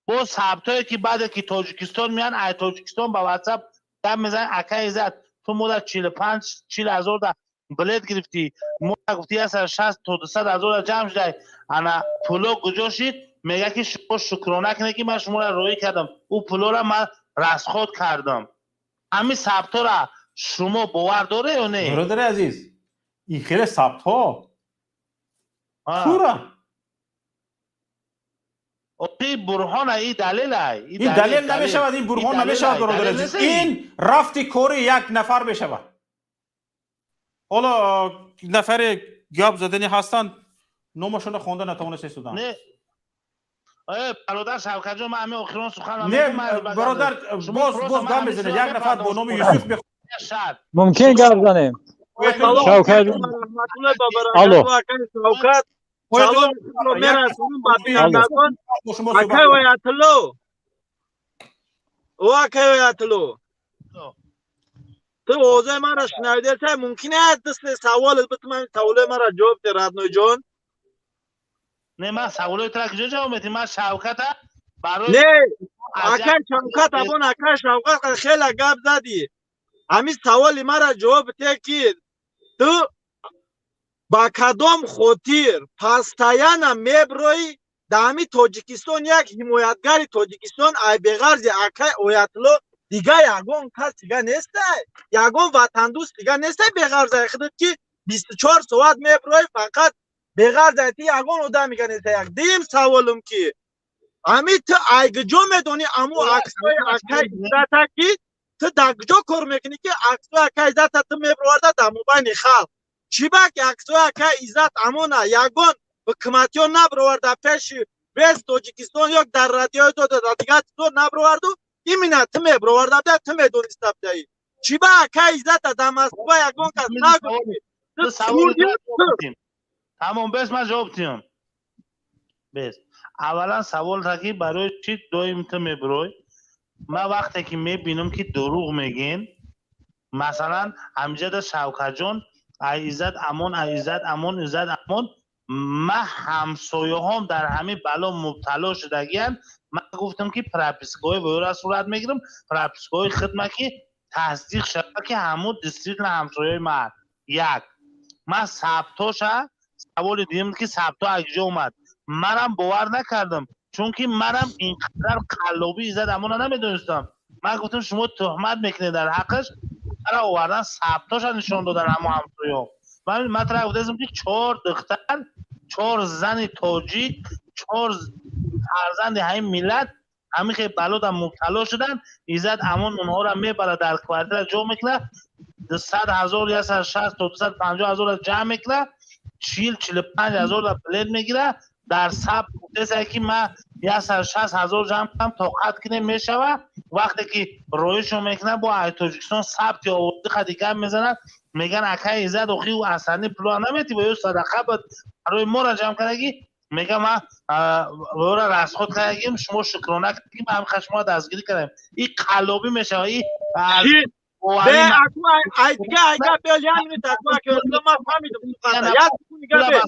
Бо сабтҳое, ки баъде ки Тоҷикистон меян, ай Тоҷикистон ба Ватсап гап мезанад: «Ака Иззат, ту мода 45 40 000 да билет гирифтӣ, мо гуфти 160 то 200 000 ҷамъ шудай, ана пуло куҷо шид?» Мега, ки шумо шукрона кунед, ки ман шуморо роҳӣ кардам, ӯ пулоро ман расход кардам. Ҳамин сабтҳора шумо бовар доре ё не? Бародари азиз, ин хеле сабтҳо пура. И бурҳона, и далелай. Ин далел намешавад, ин бурҳон намешавад, бародари азиз. Ин рафти кори як нафар мешавад. Ҳоло нафаре гап задани ҳастанд, номашонро хонда натавониста истодам. Не, бародар Шавкатҷон, ман ҳамин охирон сухан. Не, бародар, боз гап мезанед. Як нафар бо номи Юсуф. Мумкин гап занем, Шавкат? Алло. Шавкат, салом мерасонам ба бинандагон. Акай Оятулло, о акай Оятулло, ту овозаи маро шунавидесай? Мумкин аст дасте саволат битумам, саволои маро ҷавоб де, родной ҷон. Не, ман саволои тура куҷо ҷавоб медиҳам? Ман Шавката барои Не, акай Шавкат, абон акай Шавкат, хеле гап задӣ. Ҳамин саволи маро ҷавоб те, ки ту ба кадом хотир постоянно меброӣ дар ҳамин Тоҷикистон? Як ҳимоятгари Тоҷикистон ай беғарзи акай Оятулло дига ягон кас дига нестай, ягон ватандӯст дига нестай беғарзай худат, ки 24 соат меброӣ, фақат беғарзай ти ягон одам дига нестай. Як дим саволум, ки ҳамин ту ай куҷо медонӣ аму аксҳои акай Иззата, ки ту дар куҷо кор мекунӣ, ки аксҳои акай Иззата ту меброварда дар мобайни халқ? Чӣ ба ки аксҳои акай Иззат Амона ягон ҳукуматиён наброварда пеши весь Тоҷикистон ё дар радиои дода, дар дигар чизо наброварду, именно ту меброварда буда, ту медониста будаӣ? Чӣ ба акай Иззата дар Москва ягон кас нагуфт? Тамом, бес, ман ҷавоб диҳам, бес. Аввалан савол ки барои чӣ доим ту мебирой. Ман вақте ки мебинам, ки дурӯғ мегӯен, масалан, ҳамҷада Шавкатҷон, ай Иззат Амон, ай Иззат Амон, Иззат Амон, ман ҳамсояҳом дар ҳамин бало мубтало шудагиянд. Ман гуфтам, ки пропискаҳои воёра сурат мегирам, пропискаҳои хидма, ки тасдиқ шавад, ки ҳамун действительно ҳамсояи ман. Як ман сабтоша, саволи дуюм, ки сабто аз куҷо омад, манам бовар накардам, чунки манам инқадар қаллобӣ Иззат Амона намедонистам. Ман гуфтам, шумо туҳмат мекунед дар ҳаққаш. Мара овардан, сабтоша нишон додан ҳамо ҳамсоё. Ман тара гуфтаистам, ки чор духтар, чор зани тоҷик, чор фарзанди ҳамин миллат ҳамин хел балода мубтало шуданд. Иззат Амон онҳоро мебарад, дар квартира ҷо мекунад, 200 000, 160 то 250 000 ҷамъ мекунад, 40-45 000 билет мегирад. Дар сабт гуфтеса, ки ман 160 000 ҷамъ кардам, тоқат кунем, мешавад. Вақте ки роишон мекунад, бо ай Тоҷикистон сабти овози қади гап мезанад, меган: «Акай Иззат, охи ӯ асани пуло наметӣ, ва ё садақа буд, барои моро ҷамъ кардагӣ». Мега, ман ора расход кардагим, шумо шукрона кардагим, ҳам шумо дастгирӣ кардем. И қаллобӣ мешавад, и Бе, аку айдига айга бел, як минут, аку ака, ман фаҳмидам. Як секунд бе.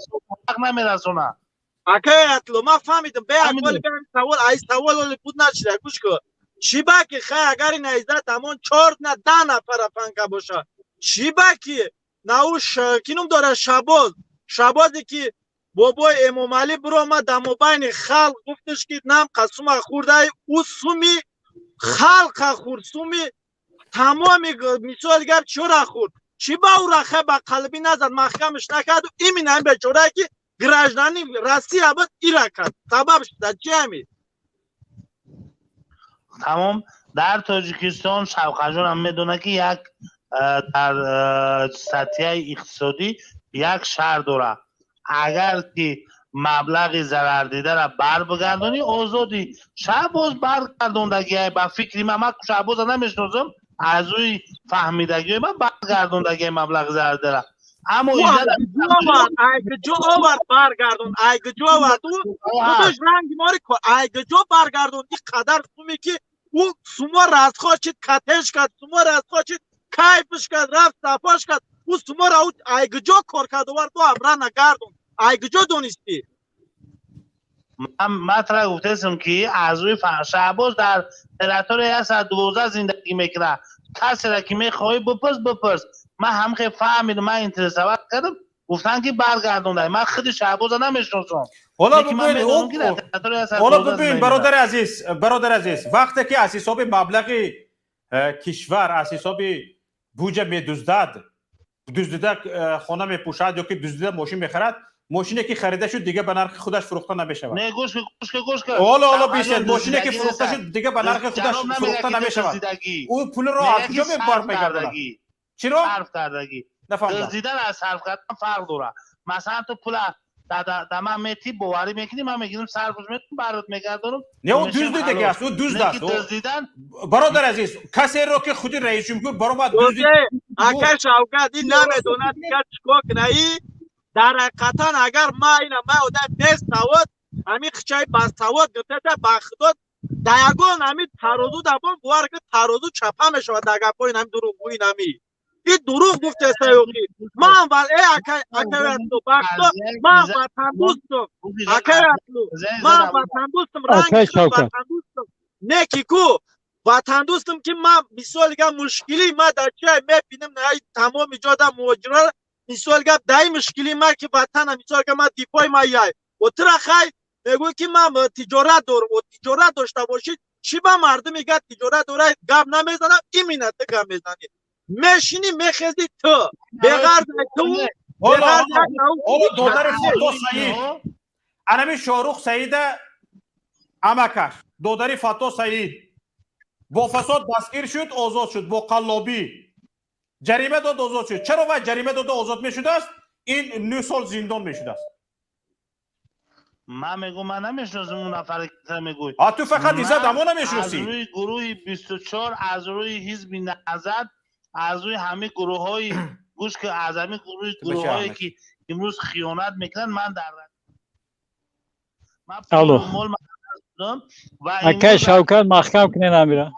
Намерасона. Акай Атло, ман фаҳмидам. Бе, аку, бе, савол ай савол оли буд нашида, гӯш кун. Чӣ ба ки хай, агар ина Иззат Амон чор на 10 нафара фанка боша, чӣ ба ки науш ки ном дора, Шабоз, Шабозе ки бобои Эмомалӣ биромад дар мобайни халқ, гуфташ ки нам қасума хӯрдай, ӯ суми халқа хӯрд, суми тамоми, мисоли гап, чора хӯрд. Чӣ ба ӯра хай ба қалбӣ назад, маҳкамаш накарду именно ин бечорае ки гражданин Россия буд, ира кард? Сабаб шуда чи ҳами? Тамом, дар Тоҷикистон Шавқаҷонам медонад, ки як дар статья и иқтисодӣ як шар дорад. Агар ки маблағи зарардидара барбигардонӣ, озодӣ. Шаҳбоз баргардондагиай, ба фикри ман, ман Шаҳбоза намешиносам, аз рӯи фаҳмидагиҳои ман баргардондагиай маблағи зарардидара, аммо Айгиҷо овард, баргардон, айгиҷо овард? Ӯ худаш ранги мори айгиҷо баргардон? Ин қадар суме ки ӯ сумо расход шид, катеш кард, сумо расход шид, кайфш кард, рафт, сафош кард. Ӯ суморо ӯ айгиҷо кор кард, овард, ӯ амра нагардон? Айгиҷо донистӣ? Ман тра гуфтестам, ки аз рӯи Шаҳбоз дар территория 112 зиндагӣ мекунад. Касеро ки мехоҳӣ бипурс, бипурс. Ман ҳам хел фаҳмидам, ман интересовать кардам, гуфтанд, ки баргардонда. Ман худи Шаҳбоза намешиносам. Ҳоло бибин, бародари азиз, бародари азиз, вақте ки аз ҳисоби маблағи кишвар, аз ҳисоби буҷа медуздад, дуздида хона мепӯшад ё ки дуздида мошин мехарад, мошине ки харида шуд, дига ба нархи худаш фурӯхта намешавад. Не, гӯш, гӯш, гӯш. Ҳоло бишед, мошине ки фурӯхта шуд, дига ба нархи худаш фурӯхта намешавад. Ӯ пулро аз куҷо бармегардонад? Чиро? Сарф кардагӣ. Нафаҳмидам. Дуздидан аз сарф кардан фарқ дорад. Масалан, ту пула да ман метӣ, боварӣ мекунӣ, ман мегирам, сарфш мекунам, барот мегардонам. Не, ӯ дуздидаги аст, ӯ дузд аст. Дуздидан. Бародар азиз, касеро ки худи раисҷумҳур баромад. Ака Шавкат, ин намедонад дигар чикор кунад. И дар ҳақиқатан, агар ма ина, ма одам бесавод, ҳамин қичаи басавод гиртата, ба худо, дар ягон ҳамин тарозу дабон, бовар ки, тарозу чапа мешавад дар гапҳои нами дурӯғгӯи нами. И дурӯғ гуфтеста ёки ман вал э акай, акай, ба худо, ман ватандӯстам, акай, ман ватандӯстам, ранги ватандӯстам, не ки ку ватандӯстам, ки ман, мисоли гап, мушкили ма дар чия мебинам, тамоми ҷода муҳоҷирро, мисол гап, даи мушкили ма ки ватана, мисол гап, ма дифои ма яй о тура хай мегӯй, ки ман тиҷорат дорам. О тиҷорат дошта бошӣ, чӣ ба мардуми гап тиҷорат дора гап намезанам? Именно ту гап мезанӣ, мешинӣ, мехезӣ, ту беғарз ту. Ҳоло додари Фато Саид, анами Шоҳрух Саида амакаш, додари Фато Саид бо фасод дастгир шуд, озод шуд, бо қаллобӣ ҷарима дод, озод шуд. Чаро вай ҷарима дода озод мешудааст, ин 9 сол зиндон мешудааст? Ман мегӯм, ман намешиносам он нафаре ки ту мегӯй. А ту фақат Иззат Амона мешиносӣ. Аз рӯи гурӯҳи 24, аз рӯи ҳизби Наҳзат, аз рӯи ҳамин гурӯҳҳои, гӯш ки, аз ҳамин гурӯҳҳое ки имрӯз хиёнат мекунанд, ман дар Алло, акай Шавкат, маҳкам кунед амира.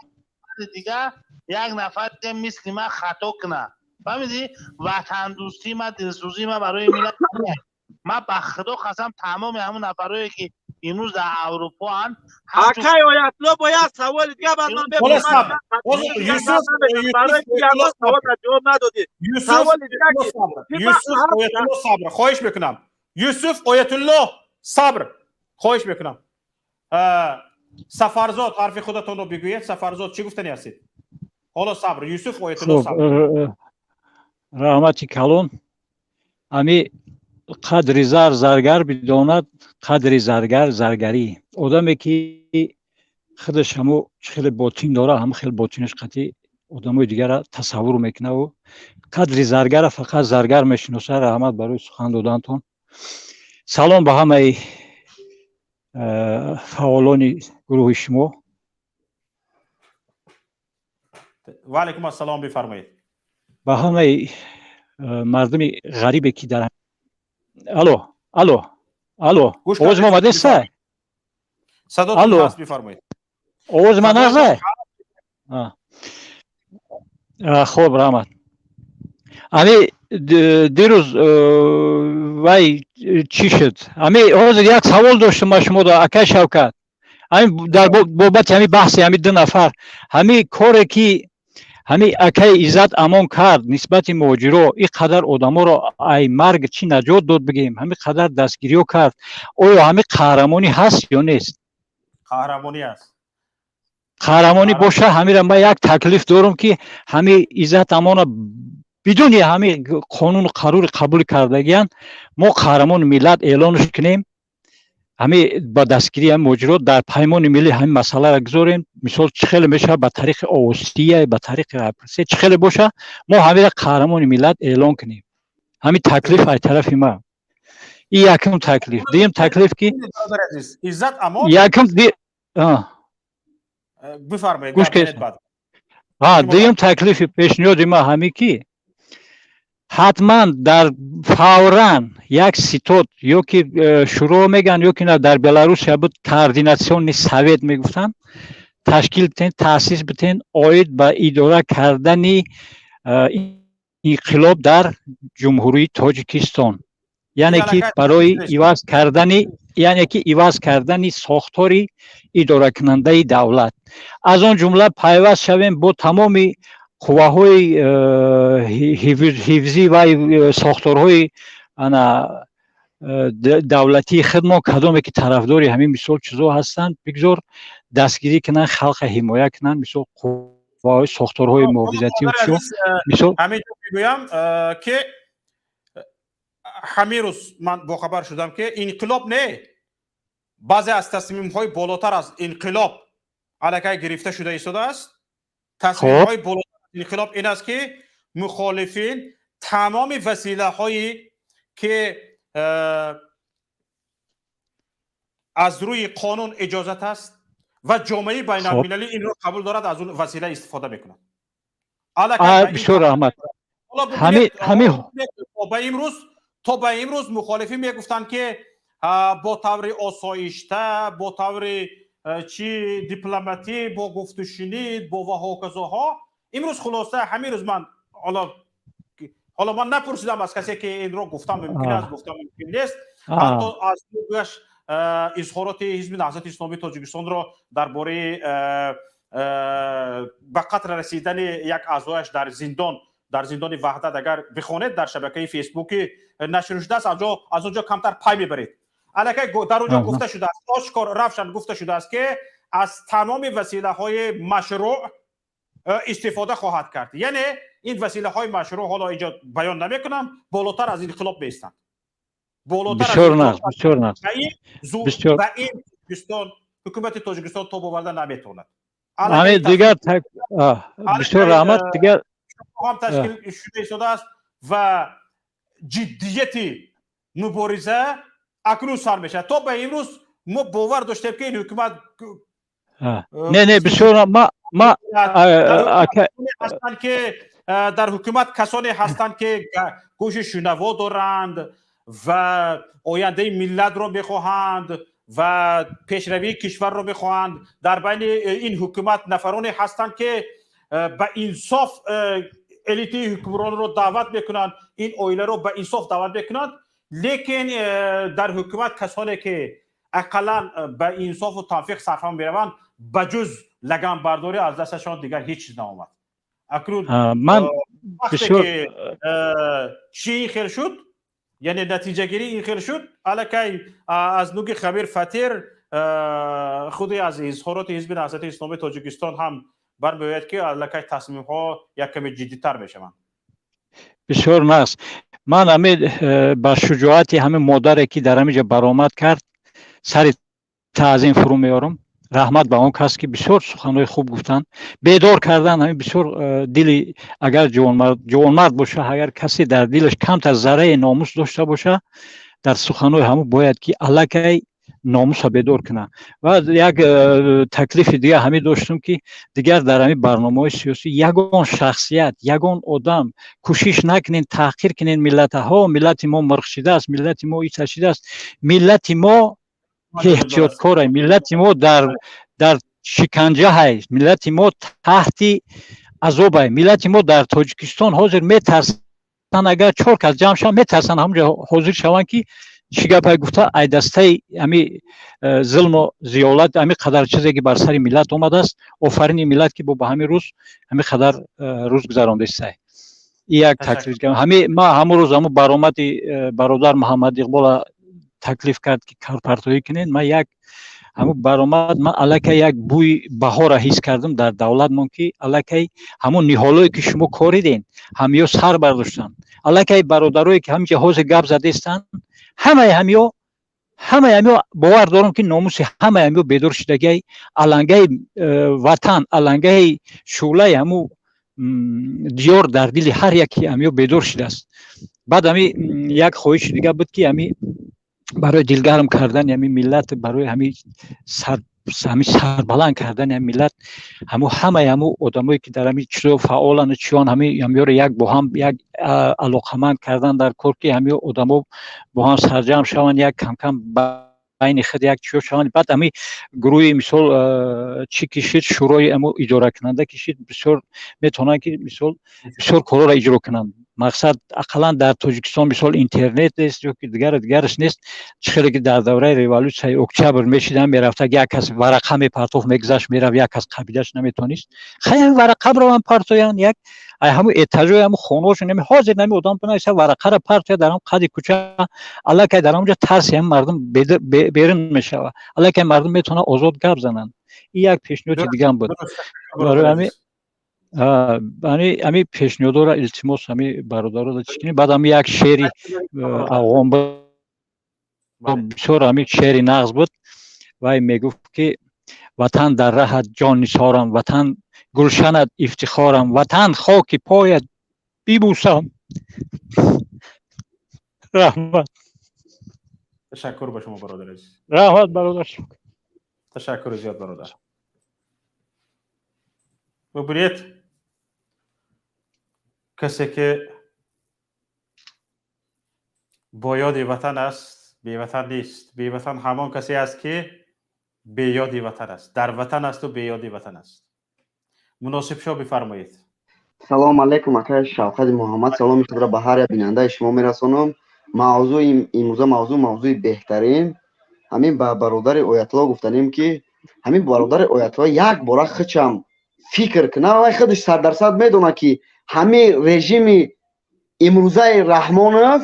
Дигар як нафар мисли ман хато кунад, фаҳмидӣ? Ватандӯстии ман, дилсӯзии ман барои миллат, ман ба худо қасам, тамоми ҳамон нафарое ки имрӯз дар Аврупоанд. Акай Оятло, бояд саволи дига баъд ман ҷавоб надодӣ. Саволи. Юсуф Оятулло, сабр, хоҳиш мекунам. Юсуф Оятулло, сабр, хоҳиш мекунам. Сафарзод, ҳарфи худатонро бигӯед. Сафарзод, чӣ гуфтани ҳастед? Ҳоло сабр, Юсуф Оятулло, сабр. Раҳмати калон. Ами қадри зар заргар бидонад, қадри заргар заргарӣ. Одаме ки худаш ҳамо хеле ботин дора, ҳама хеле ботинаш қатъи одамои дигара тасаввур мекунаву қадри заргара фақат заргар мешиносад. Раҳмат барои сухан додантон. Салом ба ҳамаи фаъолони гурӯҳи шумо. Ва алайкум ассалом, бифармоед. Ба ҳамаи мардуми ғарибе ки дар. Алло, алло, алло, овози ма омадеста? Алло, бифармоед. Овози ман нағза? Хоб, раҳмат. Ами дирӯз вай чӣ шуд? Ами ҳозир як савол доштам ба шумо, акай Шавкат. Ҳамин дар бобати ҳамин баҳси ҳамин ду нафар, ҳамин коре ки ҳамин акаи Иззат Амон кард нисбати муҳоҷиро, ин қадар одаморо ай марг чӣ наҷот дод, бигем, ҳамин қадар дастгириҳо кард, оё ҳамин қаҳрамонӣ ҳаст ё нест? Қаҳрамонӣ аст. Қаҳрамонӣ боша, ҳамира ман як таклиф дорам, ки ҳамин Иззат Амона бидуни ҳамин қонуну қарори қабул кардагиян мо қаҳрамони миллат эълонш кунем. Ҳамин ба дастгирии ҳамин муҳоҷирот дар Паймони миллӣ ҳамин масъаларо гузорем. Мисол, чӣ хеле мешавад, ба тариқи овозия, ба тариқи райпурсия, чӣ хеле боша, мо ҳамира қаҳрамони миллат эълон кунем. Ҳамин таклиф ай тарафи ман. Ин якум таклиф. Дуюм таклиф ки Бародари азиз, Иззат Амон якум бифармоед. Гӯш кунед. Дуюм таклифи пешниҳоди ман ҳамин, ки ҳатман дар фавран як ситод ё ки шӯро мегӯянд, ё ки на, дар Беларусия буд, координационный совет мегуфтанд, ташкил битен, таъсис битен оид ба идора кардани инқилоб дар Ҷумҳурии Тоҷикистон, яъне ки барои иваз кардани, яъне ки иваз кардани сохтори идоракунандаи давлат, аз он ҷумла пайваст шавем бо тамоми қувваҳои ҳифзӣ ва сохторҳои ана давлатии худмо, кадоме ки тарафдори ҳамин мисол чизо ҳастанд, бигзор дастгирӣ кунанд, халқа ҳимоя кунанд, мисол қувваҳои сохторҳои муҳофизатӣ. Мисол, ҳамин ҷо мегӯям, ки ҳамин рӯз ман бохабар шудам, ки инқилоб не, баъзе аз тасмимҳои болотар аз инқилоб аллакай гирифта шуда истодааст. Тасмимҳои болотар аз инқилоб ин аст, ки мухолифин тамоми василаҳое ки аз рӯи қонун иҷозат аст ва ҷомеаи байналмилалӣ инро қабул дорад, аз он васила истифода мекунад. Бисёр раҳмат. То ба имрӯз мухолифин мегуфтанд, ки бо таври осоишта, бо таври чи дипломатӣ, бо гуфтушунид, бо ва ҳоказоҳо. Имрӯз, хулоса, ҳамин рӯз ман ҳоло ман напурсидам аз касе, ки инро гуфтан мумкин аст, гуфтан мумкин нест. Ҳатто аз гӯяш изҳороти Ҳизби Наҳзати Исломии Тоҷикистонро дар бораи ба қатл расидани як аъзояш дар зиндон, дар зиндони Ваҳдат, агар бихонед, дар шабакаи Фейсбуки нашр шудааст, аз он ҷо камтар пай мебаред. Аллакай дар он ҷо гуфта шудааст, ошкор, равшан гуфта шудааст, ки аз тамоми василаҳои машрӯъ истифода хоҳад кард. Яъне ин василаҳои машрӯъ ҳоло инҷо баён намекунам, болотар аз инқилоб меистанд. Бисёр нағз, бисёр нағз. Ба ин Тоҷикистон, ҳукумати Тоҷикистон тоб оварда наметавонад. Ҳамин дигар, бисёр раҳмат, дигар ҳам ташкил шуда истодааст ва ҷиддияти мубориза акнун сар мешавад. То ба имрӯз мо бовар доштем, ки ин ҳукумат Не, бисёр ма ҳастанд, ки дар ҳукумат касоне ҳастанд, ки гӯши шунаво доранд ва ояндаи миллатро мехоҳанд ва пешравии кишварро мехоҳанд. Дар байни ин ҳукумат нафароне ҳастанд, ки ба инсоф элитаи ҳукмронро даъват мекунанд, ин оиларо ба инсоф даъват мекунанд. Лекин дар ҳукумат касоне ки ақаллан ба инсофу тавфиқ сарфа мераванд, ба ҷуз лаганбардорӣ аз дасташон дигар ҳеҷ чиз наомад. Акнун ман вақте ки чӣ ин хел шуд, яъне натиҷагирӣ ин хел шуд, аллакай аз нуги хамир фатир, худи аз изҳороти Ҳизби Наҳзати Исломии Тоҷикистон ҳам бармеояд, ки аллакай тасмимҳо як каме ҷиддитар мешаванд. Бисёр нағз. Ман ҳамин ба шуҷоати ҳамин модаре, ки дар ҳамин ҷо баромад кард, сари таъзим фурӯ меорам. Раҳмат ба он кас, ки бисёр суханҳои хуб гуфтанд, бедор кардан ҳамин бисёр дили, агар ҷавонмард боша, агар касе дар дилаш камтар зарраи номус дошта боша, дар суханҳои ҳамун бояд ки аллакай номуса бедор кунад. Ва як таклифи дигар ҳамин доштум, ки дигар дар ҳамин барномаҳои сиёсӣ ягон шахсият, ягон одам кӯшиш накунен таҳқир кунен миллатаҳо. Миллати мо мирғшидааст, миллати мо иташидааст, миллати мо эҳтиёткор, миллати мо дар шиканҷаҳай, миллати мо таҳти азобай. Миллати мо дар Тоҷикистон ҳозир метарсанд, агар чор кас ҷамъ шаванд, метарсанд ҳамонҷо ҳозир шаванд, ки Чӣ гапай гуфта, ай дастаи ҳами зулму зиёлат, ҳами қадар чизе ки бар сари миллат омадааст, офарини миллат ки бо ба ҳамин рӯз ҳами қадар рӯз гузарондестай. Як таклиф ҳами ма ҳамун рӯз ҳамун баромади бародар Муҳаммад Иқбола таклиф кард, ки корпартоӣ кунед. Ма як ҳамун баромад, ман аллакай як бӯи баҳора ҳис кардам дар давлатмон, ки аллакай ҳамун ниҳолое ки шумо кориден, ҳамиё сар бардоштанд. Аллакай бародарое ки ҳаминҷа ҳозир гап задестанд, ҳамаи ҳамиё бовар дорам, ки номуси ҳамаи ҳамиё бедор шудагиай, алангаи ватан, алангаи шӯълаи ҳамун диёр дар дили ҳар яки ҳамиё бедор шудааст. Баъд ҳами як хоҳиши дига буд, ки ҳами барои дилгарм кардани ҳами миллат, барои ҳами сарбаланд кардани ҳами миллат, ҳаму ҳамаи ҳаму одамое ки дар ҳами чизо фаъолану чиён, ҳами ҳамиёро як бо ҳам як алоқаманд кардан дар кор, ки ҳами одамо бо ҳам сарҷамъ шаванд, як камкам байни худ як чиё шаванд. Баъд ҳами гурӯҳи, мисол, чӣ кишид, шӯрои ҳаму идоракунанда кишид, бисёр метавонанд, ки мисол бисёр корҳоро иҷро кунанд. Мақсад, ақаллан дар Тоҷикистон, мисол, интернет нест ё ки дигару дигараш нест. Чӣ хеле ки дар давраи революсияи Октябр мешидам, мерафта, як кас варақа мепартофт, мегузашт, мерафт, як кас қабидаш наметонист. Хай, ҳами варақабро ҳам партоянд, як ай ҳаму этажои ҳаму хонаҳошон, ҳами ҳозир нами одам бинависа, варақаро партоя дар ҳам қади кӯча, аллакай дар ҳамонҷо тарси ҳами мардум берун мешавад, аллакай мардум метавонад озод гап зананд. Ин як пешниҳоди дигаам буд. Барои ҳами пешниҳодора, илтимос, ҳами бародарода чӣ кунем. Баъд ҳами як шеъри афғон буд, бисёр ҳами шеъри нағз буд. Вай мегуфт, ки ватан дар раҳат ҷон нисорам, ватан гулшанат ифтихорам, ватан хоки поят бибӯсам. Раҳмат. Ташаккур ба шумо, бародар азиз. Раҳмат, бародар. Ташаккури зиёд, бародар. Бубинед, касе ки бо ёди ватан аст, беватан нест. Беватан ҳамон касе аст, ки беёди ватан аст, дар ватан асту беёди ватан аст. Муносибшо, бифармоед. Салому алайкум, акай Шавқати Муҳаммад. Саломи худро ба ҳар як бинандаи шумо мерасонам. Мавзӯи имрӯза мавзӯи беҳтарин. Ҳамин ба бародари Оятулло гуфтанем, ки ҳамин бародари Оятулло як бора хичам фикр кунад, вай худаш 100% медонад, ки ҳамин режими имрӯзаи Раҳмонов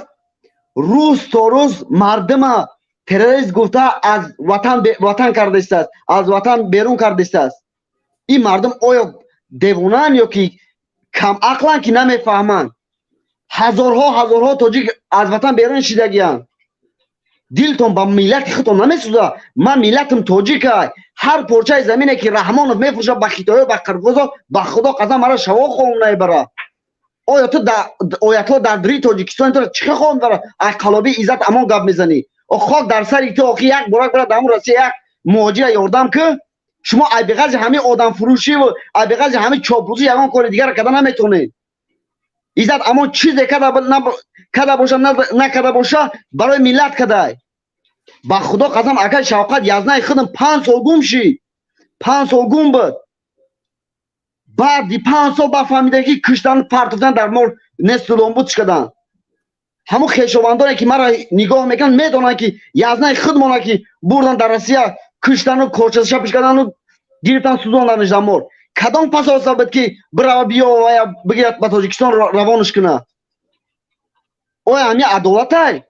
рӯз то рӯз мардума террорист гуфта аз ватан карда истааст, аз ватан берун карда истааст. Ин мардум оё девонаанд ё ки камақланд, ки намефаҳманд? Ҳазорҳо, ҳазорҳо тоҷик аз ватан берун шидагиянд. Дилтон ба миллати худтон намесӯзад? Ман миллатам тоҷикай. Ҳар порчаи замине ки Раҳмонов мефурӯшад ба хитоё, ба қирғизо, ба Худо қасам, мара шаво хоҳум наибара. Оё ту, Оятло, дар дури Тоҷикистон туро чӣ хоҳум бара? Ай қалоби Иззат Амон гап мезанӣ. О, хок дар сари ту. Охи як борак бара дар ҳамун Россия як муҳоҷира ёрдам ки. Шумо айбиғази ҳамин одамфурӯшиву айбиғази ҳамин чоплусӣ ягон кори дигарро карда наметавонед. Иззат Амон чизе када боша, накарда боша, барои миллат кадай. Ба Худо қасам, акай Шавқат, язнаи худам 5 сол гум шид, 5 сол гум буд. Баъди 5 сол бафаҳмида, ки киштан, партофтан, дар мор нестулон буд шкадан. Ҳамун хешовандоне ки маро нигоҳ мекунанд, медонанд, ки язнаи худмона ки бурдан дар Россия, киштану корчашапиш кардану гирифтан, сӯзонданаш дар мор. Кадом пасоса буд, ки бирава, биёвая, бигирад, ба Тоҷикистон равонаш кунад? Оя ҳамин адолатай?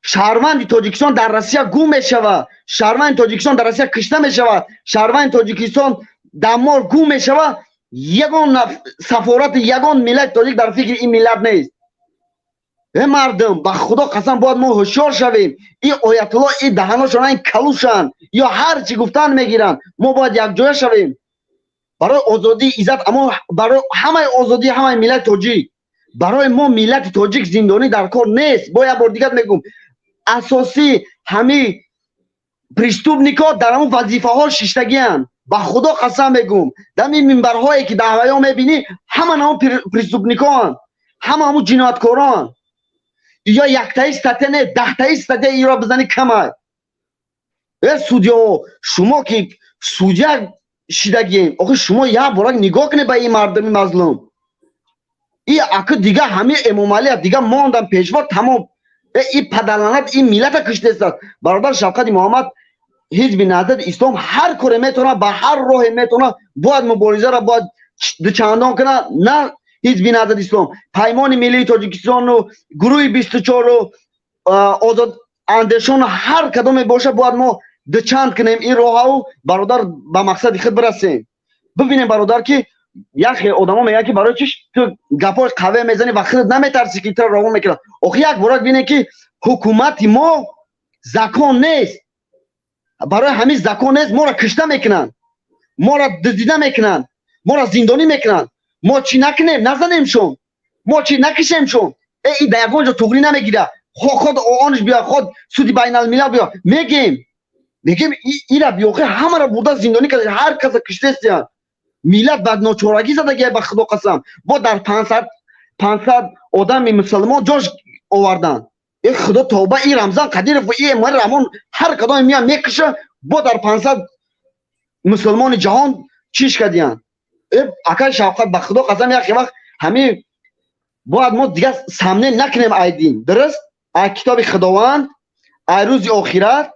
Шаҳрванди Тоҷикистон дар Россия гум мешавад, шаҳрванди Тоҷикистон дар Россия кишта мешавад, шаҳрванди Тоҷикистон дар мор гум мешавад, ягон сафорати ягон миллати тоҷик дар фикри ин миллат нест. Э мардум, ба Худо қасам, бояд мо ҳушёр шавем. Ин оятулло, ин даҳаношон, ин калушанд, ё ҳар чӣ гуфтан мегиранд. Мо бояд якҷоя шавем барои озодии Иззат Амон, барои ҳамаи озодии ҳамаи миллати тоҷик. Барои мо миллати тоҷик зиндонӣ дар кор нест. Бо як бор дигар мегӯм, асосӣ ҳамин преступникҳо дар ҳамун вазифаҳо шиштагианд. Ба Худо қасам мегӯм, дар ин минбарҳое ки дар ҳаваё мебинӣ, ҳама ҳамун преступникҳоанд, ҳама ҳамун ҷинояткороанд. Ё яктаи статья не, 10таи статья иро бизанӣ, камай. Э судьяҳо, шумо ки судья шидагием, охи шумо як бора нигоҳ кунед ба ин мардуми мазлум. И аки дига ҳамин Эмомалия дига мондан пешво, тамом. И падарланат ин миллата киштест. Бародар Шавқати Муҳаммад, Ҳизби Наҳзати Ислом ҳар коре метавонад, ба ҳар роҳе метавонад, бояд муборизаро бояд дучандон кунад. На Ҳизби Наҳзати Ислом, Паймони Миллии Тоҷикистону гурӯҳи 24-у озод андешону ҳар кадоме боша, бояд мо дучанд кунем ин роҳау, бародар, ба мақсади худ бирасем. Бибинем, бародар, ки яхе одамо мегӯянд, ки барои чӣ ту гапҳои қаве мезанӣ ва худат наметарсӣ, ки туро равон мекунад. Охи, як бора бинем, ки ҳукумати мо закон нест. Барои ҳамин закон нест, моро кишта мекунанд, моро дуздида мекунанд, моро зиндонӣ мекунанд. Мо чӣ накунем, назанемшон, мо чӣ накишемшон? Э, и да ягон ҷо туғрӣ намегирад. Худ ООНш биё, худ суди байналмилал биё, мегем ира биёхе, ҳамаро бурда зиндонӣ карда, ҳар каса киштестиянд. Миллат ба ночорагӣ задагия, ба Худо қасам. Бо дар 500 одами мусалмон ҷош оварданд. Э, Худо, тавба! И Рамзан Қадиров, и Эмомалӣ Раҳмон, ҳар кадоме меян, мекиша. Бо дар 500 мусулмони ҷаҳон чиш кардиянд. Э, акай Шавқат, ба Худо қасам, яхе вақт ҳамин бояд мо дигар сомнение накунем ай дин, дуруст, ай китоби Худованд, ай рӯзи охират,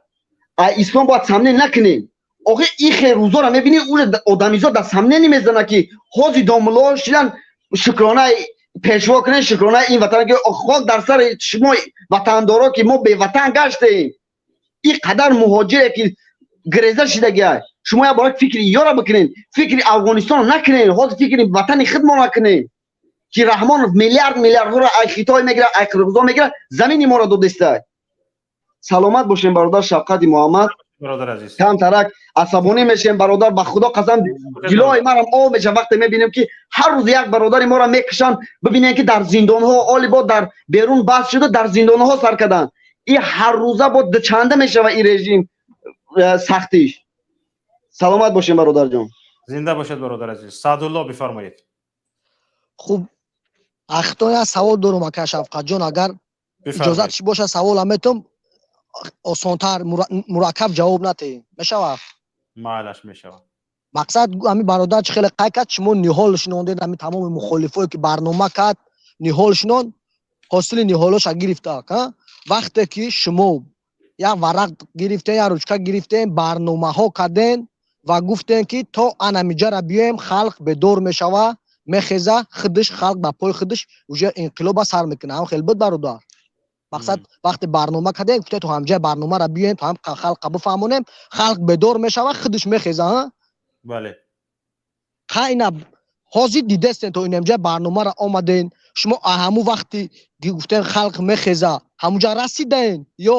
ай ислом бояд сомнение накунем. Охи, ихе рӯзоро мебинӣ, уже одамизод дар сомнение мезана, ки ҳози домулло шидан шукронаи пешво кунем, шукронаи ин ватан, ки хок дар сари шумо ватандоро, ки мо беватан гаштем. Ин қадар муҳоҷире ки гиреза шидагия, шумо як бора фикри ёра бикунед, фикри Афғонистонро накунед, ҳозир фикри ватани худмо накунед, ки Раҳмонов миллиард миллиардҳоро ай Хитой мегирад, ай Қирғизо мегирад, замини моро додеста. Саломат бошем, бародар Шавқати Муҳаммад. Бародар азиз. Камтарак асабонӣ мешем, бародар, ба Худо қасам, дилои марам об мешавад, вақте мебинем, ки ҳар рӯз як бародари моро мекушанд. Бибинем, ки дар зиндонҳо оли бо дар берун баҳс шуда, дар зиндонҳо сар карданд. И ҳар рӯза бо дучанда мешава ин режим сахтиш. Саломат бошем, бародарҷон. Зинда бошед, бародар азиз. Саъдулло, бифармоед. Хуб, ахто як савол дорум, ака Шавқатҷон, агар иҷозат боша, савола метум, осонтар, мураккаб ҷавоб натеҳем, мешавад? Майлаш, мешавад. Мақсад, ҳамин бародар чӣ хеле қайд кард, шумо ниҳол шинондед. Ҳамин тамоми мухолифое ки барнома кард, ниҳол шинонд, ҳосили ниҳолоша гирифта. Вақте ки шумо як варақ гирифтем, як ручка гирифтем, барномаҳо кардем ва гуфтем, ки то анамиҷара биёем, халқ бедор мешава, мехеза, худаш халқ ба пои худаш уже инқилоба сар мекунад. Ҳам хел буд, бародар? Мақсад, вақте барнома кардем, гуфтем, то ҳамҷоя барномаро биёем, то ҳам халқа бифаҳмонем, халқ бедор мешава, худаш мехеза. Бале. Ха, ина ҳозир дидестен, то инамҷа барномаро омаден. Шумо ҳамун вақти гуфтем халқ мехеза, ҳамунҷа расидаен ё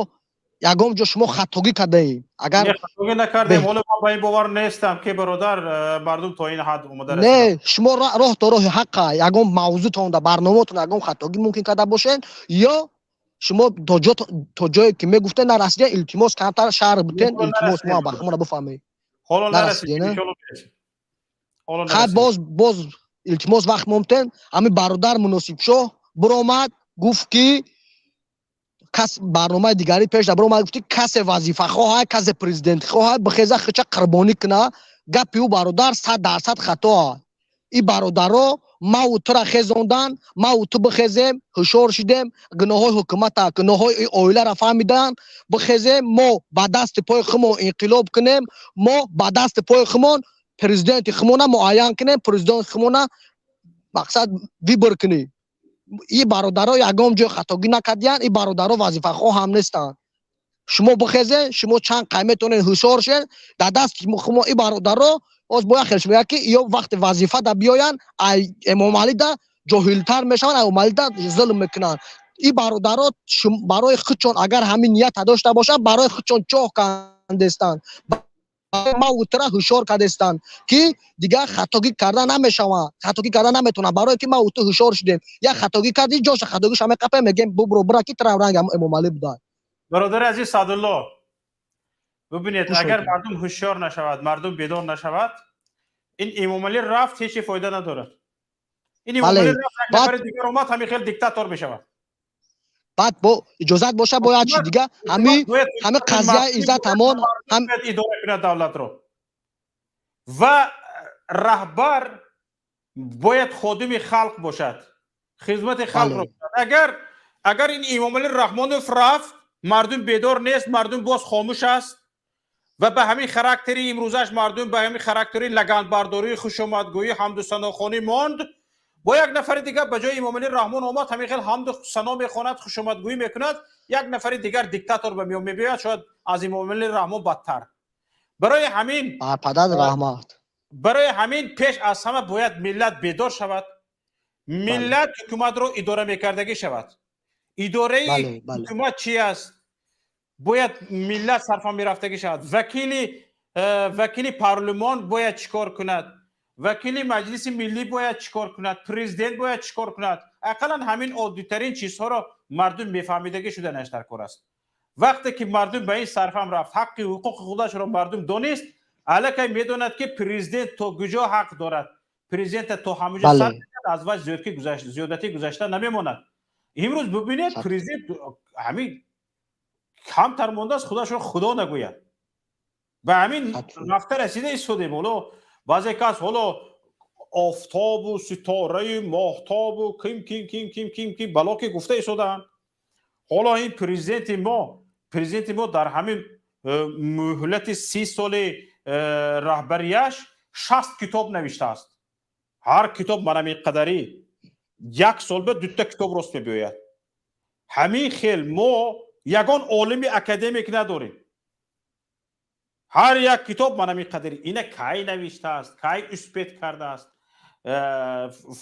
ягон ҷо шумо хатогӣ кардаем? Агар хатогӣ накардем, ҳоло ман ба ин бовар нестам, ки бародар, мардум то ин ҳад омода. Не, шумо роҳ то роҳи ҳаққа, ягон мавзӯътон да барномаотон ягон хатогӣ мумкин карда бошед ё шумо то ҷое ки мегуфтен нарасиден, илтимос, камтар шарҳ бутен, илтимос, мо ба ҳамона бифаҳмем. Ҳоло нарасиден. Хай, боз илтимос, вақт момтен. Ҳамин бародар Муносибшоҳ биромад, гуфт, ки кас барномаи дигари пеш биромад, гуфт, ки касе вазифахоҳа, касе президентхоҳа, бихеза, хича қурбонӣ куна. Гапи ӯ, бародар, 100% хатоа. И бародаро маву тура хезондан, маву ту бихезем, ҳушёр шидем, гуноҳҳои ҳукумата, гуноҳҳои оиларо фаҳмидан, бихезем, мо ба дасти пои худмон инқилоб кунем, мо ба дасти пои худмон президенти худмона муайян кунем, президенти худмона мақсад выбор кунем. И бародаро ягон ҷой хатогӣ накардиянд, и бародаро вазифахоҳ ҳам нестанд. Шумо бихезе, шумо чанд қай метавонед ҳушёр шед дар дасти хумо. И бародаро боз бояд хелш мегӯяд, ки ё вақте вазифа да биёянд, ай Эмомалида ҷоҳилтар мешаванд, ай Эмомалида зулм мекунанд. И бародаро барои худшон агар ҳамин нията дошта бошанд, барои худшон чоҳ кандестанд, мавутра ҳушёр кардестанд, ки дигар хатогӣ карда намешаванд, хатогӣ карда наметавонанд, барое ки ма ту ҳушёр шудем. Як хатогӣ кардӣ, ҷоша хатогиша меқапем, мегем, бубро, бура, ки трам ранг Эмомалӣ буда. Бародари азиз Садулло, бубинед, агар мардум ҳушёр нашавад, мардум бедор нашавад, ин Эмомалӣ рафт, ҳечи фоида надорад. Ин Эмомалӣ рафт, як нафари дигар омад, ҳамин хел диктатор мешавад. Баъд бо иҷозат боша, бояд чи дига, ҳами қазияи Иззат ҳамон идора кунад давлатро, ва раҳбар бояд ходими халқ бошад, хизмати халқро кунад. Агар Агар ин Имомалӣ Раҳмонов рафт, мардум бедор нест, мардум боз хомӯш аст ва ба ҳамин характери имрӯзаш, мардум ба ҳамин характери лаганбардории, хушомадгӯӣ, ҳамду санохонӣ монд, бо як нафари дигар ба ҷои Имомалӣ Раҳмон омад, ҳамин хел ҳамду сано мехонад, хушомадгӯӣ мекунад, як нафари дигар диктатор ба миён мебиёяд, шояд аз Имомалӣ Раҳмон бадтар. Барои ҳамин Падар раҳмат. Барои ҳамин пеш аз ҳама бояд миллат бедор шавад, миллат ҳукуматро идора мекардагӣ шавад. Идораи ҳукумат чи аст? Бояд миллат сарфа мерафтагӣ шавад. Вакили парлумон бояд чӣ кор кунад, вакили Маҷлиси Миллӣ бояд чӣ кор кунад, президент бояд чӣ кор кунад? Ақаллан ҳамин оддитарин чизҳоро мардум мефаҳмидагӣ шуданаш дар кор аст. Вақте ки мардум ба ин сарфам рафт, ҳаққи ҳуқуқи худашро мардум донист, аллакай медонад, ки президент то куҷо ҳақ дорад, президента то ҳамуҷо сар аз вай зиёдатӣ гузашта намемонад. Имрӯз бибинед, президент ҳамин камтар мондааст худашро худо нагӯяд. Ба ҳамин рафта расида истодем. Ҳоло баъзе кас ҳоло офтобу ситораю моҳтобу ким ким ким ким ким ким бало ки гуфта истодаанд. Ҳоло ин президенти мо дар ҳамин муҳлати 30 соли раҳбарияш 60 китоб навиштааст. Ҳар китоб манами қадарӣ, як сол ба дута китоб рост мебиёяд. Ҳамин хел мо ягон олими академик надорем. Ҳар як китоб манами қадари, ина кай навиштааст, кай успеть кардааст,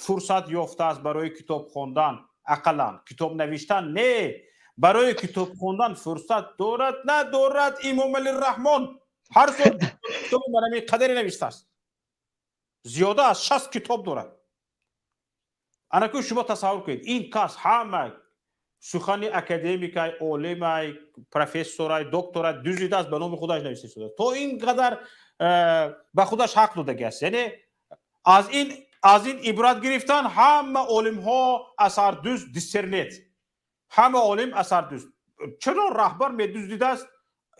фурсат ёфтааст барои китоб хондан? Ақаллан китоб навиштан не, барои китоб хондан фурсат дорад, надорад. Имомали Раҳмон ҳар сол китоби манами қадаре навиштааст, зиёда аз 60 китоб дорад. Анаку шумо тасаввур кунед, ин кас ҳама сухани академикай, олимай, профессорай, докторай дуздидааст, ба номи худаш нависта шудааст, то ин қадар ба худаш ҳақ додагӣ аст. Яъне аз ин ибрат гирифтан, ҳама олимҳо асардӯст диссернет, ҳама олим асардӯст. Чаро раҳбар медуздидааст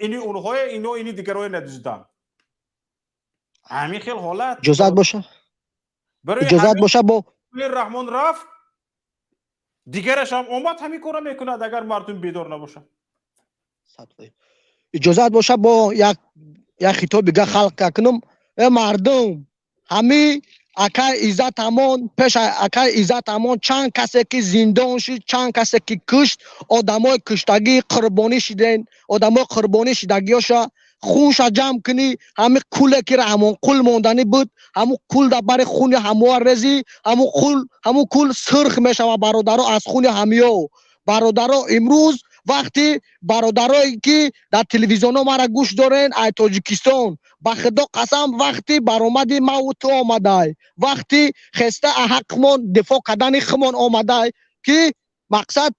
ини онҳое, ино ини дигарое надуздиданд? Ҳамин хел ҳолат. Иҷозат боша, иҷозат боша бо Раҳмон рафт, дигараш ҳам омад, ҳамин корро мекунад, агар мардум бедор набошад. Иҷозат боша, бо як хитоби га халқ кунам. Э мардум, ҳами акай Иззат Амон, пеш акай Иззат Амон чанд касе ки зиндон шид, чанд касе ки кушт, одамои куштагӣ қурбонӣ шиден, одамои қурбонӣ шидагиёша хунша ҷамъ кунӣ, ҳами куле ки ҳамон қул монданӣ буд, ҳамун кул дар бари хуни ҳамоа резӣ, ҳамун кул сурх мешавад, бародаро, аз хуни ҳамиё. Бародаро, имрӯз вақти бародарое ки дар телевизионҳо мара гӯш дорен, ай Тоҷикистон, ба худо қасам, вақти баромади маву ту омадай, вақти хеста ҳаққмон дифоъ кардани хумон омадай, ки мақсад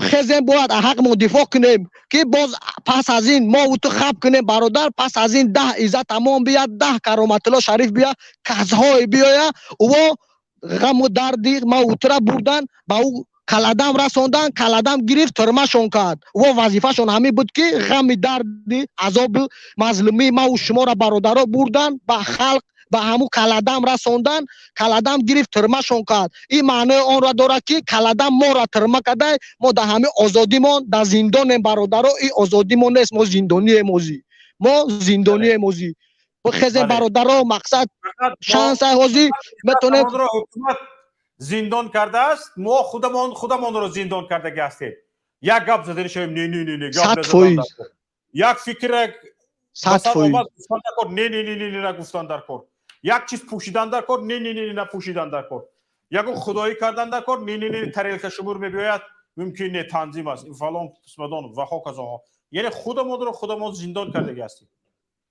хезем, бояд ҳаққмон дифоъ кунем, ки боз пас аз ин мо ту хаб кунем. Бародар, пас аз ин 10 Иззат Амон бияд, 10 Кароматулло Шариф бия, касҳое биёя, ӯво ғаму дарди мавутура бурдан, ба ӯ каладам расондан, каладам гирифт, тюрьмашон кард. Ӯ вазифашон ҳамин буд, ки ғами дарди азоби мазлумии маву шуморо, бародаро, бурдан ба халқ, ба ҳамун каладам расондан, каладам гирифт, тюрьмашон кард. Ин маънои онро дорад, ки каладам моро тюрьма кардай, мо дар ҳамин озодимон дар зиндонем. Бародаро, ин озодимон нест, мо зиндонием озӣ, мо зиндонием озӣ. Бихезем, бародаро, мақсад шанса ҳозӣ метонем. Ҳукумат зиндон кардааст, мо худамон худамонро зиндон кардаги ҳастем. Як гап задани шавем, не, не, не, не, гап як фикра 100%. Не, не, не, не, не, нагуфтан дар кор, як чиз пӯшидан дар кор, не, не, не, напӯшидан дар кор, ягон худоӣ кардан дар кор, не, не, не, тарелка шумур мебиёяд, мумкин не, танзим аст, фалон қисмадон ва ҳоказоҳо. Яъне худамонро худамон зиндон кардаги ҳастем,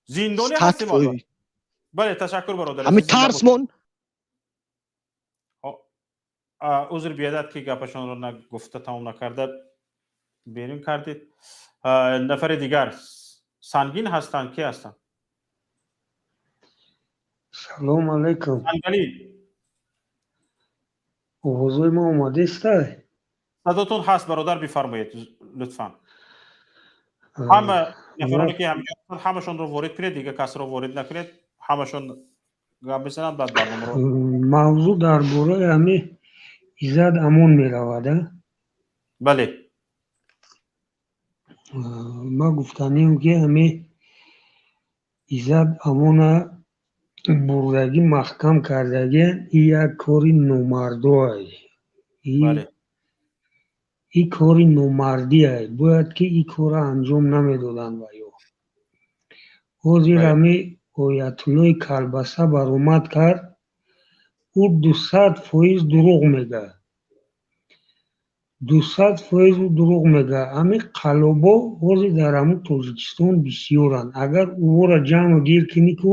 зиндонӣ ҳастем. Бале, ташаккур, бародар. Ҳамин тарсмон. Узр биядад, ки гапашонро нагуфта тамом накарда берун кардед. Нафари дигар Сангин ҳастанд, ки ҳастанд? Салому алайкум. Сангалӣ. Овозои ма омадестай? Садотон ҳаст, бародар, бифармоед, лутфан. Ҳама нафароне ки ҳамҷо ҳамашонро ворид кунед, дигар касро ворид накунед, ҳамашон гап мезананд, баъд барномаро Мавзӯъ дар бораи ҳами Иззат Амон меравад, а? Бале. Ман гуфтанем, ки ҳами Иззат Амона бурдагӣ, маҳкам кардагӣ, и як кори номардоай. И кори номардиай, бояд ки ин корро анҷом намедоданд. Ва ё ҳозир ҳами Оятуллои Калбаса баромад кард, ӯ 200% дурӯғ мегӯяд, 200% ӯ дурӯғ мегӯяд. Ҳамин қаллобо ҳозир дар ҳамун Тоҷикистон бисёранд. Агар ӯҳоро ҷамъу гир кунӣ, ку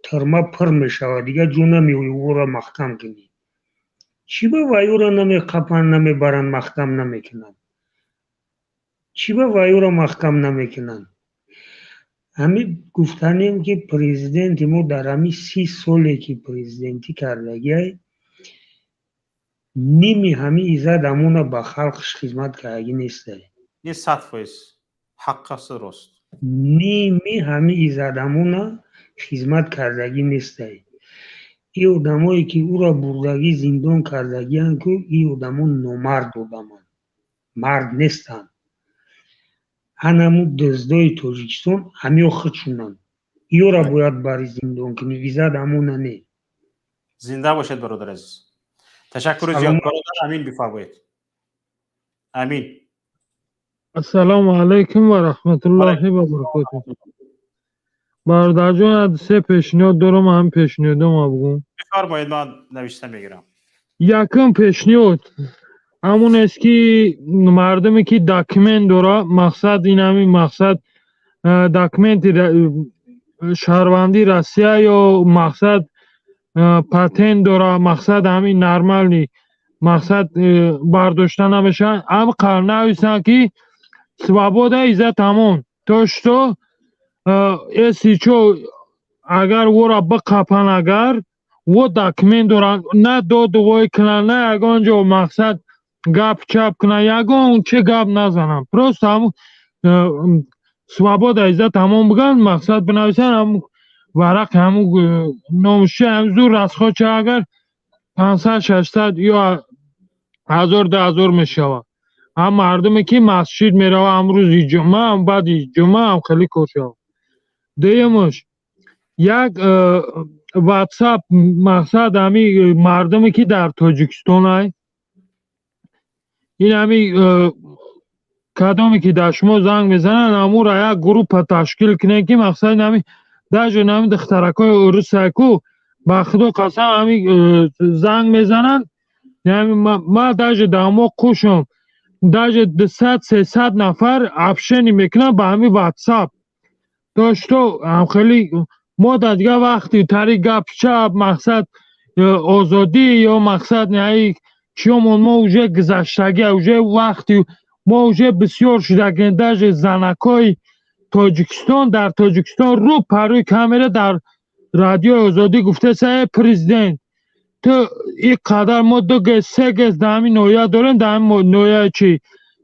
тюрьма пур мешавад, дигар ҷо намеоӣ. Ӯҳоро маҳкам кунӣ, чӣ ба вайёро намеқапанд, намебаранд, маҳкам намекунанд? Чӣ ба вайёро маҳкам намекунанд? Ҳамин гуфтанем, ки президенти мо дар ҳамин 30 соле, ки президентӣ кардагиай, ними ҳамин Иззат Амона ба халқш хизмат кардагӣ нестай. Ин 100% ҳақ аст, рост. Ними ҳамин Иззат Амона хизмат кардагӣ нестай. Ин одамое, ки ӯро бурдагӣ, зиндон кардагианд ку, ин одамо номард одаманд, мард нестанд. Ҳанаму дуздои Тоҷикистон ҳамиё худшунанд, иёра бояд бари зиндон кунӣ, Иззат Амона не. Зинда бошед, бародар азиз, ташаккури зиёд. Бародар Амин, бифармоед, Амин. Ассалому алайкум ва раҳматуллоҳи ва баракотуҳ. Бародарҷон, се пешниҳод дорам, ҳамин пешниҳодома бугум. Бифармоед, ман навишта мегирам. Якум пешниҳод ҳамон аст, ки мардуме, ки документ дора, мақсад ин ҳамин мақсад документи шаҳрвандии Россия ё мақсад патент дора, мақсад ҳамин нормальный, мақсад бардошта намешаванд, ҳам нависанд, ки свобода Иззат Амон, то что если чо, агар ӯро биқапан, агар во документ доранд, на доду вой кунанд, на ягон ҷо мақсад гап чап кунанд, ягон чи гап назананд, просто ҳамун свобода Иззат Амон бигӯянд, мақсад бинависанд, ҳамун варақи ҳамун номуши ҳам зур расход шава, агар 500, 600 ё 1000, 2000 мешавад. Ҳам мардуме, ки масҷид мерава, ҳам рӯзи ҷумъа, ҳам баъди ҷумъа ҳам хеле кор шавад. Дуюмаш, як ватсап, мақсад ҳами мардуме, ки дар Тоҷикистонай, ин ҳами кадоме, ки дар шумо занг мезананд, ҳамура як группа ташкил кунем, ки мақсад ҳами даже ҳами духтаракҳои урусай ку, ба Худо қасам, ҳами занг мезананд. Ма даже дар мо қушам, даже 200, 300 нафар общение мекунанд ба ҳами ватсап, то что хеле мо дар дигар вақти тари гап чап, мақсад озодӣ ё мақсад чиёмон, мо уже гузаштагӣ, уже вақти мо уже бисёр шудагем. Даже занакҳои Тоҷикистон дар Тоҷикистон рӯ парӯи камера дар Радиои Озодӣ гуфтеса: «Э, президент, ту ин қадар мо ду ГЭС, се ГЭС дар ҳамин ноҳия дорем, дар ҳамин ноҳияи чӣ,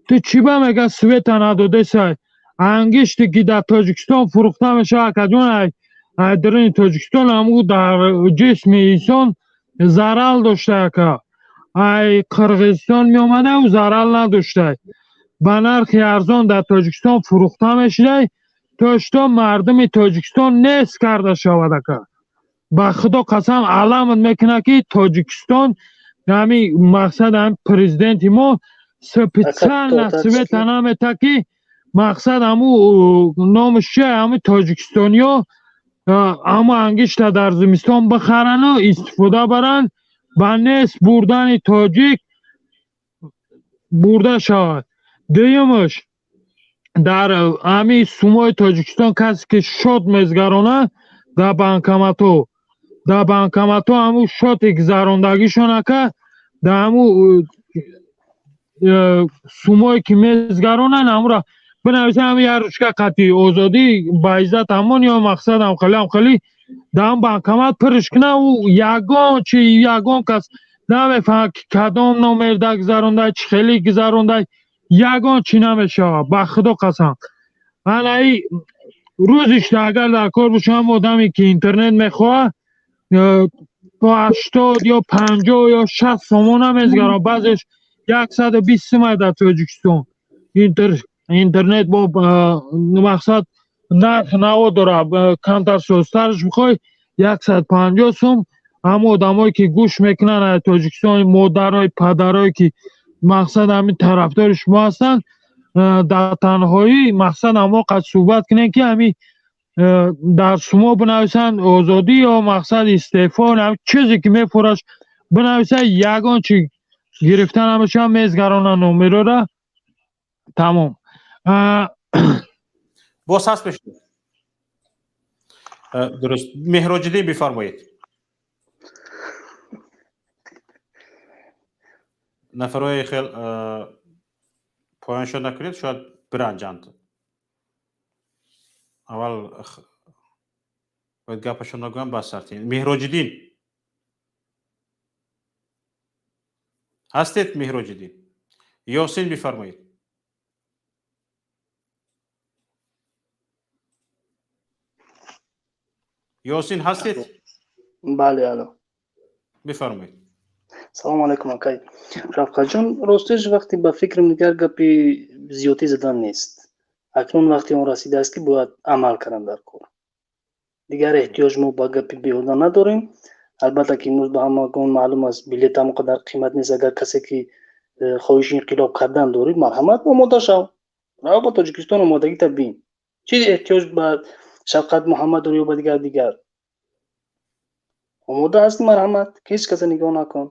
ту чӣ ба мега света надодесай?» Ангиште, ки дар Тоҷикистон фурӯхта мешавад, акаҷон, ай даруни Тоҷикистон, ҳаму дар ҷисми инсон зарал дошта, ака. Ай Қирғизистон меомада, ӯ зарал надоштай, ба нархи арзон дар Тоҷикистон фурӯхта мешудай, то что мардуми Тоҷикистон нест карда шавад. Ака, ба Худо қасам, аламат мекунад, ки Тоҷикистон ҳами мақсад, ҳами президенти мо специально света намета, ки мақсад ҳаму номаш чи, ҳами тоҷикистониё ҳамо ангишта дар зимистон бихарану истифода баранд, ба нест бурдани тоҷик бурда шавад. Дуюмаш, дар ҳами сумои Тоҷикистон касе, ки счёт мезгаронад дар банкоматҳо, ҳамун счёти гузарондагишон, ака, дар ҳамун сумое, ки мезгаронанд, ҳамура бинависанд, ҳами як ручка қати озодӣ ба Иззат Амон ё мақсад ҳамхели ҳамхели, дар ҳам банкомат пурш кунад, ӯ ягон чи, ягон кас намефаҳмад, ки кадом номерда гузарондай, чӣ хеле гузарондай, ягон чӣ намешавад. Ба Худо қасам, анаи рӯзишта агар дар кор бошам, одаме, ки интернет мехоҳад, то 80 ё 50 ё 60 сомона мезгарон, баъзеш. 120 сум дар Тоҷикистон. Интернет бо мақсад нарх наво дора, камтар созтарш бихоҳӣ 150 сум. Ҳама одамое ки гӯш мекунанд аз Тоҷикистон, модарой, падарое ки мақсад ҳамин тарафдори шумо ҳастанд, дар танҳоӣ мақсад ҳамо қад суҳбат кунем, ки ҳамин дар шумо бинависанд озодӣ ё мақсад истеъфо, чизе ки мефураш бинависанд, ягон чи гирифта намешавад, мезгаронанд номерора, тамом. Боз ҳаст бешед. Дуруст, Меҳроҷиддин, бифармоед. Нафарҳои хел поён шуд накунед, шояд биранҷанд. Аввал бояд гапашон нагӯям, бас сартин. Меҳроҷиддин ҳастед? Меҳроҷиддин Ёсин, бифармоед. Ёсин ҳастед? Бале, алло. Бифармоед. Салому алайкум, акай Шавқатҷон. Ростиш, вақте ба фикрам, дигар гапи зиёдӣ задан нест. Акнун вақти он расидааст, ки бояд амал кардан дар кор. Дигар эҳтиёҷ мо ба гапи беҳуда надорем. Албатта, ки имрӯз ба ҳамагон маълум аст, билет ҳам қадар қимат нест. Агар касе ки хоҳиши инқилоб кардан дорӣ, марҳамат, омода шав, рав ба Тоҷикистон, омодагита бин. Чӣ эҳтиёҷ ба Шавқат Муҳаммад дорӣ ё ба дигар? Омода ҳастӣ, марҳамат, ҳеҷ каса нигоҳ накун.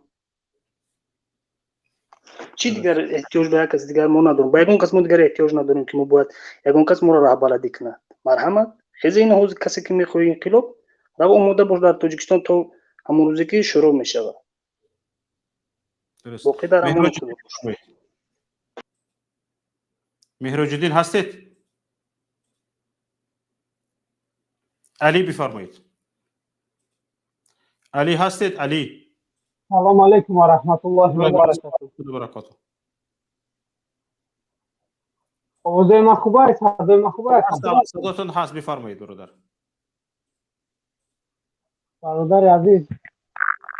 Чӣ дигар эҳтиёҷ ба як каси дигар мо надорем? Ба ягон кас мо дигар эҳтиёҷ надорем, ки мо бояд ягон кас моро раҳбаладӣ кунад. Марҳамат, хезе ин ҳозир касе ки мехоҳӣ инқилоб, рав, омода бош дар Тоҷикистон то ҳамон рӯзе ки шурӯъ мешавад. Боқӣ дар ҳамон. Меҳроҷиддин ҳастед? Алӣ, бифармоед. Алӣ ҳастед, Алӣ? Салому алайкум ва раҳматуллоҳи ва баракатуҳ. Овозои ман хуб аст? Садои ман хуб аст? Садотон ҳаст, бифармоед, бародар. Бародари азиз,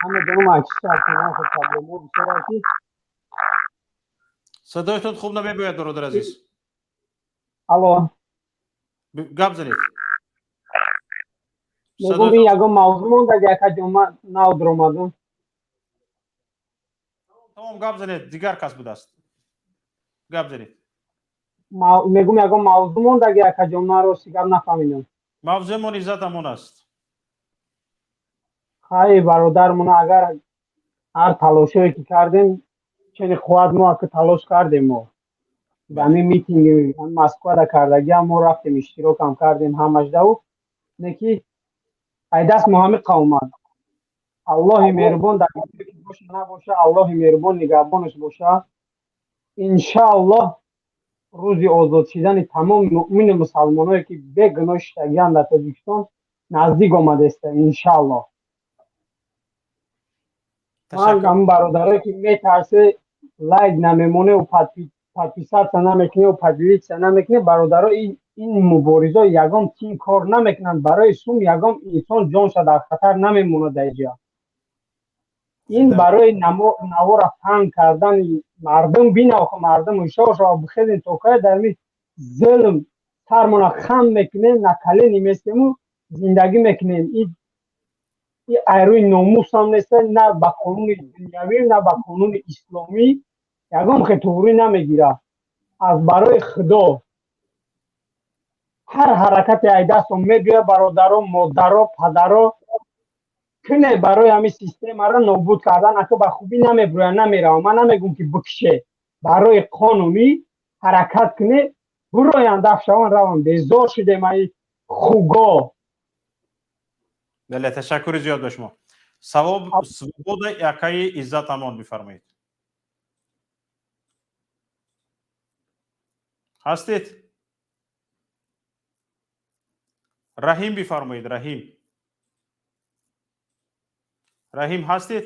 ҳама донам проблемо бисёр аст. Садоятон хуб намебояд, бародар азиз. Алло. Гап занед. Мегӯм, ин ягон мавзӯъ мондаги, акаҷон? Ман нав дуромадам. Тамом, гап занед, дигар кас будааст, гап занед. Мегӯм, ягон мавзӯъ мондаги, акаҷон? Ман рости гап нафаҳмидам. Мавзӯъмон Иззат Амон аст. Хай, бародармон, агар ҳар талошое ки кардем, чени қувват мо ака талош кардем, мо дар ҳамин митинги Москвада кардагиам мо рафтем, иштирокам кардем, ҳамаш дау не ки ай даст мо ҳамин қавмад. Аллоҳи меҳрубон дар боша набоша, Аллоҳи меҳрубон нигаҳбонаш боша. Иншааллоҳ, рӯзи озод шидани тамоми муъмину мусалмоное ки бегуноҳ шидагианд дар Тоҷикистон наздик омадааст, иншааллоҳ. Ман ҳамн бародарое ки метарсе, лайк намемоневу подписаться намекуневу поделиться намекуне, бародаро, ин муборизо ягон тим кор намекунанд. Барои сум ягон инсон ҷонша дар хатар намемонад дар ҷа. Ин барои навора паҳн кардани мардум бинав, мардум ҳушёр шава, бихезем. То кай дар ми зулм сармона хам мекунем, на колени местему зиндагӣ мекунем? И айрӯи номусам нест, на ба қонуни дунявӣ, на ба қонуни исломӣ ягон хел туғрӣ намегирад. Аз барои Худо ҳар ҳаракате ай дастон мебиёяд, бародаро, модаро, падаро, куне барои ҳамин системаро нобуд кардан. Ака, ба хубӣ намеброяд, намеравам. Ман намегӯм ки бикше, барои қонунӣ ҳаракат куне, буроянд, даф шаванд, раванд. Безор шудем ай хуго. Бале, ташаккури зиёд ба шумо. Савоб свобода акаи Иззат Амон, бифармоед. Ҳастед? Раҳим, бифармоед. Раҳим, Раҳим ҳастед?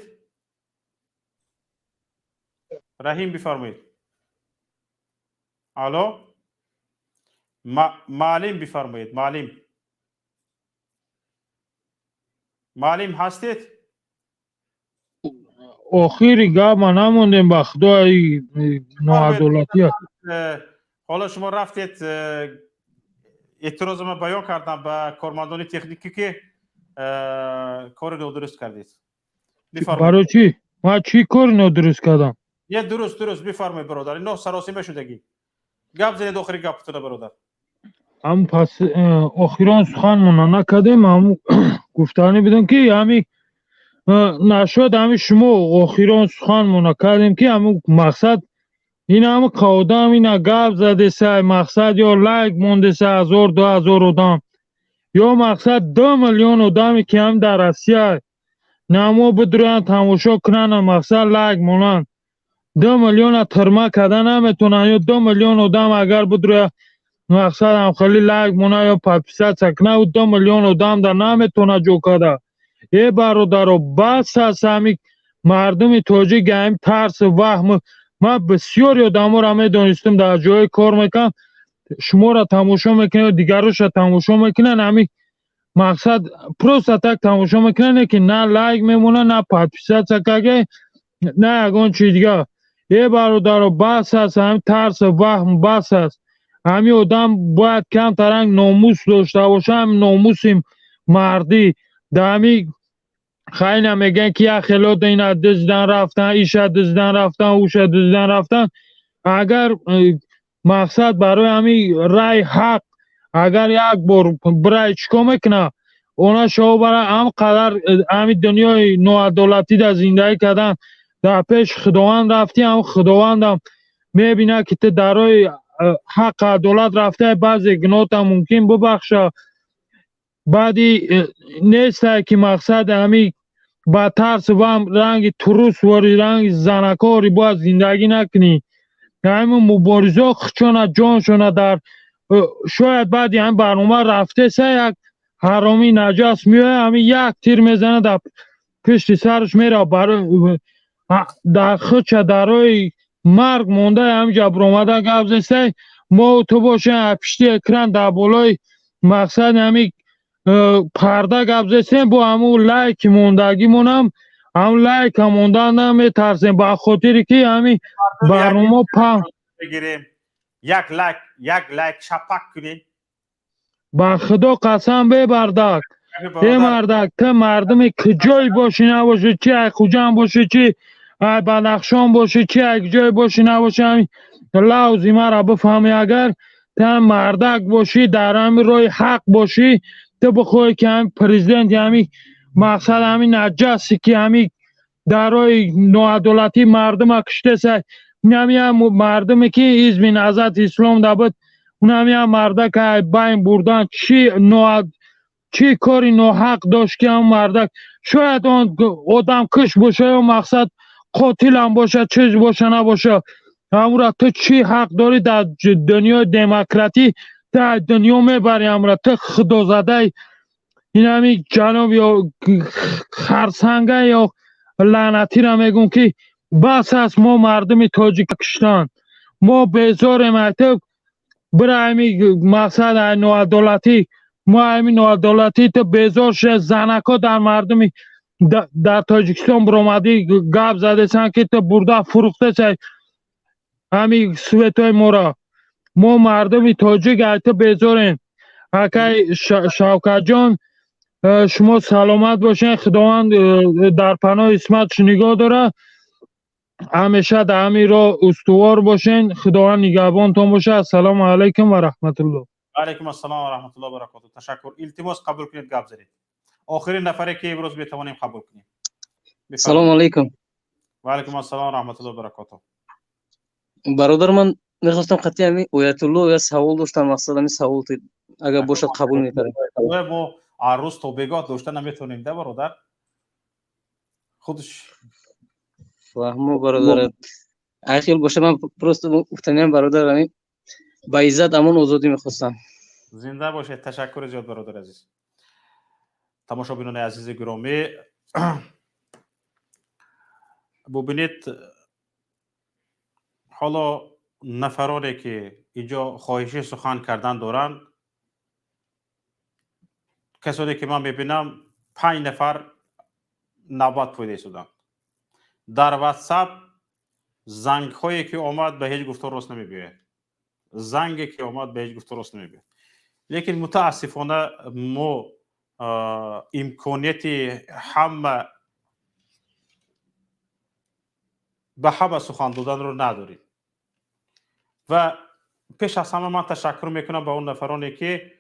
Раҳим, бифармоед. Алло, Маълим, бифармоед. Маълим, Маълим ҳастед? Охири гап ма намондем, ба худо, ноадолатӣ. Ҳоло шумо рафтед, эътирозама баён кардам ба кормандони техникӣ, ки кори нодуруст кардед. Барои чӣ? Ман чӣ кори нодуруст кардам? Е, дуруст, дуруст, бифармоед, бародар. Ино саросима шудагӣ, гап занед, охири гапатона, бародар. Ҳам пас охирон суханмона накардем. Ҳам гуфтанӣ будем, ки ҳами нашуд, ҳами шумо охирон суханмона кардем, ки ҳамн мақсад ин ҳами одам ина гап задеса, мақсад ё лайк мондеса ҳазор, 2000 одам, ё мақсад 2 миллион одаме, ки ҳам дар Россия намо бидуранд, тамошо кунанд, мақсад лайк монанд, 2 миллиона тирма карда наметонанд. Ё 2 миллион одам агар бидурояд, мақсад ҳамхели лайк мона ё подписаться кунад, ӯ 2 миллион одам да наметонад ҷо карда. Э, бародаро, бас аст. Ҳами мардуми тоҷик ҳами тарсу ваҳм. Ман бисёри одаморо медонистам, дар ҷое кор мекунам, шуморо тамошо мекунанд, дигароша тамошо мекунанд, ҳами мақсад просто так тамошо мекунанд, ки на лайк мемонад, на подписаться карда, на ягон чиз дигар. Э, бародаро, бас аст ҳами тарсу ваҳм, бас аст. Ҳами одам бояд камтаранг номус дошта боша, ҳами номуси мардӣ. Дар ҳами хайна мегӯянд, ки як хело ина диздан рафтан, иша диздан рафтан, уша диздан рафтан. Агар мақсад барои ҳами рай ҳақ агар як бор бирай, чӣ кор мекунад? Она шоҳ бара ҳам қадар ҳами дунёи ноадолатӣ дар зиндагӣ кардан, дар пеши Худованд рафтӣ, ҳам Худовандам мебинад, ки ту дар роҳи ҳақ, адолат рафта, баъзе гуноҳта мумкин бубахша. Баъди нестае, ки мақсад ҳами ба тарс вам ранги трус вори, ранги занакори бояд зиндагӣ накунӣ. Ҳами муборизо хучона ҷоншона дар шояд баъди ҳами барнома рафтеса, як ҳаромӣ наҷас меояд, ҳами як тир мезанад дар пишти сараш, мерав дар хуча дар роҳи марг монда. Ҳамиҷа биромада гап зестай, мо ту бошем, пишти экран дар болои мақсад ҳами парда гап зестем, бо ҳамун лайки мондагимонам, ҳамун лайка мондан наметарсем, ба хотире ки ҳами барнома паҳн. Бигирем, як лайк, як лайк шапак кунем. Ба худо қасам, бебардак, бемардак, ту мардуми куҷое бошӣ набошӣ, чи ай Хуҷанд бошӣ, чи ай Бадахшон бошӣ, чи ай куҷое бошӣ набошӣ, ҳами лавзи маро бифаҳмӣ. Агар ту мардак бошӣ, дар ҳами роҳи ҳақ бошӣ, ту бихоҳӣ, ки ҳами президенти ҳами мақсад ҳами наҷасе, ки ҳами дар роҳи ноадолатӣ мардума куштеса, инами ҳам мардуме, ки ҳизби Наҳзати Ислом да буд, унами ҳам мардак ай байн бурдан, чӣ кори ноҳақ дошт, ки ҳам мардак шояд он одамкуш боша ё мақсад қотилам боша, чиз боша набоша, ҳамура ту чӣ ҳақ дорӣ дар дунёи демократӣ? Ту аз дунё мебарӣ ҳамура, ту худозадаи инами ҷаноб ё харсанга ё лаънатиро мегӯм, ки бас аст мо мардуми тоҷик куштан, мо безорем. Ай ту бира, ами мақсад ай ноадолатӣ, мо ами ноадолатӣ ту безор шуда. Занако дар мардуми дар Тоҷикистон биромадӣ, гап задесан, ки ту бурда фурӯхтесай ҳами светои моро. Мо мардуми тоҷик ай ту безорем. Акай Шавкатҷон, шумо саломат бошед, Худованд дар паноҳи исматш нигоҳ дорад, ҳамеша дар ҳамин роҳ устувор бошен, Худованд нигаҳбонтон бошад. Ассалому алайкум ва раҳматуллоҳ. Алайкум ассалом ва раҳматуллоҳ ва баракоту. Ташаккур. Илтимос, қабул кунед, гап занед. Охирин нафаре, ки имрӯз метавонем қабул кунем. Салому алайкум. Ва алайкум ассалом ва раҳматуллоҳ ва баракоту. Бародар, ман мехостам қати ҳами Оятулло як савол доштам. Мақсад ҳами савол агар бошад, қабул мекардем. Мо рӯз то бегоҳ дошта наметавонем да, бародар, худш. Фаҳмо, бародар, ахил боша, ман просто гуфтаниям, бародар, ҳами ба Иззат Амон озодӣ мехостам. Зинда бошед, ташаккури зиёд, бародар азиз. Тамошобинони азизи гиромӣ, бубинед, ҳоло нафароне, ки инҷо хоҳиши сухан кардан доранд, касоне, ки ман мебинам, панҷ нафар навбат пойда истоданд. Дар WhatsApp зангҳое ки омад, ба ҳеҷ гуфтор рост намебиёяд. Занге ки омад, ба ҳеҷ гуфтор рост намебиёяд. Лекин мутаассифона мо имконияти ҳама ба ҳама сухан доданро надорем. Ва пеш аз ҳама ман ташаккур мекунам ба он нафароне, ки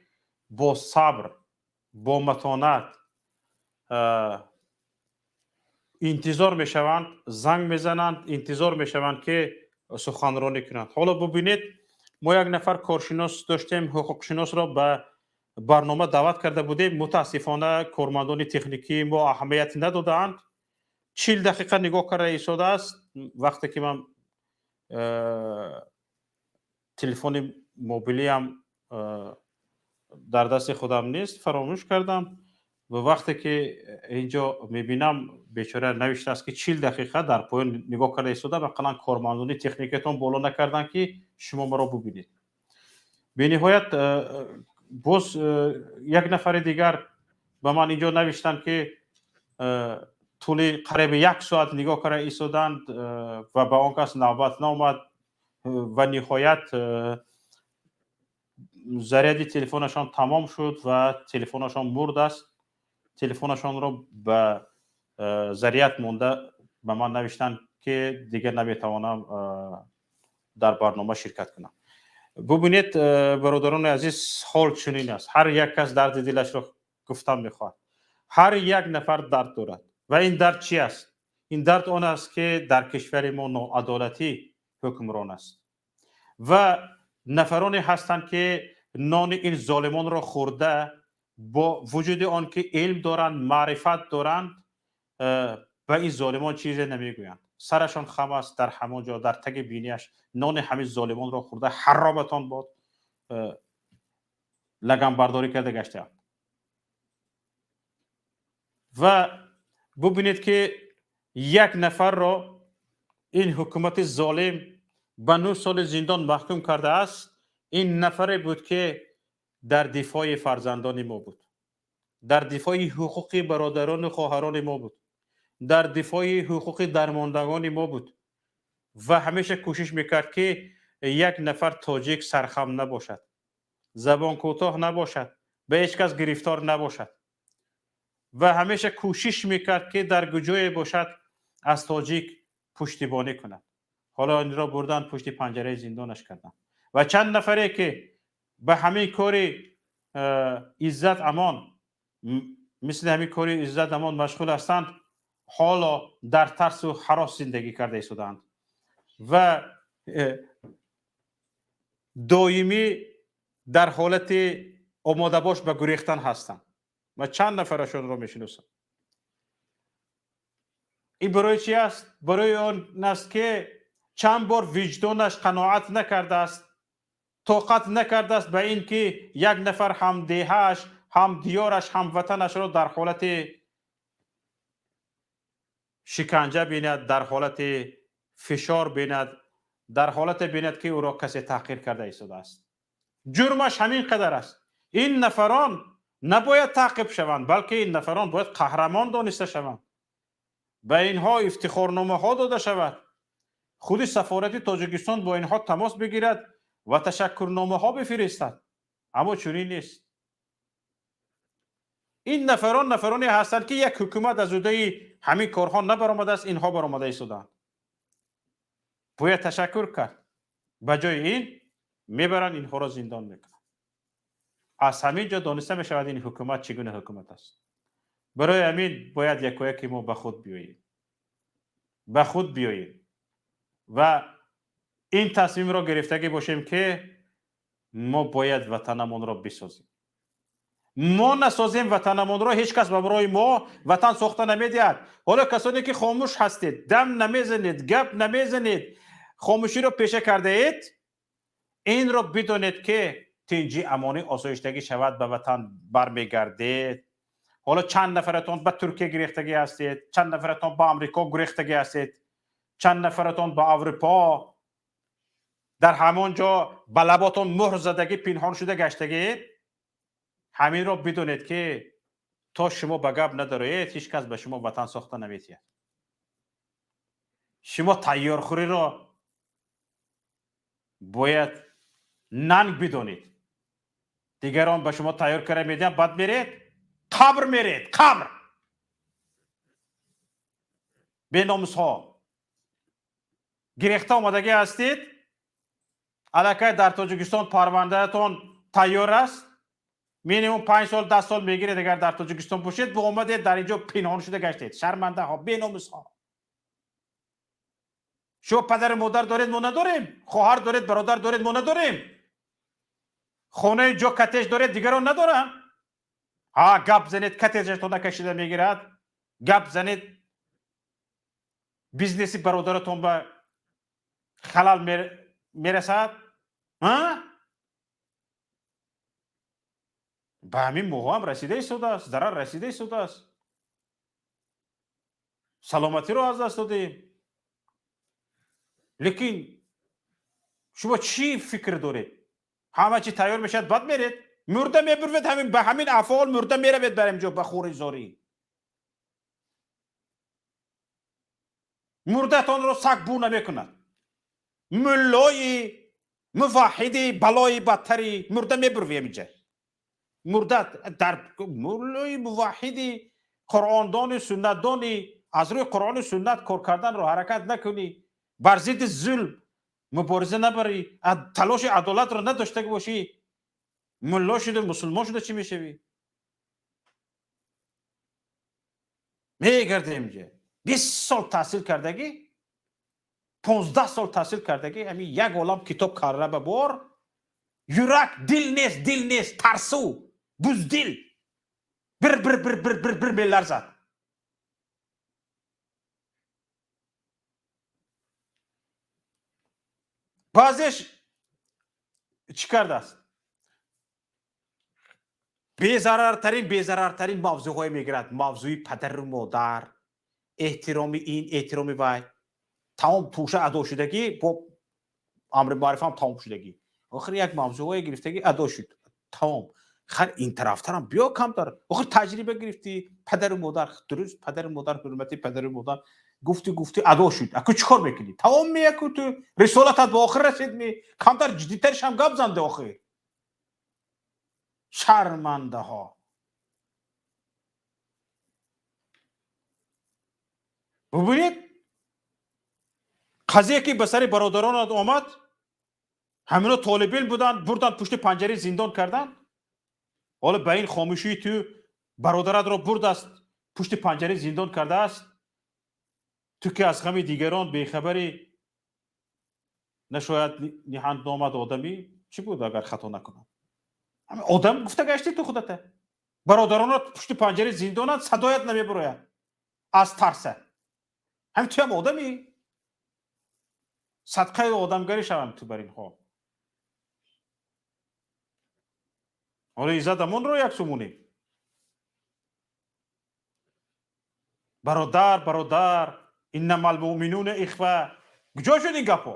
бо сабр, бо матонат интизор мешаванд, занг мезананд, интизор мешаванд, ки суханронӣ кунанд. Ҳоло бубинед, мо як нафар коршинос доштем, ҳуқуқшиносро ба барнома даъват карда будем. Мутаассифона кормандони техникии мо аҳамият надодаанд. 40 дақиқа нигоҳ карда истодааст. Вақте ки ман телефони мобилиам дар дасти худам нест, фаромӯш кардам, ва вақте ки инҷо мебинам, бечора навиштааст, ки 40 дақиқа дар поён нигоҳ карда истодам, ақаллан кормандони техникатон боло накарданд, ки шумо маро бубинед. Бениҳоят боз як нафари дигар ба ман инҷо навиштанд, ки тӯли қариби як соат нигоҳ карда истоданд ва ба он кас навбат наомад, ва ниҳоят заряди телефонашон тамом шуд ва телефонашон мурд аст. Телефонашонро ба заряд монда ба ман навиштанд, ки дигар наметавонам дар барнома ширкат кунам. Бубинед, бародарони азиз, ҳол чунин аст. Ҳар як кас дарди дилашро гуфтан мехоҳад. Ҳар як нафар дард дорад. Ва ин дард чи аст? Ин дард он аст, ки дар кишвари мо ноадолатӣ ҳукмрон аст ва нафароне ҳастанд, ки нони ин золимонро хӯрда, бо вуҷуди он ки илм доранд, маърифат доранд, ба ин золимон чизе намегӯянд. Сарашон хам аст, дар ҳамон ҷо, дар таги бинияш нони ҳамин золимонро хӯрда, ҳароматон бод, лаганбардорӣ карда гаштаанд. Ва бубинед, ки як нафарро ин ҳукумати золим ба 9 соли зиндон маҳкум кардааст. Ин нафаре буд, ки дар дифои фарзандони мо буд, дар дифои ҳуқуқи бародарону хоҳарони мо буд, дар дифои ҳуқуқи дармондагони мо буд ва ҳамеша кӯшиш мекард, ки як нафар тоҷик сархам набошад, забонкӯтоҳ набошад, ба ҳеҷ кас гирифтор набошад, ва ҳамеша кӯшиш мекард, ки дар куҷое бошад, аз тоҷик пуштибонӣ кунад. Ҳоло инро бурдан, пушти панҷараи зиндонаш карданд. Ва чанд нафаре, ки ба ҳамин кори Иззат Амон, мисли ҳамин кори Иззат Амон машғул ҳастанд, ҳоло дар тарсу ҳарос зиндагӣ карда истодаанд ва доимӣ дар ҳолати омодабош ба гурехтан ҳастанд. Ва чанд нафарашонро мешиносам. Ин барои чи аст? Барои он аст, ки чанд бор виҷдонаш қаноат накардааст, тоқат накардааст ба ин ки як нафар ҳамдеҳааш, ҳамдиёраш, ҳамватанашро дар ҳолати шиканҷа бинад, дар ҳолати фишор бинад, дар ҳолате бинад, ки ӯро касе таҳқир карда истодааст. Ҷурмаш ҳамин қадар аст. Ин нафарон набояд таъқиб шаванд, балки ин нафарон бояд қаҳрамон дониста шаванд, ба инҳо ифтихорномаҳо дода шавад, худи сафорати Тоҷикистон бо инҳо тамос бигирад ва ташаккурномаҳо бифиристад. Аммо чунин нест. Ин нафарон нафароне ҳастанд, ки як ҳукумат аз уҳдаи ҳамин корҳо набаромадааст, инҳо баромада истодаанд. Бояд ташаккур кард. Ба ҷои ин мебаранд, инҳоро зиндон мекунанд. Аз ҳамин ҷо дониста мешавад, ин ҳукумат чӣ гуна ҳукумат аст. Барои ҳамин бояд якояке мо ба худ биёем, ба худ биёем ва ин тасмимро гирифтагӣ бошем, ки мо бояд ватанамонро бисозем. Мо насозем ватанамонро, ҳеҷ кас ба барои мо ватан сохта намедиҳад. Ҳоло касоне ки хомӯш ҳастед, дам намезанед, гап намезанед, хомӯширо пеша кардаед, инро бидонед, ки тинҷӣ, амонӣ, осоиштагӣ шавад, ба ватан бармегардед. Ҳоло чанд нафаратон ба Туркия гирехтагӣ ҳастед, чанд нафаратон ба Амрико гурехтагӣ ҳастед, чанд нафаратон ба Аврупо, дар ҳамон ҷо ба лаботон муҳр задагӣ, пинҳон шуда гаштагиед. Ҳаминро бидонед, ки то шумо ба гап надороед, ҳеҷ кас ба шумо ватан сохта наметиҳад. Шумо тайёрхӯриро бояд нанг бидонед. Дигарон ба шумо тайёр карда медиҳанд, баъд меред, қабр меред, қабр. Беномусҳо. Гирехта омадагӣ ҳастед, аллакай дар Тоҷикистон парвандаатон тайёр аст. Минимум 5 сол, 10 сол мегиред, агар дар Тоҷикистон бошед, бо омадед дар инҷо пинҳон шуда гаштед. Шармандаҳо, беномусҳо. Шумо падару модар доред, мо надорем. Хоҳар доред, бародар доред, мо надорем. Хонаи ҷо коттедж доред, дигарон надоранд. Ҳа, гап занед, коттеджатон кашида мегирад. Гап занед, бизнеси бародаратон ба халал мерасад. Ҳа? Ба ҳамин моҳо ҳам расида истодааст, зарар расида истодааст. Саломатиро аз даст додем. Лекин шумо чӣ фикр доред? Ҳама чи тайёр мешавад, баъд меред, мурда мебурвед, ҳамин ба ҳамин афъол мурда меравед бар инҷо ба хӯри зорӣ. Мурдатонро саг бу намекунад. Муллои муваҳҳиди балои бадтари мурда мебурви ҳаминҷа. Мурда дар муллои муваҳҳиди қуръондони суннатдони аз рӯи қуръону суннат кор карданро ҳаракат накунӣ, бар зидди зулм мубориза набарӣ, талоши адолатро надошта бошӣ, мулло шуда, мусулмон шуда чӣ мешавӣ? Мегардем инҷа. 20 сол таҳсил кардагӣ, 15 сол таҳсил кардагӣ, ҳамин як олам китоб карра ба бор, юрак, дил нест, дил нест, тарсу, буздил, бир бир бир бир бир бир меларзад. Баъзеш чӣ кардааст? Безарартарин, безарартарин мавзӯъҳое мегирад. Мавзӯи падару модар, эҳтироми ин, эҳтироми вай. Тамом тӯша адо шудагӣ, бо амри маърифам тамом шудагӣ. Охир як мавзӯъҳое гирифтагӣ адо шуд. Тамом. Хар ин тарафтарам биё камтар. Охир таҷриба гирифтӣ, падару модар, дуруст, падару модар, ҳурмати падару модар. Гуфти, гуфти, адо шуд. Аку чӣ кор мекунӣ? Тамом меяку ту рисолатат ба охир расид ми. Камтар ҷиддитарш ҳам гап занде охир. Шармандаҳо. Бубинед, қазие ки ба сари бародаронат омад, ҳамино толибилм буданд, бурданд пушти панҷараи зиндон карданд. Ҳоло ба ин хомӯшии ту бародаратро бурдааст, пушти панҷараи зиндон кардааст. Ту ки аз ғами дигарон бехабарӣ, нашояд ниҳанд номад одамӣ, чӣ буд агар хато накунам? Ҳамин одам гуфта гаштӣ ту худата. Бародаронат пушти панҷараи зиндонанд, садоят намебурояд аз тарса. Ҳамин туям одамӣ? Садқаи одамгарӣ шавам ту бар инҳо. Ҳоло Иззат Амонро як сумунем. Бародар, бародар, иннамал муъминуна ихва. Куҷо шуд ин гапҳо?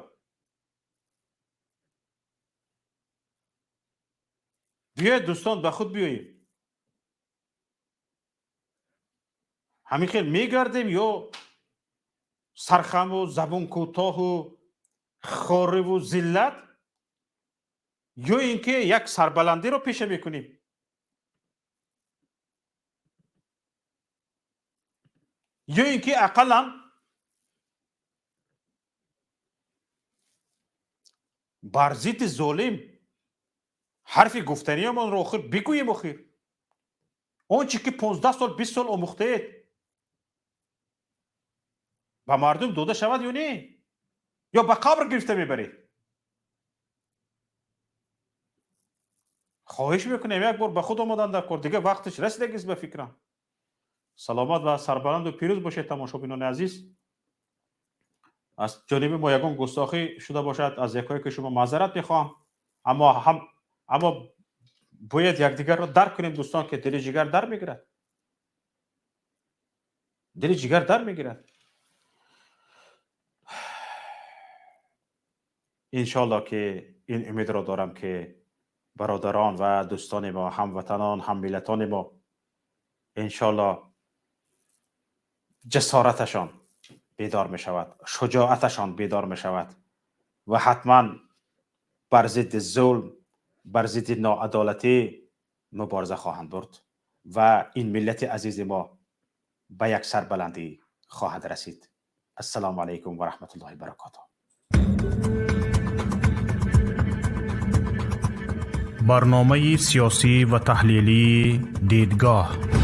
Биёед дӯстон, ба худ биёем. Ҳамин хел мегардем ё сархаму забун кӯтоҳу хориву зиллат, ё ин ки як сарбаландиро пеша мекунем? Ё ин ки ақаллан бар зидди золим ҳарфи гуфтаниямонро охир бигӯем. Охир он чи ки 15 сол, 20 сол омӯхтаед ба мардум дода шавад ё не? Ё ба қабр гирифта мебаред? Хоҳиш мекунем як бор ба худ омадан дар кор, дигар вақташ расидагист ба фикрам. Саломат ва сарбаланду пирӯз бошед, тамошобинони азиз. Аз ҷониби мо ягон густохӣ шуда бошад, аз якое ки шумо маъзарат мехоҳам, аммо бояд якдигарро дарк кунем дӯстон, ки дили ҷигар дар мегирад, дили ҷигар дар мегирад. Иншоалло ки ин умедро дорам ки бародарон ва дӯстони мо, ҳамватанон, ҳаммиллатони мо иншоалло ҷасораташон бедор мешавад, шуҷоаташон бедор мешавад ва ҳатман бар зидди зулм, бар зидди ноадолатӣ мубориза хоҳанд бурд ва ин миллати азизи мо ба як сарбаландӣ хоҳад расид. Ассалому алайкум ва раҳматуллоҳи баракотуҳ. Барномаи сиёсӣ ва таҳлилии «Дидгоҳ».